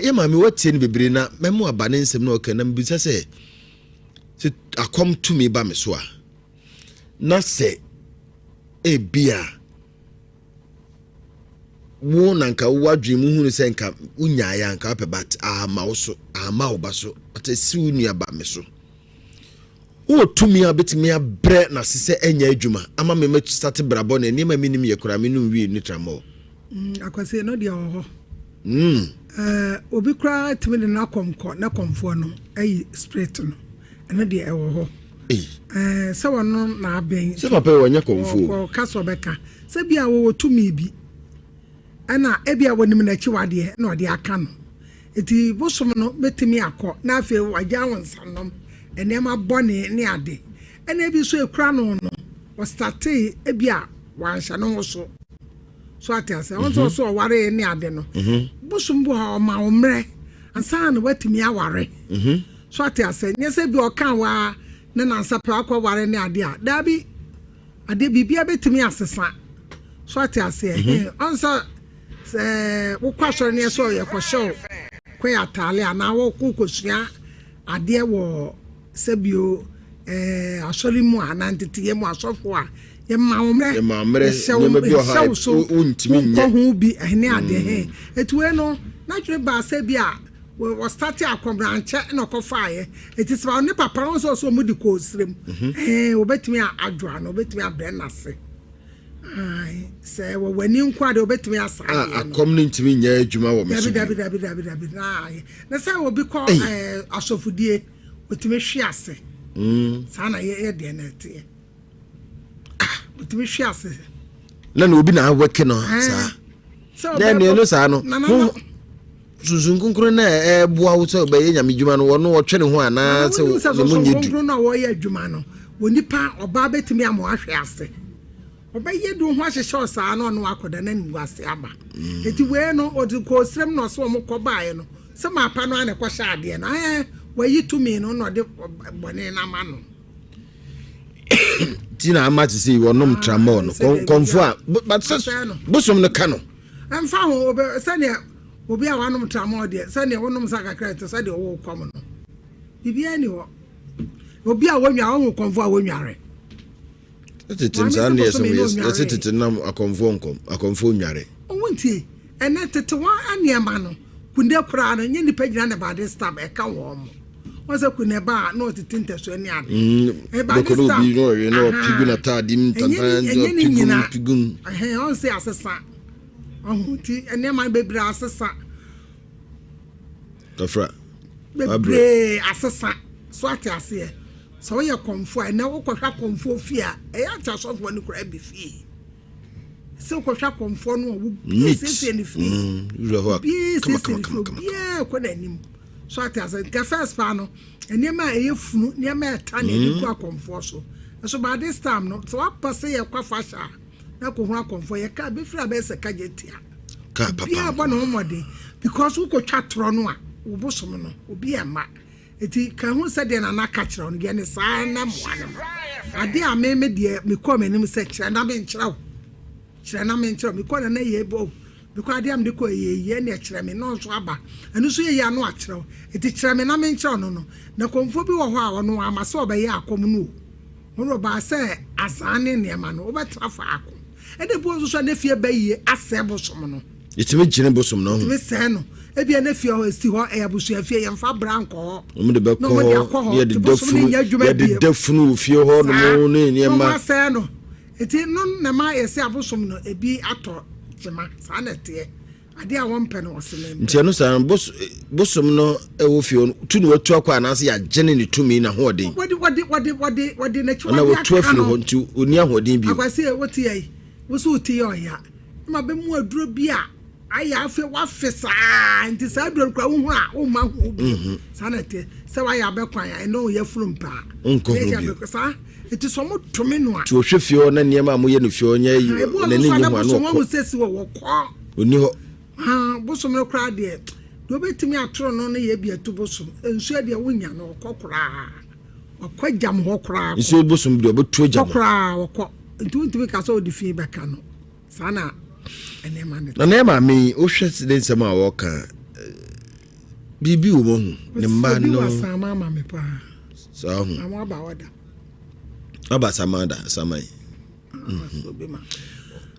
[SPEAKER 1] yɛ maame watie no bebree na mɛmo aba ne nsɛm na ɔka na mebisa sɛ Sɛ akɔm tumi ba me so a, na sɛ ebia wo na nka wowɔ adwene mu hunu sɛ nka wonyaeɛ a nka wopɛ but ama wo so ama wo ba so but ɛsi wo nua ba me so wowɔ tumi a wobɛtumi abrɛ n'ase sɛ ɛnyɛ adwuma ama me mɛsate brabɔ ne nneɛma menim yɛ koraa menom wie ne tramɔ
[SPEAKER 4] mm, akwasi no deɛ wɔ hɔ Mm. Eh, obi koraa tumi de n'akɔm kɔ ne kɔmfoɔ no ayi spirit no ɛno deɛ ɛwɔ hɔ. Eh, sɛ wɔno na abɛn.
[SPEAKER 1] Sɛ papa yi wɔnyɛ kɔmfoɔ.
[SPEAKER 4] Ɔka sɛ ɔbɛka sɛ bi a wɔwɔ tumi bi ɛna ebi a wɔnim n'akyiwadeɛ na ɔde aka no nti bosom no bɛtumi akɔ na afei wagya wo nsanom nneɛma bɔne ne ade. Ɛna ebi nso ekura no no, ɔstartee ebi a wanhyɛ ne ho so. So ate aseɛ? Wɔn nso ɔso ɔware ne ade no. Bosom bi wɔ hɔ a ɔma wo mmerɛ ansa na watumi aware. So ate aseɛ? Nyɛ sɛ bi ɔka waa ne nansa pɛ akɔ ware ne ade a. Daabi, adeɛ biribiara bɛtumi asesa. So ate aseɛ? Ɔnsa sɛ wokɔ asɔre ne ɛsɛ ɔyɛ kɔhyɛ wo kɔyɛ ataale anaa wokɔ kɔsua adeɛ wɔ sɛbio asɔre mu a anaa nteteyɛ mu asɔfo a yɛma wo mmerɛ.
[SPEAKER 1] Yɛma wo mmerɛ,
[SPEAKER 4] yɛhyɛ wo
[SPEAKER 1] nneɛma bi wɔ hɔ a
[SPEAKER 4] yɛhyɛ wo so
[SPEAKER 1] wontumi nyɛ.
[SPEAKER 4] Wonkɔ ho bi ɛne adeɛ he. Eti wei no n'adwene baa sɛ bi a wɔstart akɔmrankyɛ na ɔkɔfaeɛ. Eti sɛ ɔne papa no nso ɔsɛ ɔmo de kɔ osirem wɔbɛtumi adwo ano, wɔbɛtumi abrɛ n'ase. Ae, sɛ wɔwɔ ani nko a deɛ wɔbɛtumi asa
[SPEAKER 1] a
[SPEAKER 4] adeɛ no.
[SPEAKER 1] Akɔm no ntumi nyɛ adwuma wɔ me so
[SPEAKER 4] Dabi.
[SPEAKER 1] bio.
[SPEAKER 4] Dabi, dabi, dabi, dabi. Na ayɛ na sɛ obi kɔ
[SPEAKER 1] Ei.
[SPEAKER 4] Asɔfodie otumi hwe ase. Saa na yɛ deɛ na ɛteɛ, otumi hwe ase.
[SPEAKER 1] Na obi na awɔke no saa.
[SPEAKER 4] Sɛ
[SPEAKER 1] na ɛneɛ no saa no
[SPEAKER 4] Nana
[SPEAKER 1] ho sunsun kronkron na ɛboa wo sɛ ɔbɛyɛ Nyame dwuma no, wɔno wɔtwe ne ho anaa sɛ
[SPEAKER 4] wonim sɛ
[SPEAKER 1] ne mu
[SPEAKER 4] sɔsɔ
[SPEAKER 1] nyɛ du.
[SPEAKER 4] Kronkron no a wɔyɛ adwuma no wɔ nipa ɔbaa bɛtumi ama wahwe ase, ɔbɛyɛ de wo ho ahyehyɛ ɔsaa na ɔno akɔda na nim ase aba. Eti wei no ɔde kɔ osirem na ɔsɛ ɔmo kɔ baeɛ no sɛ maapa no ana ɛkɔhyɛ adeɛ no wayi tumi no na ɔde bɔne no ama no.
[SPEAKER 1] Nti na ama te sɛ wɔnom tramol no.
[SPEAKER 4] Sɛ
[SPEAKER 1] kɔmfo a but sɛ
[SPEAKER 4] Asɛe no.
[SPEAKER 1] Bosom no ka no.
[SPEAKER 4] Ɛmfa ho obe sɛdeɛ obi a wanom tramol deɛ, sɛdeɛ wonom sa kakra ɛte sɛdeɛ ɔwɔ kɔm no, biribiara ni hɔ. Obi a wɔnwa wɔn kɔmfo a wɔnware.
[SPEAKER 1] Tete
[SPEAKER 4] Maame
[SPEAKER 1] saa
[SPEAKER 4] sɛ
[SPEAKER 1] ne yɛsɛ
[SPEAKER 4] bosome no
[SPEAKER 1] yɛsɛ
[SPEAKER 4] ɔnware.
[SPEAKER 1] Tete nam akɔmfoɔ nkɔm, akɔmfoɔ nware.
[SPEAKER 4] Ɔwɔ ntie ɛnɛ tete wɔn nneɛma no kunde koraa no nye nipa gyina ne baade stab ɛka wɔn mo wɔn sɛ kunde ba a na ɔtete ntɛsoɔ ne ade. Ɛbaade
[SPEAKER 1] bɛkɔ na
[SPEAKER 4] stab.
[SPEAKER 1] obi na ɔwe na ɔpi gu n'ataade mu.
[SPEAKER 4] Ɛnyɛ
[SPEAKER 1] tantan
[SPEAKER 4] ɛnyɛ ne
[SPEAKER 1] ɔpi gum
[SPEAKER 4] nyinaa.
[SPEAKER 1] pi gum.
[SPEAKER 4] Ɛhɛn, ɔn sɛ asesa ɔho ti nneɛma bebree asesa.
[SPEAKER 1] Kafra.
[SPEAKER 4] Bebree asesa so ate aseɛ sɛ woyɛ kɔnfo a ɛnɛ wokɔhwɛ akɔnfoɔ fie a ɛyɛ ate asɔfoɔ no koraa bi fie sɛ wokɔhwɛ akɔnfoɔ no a wobie
[SPEAKER 1] Neat.
[SPEAKER 4] siesie ne fie.
[SPEAKER 1] Wura hɔ a
[SPEAKER 4] obiara
[SPEAKER 1] kama
[SPEAKER 4] siesie
[SPEAKER 1] kama
[SPEAKER 4] ne fie.
[SPEAKER 1] kama kama.
[SPEAKER 4] Obiara kɔ n'anim so ate ase. Nka first paa no nneɛma a ɛyɛ funu, nneɛma a ɛta na ɛde gu akɔnfoɔ so. Nso by this time no sɛ wapɛ sɛ yɛkɔ afahyɛ a na kɔhunu akɔnfoɔ yɛka bɛfiri a bɛyɛ sɛ kagye tia.
[SPEAKER 1] Kaa papa.
[SPEAKER 4] Obiara bɔ ne ho mmɔden because wokɔtwa torɔ no a wo bosom no obi ɛma eti ka ho sɛdeɛ Nana ka kyerɛ wo no deɛ ne saa na mmoa no ma adeɛ a meme deɛ mekɔɔ m'anim sɛ kyerɛ na menkyerɛ wo, kyerɛ na menkyerɛ wo. Mekɔ Nana yɛ bɔ mekɔ adeɛ a mede kɔ yɛ yie ne ɛkyerɛ me na ɔnso aba ɛno nso yɛ yie ano akyerɛ wo. Eti kyerɛ me na menkyerɛ wo no na kɔnfoɔ bi wɔ hɔ a ɔno ama sɛ ɔbɛyɛ akɔm no o, ɔno ɔbaa sɛ azaa ne nneɛma no wobɛtena faako ɛna ebi wɔ nso so a ne fie bɛyie asɛe bosom no.
[SPEAKER 1] Yɛtumi gyene bosom no ho.
[SPEAKER 4] Tumi sɛɛ no. Ebia ne fie hɔ esi hɔ ɛyɛ abusua fie, yɛmfa bra nkɔ hɔ.
[SPEAKER 1] Wɔn de bɛkɔ
[SPEAKER 4] Na wɔn de
[SPEAKER 1] hɔ
[SPEAKER 4] akɔ hɔ.
[SPEAKER 1] ne yɛde
[SPEAKER 4] Nti
[SPEAKER 1] da
[SPEAKER 4] bosom no
[SPEAKER 1] funu
[SPEAKER 4] nyɛ adwuma
[SPEAKER 1] yɛde
[SPEAKER 4] bio.
[SPEAKER 1] da funu wɔ fie hɔ nom ne
[SPEAKER 4] Na wɔn
[SPEAKER 1] nneɛma.
[SPEAKER 4] asɛe no. Eti no na ma yɛsɛ abosom no ebi atɔ kyema saa na ɛteɛ. Adeɛ a wɔmpɛ no wɔse mempɛ.
[SPEAKER 1] Nti ɛno saa no bosom no ɛwɔ fie hɔ no tu na watu akɔ anaasɛ yɛagyene ne tumi n'ahoɔden.
[SPEAKER 4] Wɔde n'akyi
[SPEAKER 1] Ɔna
[SPEAKER 4] wɔde
[SPEAKER 1] watu
[SPEAKER 4] aka
[SPEAKER 1] afiri
[SPEAKER 4] no.
[SPEAKER 1] hɔ nti ɔni ahoɔden bio.
[SPEAKER 4] Akwasi wote yɛ yi woso wote yɛ ɔya ma bɛ mu aduro bi a ayɛ afei wafe saa nti saa aduro no koraa wohu a womma ho bi. Saa na ɛteɛ sɛ wayɛ abɛkwan a ɛno yɛ funu mpaa.
[SPEAKER 1] Wonkɔ ho
[SPEAKER 4] Ɛyɛ
[SPEAKER 1] bio.
[SPEAKER 4] saa nti sɛ ɔmo tome no a
[SPEAKER 1] nti ɔhwɛ fie hɔ na nneɛma a moyɛ no fie hɔ nyɛ
[SPEAKER 4] ebi wɔ
[SPEAKER 1] n'ani
[SPEAKER 4] nso a
[SPEAKER 1] nye
[SPEAKER 4] na
[SPEAKER 1] ho a na
[SPEAKER 4] bosom wɔn
[SPEAKER 1] ɔkɔ.
[SPEAKER 4] sɛsi wɔ wɔkɔ.
[SPEAKER 1] Ɔni hɔ.
[SPEAKER 4] Ha bosom no koraa deɛ ɔbɛtumi atoro no no yɛ bi atu bosom nsuo deɛ wonya no ɔkɔ koraa, ɔkɔ gyam hɔ koraa kɔ.
[SPEAKER 1] Nsuo bosom deɛ ɔbɛtu agya
[SPEAKER 4] Ɔkɔ
[SPEAKER 1] mo.
[SPEAKER 4] koraa ɔkɔ nti wontumi ka sɛ ɔde fi bɛka no saa na nneɛma no.
[SPEAKER 1] Na na maame yi wohwɛ ne nsɛm a wɔka biribi wɔ mu ho ne mma
[SPEAKER 4] obi
[SPEAKER 1] no.
[SPEAKER 4] wɔ asama ama me paa.
[SPEAKER 1] Saa ho.
[SPEAKER 4] Ama aba ɔda.
[SPEAKER 1] Aba sama da sama yi.
[SPEAKER 4] Obi ma.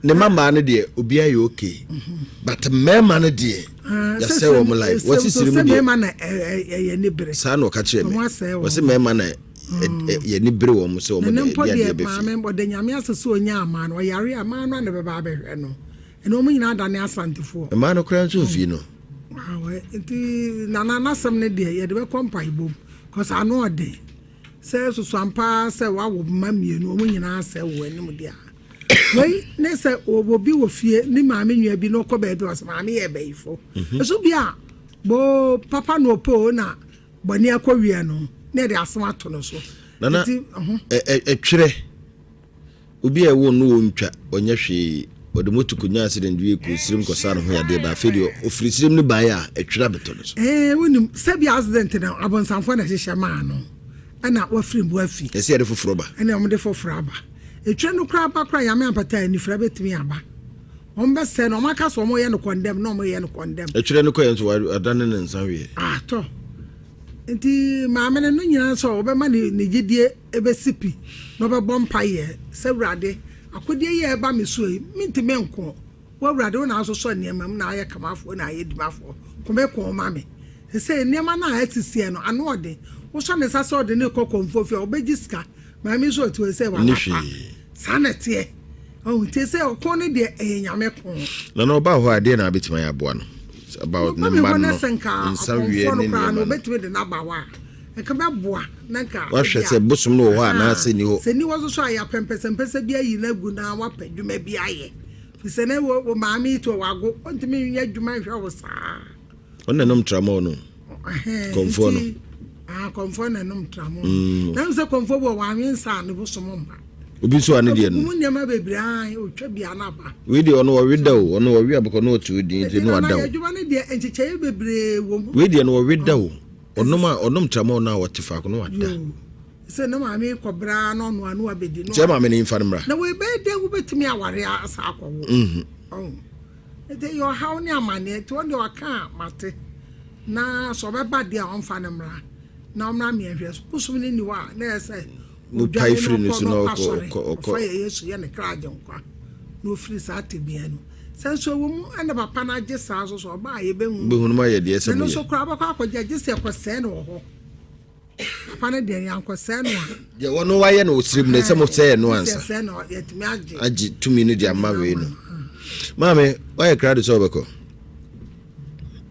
[SPEAKER 1] Ne mma mmaa no deɛ obiara yɛ okay, but mmarima no deɛ yɛsɛ wɔn life wɔsi siri mu
[SPEAKER 4] sɛ
[SPEAKER 1] deɛ.
[SPEAKER 4] Mmarima na ɛyɛ ne bere.
[SPEAKER 1] Saa na ɔka kyerɛ me.
[SPEAKER 4] Wɔn asɛe wɔn.
[SPEAKER 1] Wɔsi mmarima na yɛ ni bere wɔn sɛ wɔn
[SPEAKER 4] na
[SPEAKER 1] de
[SPEAKER 4] ne mpo
[SPEAKER 1] ɛde adeɛ
[SPEAKER 4] deɛ
[SPEAKER 1] bɛ fie.
[SPEAKER 4] Maame ɔde Nyame ase sɛ ɔnya ama no ɔyare a maa no a na bɛba abɛhwɛ no ɛna wɔn nyinaa da ne Asantefoɔ.
[SPEAKER 1] Mmaa no koraa nso mfii no.
[SPEAKER 4] Awɛ, nti nana n'asɛm no deɛ yɛde bɛkɔ mpaebom kɔsɛ ano ɔden sɛ soso ampa sɛ wawo mma mmienu wɔn nyinaa sɛ wɔ anim deɛ a wei ne sɛ obi wɔ fie ne maame nua bi na ɔkɔ baabi ɔsɛ maame yɛ bɛyifo ɛso bi a boo papa na ɔpɛ o na bɔne akɔ wie no na yɛde asɛm ato no so.
[SPEAKER 1] Nana, ɛtwerɛ obi a ɛwɔ no ɔntwa ɔnyɛ hwee ɔde moto kɔnya accident wie kɔ sirim kɔsa ne ho yadeɛ ba afei deɛ ɔfiri sirim no baeɛ a ɛtwerɛ abɛtɔ no so.
[SPEAKER 4] Ɛɛ wonim sɛbi accident na abɔnsamfoɔ na ɛhyehyɛ maa no ɛna wafiri mu afi.
[SPEAKER 1] Ɛsɛ yɛde foforɔ ba.
[SPEAKER 4] Ɛna wɔde foforɔ aba. Ɛtwerɛ no koraa ba koraa Nyame ampata a anifira bɛtumi aba. Wɔn bɛsɛe no wɔn aka sɛ wɔn yɛ no kɔndɛm na wɔn yɛ no kɔndɛm.
[SPEAKER 1] Ɛtwerɛ no kɔɛ nso wadane ne nsa weɛ.
[SPEAKER 4] Atɔ. Nti maame no no nyinaa sɛ ɔbɛma ne ne gyedie ɛbɛsi pi na ɔbɛbɔ mpaeɛ sɛ Awurade akodeɛ yi a ɛba me soɔ yi mentumi nko wo Awurade wo na asosɔ nneɛma mu na ayɛ kamafoɔ na ayɛ dimafoɔ ko me ko ma me sesei nneɛma no a asisiɛ no ano ɔden wosɔ ne nsa sɛ ɔde ne kɔ kɔmfoɔ fie a ɔbɛgye sika maame nso ɔte hɔ sɛ walapa saa na ɛteɛ Ɔho nti sɛ ɔko no deɛ ɛyɛ Nyame ko.
[SPEAKER 1] Nana ɔbaa hɔ a ɛdeɛ na abɛtumi ayɛ aboa no about ne mma no nsa wie ne nneɛma no.
[SPEAKER 4] Obɛtumi de n'aba hɔ a nka bɛboa na nka.
[SPEAKER 1] Wahwɛ sɛ bosom no wɔ hɔ anaasɛ ni hɔ.
[SPEAKER 4] Sɛ ni hɔ nso so a yɛapɛ mpɛsɛmpɛsɛ bi ayi no agu na wapɛ adwuma bi ayɛ. Firi sɛ na wo maame yi to wago ɔntumi nyɛ adwuma nhwɛ wo saa.
[SPEAKER 1] Ɔno na ɛnom tramɔɔ no. Kɔmfoɔ no.
[SPEAKER 4] Ah, kɔmfoɔ na ɛnom tramɔɔ. Mm. Na sɛ kɔmfoɔ bi wɔ wɔanwe nsa a ne bosom mma.
[SPEAKER 1] Obi nso a ne deɛ no.
[SPEAKER 4] Mu nneɛma bebree a otwa bi ana ba.
[SPEAKER 1] Wei deɛ ɔno ɔwe da o, ɔno ɔwe abakɔ na ɔte odin nti no ada o.
[SPEAKER 4] Adwuma no deɛ nkyekyɛeɛ bebree wɔ mu.
[SPEAKER 1] Wei deɛ no ɔwe da o, ɔnom a ɔnom tramɔɔ no a ɔte faako no wada.
[SPEAKER 4] Sɛ ne maame kɔ braa na ɔno ano abɛdi no.
[SPEAKER 1] Sɛ maame no mfa no mmra.
[SPEAKER 4] Na wei bɛyɛ dɛ wobɛtumi aware asa akɔwo.
[SPEAKER 1] Mhm.
[SPEAKER 4] Nti ɛyɛ ɔhaw ne amaneɛ nti ɔno deɛ ɔka a mate na sɛ ɔbɛba deɛ a ɔmfa no mmra na ɔmmra mmiɛnhwɛ bosom no nni hɔ a na ɛyɛ sɛ
[SPEAKER 1] ɔdwane firi
[SPEAKER 4] no so na ɔkɔ ɔfa yɛ Yesu yɛ ne kra agyenkwa na ɔfiri saa tebea no sɛ nso ɛwɔ mu ɛna papa no agye saa nso so ɔba a yɛbɛhu
[SPEAKER 1] bɛhu no ma yɛ deɛ sɛ
[SPEAKER 4] moyɛ nso koraa bɛkɔ akɔgye agye sɛ ɛkɔsɛe no wɔ hɔ Papa no deɛ yɛankɔsɛe no a.
[SPEAKER 1] Deɛ wɔn wayɛ no wɔ sirim no sɛ mo sɛɛ no ansa.
[SPEAKER 4] Sɛ no yɛtumi agye.
[SPEAKER 1] Agye tumi no de ama wei no. Maame wayɛ krado sɛ ɔbɛkɔ.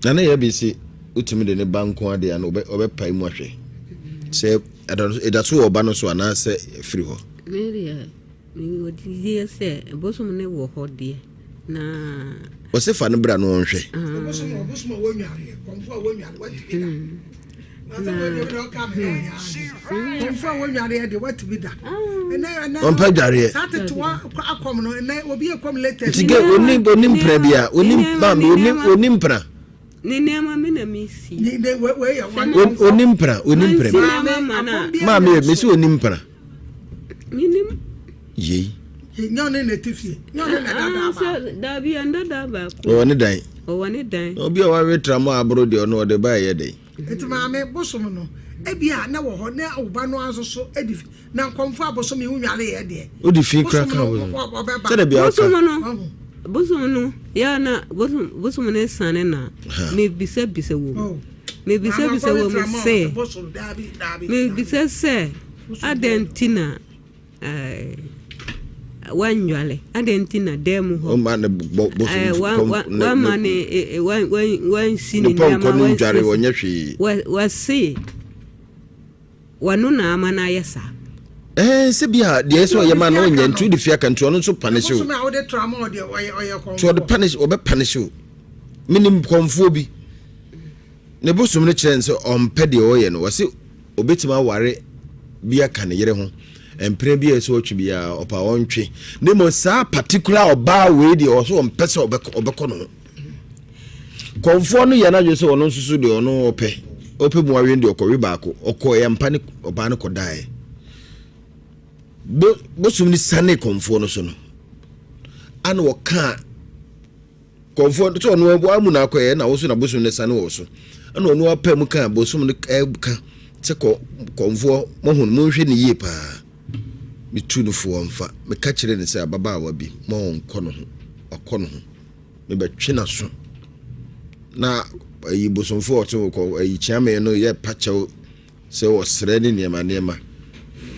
[SPEAKER 1] Na ne yɛ bi se wotumi de ne ba nko adeɛ ano ɔbɛpae mu ahwɛ sɛ ɛda so wɔ ɔba no so anaasɛ ɛfiri hɔ.
[SPEAKER 6] Me deɛ mewɔ gyidie sɛ bosom no wɔ hɔ deɛ na.
[SPEAKER 1] Ɔse fa no bra no ɔnhwɛ.
[SPEAKER 4] Bosom bosom a wɔnwareɛ kɔmfo a wɔnware watumi da.
[SPEAKER 1] Ɔmpɛ dwareɛ. Nti ge oni oni mpena bi a oni maame oni oni mpena.
[SPEAKER 6] Ne nneɛma mi na mi si.
[SPEAKER 1] Oni mpena oni mpena bi. Maame yɛ mesi oni mpena.
[SPEAKER 6] Minim.
[SPEAKER 1] Yei.
[SPEAKER 4] Nyɛ ɔne na ɛte fie. Nyɛ ɔne na ɛda daa baako.
[SPEAKER 6] Daabi ɛnda daa baako.
[SPEAKER 1] Ɔwɔ ne dan.
[SPEAKER 6] Ɔwɔ ne dan.
[SPEAKER 1] Obi a wawe tramo aboro deɛ ɔno ɔde ba ɛyɛ dɛn.
[SPEAKER 4] Nti maame, bosom no, ebia na wɔ hɔ na wo ba no ara nso so di fi, na nkɔmfo a bosom yi wonware yɛ deɛ.
[SPEAKER 1] Wodi fi kora ka bosom. Sɛdeɛ bia
[SPEAKER 6] ɔka. Bosom no, bosom no, yɛ na bosom bosom no sane na mebisa bisa wɔ mu. Oh. Mebisa bisa wɔ mu sɛ, mebisa sɛ adɛn nti na Wannwale. Adɛn nti na dan mu hɔ?
[SPEAKER 1] Ɔma ne bɔ bosom
[SPEAKER 6] wama ne wansi ne
[SPEAKER 1] nneɛma pɔnkɔ no ndware wɔnyɛ hwee.
[SPEAKER 6] Wɔse wɔno na ama no ayɛ saa.
[SPEAKER 1] Ɛɛ sɛ bi a deɛ ɛsɛ ɔyɛ ma no ɔnyɛ nti wode fia ka nti ɔno nso panish o. Nti ɔde panish ɔbɛ panish o. Menim kɔnfoɔ bi ne bosom no kyerɛ no sɛ ɔmpɛ deɛ ɔyɛ no wɔse Obetumi aware bi aka ne yere ho mpena bi a ɛsɛ ɔtwe biara ɔpa ɔntwe ne mmom saa particular ɔbaa wei deɛ ɔsɛ ɔmpɛ sɛ ɔbɛkɔ ɔbɛkɔ ne ho kɔnfoɔ no yɛ n'adwene sɛ ɔno nso so deɛ ɔno ɔpɛ ɔpɛ mu awe deɛ ɔkɔwe baako ɔkɔ ɛyɛ mpa ne ɔbaa no kɔdaeɛ bo bosom no sane kɔnfoɔ no so no ana ɔkaa Kɔmfoɔ no sɛ ɔno amu na akɔyɛ na woso na bosom no sane wɔ so ɛna ɔno apɛ mu ka bosom no ɛka sɛ kɔ kɔmfoɔ mohu no monhwɛ ne yie paa metu no foɔ mfa meka kyerɛ ne sɛ ababaawa bi ma ɔnkɔ no ho wakɔ no ho mebɛtwe n'aso na ayi bosomfoɔ ɔte wɔ kɔ ayi kyeame no yɛ pakyɛw Sɛ ɔsrɛ ne nneɛma nneɛma.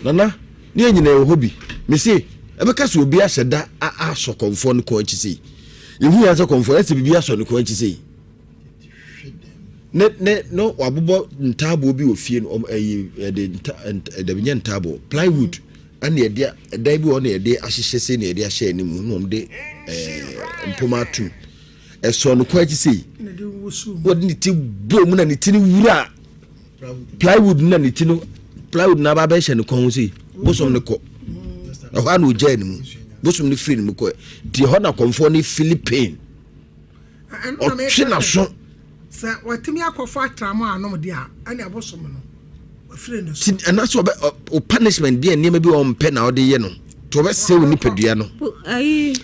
[SPEAKER 1] Nana, ne yɛn nyinaa yɛwɔ hɔ bi. Mese, ɛbɛka sɛ obi ahyɛ da asɔ kɔmfoɔ no kɔn akyi sei. Yɛhu yɛn sɛ kɔmfoɔ, ɛsɛ biribi asɔ ne kɔn akyi sei. Ne ne no wabobɔ ntaaboɔ bi wɔ fie no, ɔm ɛyi yɛde nta nta ɛdɛbi nyɛ ntaaboɔ, plywood ɛna yɛde ɛdan bi wɔ hɔ na yɛde ahyehyɛ sei na yɛde ahyɛ anim na wɔn de ɛɛ mpoma atum. Ɛsɔ ne kɔn akyi sei. Wɔde ne ti bɔ mu na ne ti no wura. Plywood na ne ti no. plywood na aba abɛhyɛ ne kɔn ho sei, bosom no kɔ. Ɛhɔ a na ɔgyaa ne mu. Bosom no firi ne mu kɔ. Nti ɛhɔ na kɔmfoɔ no fili pain. Ɔtwe n'aso.
[SPEAKER 4] Sɛ watumi akɔfa atramo anom deɛ a, ɛne abosom no wafiri ne so.
[SPEAKER 1] Ti anaasɛ ɔbɛ o punishment bi a nneɛma bi a ɔmpɛ na ɔde yɛ no to ɔbɛsɛe wo nipadua no.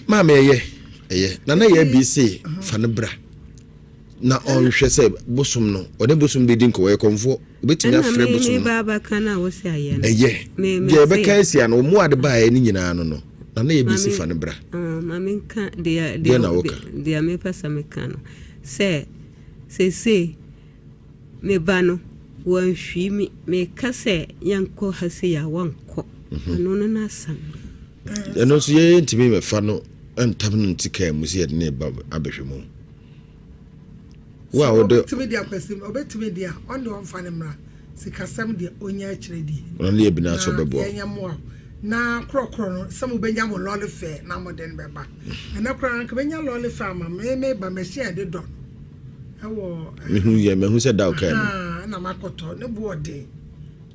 [SPEAKER 1] Maame ɛyɛ ɛyɛ nana yɛ bi se fa no bra na ɔnhwɛ sɛ bosom no ɔne bosom bɛdi nkɔwɔ yɛ kɔmfoɔ obɛtumi afrɛ bosom no ɛyɛ deɛ ɛbɛka asia no ɔmo ade baeɛ no nyinaa no no nana yɛ bi se fa no bra.
[SPEAKER 6] Maame nka deɛ
[SPEAKER 1] deɛ na woka
[SPEAKER 6] deɛ mepɛ sɛ meka no sɛ seesei me ba no wanhwie me meka sɛ yɛnkɔ ha sei a wankɔ mhm. ɛno no n'asɛm.
[SPEAKER 1] Ɛno nso yɛntumi mɛfa no ntam no nte kaa mu sɛ yɛde ne ba abɛhwɛ mu. Wo a wode
[SPEAKER 4] ɔbɛtumi de akwasi ɔbɛtumi de a ɔne ɔmfa ne mmra sikasɛm deɛ ɔnya akyerɛ die.
[SPEAKER 1] Ɔno ne yɛ bina so bɛboa.
[SPEAKER 4] Yɛnyɛ mmoa na korɔkorɔ no sɛ mobɛnya mo lɔle fɛ na mode no bɛba ɛnɛ koraa nka bɛnya lɔle fɛ ama me me ba machine a ɛde dɔ no ɛwɔ.
[SPEAKER 1] Mehu yɛ mehu sɛ da ɔkaa
[SPEAKER 4] mu. Na makɔtɔ ne bo ɔden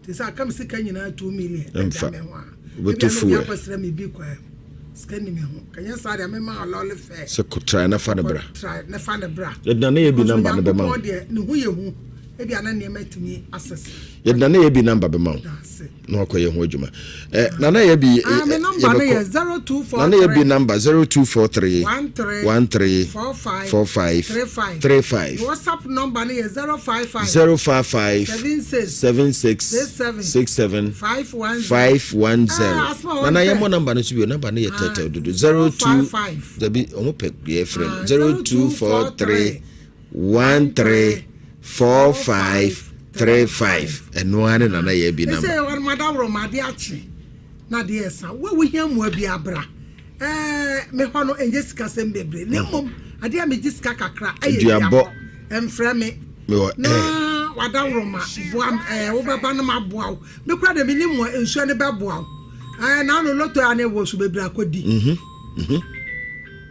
[SPEAKER 4] te sɛ aka me sika nyinaa 2 million
[SPEAKER 1] ɛmfa
[SPEAKER 4] ɛda me ho a
[SPEAKER 1] wobɛtɔ fuel.
[SPEAKER 4] Ebi a akɔsrɛ me bi kwan sika ni me ho kanyɛ saa deɛ mema lɔle fɛ.
[SPEAKER 1] Sɛ kɔtrae na fa no bra.
[SPEAKER 4] Trae na fa no bra.
[SPEAKER 1] Yɛde na yɛ bi number no bɛma wo.
[SPEAKER 4] Deɛ ne ho yɛ hu ebi a na nneɛma atumi asese.
[SPEAKER 1] Yɛde na yɛ bi number bɛma wo na wakɔyɛ ho adwuma. Nana yɛ bi.
[SPEAKER 4] Ah, me number no yɛ 0243.
[SPEAKER 1] Nana yɛ bi number 0243 13 45 35.
[SPEAKER 4] WhatsApp number no yɛ 055
[SPEAKER 1] 055
[SPEAKER 4] 76
[SPEAKER 1] 76 67 510. Nana yɛ mɔ number no so bio, number no yɛ tɛtɛ dodo 02 dabi ɔmo pɛ yɛ frɛ no 0243 13 45 35. Ɛno ara ne nana yɛ bi number.
[SPEAKER 4] Ɛsɛ wɔn madaworo ma ade akye na adeɛ ɛsa wo a wohia mmoa bi abra ɛɛ me hɔ no ɛnyɛ sikasɛm bebree na mmom adeɛ a megye sika kakra ɛyɛ duabɔ ɛmfrɛ me na wadaworo ma boa ɛɛ wobɛba no ma boa wo me kora de me ne mmoa nsuo no bɛboa wo ɛɛ na ano lotto a ne wɔ so bebree akɔdi.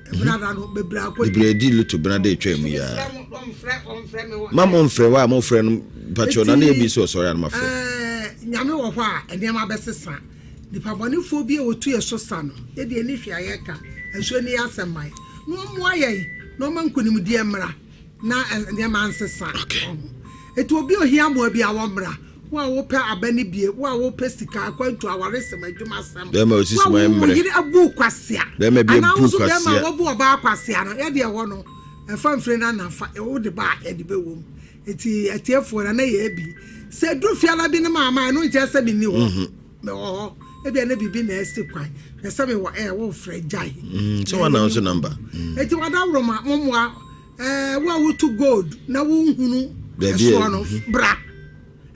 [SPEAKER 4] Benada no bebree akɔdi.
[SPEAKER 1] Bebree di lotto benada etwa mu yaa. Ma mo mfrɛ wa mo frɛ no mpakyɛw na ne ebi so ɔsɔre anoma frɛ.
[SPEAKER 4] Ɛɛ nyame wɔ hɔ a nneɛma bɛsesa nipa bɔnefoɔ bi a wɔtu yɛ so sa no yɛde ani hwɛ a yɛka nsuo ne yɛ asɛm man na ɔmmoa yɛn na ɔma nkonimdie mmra na nneɛma nsesa. Eti obi ohia mmoa bi a wɔmmra. Wo a wopɛ aba ne bie, wo a wopɛ sika, akwantu, awaresɛm, adwumasɛm.
[SPEAKER 1] Bɛrima osisi
[SPEAKER 4] wo a
[SPEAKER 1] wɔn
[SPEAKER 4] wo
[SPEAKER 1] mmerɛ.
[SPEAKER 4] yere abu kwasea.
[SPEAKER 1] Bɛrima bi
[SPEAKER 4] Anaa
[SPEAKER 1] abu
[SPEAKER 4] wo nso bɛrima
[SPEAKER 1] kwasea.
[SPEAKER 4] a wabu ɔbaa kwasea no, yɛde ɛhɔ no, ɛfa mfiri no anafa, wode ba a yɛde bɛwɔ mu. Eti atiefoɔ no, na yɛ bi. Sɛ duru fiala bi no ma ama, ɛno nkyerɛ sɛ menni hɔ. Mewɔ hɔ. Ebia na biribi na asi kwan. Hwɛ sɛ mewɔ ɛ, wofrɛ gyae.
[SPEAKER 1] Sɛ wɔn announce number.
[SPEAKER 4] Eti wadaworo ma mommoa ɛɛ wo a wotu gold na wonhunu
[SPEAKER 1] Baabi a-
[SPEAKER 4] ɛsoɔ no bra.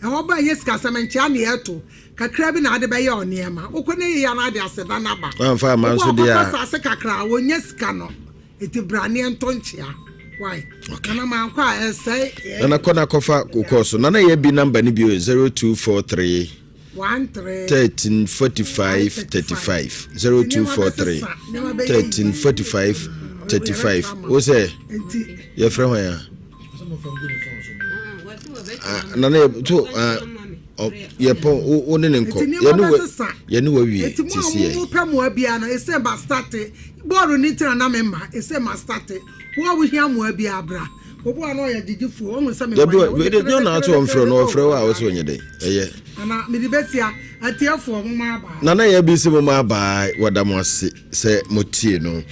[SPEAKER 4] Ɛhɔ ba ɛnyɛ sikasɛm nkyea ne ɛto kakra bi na ade bɛyɛ ɔnneɛma wokɔ ne yeyɛ no ade aseda no aba.
[SPEAKER 1] Wamfa ama nso deɛ a-
[SPEAKER 4] Wokɔ asase kakra a wɔnya sika no eti bra ne ɛnto nkyea why nana mankɔ a ɛsɛe.
[SPEAKER 1] Nana kɔ na kɔfa kokɔɔ so. Nana yɛ bi number no bio 0243
[SPEAKER 4] 13
[SPEAKER 1] 13 45 35 0243 13 45 35. Wo sɛ
[SPEAKER 4] nti
[SPEAKER 1] yɛfrɛ hwan a? Ah, nana yɛ to ah, yɛpɔn wo ne ne nkɔ.
[SPEAKER 4] Nti nneɛma
[SPEAKER 1] Yɛne
[SPEAKER 4] bɛsesa.
[SPEAKER 1] Yɛne wa wie
[SPEAKER 4] Eti mo a
[SPEAKER 1] sisi
[SPEAKER 4] mo
[SPEAKER 1] yɛ.
[SPEAKER 4] mo pɛ mmoa biara no ese ma start bɔɔlo ne tena na me ma ese ma start wo a wohia mmoa biara bra obi a na ɔyɛ gyegyefoɔ ɔhu sɛ me
[SPEAKER 1] Dabi wa de de na ato ɔmfrɛ no ɔfrɛ wo a wo sɛ ɔnyɛ dɛn ɛyɛ.
[SPEAKER 4] Ana mede bɛsia atiefoɔ mo ma aba.
[SPEAKER 1] Nana yɛ bi sɛ mo ma abaa wɔda mo ase sɛ mo tie no.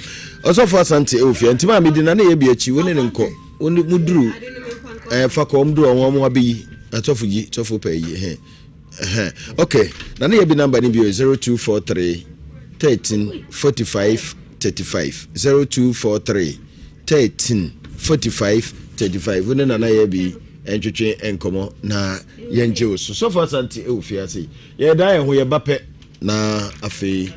[SPEAKER 1] Ɔsɔfo Asante ɛwɔ fie nti maa medi nana yɛ bi akyi wo ne ne nkɔ wo ne mo duru ɛɛ fa kɔ ɔmo duru ɔmo ɔmo abɛyi atɔfo yi tɔfo pɛ yi ɛhɛn ɛhɛn okay nana yɛ bi number ni bi yɛ 0243 13 45 35 0243 13 45 35 wo ne nana yɛ bi ntwetwe nkɔmɔ na yɛngye wo so. Sɔfo Asante ɛwɔ fie ase yɛda yɛn ho yɛba pɛ na afei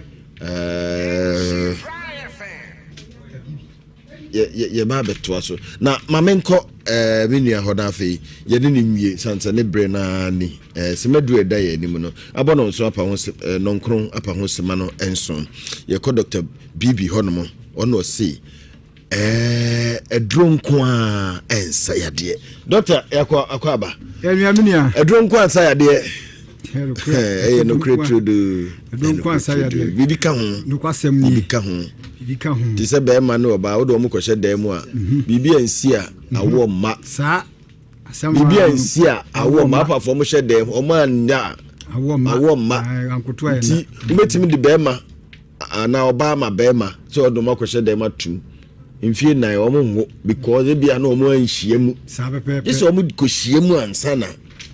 [SPEAKER 1] yɛba abɛtoa so na maame nkɔ me nua hɔ no afei yɛne ne nwie sansa ne berɛ naa ni sɛmadu ɛda yɛ anim no abɔ no nso apa ho nɔnkron apa ho sema no nson yɛkɔ Dr. Bibi hɔ nom ɔno ɔse ɛduro nko a ɛnsa yadeɛ. Dɔkta, yɛakɔ akɔ aba.
[SPEAKER 7] Ɛnua mi nua.
[SPEAKER 1] Ɛduro nko a nsa yadeɛ. Ɛyɛ nokorɛ turodoo. Biribi ka ho. Biribi ka ho. Te sɛ bɛrima ne ɔbaa wode wɔn kɔhyɛ dan mu a mhm. biribi ansi a mhm. awoɔ mma. Biribi ansi a awoɔ mma. Apafoɔ wɔn hyɛ dan mu wɔn anya a awoɔ mma. Nti wobɛtumi de bɛrima anaa ɔbaa ma bɛrima sɛ ɔde wɔn akɔhyɛ dan mu atum mfie nan wɔn nwo because ebia na wɔn anhyia mu. Gye sɛ wɔn kɔhyia mu ansa na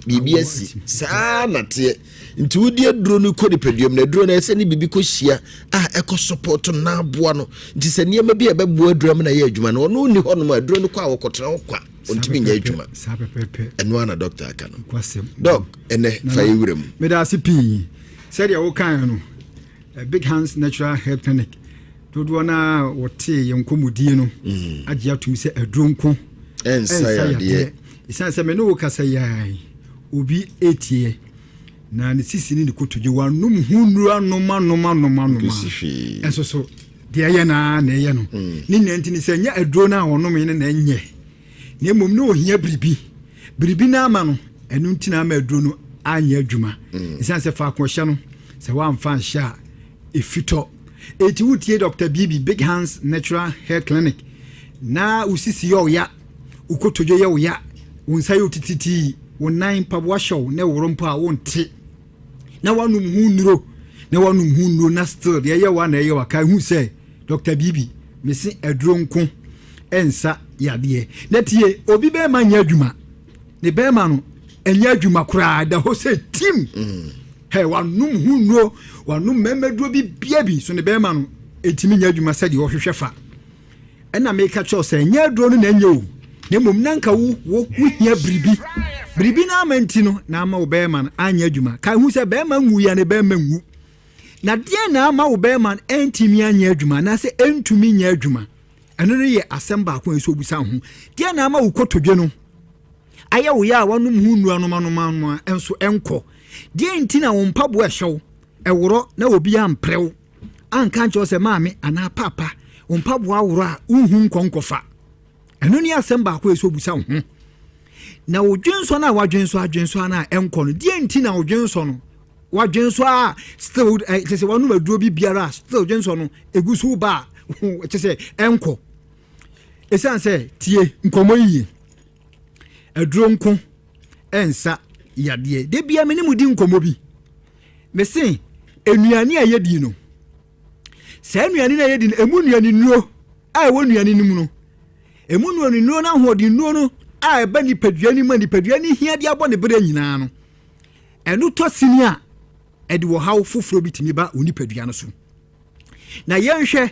[SPEAKER 1] biribi asi saa na teɛ nti wodi aduro no kɔ nipadua mu na aduro no ɛsɛ ne biribi kɔhyia a ɛkɔ support na aboa no nti sɛ nneɛma bi a ɛbɛboa aduro no na ɛyɛ adwuma no ɔno nni hɔnom a aduro no kɔ a wɔkɔtena hɔ kwa ɔntumi nyɛ adwuma ɛno ara na dɔkta aka no dɔk ɛnɛ fa yɛ wura mu.
[SPEAKER 7] Meda ase pii sɛdeɛ wokaeɛ no eh, Big Hands Natural Health Clinic dodoɔ no a wɔtee yɛn nkɔmmɔdie no mm. agye atom sɛ aduro nko
[SPEAKER 1] ɛnsa yadeɛ.
[SPEAKER 7] Ɛsiane sɛ me ne wo kasa yi ara yi, obi retie na ne sisi ne ne kotodwe wanom ho nnuru anom anom anom anom a ɛnso so deɛ ɛyɛ no ara na ɛyɛ no mm. Ne nea nti ne sɛ nyɛ aduro no a ɔnom yi no na ɛnyɛ na mmom na ohia biribi biribi no ama no ɛno nti na ama aduro no anyɛ adwuma mm. Ɛsiane sɛ faako ɔhyɛ no sɛ woamfa nhyɛ a Efi tɔ. Enti wotie Dɔkta Bibi, Big Hands Natural Hair Clinic, na wo sisi yɛ wo ya, wo kotodwe yɛ wo ya, wo nsa yɛ wo titiritii, wo nan mpaboa hyɛ wo na ɛworo mpo a wonte, na woanom ho nnuro, na woanom ho nnuro na still deɛ ɛyɛ wo a na ɛyɛ wo a, kae hu sɛ Dɔkta Bibi, mese aduro nko ɛnsa yadeɛ. Na tie, obi bɛrima nyɛ adwuma. Ne bɛrima no ɛnyɛ adwuma koraa, da hɔ sɛ tim. Mm. Hɛ, wanom ho nnuro, wanom mmarima bi bia bi, so ne bɛrima no ɛtumi nyɛ adwuma sɛdeɛ ɔhwehwɛ fa. Ɛna meka kyerɛ sɛ ɛnyɛ aduro no na ɛnyɛ o, na mmom na nka wo wo wohia biribi. Biribi no ama nti no na ama wo bɛrima no anyɛ adwuma. Ka hu sɛ bɛrima nwu ya ne bɛrima nwu. Na deɛn na ama wo bɛrima no ɛntumi anyɛ adwuma anaasɛ ɛntumi nyɛ adwuma? Ɛno no yɛ asɛm baako a ɛsɛ obusa ho. Deɛn na ama wo kotodwe no ayɛ wo yɛ a wanom ho nnuro anomanoma nso ɛnkɔ? Deɛn nti na wo mpaboa ɛhyɛ wo ɛworɔ na obi ampere wo anka nkyerɛ wo sɛ maame anaa paapa wo mpaboa aworɔ a wonhu nkɔ nkɔfa? Ɛno ne asɛm baako a ɛsɛ obusa wo ho. Na wo dwensɔ no a wadwensɔ adwensɔ no a ɛnkɔ no, deɛn nti na wo dwensɔ no wadwensɔ a still eh, kyɛ sɛ wanom aduro bi biara a still dwensɔ no egu so ba a kyɛ sɛ ɛnkɔ? Ɛsiane sɛ tie nkɔmmɔ yiye, aduro nko ɛnsa yadeɛ. Da bia me ne mu di nkɔmmɔ bi, mese nnuane a yɛdi no, saa nnuane no a yɛdi no, ɛmu nnuane nnuro a ɛwɔ nnuane no mu no, ɛmu nnuane nnuro no ahoɔden nnuro no a ɛba nipadua no mu a nipadua no hia de abɔ ne berɛ nyinaa no, ɛno tɔ sini a ɛde ɔhaw foforɔ bi tumi ba wo nipadua no so. Na yɛnhwɛ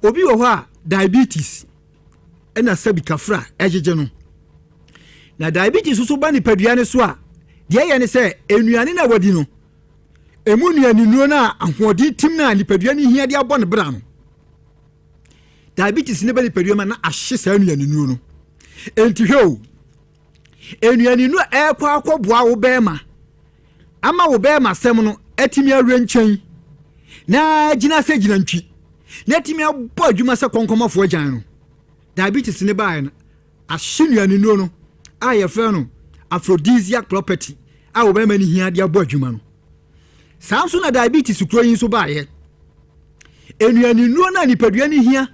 [SPEAKER 7] obi wɔ hɔ a diabetes ɛna sɛbi kafra ɛgyegye no. Na diabetes nso ba nipadua no so a, deɛ ɛyɛ ne sɛ nnuane no a wadi no, ɛmu nnuane nnuro no a ahoɔden tim no a nipadua no hia de abɔ ne bra no, diabetes no ba nipadua ma na ahye saa nnuane nnuro no. Enti hwɛ o, nnuane nnuro a ɛrekɔ akɔboa wo bɛrima ama wo bɛrima asɛm no atumi awerɛ nkyɛn na gyina sɛ gyina ntwi na atumi abɔ adwuma sɛ kɔnkɔmɔfoɔ agyan no, diabetes ne baeɛ no ahye nnuane no a yɛfrɛ no aphrodisiac property a wo bɛrima no hia de abɔ adwuma no. Saa nso na diabetes kuro yi nso baeɛ. Nnuane no a nipadua no hia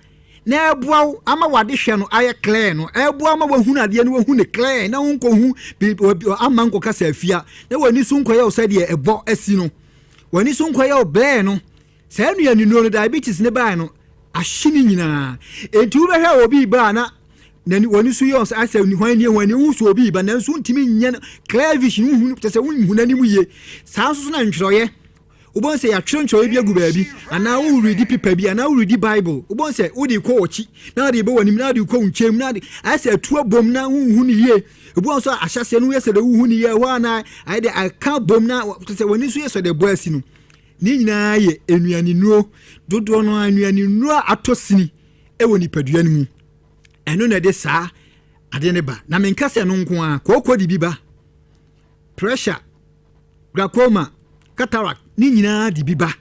[SPEAKER 7] na ɛboa wo ama wade hwɛ no ayɛ clear no, ɛboa ama wahunu adeɛ no, wahu no clear na wonkɔhu ama nkɔkasa afia na w'ani so nkɔyɛ wo sɛdeɛ ɛbɔ asi no, w'ani so nkɔyɛ wo blur no. Saa nnuanennuro no diabetes ne baeɛ no ahye ne nyinaa. Enti wobɛhwɛ obi ba a na n'ani w'ani so yɛ sɛ asɛ hwan nie hwan nie, wohu sɛ obi ba nanso wontumi nyɛ no clear vision, wohu kyɛ sɛ wonhu n'anim yie. Saa nso so na ntwerɛeɛ, wobɛhu sɛ yɛatwerɛ ntwerɛeɛ bi agu baabi anaa woredi pepa bi anaa woredi bible, wobɛhu sɛ wode kɔ w'akyi na wode bɛ w'anim na wode kɔ wo nkyɛn mu na wode ayɛ sɛ atu abom na wonhu no yie. Ebi wɔ nso a ahyɛseɛ no woyɛ sɛ deɛ wohu no yie hɔ a na ayɛ deɛ aka bom na kyɛ sɛ w'ani nso yɛ sɛ deɛ ɛbɔ asi no. Ne nyinaa yɛ nnuanennuro dodoɔ no ara nnuanennuro a atɔ sini wɔ nipadua no mu. Ɛno na ɛde saa adeɛ no ba. Na menka sɛ ɛno nko ara, kooko de bi ba, pressure, glaucoma, cataract, ne nyinaa de bi ba.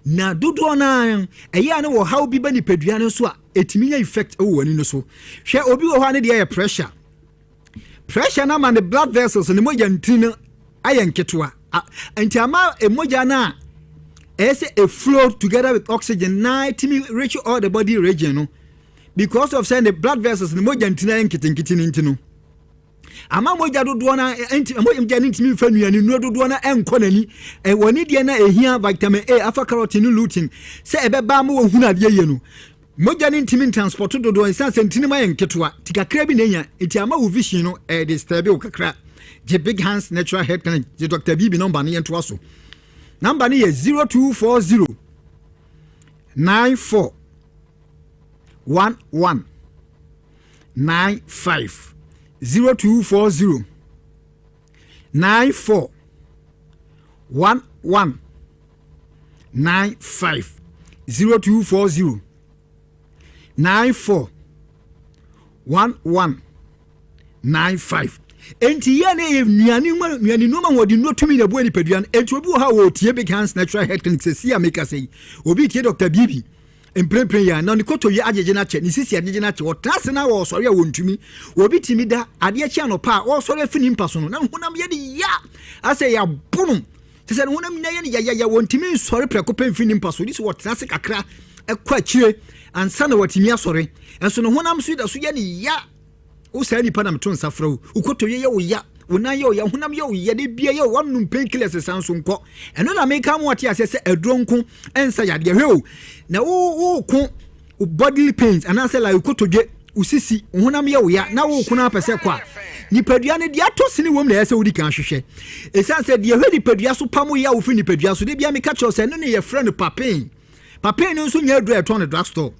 [SPEAKER 7] Na dodoɔ no ara ɛyɛ a na wɔhaw bi ba nipadua no so a ɛtumi nya effect wɔ w'ani no so. Hwɛ obi wɔ hɔ a ne deɛ yɛ pressure. Pressure no ama ne blood vessels, ne mogya ntini no ayɛ nketewa. Nti ama mogya no a ɛyɛ sɛ e flow together with oxygen na ɛtumi reach all the body region no, because of sɛ ne blood vessels ne mogya ntina yɛ nketenkete no nti no, ama mogya dodoɔ no nti mogya no ntumi nfa nnuane nnuro dodoɔ no nkɔ n'ani. Ɛwɔ ne deɛ na ehia vitamin A, alpha carotene ne lutein sɛ ɛbɛba ama wɔhunu adeɛ yie no, mogya no ntumi transport dodoɔ nsan sɛ ntini mu ayɛ nketewa ti kakra bi na enya. Nti ama wo vision no ɛyɛ disturb wo kakra. Gye Big Hands Natural Health Clinic, gye Dr Bibi number no, yɛntoa so. Number no yɛ 0240 94 11 95, 0240 94 11 95, 0240 94 11 95. Enti yɛ ne yɛ nnuane mu, nnuane nneɛma wɔde nnuro tumi na ɛboa nipadua no. Enti obi wɔ ha a wɔtie Big Hands Natural Health Clinic sɛ si a meka sɛ yi, obi tie Dr Bibi mprempren yi a, na ne kotodwe agyegye no akyɛ, ne sisi agyegye no akyɛ, ɔtena ase na ɔresɔre a wɔntumi. Obi tumi da adeɛ kye anɔpa a, ɔresɔre afi ne mpa so no, na ne honam yɛ ne ya asɛ yɛabo no, te sɛ ne honam nyinaa yɛ ne yayaya, wɔntumi nsɔre prɛko pɛ mfiri ne mpa so, gye sɛ wɔtena ase kakra ɛkɔ akyire ansa na wɔatumi asɔre. Ɛnso ne honam so da so yɛ ne ya. Wo saa nipa na meto nsa frɛ wo, wo kotodwe yɛ wo ya, wo nan yɛ wo ya, honam yɛ wo ya, de bia yɛ wo, wanom painkillers san so nkɔ. Ɛno na meka mo ate aseɛ sɛ aduro nko ɛnsa yadeɛ. Hwɛ o, na wo wo ko bodily pains anaasɛ like wo kotodwe, wo sisi, wo honam yɛ wo ya na wo ko no apɛ sɛ kɔ a, nipadua no deɛ atɔ sini wom na ɛyɛ sɛ wodi kan hwehwɛ. Ɛsiane sɛ deɛ hwɛ nipadua so pam yɛ a wofiri nipadua so, de bia meka kyerɛ sɛ ɛno ne yɛfrɛ no papain. Papain no nso nyɛ aduro a ɛtɔn no drugstore.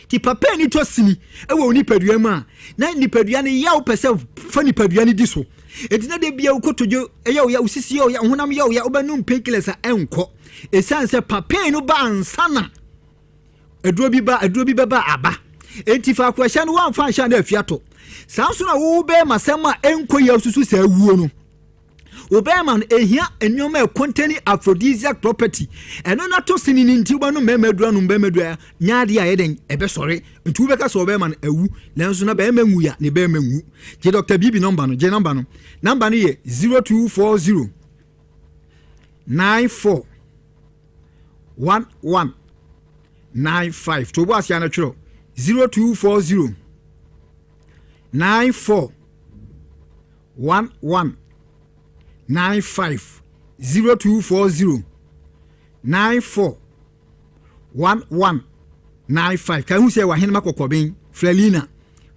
[SPEAKER 7] Nti papa ani tɔ sini wɔ wo nipadua mu a, na nipadua no yaw pɛ sɛ fa nipadua no di so. Enti na da bia wo kotodwe yɛ wo ya, wo sisi yɛ wo ya, wo honam yɛ wo ya, wobɛnom painkillers a ɛnkɔ. Ɛsiane sɛ papain no ba ansa na aduro bi ba, aduro bi bɛba aba. Enti faako ɛhyɛ no woamfa anhyɛ a na afi atɔ. Saa nso na wo bɛrima sɛm a ɛnkɔ yɛ susu sɛ awuo no. Wo bɛrima no ehia nneɛma a ɛkɔntɛni aphrodisiac property. Ɛno na to sini no nti wobɛnom bɛrima aduru anom bɛrima aduru a nyɛ adeɛ a ɛyɛ dɛn ɛbɛsɔre. Nti wobɛka sɛ ɔbɛrima no awu, nanso na bɛrima nwu ya ne bɛrima nwu. Gye Dr. Bibi nɔmba no, gye nɔmba no. Nɔmba no yɛ 0240 94 11 95. To bo aseɛ no twerɛ 0240 94 11 95, 0240 94 11 95. Ka hu sɛ wahenema kɔkɔben Frɛlina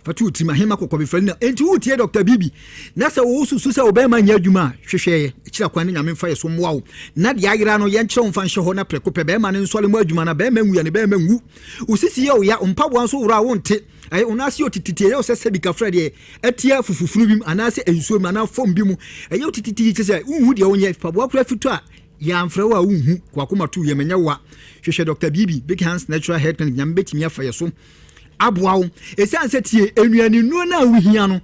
[SPEAKER 7] fa to tirim, ahenema kɔkɔben Frɛlina. Enti wotie Dr. Bibi na sɛ wosusu sɛ wobɛrima nyɛ adwuma a, hwehwɛ yɛ akyira kwan ne Nyame mfa yɛ so mmoa wo na deɛ ayera no yɛnkyerɛ wo mfa nhyɛ hɔ na prɛko pɛ bɛrima no nsɔre mu adwuma na bɛrima nwu ya ne bɛrima nwu. Wo sisi yɛ wo ya, mpaboa nso worɔ a wonte. Ɛyɛ wo nan ase yɛ otititi, ɛyɛ wo sɛ sɛbi kafra deɛ atia fufufunu bi mu anaasɛ nsuo mu anaa fam bi mu. Ɛyɛ wo tititi kyɛ sɛ wonhu deɛ wonyɛ. Paboa koraa fitɔ a yɛamfrɛ wo a wonhu. Wakoma to yam, ɛnyɛ wa. Hwehwɛ Dr. Bibi, Big Hands Natural Health Clinic. Nyame bɛtumi afa yɛ so aboa wo. Ɛsiane sɛ tie nnuane nnuro no a wohia no,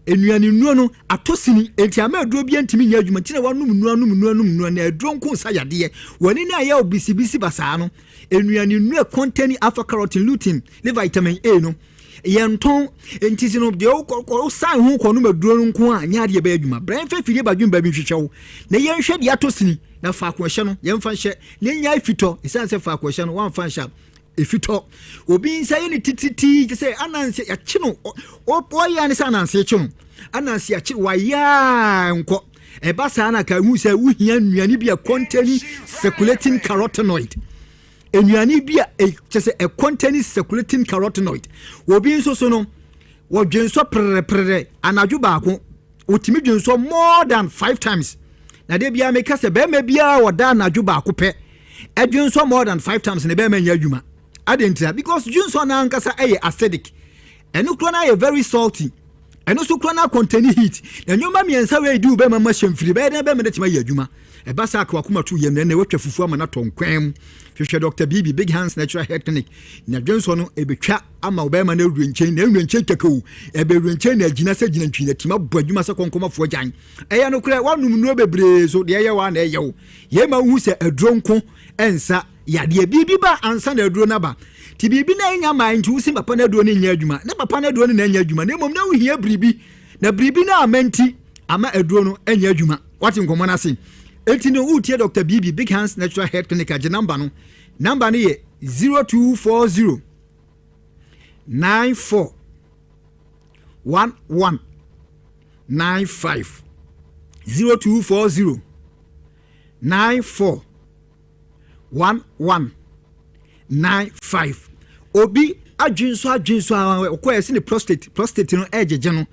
[SPEAKER 7] nnuane nnuro no atɔ sini, enti ama aduro bi ntumi nyɛ adwuma. Nti na wanom nnuro, anom nnuro, anom nnuro, na aduro nko nsa yadeɛ. W'ani no a ɛyɛ wo bisibisi basaa no, nnuane nnuro a ɛkɔntɛni alpha carotene, lutein ne vitamin A no, yɛntɔn. Nti sɛ no deɛ wosan ho kɔ nom aduro no nko a, nyɛ adeɛ bɛyɛ adwuma. Brɛ mfa fidie badwemba bi nhwehwɛ wo na yɛnhwɛ deɛ atɔ sini na faako ɛhyɛ no yɛmfa nhyɛ na ɛnya fitɔ. Ɛsiane sɛ faako ɛhyɛ no woamfa nhyɛ a ɛfitɔ. Obi nsa yɛ ne tititi te sɛ ananse yɛakye no, ɔyɛ ne sɛ ananse kye no, ananse yɛakye wayɛ nkɔ. Ɛba saa na ka hu sɛ wohia nnuane bi a containing circulating carotenoid, nnuane bi a kyɛ sɛ ɛcontaining circulating carotenoid. Obi nso so no wɔdwensɔ prɛrɛprɛrɛ anadwo baako, wɔtumi dwensɔ more than five times. Na de biara meka sɛ bɛrima biara wɔda anadwo baako pɛ ɛdwensɔ more than five times ne bɛrima nyɛ adwuma. Ade ntira because dwensɔ no ankasa ɛyɛ acidic, ɛno kora no ayɛ very salty, ɛno nso kora no contain heat. Na nneɛma mmiɛnsa wei di wo bɛrima ma hyɛ mfiri bɛyɛ dɛn bɛrima no tumi ayɛ adwuma. Ɛba saa ka wakoma to yam na ɛnna watwa fufuo ama no atɔ nkwan mu. Hwehwɛ Dr. Bibi, Big Hands Natural Health Clinic, na dwensɔ no ɛbɛtwa ama wo bɛrima no awura nkyɛn na awura nkyɛn kɛkɛ o, ɛbɛwura nkyɛn na agyina sɛ gyina ntwi na tumi abɔ adwuma sɛ kɔnkɔmafoɔ gyan. Ɛyɛ nokorɛ woanom nnuro bebree so deɛ ɛyɛ wo a na ɛyɛ wo. Yei ma wohu sɛ aduro nko ɛnsa yadeɛ. Biribi ba ansa na aduro no aba. Nti biribi na ɛnya maa nti wosi papa no aduro no nyɛ adwuma. Ne papa no aduro no na ɛnyɛ adwuma na mmom na wohia biribi, na biribi no ama nti ama aduro no nyɛ adwuma. Wate nkɔmmɔ no ase? Enti no woretie Doctor Bibi, Big Hands Natural Health Clinic a, gye number no. Number no yɛ 0240 94 11 95 0240 94 11 95. Obi adwensɔ adwensɔ a ɔkɔ ɛsi ne prostate prostate no ɛgyegye no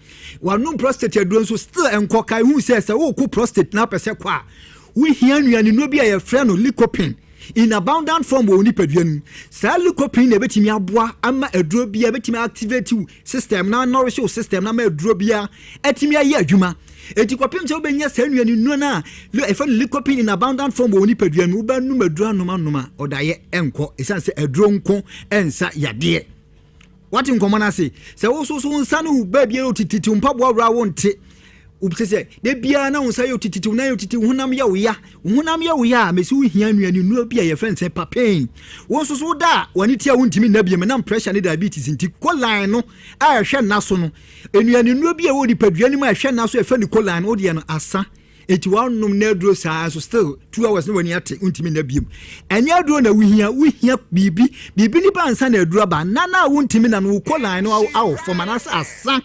[SPEAKER 7] wanom prostate aduro nso still ɛnkɔ ka ehu sɛ sɛ wokɔ prostate na apɛ sɛ kɔ a wohia nnuane bi a yɛfrɛ no lycopene in abundant form wɔ nipadua no mu. Saa lycopene na ebɛtumi aboa ama aduro bi a ebɛtumi activate wo system na nourish wo system na ama aduro bi a ɛtumi ayɛ adwuma. Eti kɔpem sɛ wobɛnya saa nnuane nnuro no a ɛfɛ no lycopene in abundant form wɔ nipadua no mu, wobɛnum aduro anom anom a ɔdayɛ ɛnkɔ, ɛsiane sɛ aduro nko ɛnsa yadeɛ. Wate nkɔmmɔ no ase sɛ wo so so wo nsa no wo baabi yɛ otititi, wo mpaboa wura wo nte wobisɛ sɛ da biara na wo nsa yɛ otititi, wo nan yɛ otititi, wo honam yɛ wo ya, wo honam yɛ wo ya a, mesi wo hia nnuane nnuro bi a yɛfrɛ no sɛ papain. Wo nso so woda a w'ani tia wontumi nna biom nam pressure ne diabetes nti. Choline no a ɛhwɛ nna so no, nnuane nnuro bi a ɛwɔ nipadua no mu a ɛhwɛ nna so, ɛfrɛ no choline no, wodeɛ no asa. Eti wanom na aduro saa nso still 2 hours na w'ani ate, wontumi nna biom. Ɛnyɛ aduro na wohia, wohia biribi biribi nipa ansa na aduro aba. Nna na wontumi na no, wo choline no awɔ fam anaasɛ asa.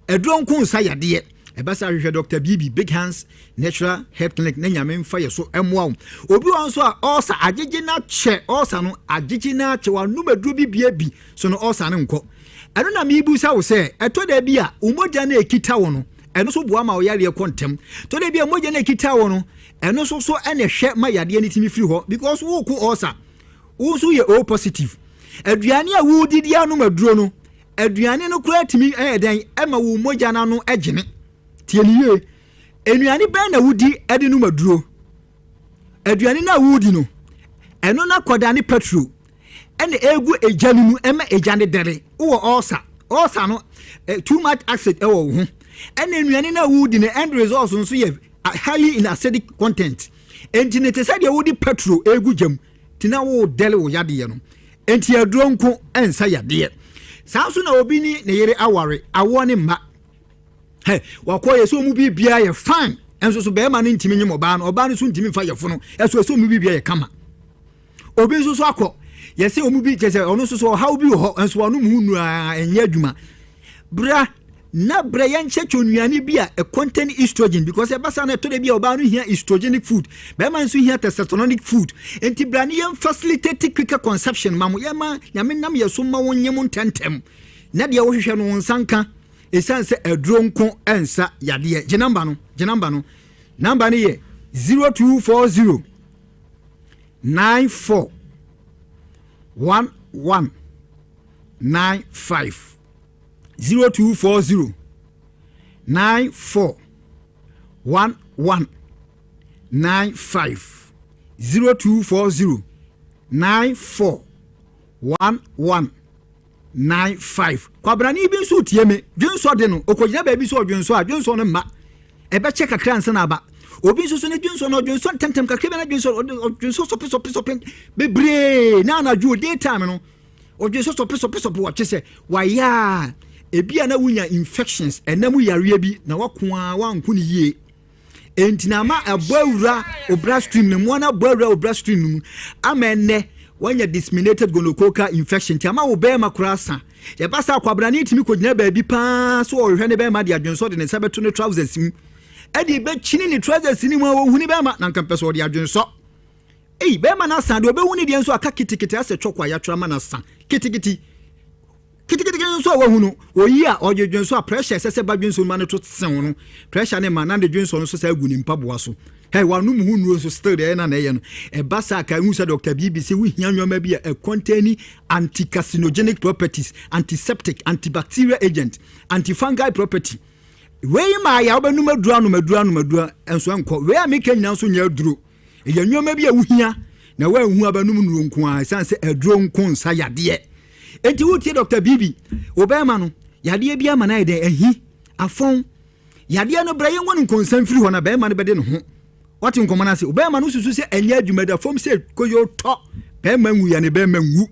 [SPEAKER 7] Aduro nko nsa yadeɛ. Ɛbɛsa ahwehwɛ Dr Bibi, Big Hands Natural Health Clinic, na Nyame mfa yɛ so ɛmmoa wo. Obi wɔ nso a ɔɔsa agyegye na kyɛ, ɔɔsa no agyegye na kyɛ, wanom aduro bi bia bi so no ɔɔsa no nkɔ. Ɛno na mebusa wo sɛ ɛtɔ da bi a wo mogya no ɛkita wo no, ɛno nso boa ma wo yareɛ kɔ ntɛm. Tɔ da bi a mogya no ɛkita wo no, ɛno nso so ɛna ɛhwɛ ma yadeɛ no tumi firi hɔ, because woko ɔɔsa, wo nso yɛ O positive. Aduane a wodidi anom aduro no, aduane no koraa tumi ɛyɛ dɛn ɛma wo mogya no ano ɛgyene. Tie ne yie, nnuane bɛn na wodi ɛde nom aduro? Aduane no a wodi no, ɛno na kɔda ne petrol ɛna egu egya no mu ɛma egya no dɛre. Wowɔ ɔɔsa, ɔɔsa no too much acid ɛwɔ wo ho, ɛna nnuane no a wodi no, end result nso yɛ highly in acidic content. Enti ne te sɛ deɛ wodi petrol egu gya mu nti na wo dɛre wo yadeɛ no. Enti aduro nko ɛnsa yadeɛ. Saa nso na obi ne ne yere aware, awoɔ ne mma hɛ, wakɔ yɛ sɛ ɔmu biribiara yɛ fine, ɛnso so bɛrima no ntumi nyim ɔbaa no, ɔbaa no nso ntumi nfa yɛfo no, ɛso ɛsɛ ɔmu biribiara yɛ kama. Obi nso so akɔ yɛsɛ ɔmu bi kyɛ sɛ ɔno nso so ɔhaw bi wɔ hɔ, nso ɔno mu nua ɛnyɛ adwuma. Bra na brɛ yɛn kyɛkyɛ nnuane bi a contain estrogen, because ɛbasa no ɛtɔ da bi a ɔbaa no hia estrogenic food, bɛrima nso hia testosteronic food. Nti bra ne yɛn facilitate quicker conception ma mo, yɛma Nyame nam yɛ so ma wɔn nyɛ mo ntɛntɛm na deɛ wɔhwehwɛ no wɔn nsa nka, ɛsiane sɛ aduro nko ɛnsa yadeɛ. Gye number no, gye number no. Number no yɛ 0240 94 11 95, 0240 94 11 95, 0240 94 11 95. Kwabrane bi nso tie me, dwensɔ de no ɔkɔgyina baabi sɛ ɔdwensɔ a, dwensɔ no mma, ɛbɛkyɛ kakra ansa na aba. Obi nso so ne dwensɔ no, ɔdwensɔ ntɛmtɛm kakra bi na dwensɔ, ɔdwensɔ sɔpe sɔpe sɔpe bebree na anadwo day time no ɔdwensɔ sɔpe sɔpe sɔpe. Wɔkye sɛ wayɛ a, ebi a na wonya infections, ɛnam yareɛ bi na wako a wanko ne yie, enti na ama ɛbɔ awura obra stream no mu, ana abɔ awura obra stream no mu ama ɛnɛ wanya disseminated gonococcal infection, nti ama wo bɛrima koraa sa. Yɛba sɛ akwabrane tumi kɔgyina baabi paa so ɔhwehwɛ ne bɛrima de adwensɔ de ne nsa bɛto ne trousers mu, ɛde bɛkyini ne trousers no mu a wɔhu ne bɛrima na nka mpɛ sɛ ɔde adwensɔ. Ei, bɛrima no asa deɛ ɔbɛhu ne deɛ nso aka kitikiti asɛ twɔkɔ a yɛatwerɛ ama no asa kitikiti kitikiti nso a wahu no. Oyi a ɔgye dwensɔ a, pressure ɛsɛ sɛ ba dwensɔ no ma no to sew no, pressure ne ma na de dwensɔ no nso sɛ agu ne mpaboa so. Hey, wanom ho nnuro nso still deɛ ɛyɛ na ɛyɛ no. Ɛba saa ka ehu sɛ Dr Bibi sɛ wohia nneɛma bi a ɛcontain anti-carcinogenic properties, antiseptic, antibacterial agent, antifungal property. Wei ma yɛ a wobɛnum aduro, anom aduro, anom aduro nso ɛnkɔ. Wei a meka nyinaa nso nyɛ aduro, ɛyɛ nneɛma bi a wohia na woanhu abɛnum nnuro nko a, ɛsiane sɛ aduro nko nsa yadeɛ. Enti wotie Dr Bibi, wo bɛrima no yadeɛ bi ama no ayɛ dɛn ahi afɔn yadeɛ no, brɛ yɛnkɔ no nkɔnsa mfiri hɔ na bɛrima no bɛde ne ho. Wate nkɔmmɔ no ase? Bɛrima no susu sɛ ɛnyɛ adwuma da fam sɛ koyo tɔ bɛrima nwu ya ne bɛrima nwu.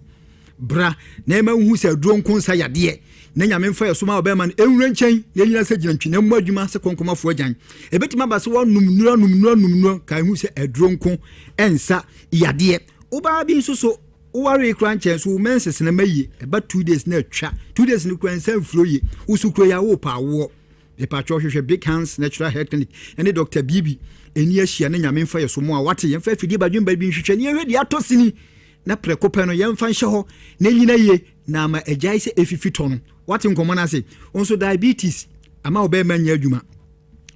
[SPEAKER 7] Bra na ɛma wohu sɛ aduro nko nsa yadeɛ na Nyame mfa yɛ so ma ɔbɛrima no ɛnwura nkyɛn na ɛnyina sɛ gyinantwi na mmɔ adwuma sɛ kɔnkɔmafoɔ agyan. Ɛbɛtumi aba sɛ woanom nnuro anom nnuro anom nnuro ka ɛhu sɛ aduro nko nsa yadeɛ. Wobaa bi nso so wowaree koraa nkyɛn so wo menses no ma yie ɛba 2 days na atwa 2 days no koraa nsa mfuro yie wo so kuro yɛ a wopɛ awoɔ. Mepatwɔ hwehwɛ Big Hands Natural Health Clinic ɛne Dr. Bibi ɛni ahyia ne Nyame mfa yɛ so mo a wate yɛmfa afidie badwemba bi nhwehwɛ ne yɛhwɛ deɛ atɔ sini na prɛko pɛ no yɛmfa nhyɛ hɔ na nyina yie na ama agyae sɛ ɛfifi tɔ no. Wate nkɔmmɔ no ase? Wo nso diabetes ama wo bɛrima nyɛ adwuma,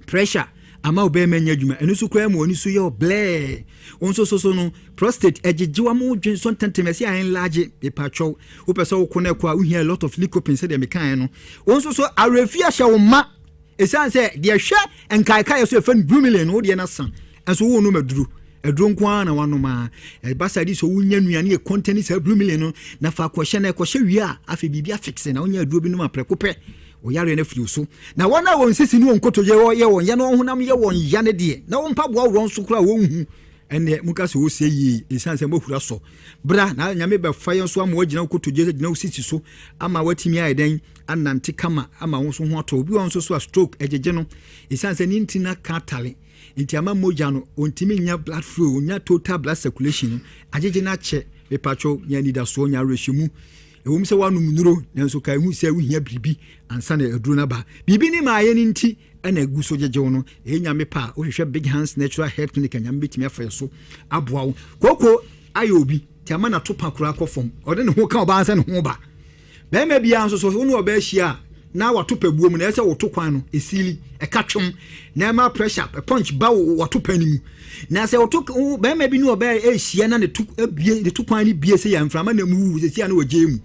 [SPEAKER 7] pressure ama wo bɛrima nyɛ adwuma, ɛno nso koraa mu w'ani so yɛ ɔblɛɛ. Wo nso so so no prostate ɛgyegye wa ma wodwen so ntɛntɛm ɛsɛ a enlarge. Mepatwɛw, wopɛ sɛ woko no ɛkɔ a wohia a lot of lycopene sɛdeɛ mekaeɛ no. Wo nso so awerɛfi ahyɛ wo ma ɛsiane sɛ deɛ hwɛ nkaekaeɛ so ɛfɛ no bromelain no wodeɛ no asa ɛnso wo nom aduro aduro nko ara na wanom a ɛba saa de sɛ wonya nnuane yɛ kɔntɛni saa bromelain no na fa akɔhyɛ na ɛkɔhyɛ wie a afei biribi afixe na wonya aduro bi nom a prɛko pɛ ɔyareɛ no afiri wo so. Na wɔn a wɔn sisi ne wɔn nkotodwe yɛ wɔn ya na wɔn honam yɛ wɔn ya ne deɛ na wɔn mpaboa worɔ nso koraa wɔnhu ɛnɛ muka sɛ wɔsɛ yie ɛsiane sɛ moahura sɔ bra na Nyame bɛfa yɛn so ama wagyina wo kotodwe gyina wo sisi so ama watumi ayɛ dɛn anante kama ama wo nso ho atɔ. Obi wɔ nso so a stroke ɛgyegye no ɛsiane sɛ ne ntini aka atale nti ama mogya no ɔntumi nya blood flow, ɔnya total blood circulation no agyegye no akyɛ. Mepatwɔ nya anidasoɔ, nya awerɛhyɛmu. Ɛwom sɛ woanom nnuro nanso ka ɛhu sɛ wohia biribi ansa na aduro no aba. Biribi ne maayɛ no nti ɛna egu so gyegyew no. Ɛyɛ Nyame pa a wohwehwɛ Big Hands Natural Health Clinic a Nyame bɛtumi afa yɛ so aboa wo. Kooko ayɛ obi nti ama n'ato pa koraa kɔ fam, ɔde ne ho ka ɔbaa sɛ ne ho ba bɛrima biara nso so wo ne ɔbaa hyia a na wato pa buo mu na ɛsɛ woto kwan no ɛsiili ɛka twom na ɛma pressure punch ba wato pa no mu. Na sɛ woto bɛrima bi ne ɔbaa ɛhyia na ne to abie ne to kwan no bie sɛ yɛ mframa na mu wu sɛ sia na wɔgye mu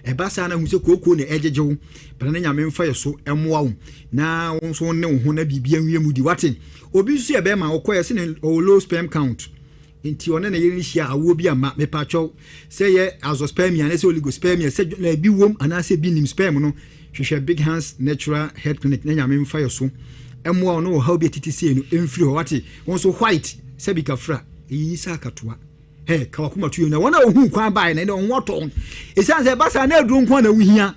[SPEAKER 7] ɛba saa na hu sɛ kooko na ɛgyegye wo. Bɛrɛ ne Nyame mfa yɛ so ɛmmoa wo na wo nso ne wo ho na biribi anwie mu di. Wate? Obi nso yɛ bɛrima ɔkɔɛ sɛ ne ɔwɔ low sperm count nti ɔne ne yere no hyia awoɔ bi ama. Mepatwɛw, sɛ yɛ azoospermia anaasɛ oligospermia sɛ na ebi wom anaasɛ ebi nim sperm no, hwehwɛ Big Hands Natural Health Clinic na Nyame mfa yɛ so mmoa wo na ɔhaw bi a ɛtete sei no mfiri hɔ. Wate? Wo nso white sɛ bi kafra ɛyiyi sɛ akatoa hɛ ka wakoma to yɛ na wɔn a wɔhu kwan baeɛ na ɛne wɔn ho atɔ wɔn ɛsiane sɛ ɛba saa na aduro nko a na wohia.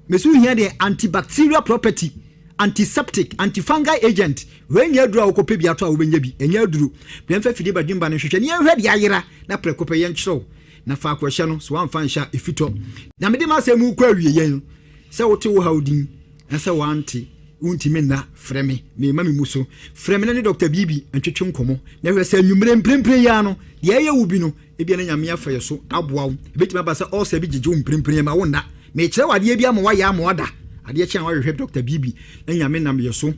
[SPEAKER 7] Mesi wohia deɛ antibacterial property, antiseptic, antifungal agent. Wei nyɛ aduro a wokɔpɛ bi atɔ a wobɛnya bi. Ɛnyɛ aduro. Yɛmfa fidie badwemba no nhwehwɛ ne yɛnhwɛ deɛ ayera na prɛko pɛ yɛnkyerɛw na faako ɛhyɛ no sɛ woamfa nhyɛ a ɛfitɔ. Na mede m'asɛm mu kɔ awieɛ no, sɛ wote wo haw din na sɛ woante wontumi nna, frɛ me. Mema me mu so. Frɛ me na ne Dɔkta Bibi ntwetwe nkɔmmɔ na hwɛ sɛ anwummerɛ mprempren yi ara no deɛ ɛyɛ wo bi no ebia na Nyame afa yɛ so aboa wo. Ebɛtumi aba sɛ ulcer bi gyegye wo mprempren ma wo nna. Mekyerɛ wo adeɛ bi ama woayɛ ama woada. Adeɛ kye a woahwehwɛ Dɔkta Bibi na Nyame nam yɛ so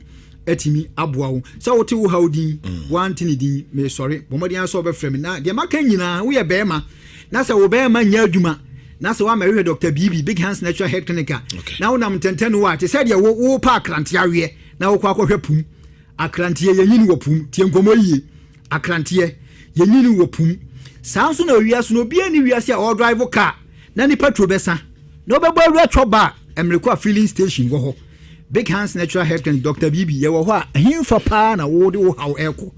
[SPEAKER 7] atumi aboa wo. Sɛ wote wo haw din, woante ne din, mesɔre. Bɔ mmɔden ara sɛ wobɛfrɛ me. Na deɛ maka nyinaa, woyɛ bɛrima na sɛ wo bɛrima nyɛ adwuma na sɛ woammɛhwehwɛ Dɔkta Bibi, Big Hands Natural Health Clinic a, na wonam ntɛntɛn no a, te sɛ deɛ wo wopɛ akranteɛ aweɛ na wokɔ akɔhwɛ pum. Akranteɛ yɛnyini wɔ pum. Tie nkɔmmɔ yie. Akranteɛ yɛnyini wɔ pum. Saa nso na wiase no obiara ni wiase a ɔredrive car na ne petrol bɛsa na ɔbɛbɔ awura twɔ a mmereko a filling station wɔ hɔ. Big Hands Natural Health Clinic, Dr. Bibi, yɛwɔ hɔ a ɛhemfa paa na wode wo haw ɛrekɔ.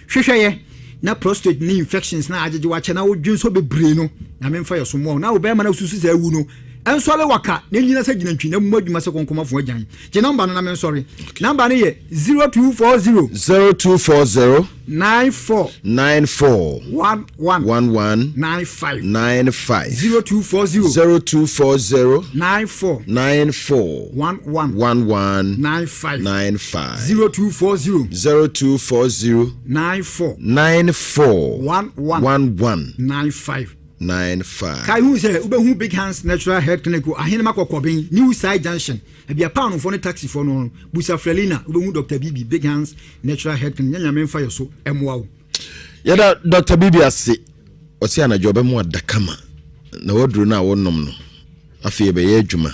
[SPEAKER 7] Hwehwɛ yɛ na prostate ne infections na agyegye wakyɛ na wodwe nso bebree no, Nyame mfa yɛ so mmoa wo na wo bɛrima na wosusu sɛ awu no ɛnsɔre waka na nyina sɛ gyina ntwi na mmɔ adwuma sɛ kɔnkɔmafo agyan. Gye nɔmba no na mensɔre. Nɔmba no yɛ 0240.
[SPEAKER 1] 0240.
[SPEAKER 7] 94.
[SPEAKER 1] 94.
[SPEAKER 7] 11.
[SPEAKER 1] 11.
[SPEAKER 7] 95.
[SPEAKER 1] 95.
[SPEAKER 7] 0240.
[SPEAKER 1] 0240.
[SPEAKER 7] 94.
[SPEAKER 1] 94.
[SPEAKER 7] 11.
[SPEAKER 1] 11.
[SPEAKER 7] 95.
[SPEAKER 1] 95.
[SPEAKER 7] 0240.
[SPEAKER 1] 0240.
[SPEAKER 7] 94.
[SPEAKER 1] 94.
[SPEAKER 7] 11.
[SPEAKER 1] 11.
[SPEAKER 7] 95.
[SPEAKER 1] 95.
[SPEAKER 7] Kai hu sɛ wobɛhu Big Hands Natural Health Clinic wɔ Ahenema Kɔkɔben, New Side Junction, baabi a paanofoɔ ne taxifoɔ no no. Busa Frelina, wobɛhu Dr. Bibi, Big Hands Natural Health Clinic. Nyɛ Nyame mfa yɛ so mmoa wo.
[SPEAKER 1] Yɛda Dr. Bibi ase. Ɔse anadwo ɔbɛmo ada kama na waduro no a wonom no afei ɛbɛyɛ adwuma.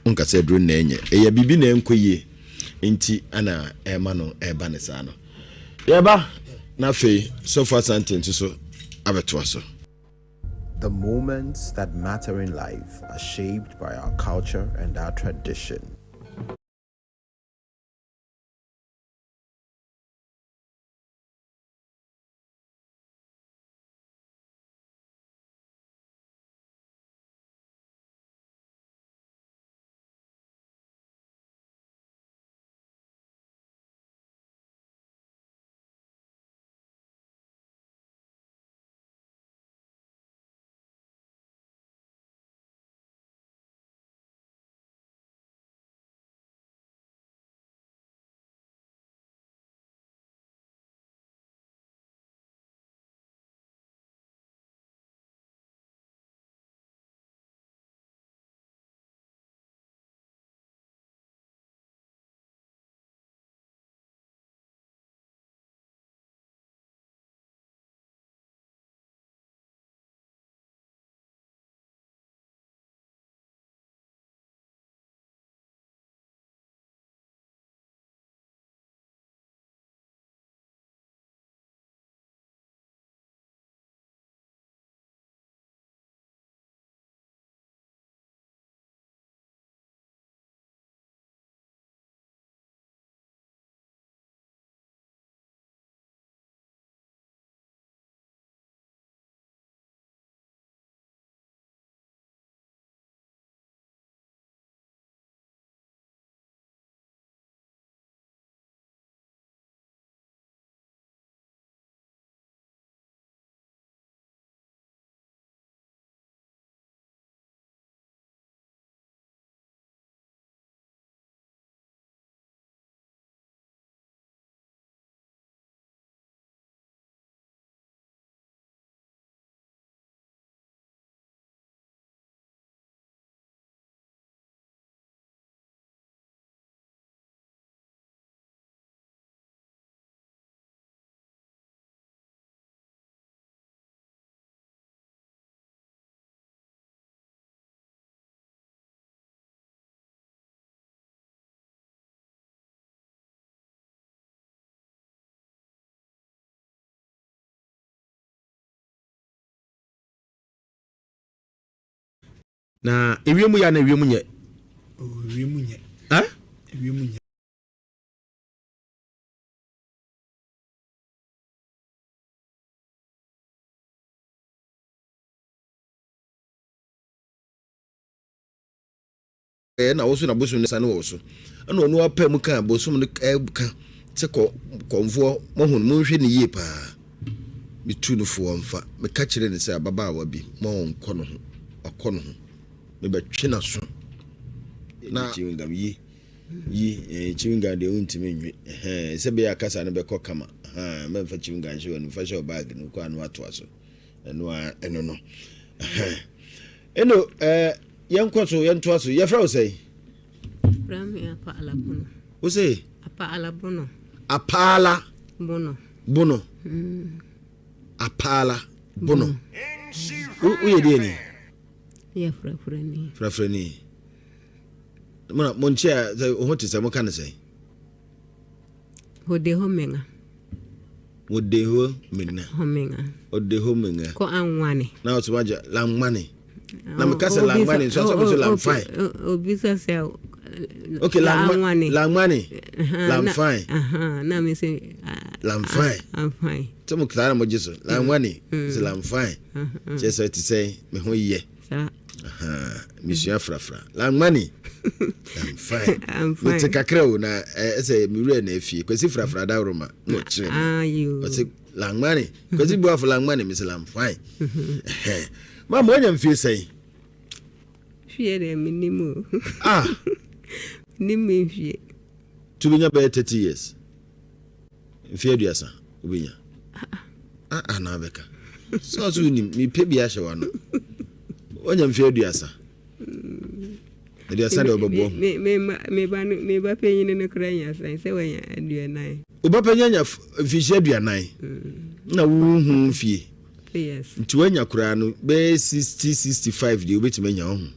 [SPEAKER 1] Wonka sɛ aduro no na ɛnyɛ, ɛyɛ biribi na ɛnkɔ yie nti ana ɛma no ɛba ne saa no. Yɛba na afei Sɔfo Asante nso so abɛtoa so.
[SPEAKER 8] The moments that matter in life are shaped by our culture and our tradition.
[SPEAKER 2] Na ewiem yɛ na ewiem nyɛ.
[SPEAKER 3] Oh, ewiem nyɛ.
[SPEAKER 2] Eh?
[SPEAKER 3] Ewiem nyɛ.
[SPEAKER 1] Ɛna wo so na bosom no sane wɔ wo so. Ɛna ɔno apɛ mu ka bosom no ɛka sɛ kɔ kɔmfoɔ mohu no monhwɛ no yie paa. Metu no fo ɔmfa. Meka kyerɛ no sɛ ababaawa bi ma ɔnkɔ no ho wakɔ no ho mebɛtwe n'aso na chewing gum yi yi eh, chewing gum deɛ wontumi nwe ɛhɛn sɛ bɛyɛ akasa no bɛkɔ kama ɛhɛn mɛmfa chewing gum nhyɛ w'anum fa hyɛ wo bag no kɔ ano atoa so. Ɛno ara ɛno no. Ɛno ɛɛ yɛnkɔ so yɛntoa so yɛfrɛ wo sɛn?
[SPEAKER 6] Frɛ me Apaala Bono.
[SPEAKER 1] Wo se?
[SPEAKER 6] Apaala Bono.
[SPEAKER 1] Apaala.
[SPEAKER 6] Bono.
[SPEAKER 1] Bono. Mm. Apaala Bono. Woyɛ deɛ ni?
[SPEAKER 6] Yɛ frafrani.
[SPEAKER 1] Frafrani. Mo mo nkyɛn sɛ ho te sɛ mo ka ne sɛn?
[SPEAKER 6] Hode ho menga.
[SPEAKER 1] Hode ho menga.
[SPEAKER 6] Ho menga.
[SPEAKER 1] Hode ho menga.
[SPEAKER 6] Ko anwane.
[SPEAKER 1] Na o soma ja langmane. Na me kasa langmane so so so langfine.
[SPEAKER 6] Obi sɛ sɛ
[SPEAKER 1] Okay, langmane. Langmane. Langfine.
[SPEAKER 6] Aha, na me se
[SPEAKER 1] langfine.
[SPEAKER 6] Langfine.
[SPEAKER 1] Sɛ mo kra na mo gye so. Langmane. Sɛ langfine. Kyerɛ sɛ te sɛ me ho yɛ.
[SPEAKER 6] Saa.
[SPEAKER 1] Mesua frafra. Langmani. I'm fine.
[SPEAKER 6] I'm fine.
[SPEAKER 1] Mete kakra o na ɛsɛ me wura na afie. Kwasi frafra dawroma na ɔkyerɛ me. Ɔse Langmani. Kwasi Buafo Langmani me sɛ I'm fine. Mama wanya mfie sɛn?
[SPEAKER 6] Fie deɛ menim o.
[SPEAKER 1] Ah.
[SPEAKER 6] Nim me mfie.
[SPEAKER 1] Tu bɛnya bɛyɛ 30 years. Mfeɛ aduasa wobɛnya. Ah ah na abɛka. Sɛ ɔso wonim mepɛ bi ahyɛ w'ano. Woanya mfeɛ aduasa. Aduasa deɛ ɔbɛboɔ ho.
[SPEAKER 6] Me ba panyin no kora nya sɛn sɛ wanya aduanan.
[SPEAKER 1] Wo ba panyin anya mfinhyia aduanan na wohu mfie.
[SPEAKER 6] Yes.
[SPEAKER 1] Nti wanya koraa no bɛyɛ 60 65 deɛ wobɛtumi anya wo ho.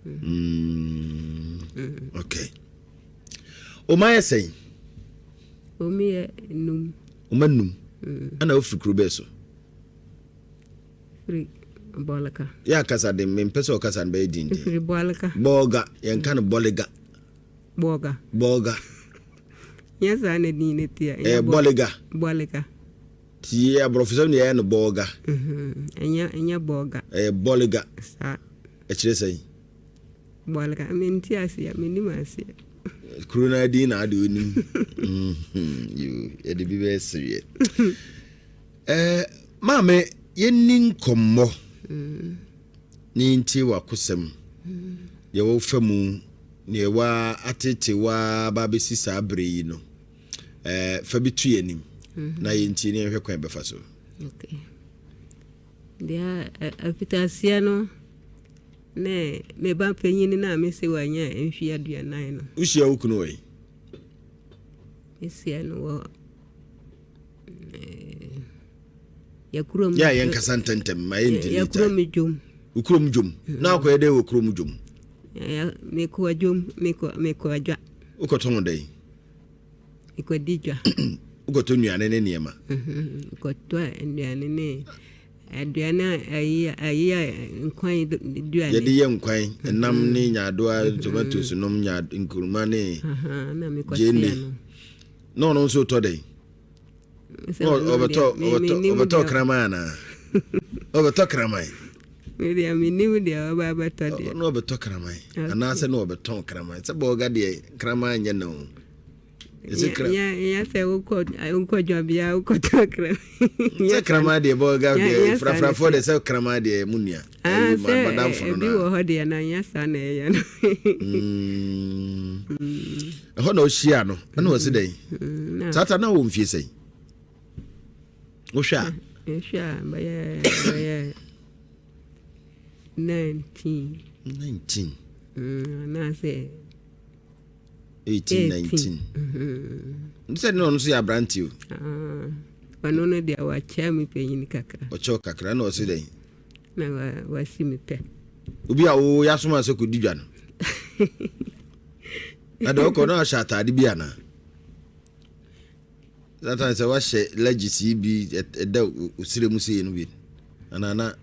[SPEAKER 1] Mm. Okay. Oma yɛ sɛn?
[SPEAKER 6] Omi yɛ num.
[SPEAKER 1] Oma num. Ɛna wofiri kuro bɛɛ so?
[SPEAKER 6] Firi Bɔlka.
[SPEAKER 1] Yɛ akasa de mempɛ sɛ ɔkasa no bɛyɛ dindin.
[SPEAKER 6] Firi Bɔlka.
[SPEAKER 1] Bɔɔga yɛnka no bɔlega.
[SPEAKER 6] Bɔɔga.
[SPEAKER 1] Bɔɔga.
[SPEAKER 6] Nyɛ saa na din no teɛ.
[SPEAKER 1] Ɛyɛ bɔlega.
[SPEAKER 6] Bɔlega.
[SPEAKER 1] Ti aborɔfo sɛm na yɛyɛ no bɔɔga.
[SPEAKER 6] Ɛnyɛ ɛnyɛ bɔɔga.
[SPEAKER 1] Ɛyɛ bɔlega.
[SPEAKER 6] Saa.
[SPEAKER 1] Ɛkyerɛ sɛn?
[SPEAKER 6] Bɔlga, mente aseɛ, mennim aseɛ.
[SPEAKER 1] Kuro no din na ade onim. Yɛde bi bɛyɛ sereɛ. Eh, maame, yɛnni nkɔmmɔ ne yɛntie w'akosɛm. Deɛ wɔfa mu, deɛ wa atete wa ba abɛsi saa berɛ yi no. Eh, fa bi to yɛn anim na yɛntie ne yɛnhwɛ kwan bɛfa so.
[SPEAKER 6] Okay. Deɛ afitaseɛ no ne me ba panyin no a mese wanya mfeɛ aduanan no.
[SPEAKER 1] Wohyia wo kunu wɔ he?
[SPEAKER 6] Mehyia no wɔ yɛ kurom.
[SPEAKER 1] Yɛ a yɛnkasa ntɛntɛm ma yɛ ntɛm.
[SPEAKER 6] Yɛ kurom dwom.
[SPEAKER 1] Wo kurom dwom. Mm. Na akɔyɛ dɛ wɔ kurom dwom?
[SPEAKER 6] Mekɔ dwom, mekɔ mekɔ adwa.
[SPEAKER 1] Wokɔtɔn dɛn?
[SPEAKER 6] Mekɔdi dwa.
[SPEAKER 1] Wokɔtɔ nnuane ne nneɛma?
[SPEAKER 6] Mekɔtɔ nnuane ne aduane a ayi ayi a nkwan aduane.
[SPEAKER 1] Yɛde yɛ nkwan, nam ne nyaadoa, tomatoes nom, nyaad nkuruma ne gyeene. Na ɔno nso tɔ dɛn? Ɔbɛtɔ ɔbɛtɔ ɔbɛtɔ kraman anaa? Ɔbɛtɔ kraman.
[SPEAKER 6] Medeɛ menim deɛ ɔba abɛtɔ deɛ.
[SPEAKER 1] Na ɔbɛtɔ kraman anaasɛ na ɔbɛtɔn kraman sɛ bɔɔga deɛ kraman nyɛ na o.
[SPEAKER 6] Nyɛ sɛ wokɔ dwabea wokɔtɔ kraman.
[SPEAKER 1] Sɛ kraman deɛ bɔɔga deɛ frafrafoɔ deɛ sɛ kraman deɛ mu nua.
[SPEAKER 6] Ah, sɛ ebi wɔ hɔ deɛ na nyɛ saa na ɛyɛ no.
[SPEAKER 1] Ɛhɔ na ɔhyia no ɛna ɔsi dɛn? Tata na wɔ mfie sɛn? Wohwɛ a?
[SPEAKER 6] Wohwɛ a bɛyɛ bɛyɛ 19.
[SPEAKER 1] 19.
[SPEAKER 6] Anaasɛ
[SPEAKER 1] 18 19. Sɛ ne ɔno nso yɛ aberante o.
[SPEAKER 6] Ɔno no deɛ wakyɛ me panyin kakra.
[SPEAKER 1] Ɔkyɛ kakra na ɔsi dɛn?
[SPEAKER 6] Na wasi me pɛ.
[SPEAKER 1] Obi a wo yasoma sɛ kɔdi dwa no. Na deɛ ɔkɔ na ɔhyɛ ataade bi anaa? Sometimes sɛ wahyɛ legis yi bi ɛda osire mu sei no bi anaa na.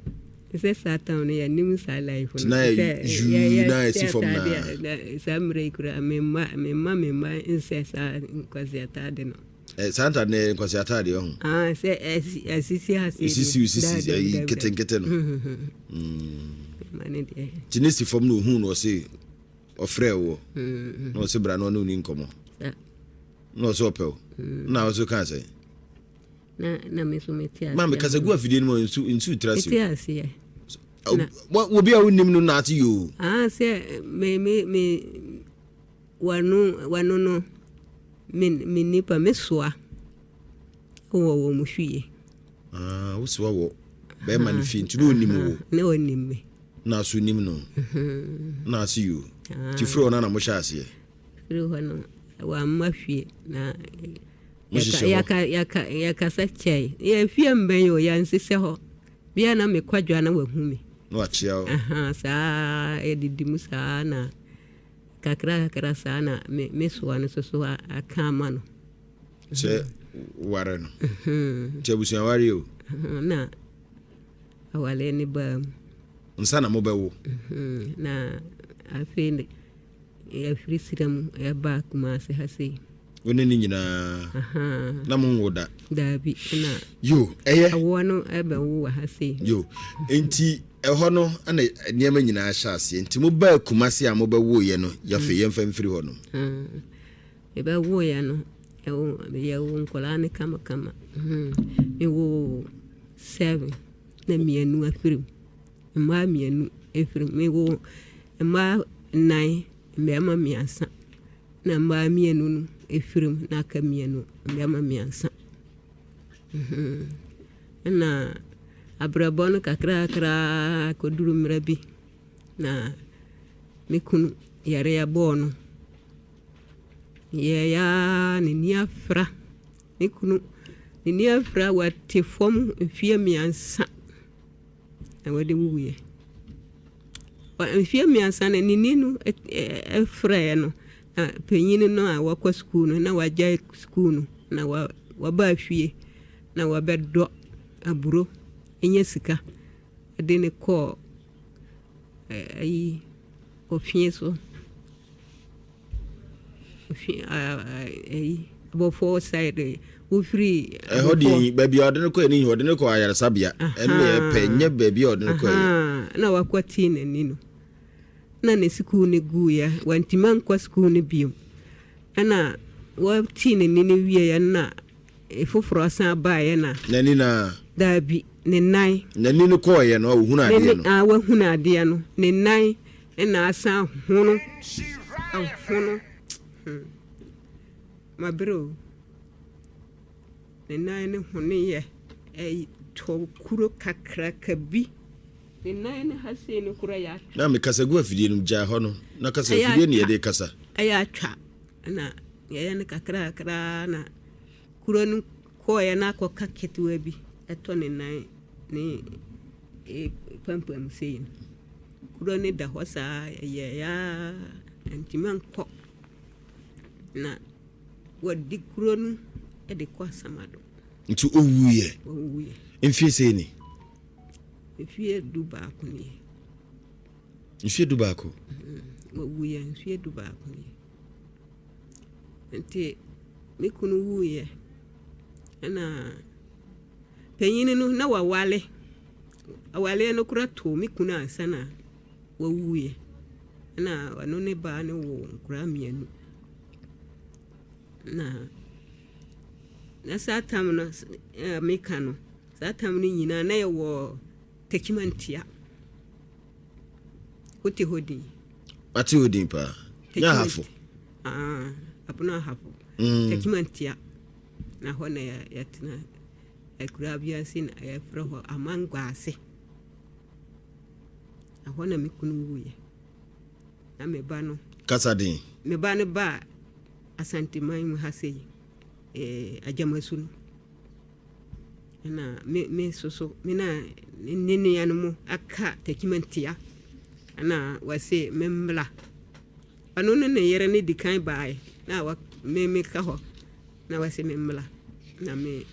[SPEAKER 6] Sɛ saa tam no yɛnim saa life no.
[SPEAKER 1] Na yɛ na ɛsi fam
[SPEAKER 6] na. Saa mmerɛ yi koraa memma memma memma nsɛ saa nkwasi ataade no.
[SPEAKER 1] Eh, saa ntaade no yɛ nkwasi ataade ɔho.
[SPEAKER 6] Ah, sɛ ɛsisi ase.
[SPEAKER 1] Esisi sisi ayi nketenkete no.
[SPEAKER 6] Ma ne deɛ.
[SPEAKER 1] Ti ne si fam na ohun no ɔse ɔfrɛ wɔ. Na ɔse bra na ɔne wo ni nkɔmmɔ. Na ɔse ɔpɛ wo. Na ɔse kaa sɛ.
[SPEAKER 6] Na na me nso mete aseɛ.
[SPEAKER 1] Maame kasa gu afidie no mu nsu nsu tra se.
[SPEAKER 6] Mete aseɛ.
[SPEAKER 1] Obi a wonim no na ate yoo.
[SPEAKER 6] Ah sɛ me me me wano wano no me me nipa me soa wɔ wɔ mo fie.
[SPEAKER 1] Ah wosoa wɔ bɛrima no fie nti na onim wo.
[SPEAKER 6] Na onim me.
[SPEAKER 1] Na so nim no. Na ase yoo. Ti firi hɔ na na mo hyɛ aseɛ.
[SPEAKER 6] Firi hɔ no wamma fie na yɛkasa kyɛe. Yɛ fie mbɛn o, yɛnsesɛ hɔ. Bia na mekɔ adwa na wahu me.
[SPEAKER 1] Na wakyea
[SPEAKER 6] wo. Saa yɛdidi mu saa na kakra kakra saa na me soa no soso aka ama no.
[SPEAKER 1] Sɛ ware no. Nti abusua ware o.
[SPEAKER 6] Na awale ne baa mu.
[SPEAKER 1] Nsa na mobɛwo.
[SPEAKER 6] Na afei Yɛfiri serɛ mu yɛbaa Kumasi ha sei.
[SPEAKER 1] Wo ne ne nyinaa na mo nwo da?
[SPEAKER 6] Daabi na.
[SPEAKER 1] Yo, ɛyɛ.
[SPEAKER 6] Awoɔ no ɛbɛwo wɔ ha sei.
[SPEAKER 1] Yo, nti ɛhɔ no ɛna nneɛma nyinaa hyɛ aseɛ. Nti mo baa Kumasi a mobɛwoeɛ no, yɛafei yɛmfa mfiri hɔ nom.
[SPEAKER 6] Yɛbɛwoeɛ no, yɛwo nkwadaa no kamakama. Mewoo seven na mmienu afiri mu. Mmaa mmienu firi mu. Mewoo mmaa nnan, mmarima mmiɛnsa. Na mmaa mmienu no firi mu na aka mmienu, mmarima mmiɛnsa. Ɛna abrabɔ no kakrakra kɔduru mmerɛ bi na me kunu yareɛ bɔɔ no. Yɛeɛ ara n'ani afra. Me kunu n'ani afra, wate fam mfeɛ mmiɛnsa. na wɔde wuiɛ. Mfeɛ mmiɛnsa no, ne ni no frɛɛ no, na panyin no a wakɔ sukuu no, na wagyae sukuu no, na waba fie, na wabɛdɔ aburo, nya sika de no kɔɔ ayi ofie so. Abɔfoɔ side wofiri.
[SPEAKER 1] Ɛhɔ deɛ baabi a ɔde no kɔ ani ɔde no kɔ ayaresabea ɛno na ɛpɛ nyɛ baabi a ɔde no kɔ
[SPEAKER 6] yɛ. Na wakɔ tii n'ani no na ne sukuu no guiɛ wantumi ankɔ sukuu no biom ɛna wɔtii n'ani no wieɛ na foforɔ san baeɛ na.
[SPEAKER 1] N'ani na.
[SPEAKER 6] Daabi ne nan.
[SPEAKER 1] N'ani no kɔɔeɛ no a ohunu adeɛ
[SPEAKER 6] no. Wahunu adeɛ no ne nan. Nna asan ahono, ahono, hmm, mabrɛ o. Ne nan no honoeɛ, ɛtɔ kuro kakraka bi. Ne nan no ha sei no koraa yɛ atwa.
[SPEAKER 1] Na mekasa gu afidie no mu, gyae hɔ no, na kasa afidie ne yɛde kasa.
[SPEAKER 6] Ɛyɛ atwa, na yɛyɛ no kakrakra na kuro no kɔeɛ na akɔka ketewa bi ɛtɔ ne nan ne pampam sei no. Kuro no da hɔ saa ɛyɛeɛ ara antumi ankɔ. Na wɔde kuro no de kɔ Asamado.
[SPEAKER 1] Nti ɔwuiɛ?
[SPEAKER 6] Ɔwuiɛ.
[SPEAKER 1] Mfie sɛn ni?
[SPEAKER 6] Mfie du baako nie.
[SPEAKER 1] Mfie du baako?
[SPEAKER 6] Ɔwuiɛ mfie du baako nie. Nti me kunu wuiɛ ɛna panyin no na wawale. Awaleɛ no koraa too me kunu ansa na wawuiɛ. Ɛna ɔno ne baa no woo nkwadaa mmienu. Na na saa tam no a meka no, saa tam no nyinaa na yɛwɔ Techimantia. Wote hɔ din?
[SPEAKER 1] Mate hɔ din paa. Nyɛ ahafo.
[SPEAKER 6] Ah, Abono Ahafo. Techimantia. Na hɔ na yɛtena. Akuraa bi ase na yɛfrɛ hɔ Amangwaase. Ɛhɔ na me kunu wuiɛ. Na me ba no.
[SPEAKER 1] Kasa den.
[SPEAKER 6] Me ba no baa Asanteman mu ha sei, eh, Agyamasu no. Ɛna me me soso me na ne nua no mu aka Takyimantia. Ɛna wɔse me mmla. Ɔno ne ne yere no di kan baeɛ na wa me meka hɔ. Na wɔse me mmra na me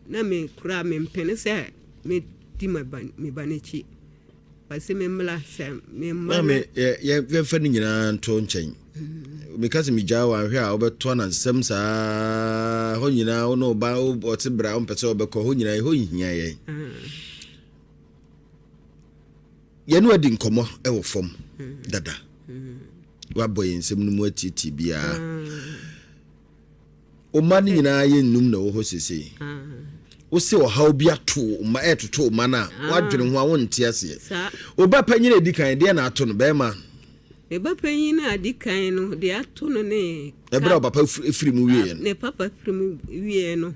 [SPEAKER 6] na me koraa mempene sɛ medi me ba me ba n'akyi. Ɔse me mmra sɛ me mma no.
[SPEAKER 1] Maame, yɛ yɛmfa ne nyinaa nto nkyɛn. Meka sɛ megyaa wo anhwɛ a wobɛto anansesɛm saa hɔ nyinaa wo ne wo ba ɔte bra wompɛ sɛ wobɛkɔ hɔ nyinaa ɛhɔ nhia yɛn. Yɛne wadi nkɔmmɔ wɔ fam dada. Wabɔ yɛn nsɛm no mu atietie biara. Wo mma no nyinaa yɛ nnum na ɛwɔ hɔ seesei. Wose ɔhaw bi ato wo mma, ɛretoto wo mma no a, woadwene ho a wonte aseɛ. Wo ba panyin a ɛdi kan, deɛ na ato no, bɛrima?
[SPEAKER 6] Me ba panyin a adi kan no, deɛ ato no ne.
[SPEAKER 1] Ɛberɛ a ɔpapa firi mu wieɛ no.
[SPEAKER 6] Ne papa firi mu wieɛ no,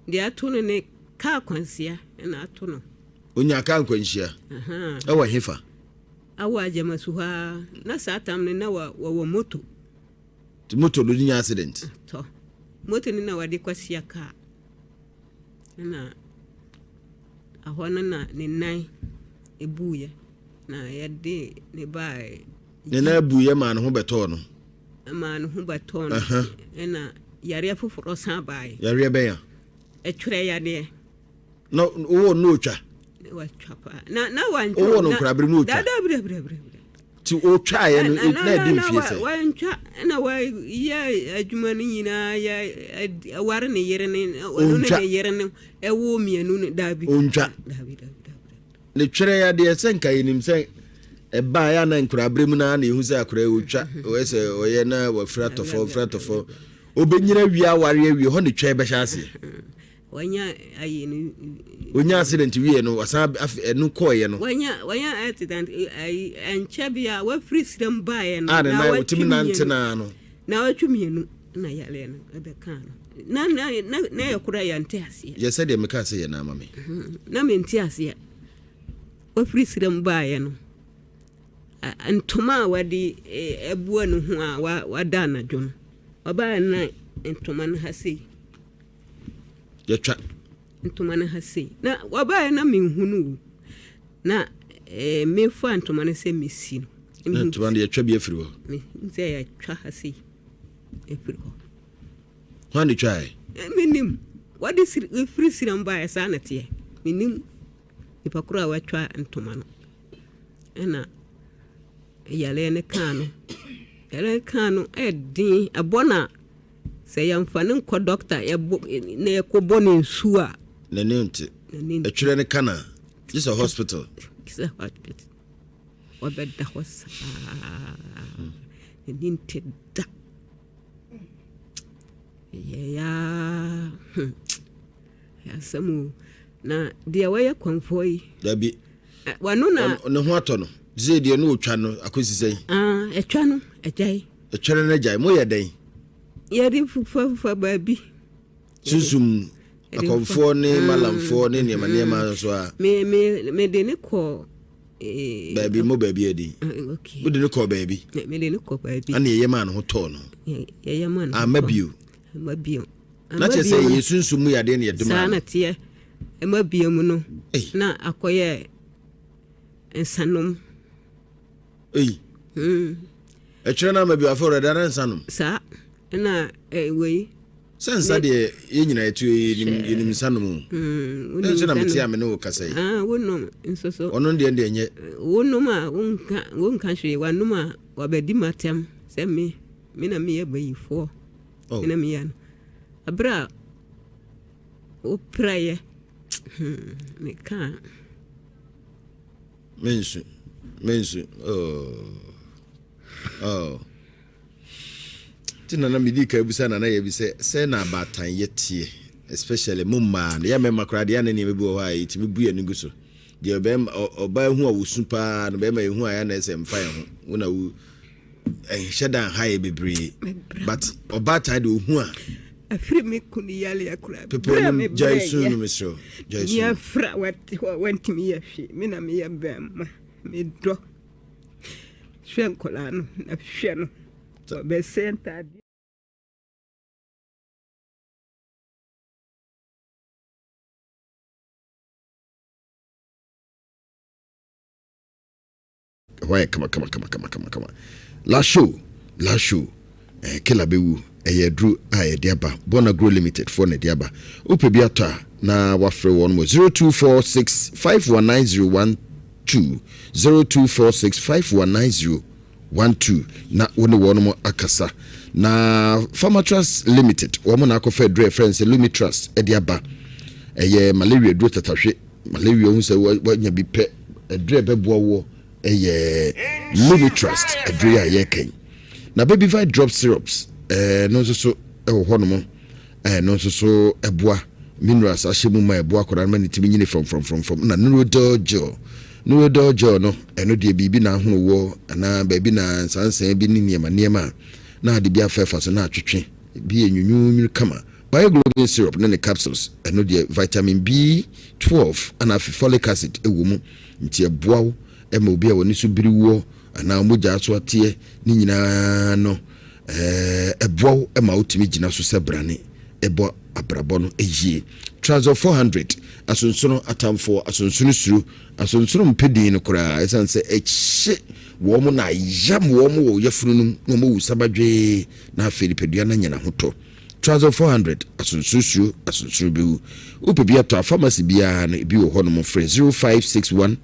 [SPEAKER 6] deɛ ato no ne kaa kwanhyia na ato no.
[SPEAKER 1] Onyaa kaa nkwanhyia ɛwɔ hefa?
[SPEAKER 6] Awɔ Agyamasu hɔ ara. Na saa tam no na wɔwɔ moto.
[SPEAKER 1] Nti moto no nya accident?
[SPEAKER 6] Tɔ. Moto no na wɔde kɔhyia kaa. Na ahɔ no na ne nan ebuiɛ na yɛde ne baa.
[SPEAKER 1] Ne nan buiɛ maa ne ho bɛtɔɔ no.
[SPEAKER 6] Maa ne ho bɛtɔɔ no. Ɛna yareɛ foforɔ san baeɛ.
[SPEAKER 1] Yareɛ bɛn a?
[SPEAKER 6] Ɛtwerɛ yadeɛ.
[SPEAKER 1] Na wowɔ no otwa.
[SPEAKER 6] Watwa paa. Na na wantwa.
[SPEAKER 1] Wowɔ no nkorabere no otwa.
[SPEAKER 6] Dada brɛ brɛ brɛ.
[SPEAKER 1] Ti otwaeɛ no na ɛdi mfie sɛ.
[SPEAKER 6] Wantwa na wayɛ adwuma no nyinaa yɛ aware ne yere ne ɔno ne ne yere no ɛwo mmienu no daabi.
[SPEAKER 1] Ontwa.
[SPEAKER 6] Daabi daabi daabi.
[SPEAKER 1] Ne twerɛ yadeɛ sɛ nka yɛnim sɛ ɛbaa yɛ ana nkorabere mu naa na ehu sɛ akora otwa ɔyɛ sɛ ɔyɛ na wafira tɔfɔ wafira tɔfɔ obɛnyina wie aware awie hɔ ne twɛ bɛhyɛ aseɛ.
[SPEAKER 6] Wanya ayi no.
[SPEAKER 1] Onya accident wie no wasan af ɛno kɔɔyɛ no.
[SPEAKER 6] Wanya wanya accident ayi ɛnkyɛ bi a wafiri siram baeɛ no.
[SPEAKER 1] A ne nan otumi nante naa no.
[SPEAKER 6] Na watwi mmienu na yareɛ no ɛbɛkaa no. Na na na na yɛ kora yɛnte aseɛ.
[SPEAKER 1] Yɛ sɛ deɛ mekaa sɛ yɛ na ama me.
[SPEAKER 6] Na mente aseɛ. Wafiri siram baeɛ no. Ntoma a wɔde abua ne ho a wada anadwo no. Ɔbaeɛ na ntoma no ha sei.
[SPEAKER 1] Yɛtwa.
[SPEAKER 6] Ntoma no ha sei. Na wabaeɛ na menhu no o. Na eh, mefa ntoma no sɛ mesi no.
[SPEAKER 1] Na ntoma no yɛtwa bi afiri hɔ.
[SPEAKER 6] Mehu sɛ yɛatwa ha sei afiri hɔ.
[SPEAKER 1] Hwan ne twae?
[SPEAKER 6] Eh, menim. Wɔde firi siram baeɛ saa na teɛ. Menim nipa koro a watwa ntoma no. Ɛna yareɛ no kaa no. Yareɛ no kaa no ɛden ɛbɔ na Sɛ yɛmfa no nkɔ dɔkta yɛbɔ na yɛkɔbɔ no nsu a.
[SPEAKER 1] N'ani nte. Ɛtwerɛ no ka na gye sɛ hospital.
[SPEAKER 6] Gye sɛ hospital. Ɔbɛda hɔ saa. N'ani nte da. Ɛyɛ yaa. Hmm. Asɛm o. Na deɛ wɔyɛ kɔmfoɔ yi.
[SPEAKER 1] Dabi.
[SPEAKER 6] Wano na.
[SPEAKER 1] Ne ho atɔ no. Sɛ deɛ no ɔtwa no akɔsi sɛn.
[SPEAKER 6] Ɛtwa no agyae.
[SPEAKER 1] Ɛtwɛrɛ no agyae. Moyɛ dɛn?
[SPEAKER 6] Yɛde fufafufa baabi.
[SPEAKER 1] Sunsum akɔmfoɔ ne malamfoɔ ne nneɛma nneɛma nso a.
[SPEAKER 6] Me me mede ne kɔ.
[SPEAKER 1] Baabi mo baabi adi. Wode ne kɔ baabi.
[SPEAKER 6] Mede ne kɔ baabi.
[SPEAKER 1] Ana yɛyɛ maa ne ho tɔɔ no.
[SPEAKER 6] Yɛyɛ maa ne ho.
[SPEAKER 1] Ama bio.
[SPEAKER 6] Ama bio.
[SPEAKER 1] Na kyerɛ sɛ yɛ sunsum mu yadeɛ na yɛde maa no.
[SPEAKER 6] Saa na teɛ. Ɛma bio mu no. Na akɔyɛ nsanom.
[SPEAKER 1] Ei. Hmm. Ɛtwerɛ no ama bi afɔ ɔrɛda na nsa nom.
[SPEAKER 6] Saa ɛna wei.
[SPEAKER 1] Sɛ nsa deɛ yɛn nyinaa yɛtu yɛnim nsa nom o. Hmm, nso na mete a me ne wo kasa yi.
[SPEAKER 6] Ah, wonom nso so.
[SPEAKER 1] Ɔno deɛ deɛ nyɛ.
[SPEAKER 6] Wonom a wonka wonka hwee wanom a wabɛdi m'atɛm sɛ me me na meyɛ bayifoɔ. Oh. Me na meyɛ no. Abere a wopiraeɛ hmm, meka.
[SPEAKER 1] Mensu, mensu, oh, oh. Ti nana medi ka bisa nana yɛ bi sɛ sɛ na abaatan yɛ teɛ especially mo mmaa no yɛ mmarima koraa deɛ ana nneɛma bi wɔ hɔ a yɛtumi bu yɛn ani gu so deɛ ɔbɛrima ɔbaa hu a wosu paa no bɛrima ehu a yɛ na ɛsɛ mfa yɛn ho wo na wo ɛnhyɛ da nha yɛ bebree but ɔbaatan deɛ ohu a
[SPEAKER 6] afiri me kunu yareɛ koraa
[SPEAKER 1] pepɛ no gyae su no mesrɛ gyae su
[SPEAKER 6] yɛfra wate hɔ a wantumi yɛ hwee me na meyɛ bɛrima medɔ hwɛ nkɔlaa no na hwɛ no wɔbɛsɛ ntaadeɛ.
[SPEAKER 1] Ɛhɔ ayɛ kama kama kama kama kama kama. La show la show eh, kela bɛwu ɛyɛ aduro a yɛde aba Bonagro Limited foɔ na ɛde aba. Wopɛ bi atɔ a na wafrɛ wɔn wɔ 0246 519013. 2 0246 5190 12 na wo ne wɔnom akasa. Na Pharmatrust Limited wɔn na akɔfa aduro a yɛfrɛ no sɛ Lumitrust de aba. Ɛyɛ malaria aduro tatahwe. Malaria wohu sɛ wanya bi pɛ, aduro a ɛbɛboa woɔ ɛyɛ Lumitrust aduro yi a yɛreka yi. Na Babyvite drop syrups ɛno nso so ɛwɔ hɔnom. Ɛno nso so ɛboa minerals ahyɛ mu ma ɛboa akwadaa no ma ne tumi nyini frɔmfrɔmfrɔmfrɔm. Na Neurodol gel, Neurodol gel no ɛno deɛ biribi na ahono wɔ anaa baabi na nsansan bi ne nneɛma nneɛma a na ade bi afɛɛfa so na atwetwe bi yɛ nwunwunwunu kama. Bioglobin syrup ne ne capsules ɛno deɛ vitamin B12 ana afei folic acid ɛwɔ mu nti ɛboa wo ɛma obi a wɔne so biri woɔ anaa mogya so ateɛ ne nyinaa no Ɛboa wo ma wotumi gyina so sɛ brane bɔ abrabɔ no yie. Trazol 400, Asonsono atamfoɔ, asonsono suro, asonsono mpɛ din no koraa ɛsiane sɛ ɛhye wɔn na ayam wɔn wɔ yafunu no mu na wɔn awu sabadwee na afei nipadua no anya n'ahotɔ. Trazol 400, Asonsono suro, asonsono bɛwu. Wopɛ bi atɔ a, pharmacy biara no ebi wɔ hɔnom. Frɛ 0561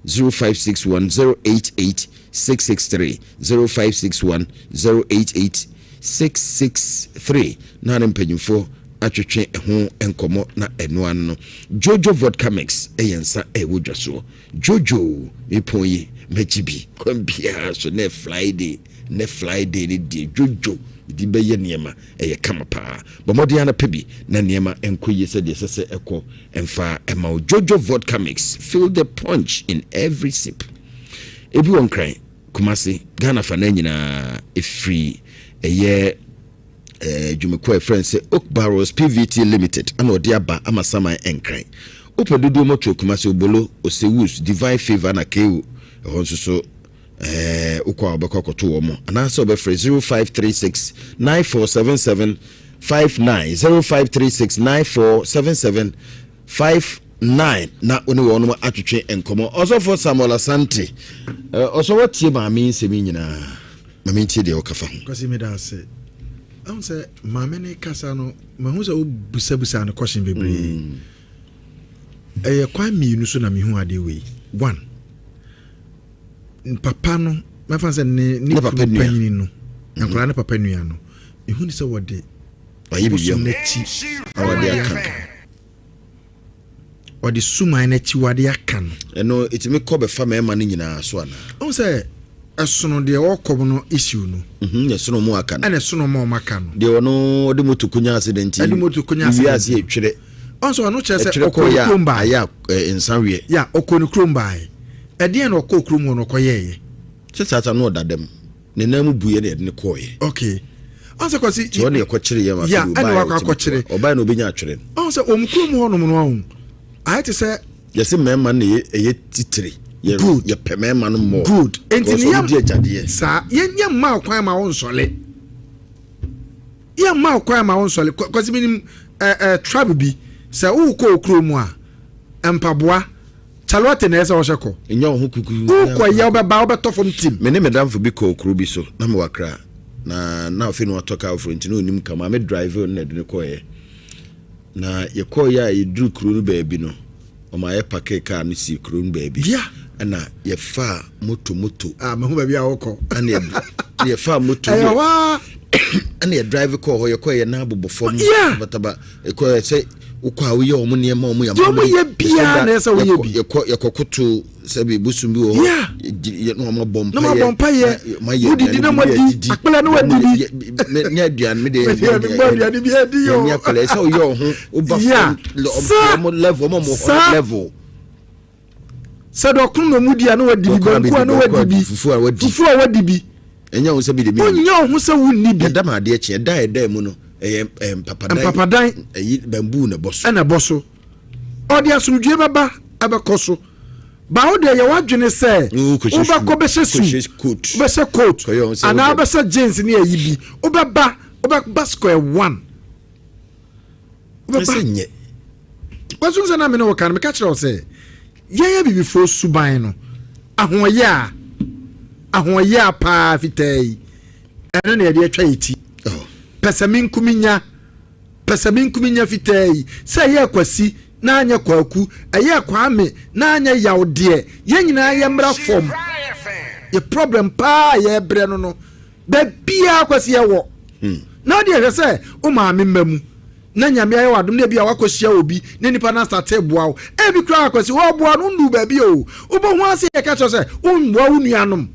[SPEAKER 1] 0561 088 663, 0561 088 663 na ne mpanyimfoɔ atwetwe ɛho nkɔmmɔ na ɛno ano no. Jojo Vodka Mix ɛyɛ nsa ɛwɔ dwa soɔ. Jojo mepɔn yi mɛgye bi kwan biara so nɛ Friday nɛ Friday ne deɛ Jojo de bɛyɛ nneɛma ɛyɛ kama paa. Bɔ mmɔden ara pɛ bi na nneɛma nkɔ yie sɛdeɛ ɛsɛ sɛ ɛkɔ mfa mma wo. Jojo Vodka Mix, feel the punch in every sip. Ebi wɔ Nkran, Kumasi, Ghana afanan nyinaa. Ɛfiri ɛyɛ eh, dwumakuo a yɛfrɛ no sɛ Oak Barrels PVT Limited ana ɔde aba ama saman Nkran. Wopɛ dodoɔ mu ɔtɔ Kumasi, Obolo, Osewus, Divine Favour na KO ɛhɔ nso so Ɛɛ, wokɔ a wobɛkɔ akɔto wɔn anaasɛ wobɛfrɛ 0536 9477 59 0536 9477 59 na wo ne wɔn atwetwe nkɔmmɔ. Ɔsɔfo Samuel Asante, ɔsɔ watie maame yi nsɛm yi nyinaa. Ma mentie deɛ ɔka fa ho.
[SPEAKER 5] Kwasi meda ase. Ɛhu sɛ maame ne kasa no, mahu sɛ wobusabusa no kɔhyen bebree. Ɛyɛ kwan mmienu so na mehu adeɛ wei. One, papa no mɛfa sɛ ne ne kunu panyini no mhm. nkwadaa ne papa nua no ehu ne sɛ wɔde bosom n'akyi
[SPEAKER 1] wɔde aka
[SPEAKER 5] wɔde suman n'akyi wɔde aka no.
[SPEAKER 1] Ɛno etumi kɔ bɛfa mmarima no nyinaa so anaa.
[SPEAKER 5] Ɔn sɛ ɛsono deɛ ɔkɔ no issue no.
[SPEAKER 1] Mhm, ɛsono mu aka no.
[SPEAKER 5] Ɛna ɛsono mu ɔmo aka no.
[SPEAKER 1] Deɛ ɔno ɔde moto konya accident yi.
[SPEAKER 5] Ɛde moto konya accident.
[SPEAKER 1] Wiase etwerɛ.
[SPEAKER 5] Ɔn sɛ ɔno kyerɛ sɛ ɔkɔ ne kurom baeɛ.
[SPEAKER 1] Ayɛ a nsa weɛ.
[SPEAKER 5] Ya ɔkɔ ne kurom baeɛ. Ɛdeɛn na ɔkɔɔ kurom hɔ no ɔkɔyɛɛyɛ?
[SPEAKER 1] Sɛ saa saa na ɔda dɛm. Ne nan mu buiɛ na yɛde no kɔɔeɛ.
[SPEAKER 5] Okay. Ɔn sɛ Kwasi.
[SPEAKER 1] Nti ɔne ɛkɔkyere yɛn afei
[SPEAKER 5] Ya ɛna wakɔ akɔkyere.
[SPEAKER 1] Ɔbaeɛ na ɔbɛnya atwere
[SPEAKER 5] no. Ɔn sɛ wɔn kurom hɔ nom no ɔn ayɛ te sɛ.
[SPEAKER 1] Yɛse mmarima no na ɛyɛ titire.
[SPEAKER 5] Good.
[SPEAKER 1] Yɛpɛ mmarima no more.
[SPEAKER 5] Good. Nti ne
[SPEAKER 1] yɛ. Di agyadeɛ.
[SPEAKER 5] Saa yɛn yɛn mma kwan ma wɔnsɔle. Yɛ mma wo kwan ma wo nsɔle. Kwasi menim eh, eh, tribe bi sɛ wokɔ wo kuro mu a mpaboa kyalewate na ɛyɛ sɛ wɔhyɛ kɔ.
[SPEAKER 1] Nyɛ wo ho kukuu.
[SPEAKER 5] Wokɔ yɛ wobɛba wobɛtɔ fam tim.
[SPEAKER 1] Me ne me damfo bi kɔɔ kuro bi so na mewɔ Accra na na afei na watɔ kaa foforɔ nti na ɔnim ka maame drive no na ɛde no kɔeɛ na yɛkɔeɛ a yɛduru kuro no baabi no Ɔma yɛ pakee kaa no sii kuro no baabi.
[SPEAKER 5] Yeah.
[SPEAKER 1] Ɛna yɛfaa moto moto.
[SPEAKER 5] Ah, mehu baabi a wokɔ.
[SPEAKER 1] Ɛna yɛ yɛfaa moto.
[SPEAKER 5] Ɛyɛ hɔ ara.
[SPEAKER 1] Ɛna yɛ drive kɔɔ hɔ yɛkɔɔ yɛ nan bobɔ fam.
[SPEAKER 5] Yeah.
[SPEAKER 1] Tabataba yɛkɔɔ yɛ sɛ wokɔ a woyɛ wɔn nneɛma wɔn yɛ.
[SPEAKER 5] Deɛ wɔn yɛ biara na ɛsɛ woyɛ bi.
[SPEAKER 1] Yɛkɔ yɛkɔ koto sɛbi bosom bi wɔ hɔ.
[SPEAKER 5] Yeah.
[SPEAKER 1] Yɛ na wɔn abɔ mpaeɛ.
[SPEAKER 5] Na wɔn abɔ mpaeɛ. Wodidi na wɔadi akpɛlɛ na wɔadi bi.
[SPEAKER 1] Nyɛ aduane mi de.
[SPEAKER 5] Nyɛ aduane bi adi o.
[SPEAKER 1] Nyɛ akpɛlɛ ɛsɛ woyɛ ɔho. Woba fam ɔmo level ɔmo ɔmo hɔ level.
[SPEAKER 5] Sɛ dɔkono na ɔmo di a na wadi bi, banku a na wadi bi,
[SPEAKER 1] fufu a wadi,
[SPEAKER 5] fufu a wadi bi.
[SPEAKER 1] Ɛnyɛ wo sɛ bi de mi.
[SPEAKER 5] Onyɛ wo ho sɛ wunni bi.
[SPEAKER 1] Ɛda ma adeɛ kye ɛda a ɛda mu no ɛyɛ ɛyɛ mpapadan.
[SPEAKER 5] Mpapadan.
[SPEAKER 1] Ɛyi bamboo na ɛbɔ so.
[SPEAKER 5] Ɛna ɛbɔ so. Ɔde asomdwie bɛba ɛbɛkɔ so. Ba wo deɛ yɛ w'adwene sɛ wobɛkɔ bɛhyɛ suit, wobɛhyɛ coat anaa wobɛhyɛ jeans ne ayi bi wobɛba wobɛba square one.
[SPEAKER 1] Wobɛba. Nyɛ.
[SPEAKER 5] Wasu sɛ na me ne wo ka no, meka kyerɛ wo sɛ yɛn abibifoɔ suban no, ahoɔyɛ a, ahoɔyɛ a paa fitaa yi, ɛno na yɛde atwa yɛ ti. Oh. Pɛsɛmenkominya, pɛsɛmenkominya fitaa yi, sɛ ɛyɛ Kwasi. na anyɛ Kwaku, ɛyɛɛ Kwame na anyɛ Yaw deɛ, yɛn nyinaa yɛmmra fam. Yɛ problem paa a yɛrebrɛ no no, baabiara Kwasi yɛwɔ. Na wodeɛ hwɛ sɛ wo maame mma mu na Nyame ayɛ wo adom na ebia woakɔhyia obi na nipa no astate boa wo. Ebi koraa Kwasi wɔreboa no wonnuu baabi o. Wobɛhu ara sɛ yɛka kyerɛ wo sɛ wommoa wo nuanom.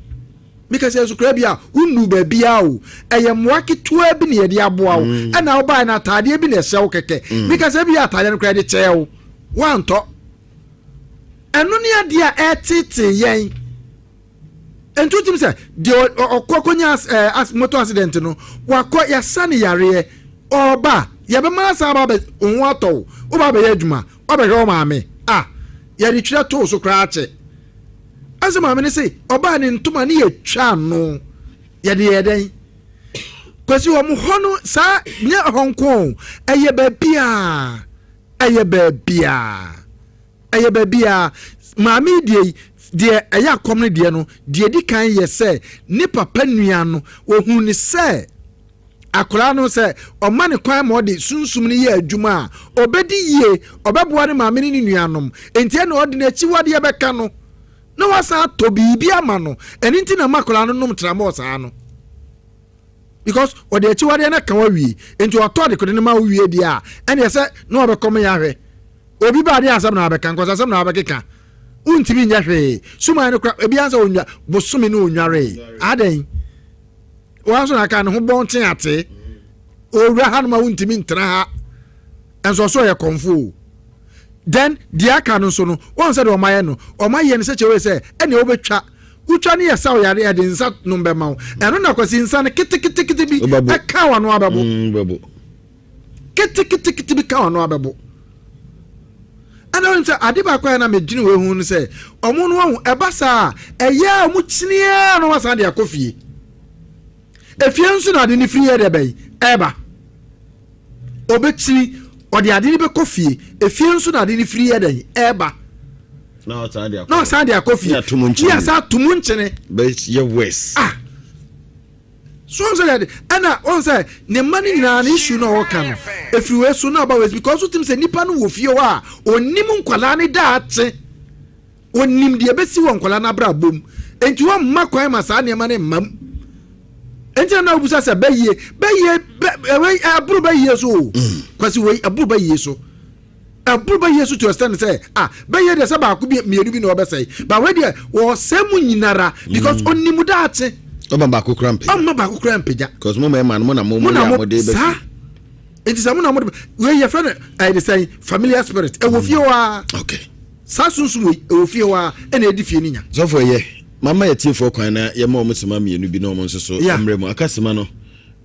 [SPEAKER 5] Meka sɛ nso koraa bi a wonnuu baabiara o. Ɛyɛ mmoa ketewa bi na yɛde aboa wo. Mm. Ɛna wobaeɛ no ataadeɛ bi na ɛhyɛ wo kɛkɛ. Mm. Meka sɛ bi ataadeɛ no koraa yɛde kyɛɛ wo. Woantɔ. Ɛno ne adeɛ a ɛtetee yɛn. Nti wotim sɛ deɛ ɔkɔ kɔnya eh, motor accident no wakɔ yɛasa ne yareɛ ɔba yɛbɛma asan aba abɛ wo ho atɔ wo woba abɛyɛ adwuma wabɛhwɛ wo maame a yɛde twerɛ too so koraa kyɛ. Ɛsɛ maame no se ɔbaa ne ntoma ne yɛtwa ano yɛde yɛ dɛn kwasi wɔn hɔ no saa nyɛ hɔ nko ɛyɛ baabiaa ɛyɛ baabiaa ɛyɛ baabiaa maame yi deɛ deɛ ɛyɛ akɔm no deɛ no deɛ di kan yɛ sɛ ne papa nua no ohun ne sɛ Akwadaa no, sɛ ɔma no kwan ma ɔde sunsum no yɛ adwuma a, ɔbɛdi yie, ɔbɛboa ne maame ne ne nuanom. Enti ɛnna ɔde n'akyiwadeɛ bɛka no, na wasan atɔ biribi ama no. Ɛno nti na ma akwadaa no nom tramɔɔ saa no. Because ɔde akyiwadeɛ no aka wawie. Enti ɔtɔ adekode no ma wo wie deɛ a, ɛnna ɛsɛ na wabɛkɔm yɛ ahwɛ. Obi ba adeɛ asɛm na wabɛka, nkɔsasɛm na wabɛkeka. Wontumi nyɛ hwee. Suman no kora, ebi ansa onwa, bosome no onwaree. Adɛn? Wɔn nso na aka ne ho bɔn kye ate. Owura hanom a wontumi ntena ha. Nso ɔso ɔyɛ kɔnfo o. Then deɛ aka no nso no, wɔn sɛ deɛ wɔn ayɛ no, wɔn ayɛ no sɛ kyerɛ sɛ ɛnea wobɛtwa. Wotwa no yɛ sa ɔyare ɛde nsa nom bɛma wo. Ɛno na Kwasi nsa no ketekete bi ɛka wano abɛbo. Mm, Ketekete bi ka wano abɛbo. Ɛna wɔn sɛ ade baako a na medwene wɔ ehu no sɛ wɔn no wɔn ɛba saa ɛyɛ a wɔn kyiniaa na wɔn asan de akɔ fie. Efie nso na ade no firi yɛ dɛ bɛn ɛba. Ɔbɛkyini ɔde ade no bɛkɔ fie. Efie nso na ade no firi yɛ dɛn ɛba.
[SPEAKER 1] Na ɔsan de akɔ.
[SPEAKER 5] Na ɔsan de akɔ fie.
[SPEAKER 1] Ne
[SPEAKER 5] asa ato mu nkyene.
[SPEAKER 1] Bɛyɛ worse.
[SPEAKER 5] Ah. So wɔn sɛ yɛde ɛna wɔn sɛ ne mma no nyinaa no issue no a ɔka no efiri wei so na ɔba wei so because wotim sɛ nipa no wɔ fie hɔ a onim nkwadaa ne daakye onim deɛ ebesi wɔ nkwadaa n'abrabɔ mu nti wɔn mma kwan ma saa nneɛma no mma mu nti na na obusa sɛ bɛyie bɛyie bɛ ɛwɛ ɛboro bɛyie so o mm. kwasi wei ɛboro bɛyie so. Ɛboro bɛyɛ so to extent sɛ ah bɛyɛ deɛ sɛ baako bi mmienu bi na ɔbɛsɛe but wei deɛ wɔsɛe mu nyinara because mm. onimu daakye.
[SPEAKER 1] Ɔma baako kura mpagya.
[SPEAKER 5] Ɔma baako kura mpagya.
[SPEAKER 1] Because mo mmarima no mo na mo mo yɛ mo de bɛ
[SPEAKER 5] saa nti sɛ mo na mo de wei yɛ fɛ no ɛyɛ de sɛn familiar spirit ɛwɔ fie hɔ a.
[SPEAKER 1] Okay.
[SPEAKER 5] Saa sunsun wei ɛwɔ fie hɔ a ɛna ɛdi fie ni nya.
[SPEAKER 1] Sɔfo ɛyɛ mama yɛ tiefoɔ kwan na yɛma wɔn sima mmienu bi na wɔn nso so mmerɛ mu aka sima no.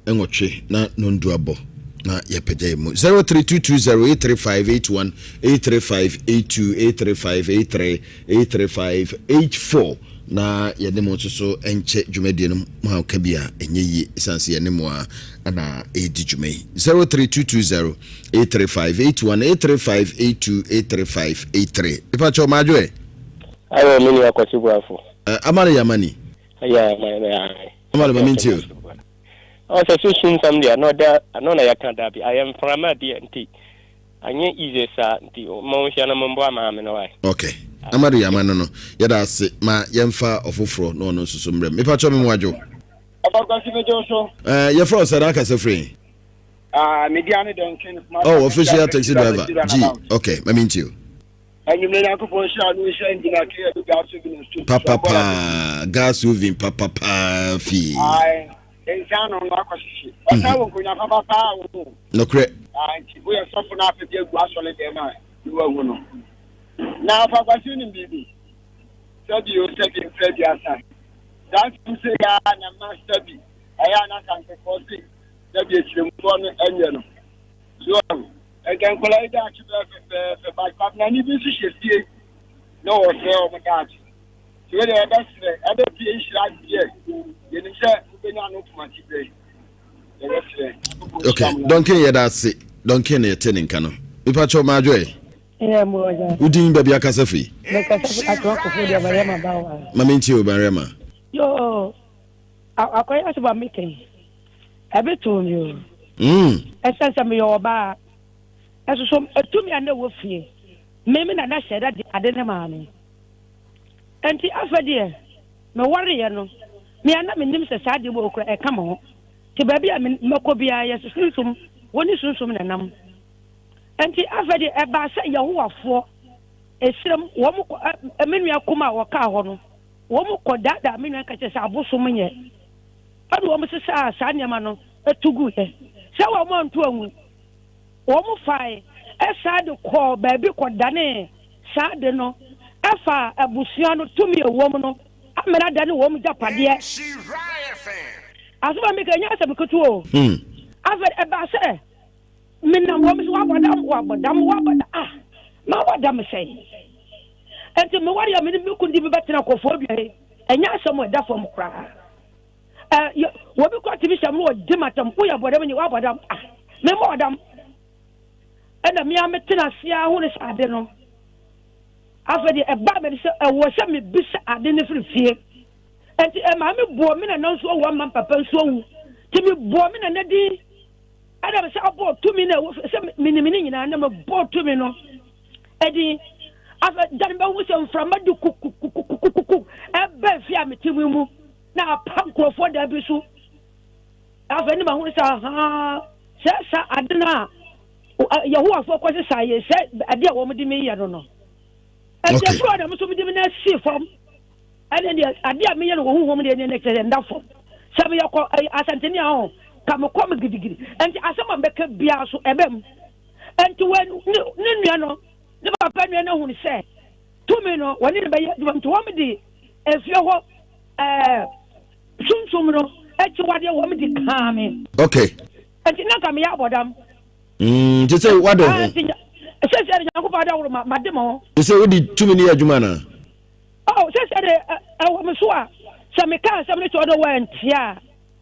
[SPEAKER 1] nwɔtwe na nondu abɔ na yɛpagya yɛ mu 03220 83581 83582 83583 83584 na yɛne mo nso so nkyɛ dwumadie no mu a ɔka bi a ɛnyɛ yie ɛsiane sɛ yɛne mo a na ɛredi dwuma yi 03220 83581 83582 83583 mepa kyɛw maadwo ɛ.
[SPEAKER 9] Ayɔ me nua Kwasi Boafo.
[SPEAKER 1] Amane Yamani.
[SPEAKER 9] Ayɛ ma
[SPEAKER 1] Amane ma mentie o.
[SPEAKER 9] Ɔn sɛ sunsum nsɛm deɛ na ɔda ano na yɛka dabi ayɛ mframa deɛ nti anyɛ easy saa nti mo nhyɛ no mo mboa maame no wae.
[SPEAKER 1] Ok Amadu Yama no no yɛda ase ma yɛmfa ɔfoforɔ na ɔno nso so mmerɛ mu mepakyɛw me mo adwo.
[SPEAKER 10] Ɔfa Kwasi megye wo so.
[SPEAKER 1] Eh, yɛfrɛ wo sɛ na akasa firi he?
[SPEAKER 10] Ah, me dia ne Duncan.
[SPEAKER 1] Oh, official taxi driver. G. Okay, ma me ntie o.
[SPEAKER 10] Anwummerɛ Nyankopɔn nhyira no nhyira engineer K Adu gas oven and stove.
[SPEAKER 1] Papapaa gas oven papapaa fii.
[SPEAKER 10] Ae nsa ano no akɔ hyehye. Ɔsan wɔ nkonya papa paa wɔ mu.
[SPEAKER 1] Nokorɛ.
[SPEAKER 10] Ae nti woyɛ sɔfo na apɛ bi agu asɔre dɛm a ne wahu no. Na afa kwasi wonim biribi? Sɛbi o sɛbi mfɛ aduasa. Saa nsɛm sei ara na ɛma sɛbi ɛyɛ a na Asantefoɔ se sɛbi akyiremfoɔ no ɛnyɛ no. So wahu? Nka nkwadaa yi daakye bɛyɛ fɛfɛɛfɛ but kwabenane bi nso hyɛ fie na wɔsrɛ wɔn daakye. Nti wei deɛ yɛbɛsrɛ ɛbɛpie nhyira deɛ yɛnim sɛ mobɛnya ano poma ti berɛ. Yɛbɛsrɛ.
[SPEAKER 1] Okay, Duncan yɛda ase. Duncan na yɛte ne nka no. Nipa kyɛw maadwo ɛ. Wodin baabi akasa firi?
[SPEAKER 11] Mekasa firi Atoa Kofo deɛ Mariama Bawa.
[SPEAKER 1] Ma mentie o Mariama.
[SPEAKER 11] Yoo, akɔyɛ asɛm a meka yi. Ɛbi too me o.
[SPEAKER 1] Mm.
[SPEAKER 11] Ɛsiane sɛ meyɛ ɔbaa. Ɛsoso tumi a na ɛwɔ fie. Me me nana hyɛɛ da de ade no maa me. Enti afei deɛ mewareeɛ no, me a na mennim sɛ saa adeɛ wɔ kura ɛka me ho. Nti baabi a mɛkɔ biara yɛse sunsum, wo ne sunsum na ɛnam. Enti afei deɛ ɛbaa sɛ Yehowafoɔ esrem wɔn kɔ ɛ me nua kumaa a wɔkaa hɔ no, wɔn kɔ daadaa me nua ka kyerɛ sɛ abosom nyɛ. Ɛna wɔn sesaa saa nneɛma no to guiɛ. Sɛ wɔn anto angu. Wɔfae san de kɔɔ baabi kɔdanee saa ade no faa abusua no tumi a ɛwom no amena adane wɔn agyapadeɛ. Asɛm a meka ɛnyɛ asɛm ketewa o. Afei ɛbaa sɛ menam wɔn so wɔabɔ dam, wɔabɔ dam, wɔabɔ dam. Ah, mabɔ dam sɛn? Enti meware a me ne me kunu de bi bɛtena kɔfoɔ dua yi, ɛnyɛ asɛm a ɛda fam koraa. Ɛ obi kɔ tv hyɛ mu na ɔdi matam woyɛ bɔdam ni wabɔ dam ah memmɔ ɔdam ɛna mmea metena ase ara ho ne sɛ ade no afei deɛ ɛbaa m'ani sɛ ɛwɔ sɛ mebisa ade no firi fie nti ɛmaa me boɔ me nana nso awu ama papa nso awu nti meboɔ me nana din ɛna me sɛ abɔɔ tumi no ɛwɔ sɛ menim ne nyinaa na mebɔɔ tumi no ɛdin afei da no bɛhu sɛ mframa de kukukukukuku ɛbɛn fie a mete mu mu na apa nkurɔfoɔ dan bi so. Afei ne mahunu sɛ ahaa sɛ sa ade no a Yehowafoɔ kɔsesa yɛ sɛ ade a wɔn de me yɛ no no. Ɛnti ɛfiri hɔ na mo nso mede me nan sii fam. Ɛne deɛ ade a meyɛ no wɔ honhom deɛ ne kyerɛ sɛ nda fam. Sɛ meyɛ kɔ asɛntene a ho ka mekɔ me gidigidi. Ɛnti asɛm a mɛka biara so ɛbɛ mu. Ɛnti wɔ ne nua no ne papa nua no ahunu sɛ tumi no wɔne no bɛyɛ adwuma nti wɔn de efie hɔ ɛɛ sunsum no akyiwadeɛ wɔn de kaa me.
[SPEAKER 1] Okay.
[SPEAKER 11] Nti na nka meyɛ abɔdam.
[SPEAKER 1] Mm, nti sɛ wade ho.
[SPEAKER 11] Ah, nti sɛ sɛ Nyankopɔn adaworo ma made me ho.
[SPEAKER 1] Nti sɛ wode tumi no yɛ adwuma anaa?
[SPEAKER 11] Oh, sɛ sɛ de ɛwɔ me so a sɛ meka asɛm no kyerɛ ɔdɔ wɔ ntia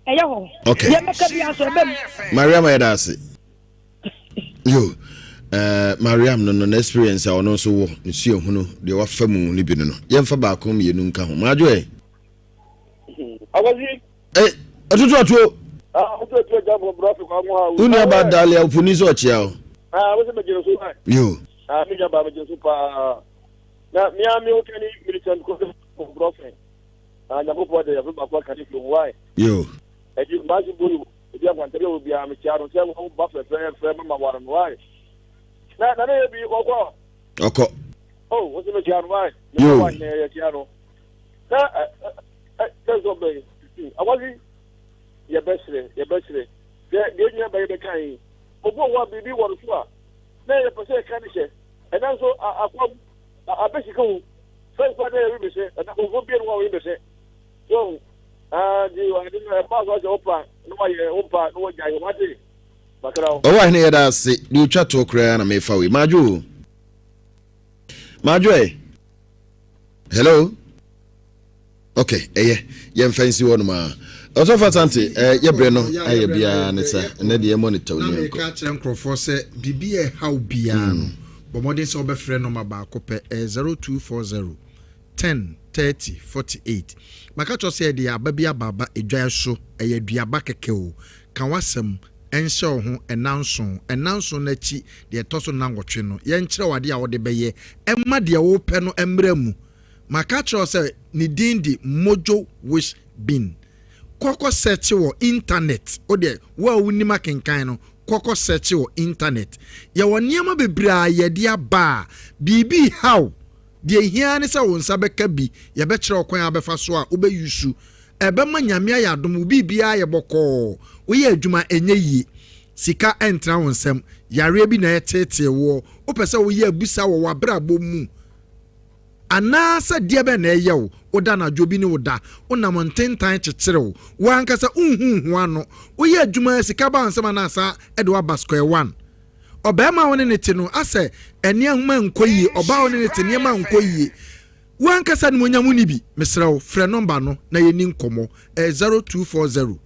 [SPEAKER 11] a ɛyɛ hɔ.
[SPEAKER 1] Okay.
[SPEAKER 11] Deɛ mɛka bi aso ɛbɛm.
[SPEAKER 1] Mariam ayɛ da ase. Yo, Mariam no no na experience a ɔno nso wɔ ne suahunu deɛ wafa mu no bi no no. Yɛmfa baako mmienu nka ho. Maadwo ɛ.
[SPEAKER 10] Akwasi.
[SPEAKER 1] Ɛ ɔtutu atuo.
[SPEAKER 10] Ah, ɔtutu atuo gya bɔ brɔfi kwa ho ha.
[SPEAKER 1] Wo nua ba Dalia oponi sɛ ɔkyea o.
[SPEAKER 10] Ah, wo sɛ megyina so ɛ.
[SPEAKER 1] Yo.
[SPEAKER 10] Ah, me nua ba megyina so paa. Na mea me wo kani militant ko brɔfi. Ah, Nyankopɔn de yɛfo baako aka ne fi ho wae.
[SPEAKER 1] Yo.
[SPEAKER 10] Ɛdi mbaasi bolu ebi akwanta bi a obiara mekyia no sɛ wɔn ba fɛfɛɛfɛ mama ware no wae. Na na ne yɛ bi ɔkɔ.
[SPEAKER 1] Ɔkɔ.
[SPEAKER 10] Oh, wo sɛ mekyia no wae.
[SPEAKER 1] Yo.
[SPEAKER 10] Wa ne yɛ kyia no. Na ɛ ɛ ɛ sɛ ɔbɛn awazi yɛbɛsrɛ yɛbɛsrɛ deɛ deɛ nyina bɛyɛ bɛka yi obi wɔ hɔ a biribi wɔ no so a na yɛpɛ sɛ yɛka ne hyɛ ɛna nso akɔ abɛsika wo fɛn pa na yɛwe bɛsɛ ɛna kɔmfo bia no hɔ a wɔwe bɛsɛ so
[SPEAKER 1] Ɔwɔ ahene yɛda ase deɛ ɔtwa toɔ koraa na mefa wei madwo o madwo ɛ hello ok ɛyɛ yɛmfa nsi hɔ nom a ɔsɔfo asante ɛ yɛbrɛ no ayɛ biara ne sa ɛnɛ deɛ yɛmmɔ ne tɛw
[SPEAKER 5] na
[SPEAKER 1] ne
[SPEAKER 5] meka
[SPEAKER 1] yɛnkɔ
[SPEAKER 5] kyerɛ nkurɔfoɔ sɛ biribi a ɛhaw biara no bɔ mmɔden sɛ wobɛfrɛ nɔma baako pɛ ɛyɛ 0240 10, 30, 48. Maka kyerɛ wo sɛ yɛde aba bi aba aba edwan so, ɛyɛ aduaba kɛkɛ o. Ka w'asɛm nhyɛ wo ho nnanson, nnanson no akyi deɛ ɛtɔ so nnanwɔtwe no, yɛnkyerɛ wo adeɛ a wode bɛyɛ mma deɛ wopɛ no mmra mu. Maka akyerɛ wo sɛ ne din de Mojo Wish Bean. Kɔ kɔ sɛkye wɔ intanɛt, wo deɛ wo a wonim akenkan no, kɔ kɔ sɛkye wɔ intanɛt. Yɛwɔ nneɛma bebree a yɛde aba a biribi reha wo Deɛ ɛhia ara ne sɛ wo nsa bɛka bi, yɛbɛkyerɛ wo kwan a wobɛfa so a wobɛ use. Ɛbɛma Nyame ayɛ adom, wo biribiara ayɛ bɔkɔɔ, woyɛ adwuma a ɛnyɛ yie, sika ɛntena wo nsam, yareɛ bi na ɛreteetee woɔ, wopɛ sɛ woyɛ abusa wɔ w'abrabɔ mu, anaa sɛ deɛ bɛn na ɛyɛ wo, woda anadwo obi ne wo da, wonam ntentan kyekyere wo, wo ankasa wonhu wo ho ano, woyɛ adwuma a sika ba wo nsam anaa saa ɛde wo aba square one. Ɔbarima a wo ne no te no, asɛ nneɛma nkɔ yie. Ɔbaa a wo ne no te, nneɛma nkɔ yie. Wo ankasa animuonyam wonni bi. Mesrɛ wo, frɛ nɔmba no na yɛnni nkɔmmɔ. Ɛyɛ 0240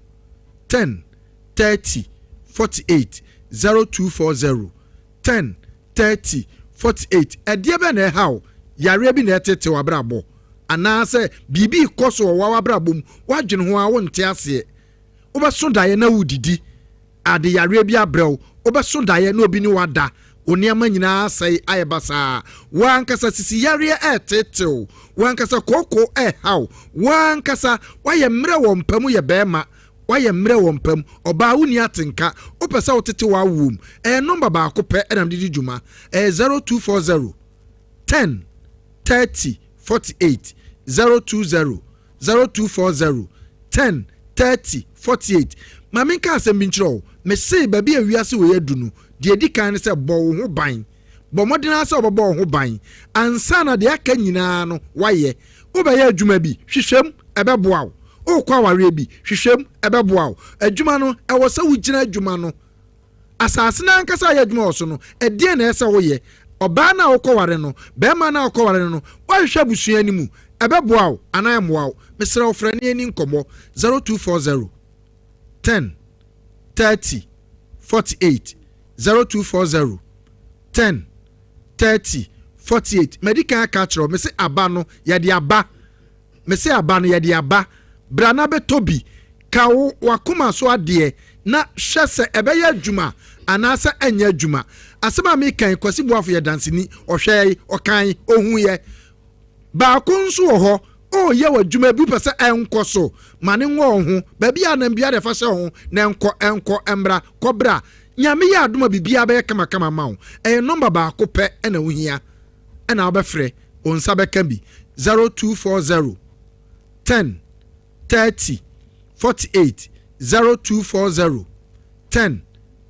[SPEAKER 5] 10 30 48, 0240 10 30 48. Ɛdeɛ bɛn na ɛha wo? Yareɛ bi na ɛreteetee w'abrabɔ? Anaasɛ biribi rekɔ so wɔ w'abrabɔ mu, woadwene ho ara wonte aseɛ? Wobɛso daeɛ na woredidi. Ade yareɛ bi abrɛ wo, wobɛso daeɛ na obi ne wo ada. Wo nneɛma nyinaa asɛe ayɛ basaa. Wo ankasa sisi yareɛ reteetew. Wo ankasa kooko rehaw. Wo ankasa woayɛ mmerɛ wɔ mpa mu yɛ barima. Woayɛ mmerɛ wɔ mpa mu. Ɔbaa wonni atenka. Wopɛ sɛ wotete w'awoɔ mu. Ɛyɛ nɔmba baako pɛ na mede di dwuma. Ɛyɛ 0240 10 30 48, 020 0240 10 30 48. Ma menka asɛm bi nkyerɛ wo. Mese baabi a wiase wei adu no, deɛ ɛdi kan ne sɛ bɔ wo ho ban. Bɔ mmɔden ara sɛ wobɛbɔ wo ho ban ansa na deɛ aka nyinaa no woayɛ. Wobɛyɛ adwuma bi, hwehwɛ mu, ɛbɛboa wo. Worekɔ awareɛ bi, hwehwɛ mu, ɛbɛboa wo. Adwuma no, ɛwɔ sɛ wogyina adwuma no. Asase no ankasa a yɛ adwuma wɔ so no, ɛdeɛn na ɛsɛ sɛ woyɛ? Ɔbaa no a wokɔware no, barima no a wokɔware no no, woahwehwɛ abusua no mu? Ɛbɛboa wo anaa ɛmmoa wo? Mesrɛ wo frɛ na yɛnni nkɔmmɔ, 0240 10 30 48, 0240 10 30 48. Madi kan aka akyerɛ wo, mese aba no, yɛde aba. Mese aba no yɛde aba, bra na bɛtɔ bi, ka wo w'akoma so adeɛ na hwɛ sɛ ɛbɛyɛ adwuma anaasɛ ɛnyɛ adwuma. Asɛm a meka yi, Kwasi Boafo yɛ danseni, ɔhwɛɛe, ɔkae, ɔhuiɛ. Baako nso wɔ hɔ, ɔreyɛ w'adwuma bi wopɛ sɛ ɛnkɔ so, ma no nwɔ wo ho, baabi a nam biara deɛ fa hyɛ wo ho na ɛnkɔ, ɛnkɔ, ɛmmra, kɔ bra. Nyame yɛ adom a biribiara bɛyɛ kamakama ama wo. Ɛyɛ nɔmba baako pɛ na wohia. na wobɛfrɛ, wo nsa bɛka bi, 0240 10 30 48, 0240 10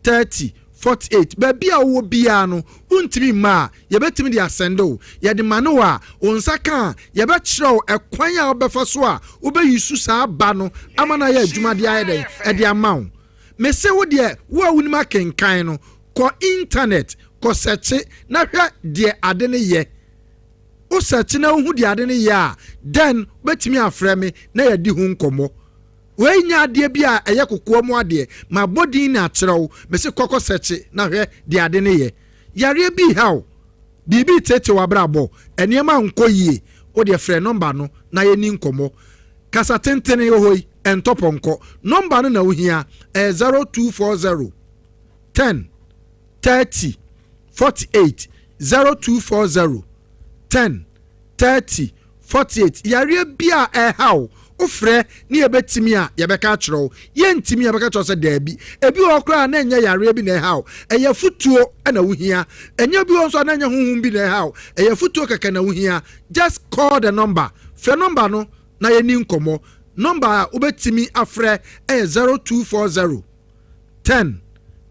[SPEAKER 5] 30 48. Baabi a wowɔ biara no, wontumi mma a, yɛbɛtumi de asɛnde wo. Yɛde ma ne wo a, wo nsa ka a, yɛbɛkyerɛ wo ɛkwan a wobɛfa so a wobɛyi saa ba no ama no ayɛ adwuma de ayɛ dɛn ɛde ama wo. Mese wo deɛ, wo a wonim akenkan no, Kɔ intanɛt kɔ sɛkye na hwɛ deɛ ade no yɛ. Wo sɛkye na wohu deɛ ade no yɛ a, then wobɛtumi afrɛ me na yɛadi ho nkɔmmɔ. Wei nyɛ adeɛ bi a ɛyɛ kokoa mu adeɛ, mabɔ din na akyerɛ wo, mese kɔ kɔ sɛkye na hwɛ deɛ ade no yɛ. Yareɛ bi reha wo, biribi reteetee w'abrabɔ, nneɛma nkɔ yie, wo deɛ frɛ nɔmba no na yɛnni nkɔmmɔ. Kasa tentene wɔ hɔ yi, ɛntɔ pɔnkɔ. Nɔmba no na wohia, ɛyɛ 0240. 10 30 48 0240 10 30 48 Yareɛ bi a ɛha wo wofrɛ ne yɛbɛtumi a yɛbɛka akyerɛ wo yɛntumi yɛbɛka kyerɛ wo sɛ daabi ebi wɔ hɔ koraa na ɛnyɛ yareɛ bi na ɛha wo ɛyɛ futuo na wohia ɛnyɛ bi wɔ nso a na ɛnyɛ honhom bi na ɛha wo ɛyɛ futuo kɛkɛ na wohia just call the number frɛ number no na yɛni nkɔmmɔ number a wobɛtumi afrɛ ɛyɛ 0240 10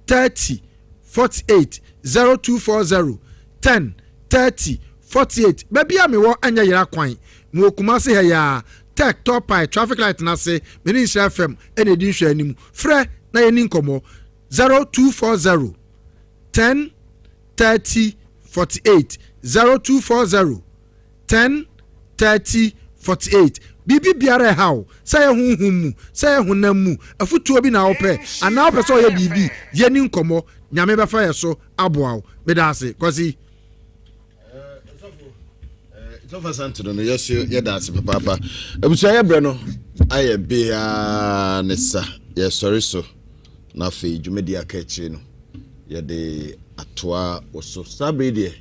[SPEAKER 5] 30 48 0240 10 30 48 Baabi a mewɔ nyɛ yera kwan Mewɔ Kumasi ha yi ara Tech Tɔpae traffic light no ase Me ne Nhyira FM na ɛdi nhwɛanim Frɛ na yɛnni nkɔmmɔ 0240 10 30 48 0240 10, 30, 48. Biribi biara ɛha wo, sɛ ɛyɛ honhom mu, sɛ ɛyɛ honam mu, afutuo bi na wopɛ, anaa wopɛ sɛ ɔyɛ biribi, yɛni nkɔmmɔ, Nyame bɛfa yɛ so aboa wo. Meda ase. Kwasi.
[SPEAKER 1] Sɔfo Asante no no yɛso yɛda ase papaapa. Abusua yɛ brɛ no ayɛ bea ne sa yɛsɔre so na afei dwumadi aka akyire no yɛde atoa wɔ so. Saa bere deɛ.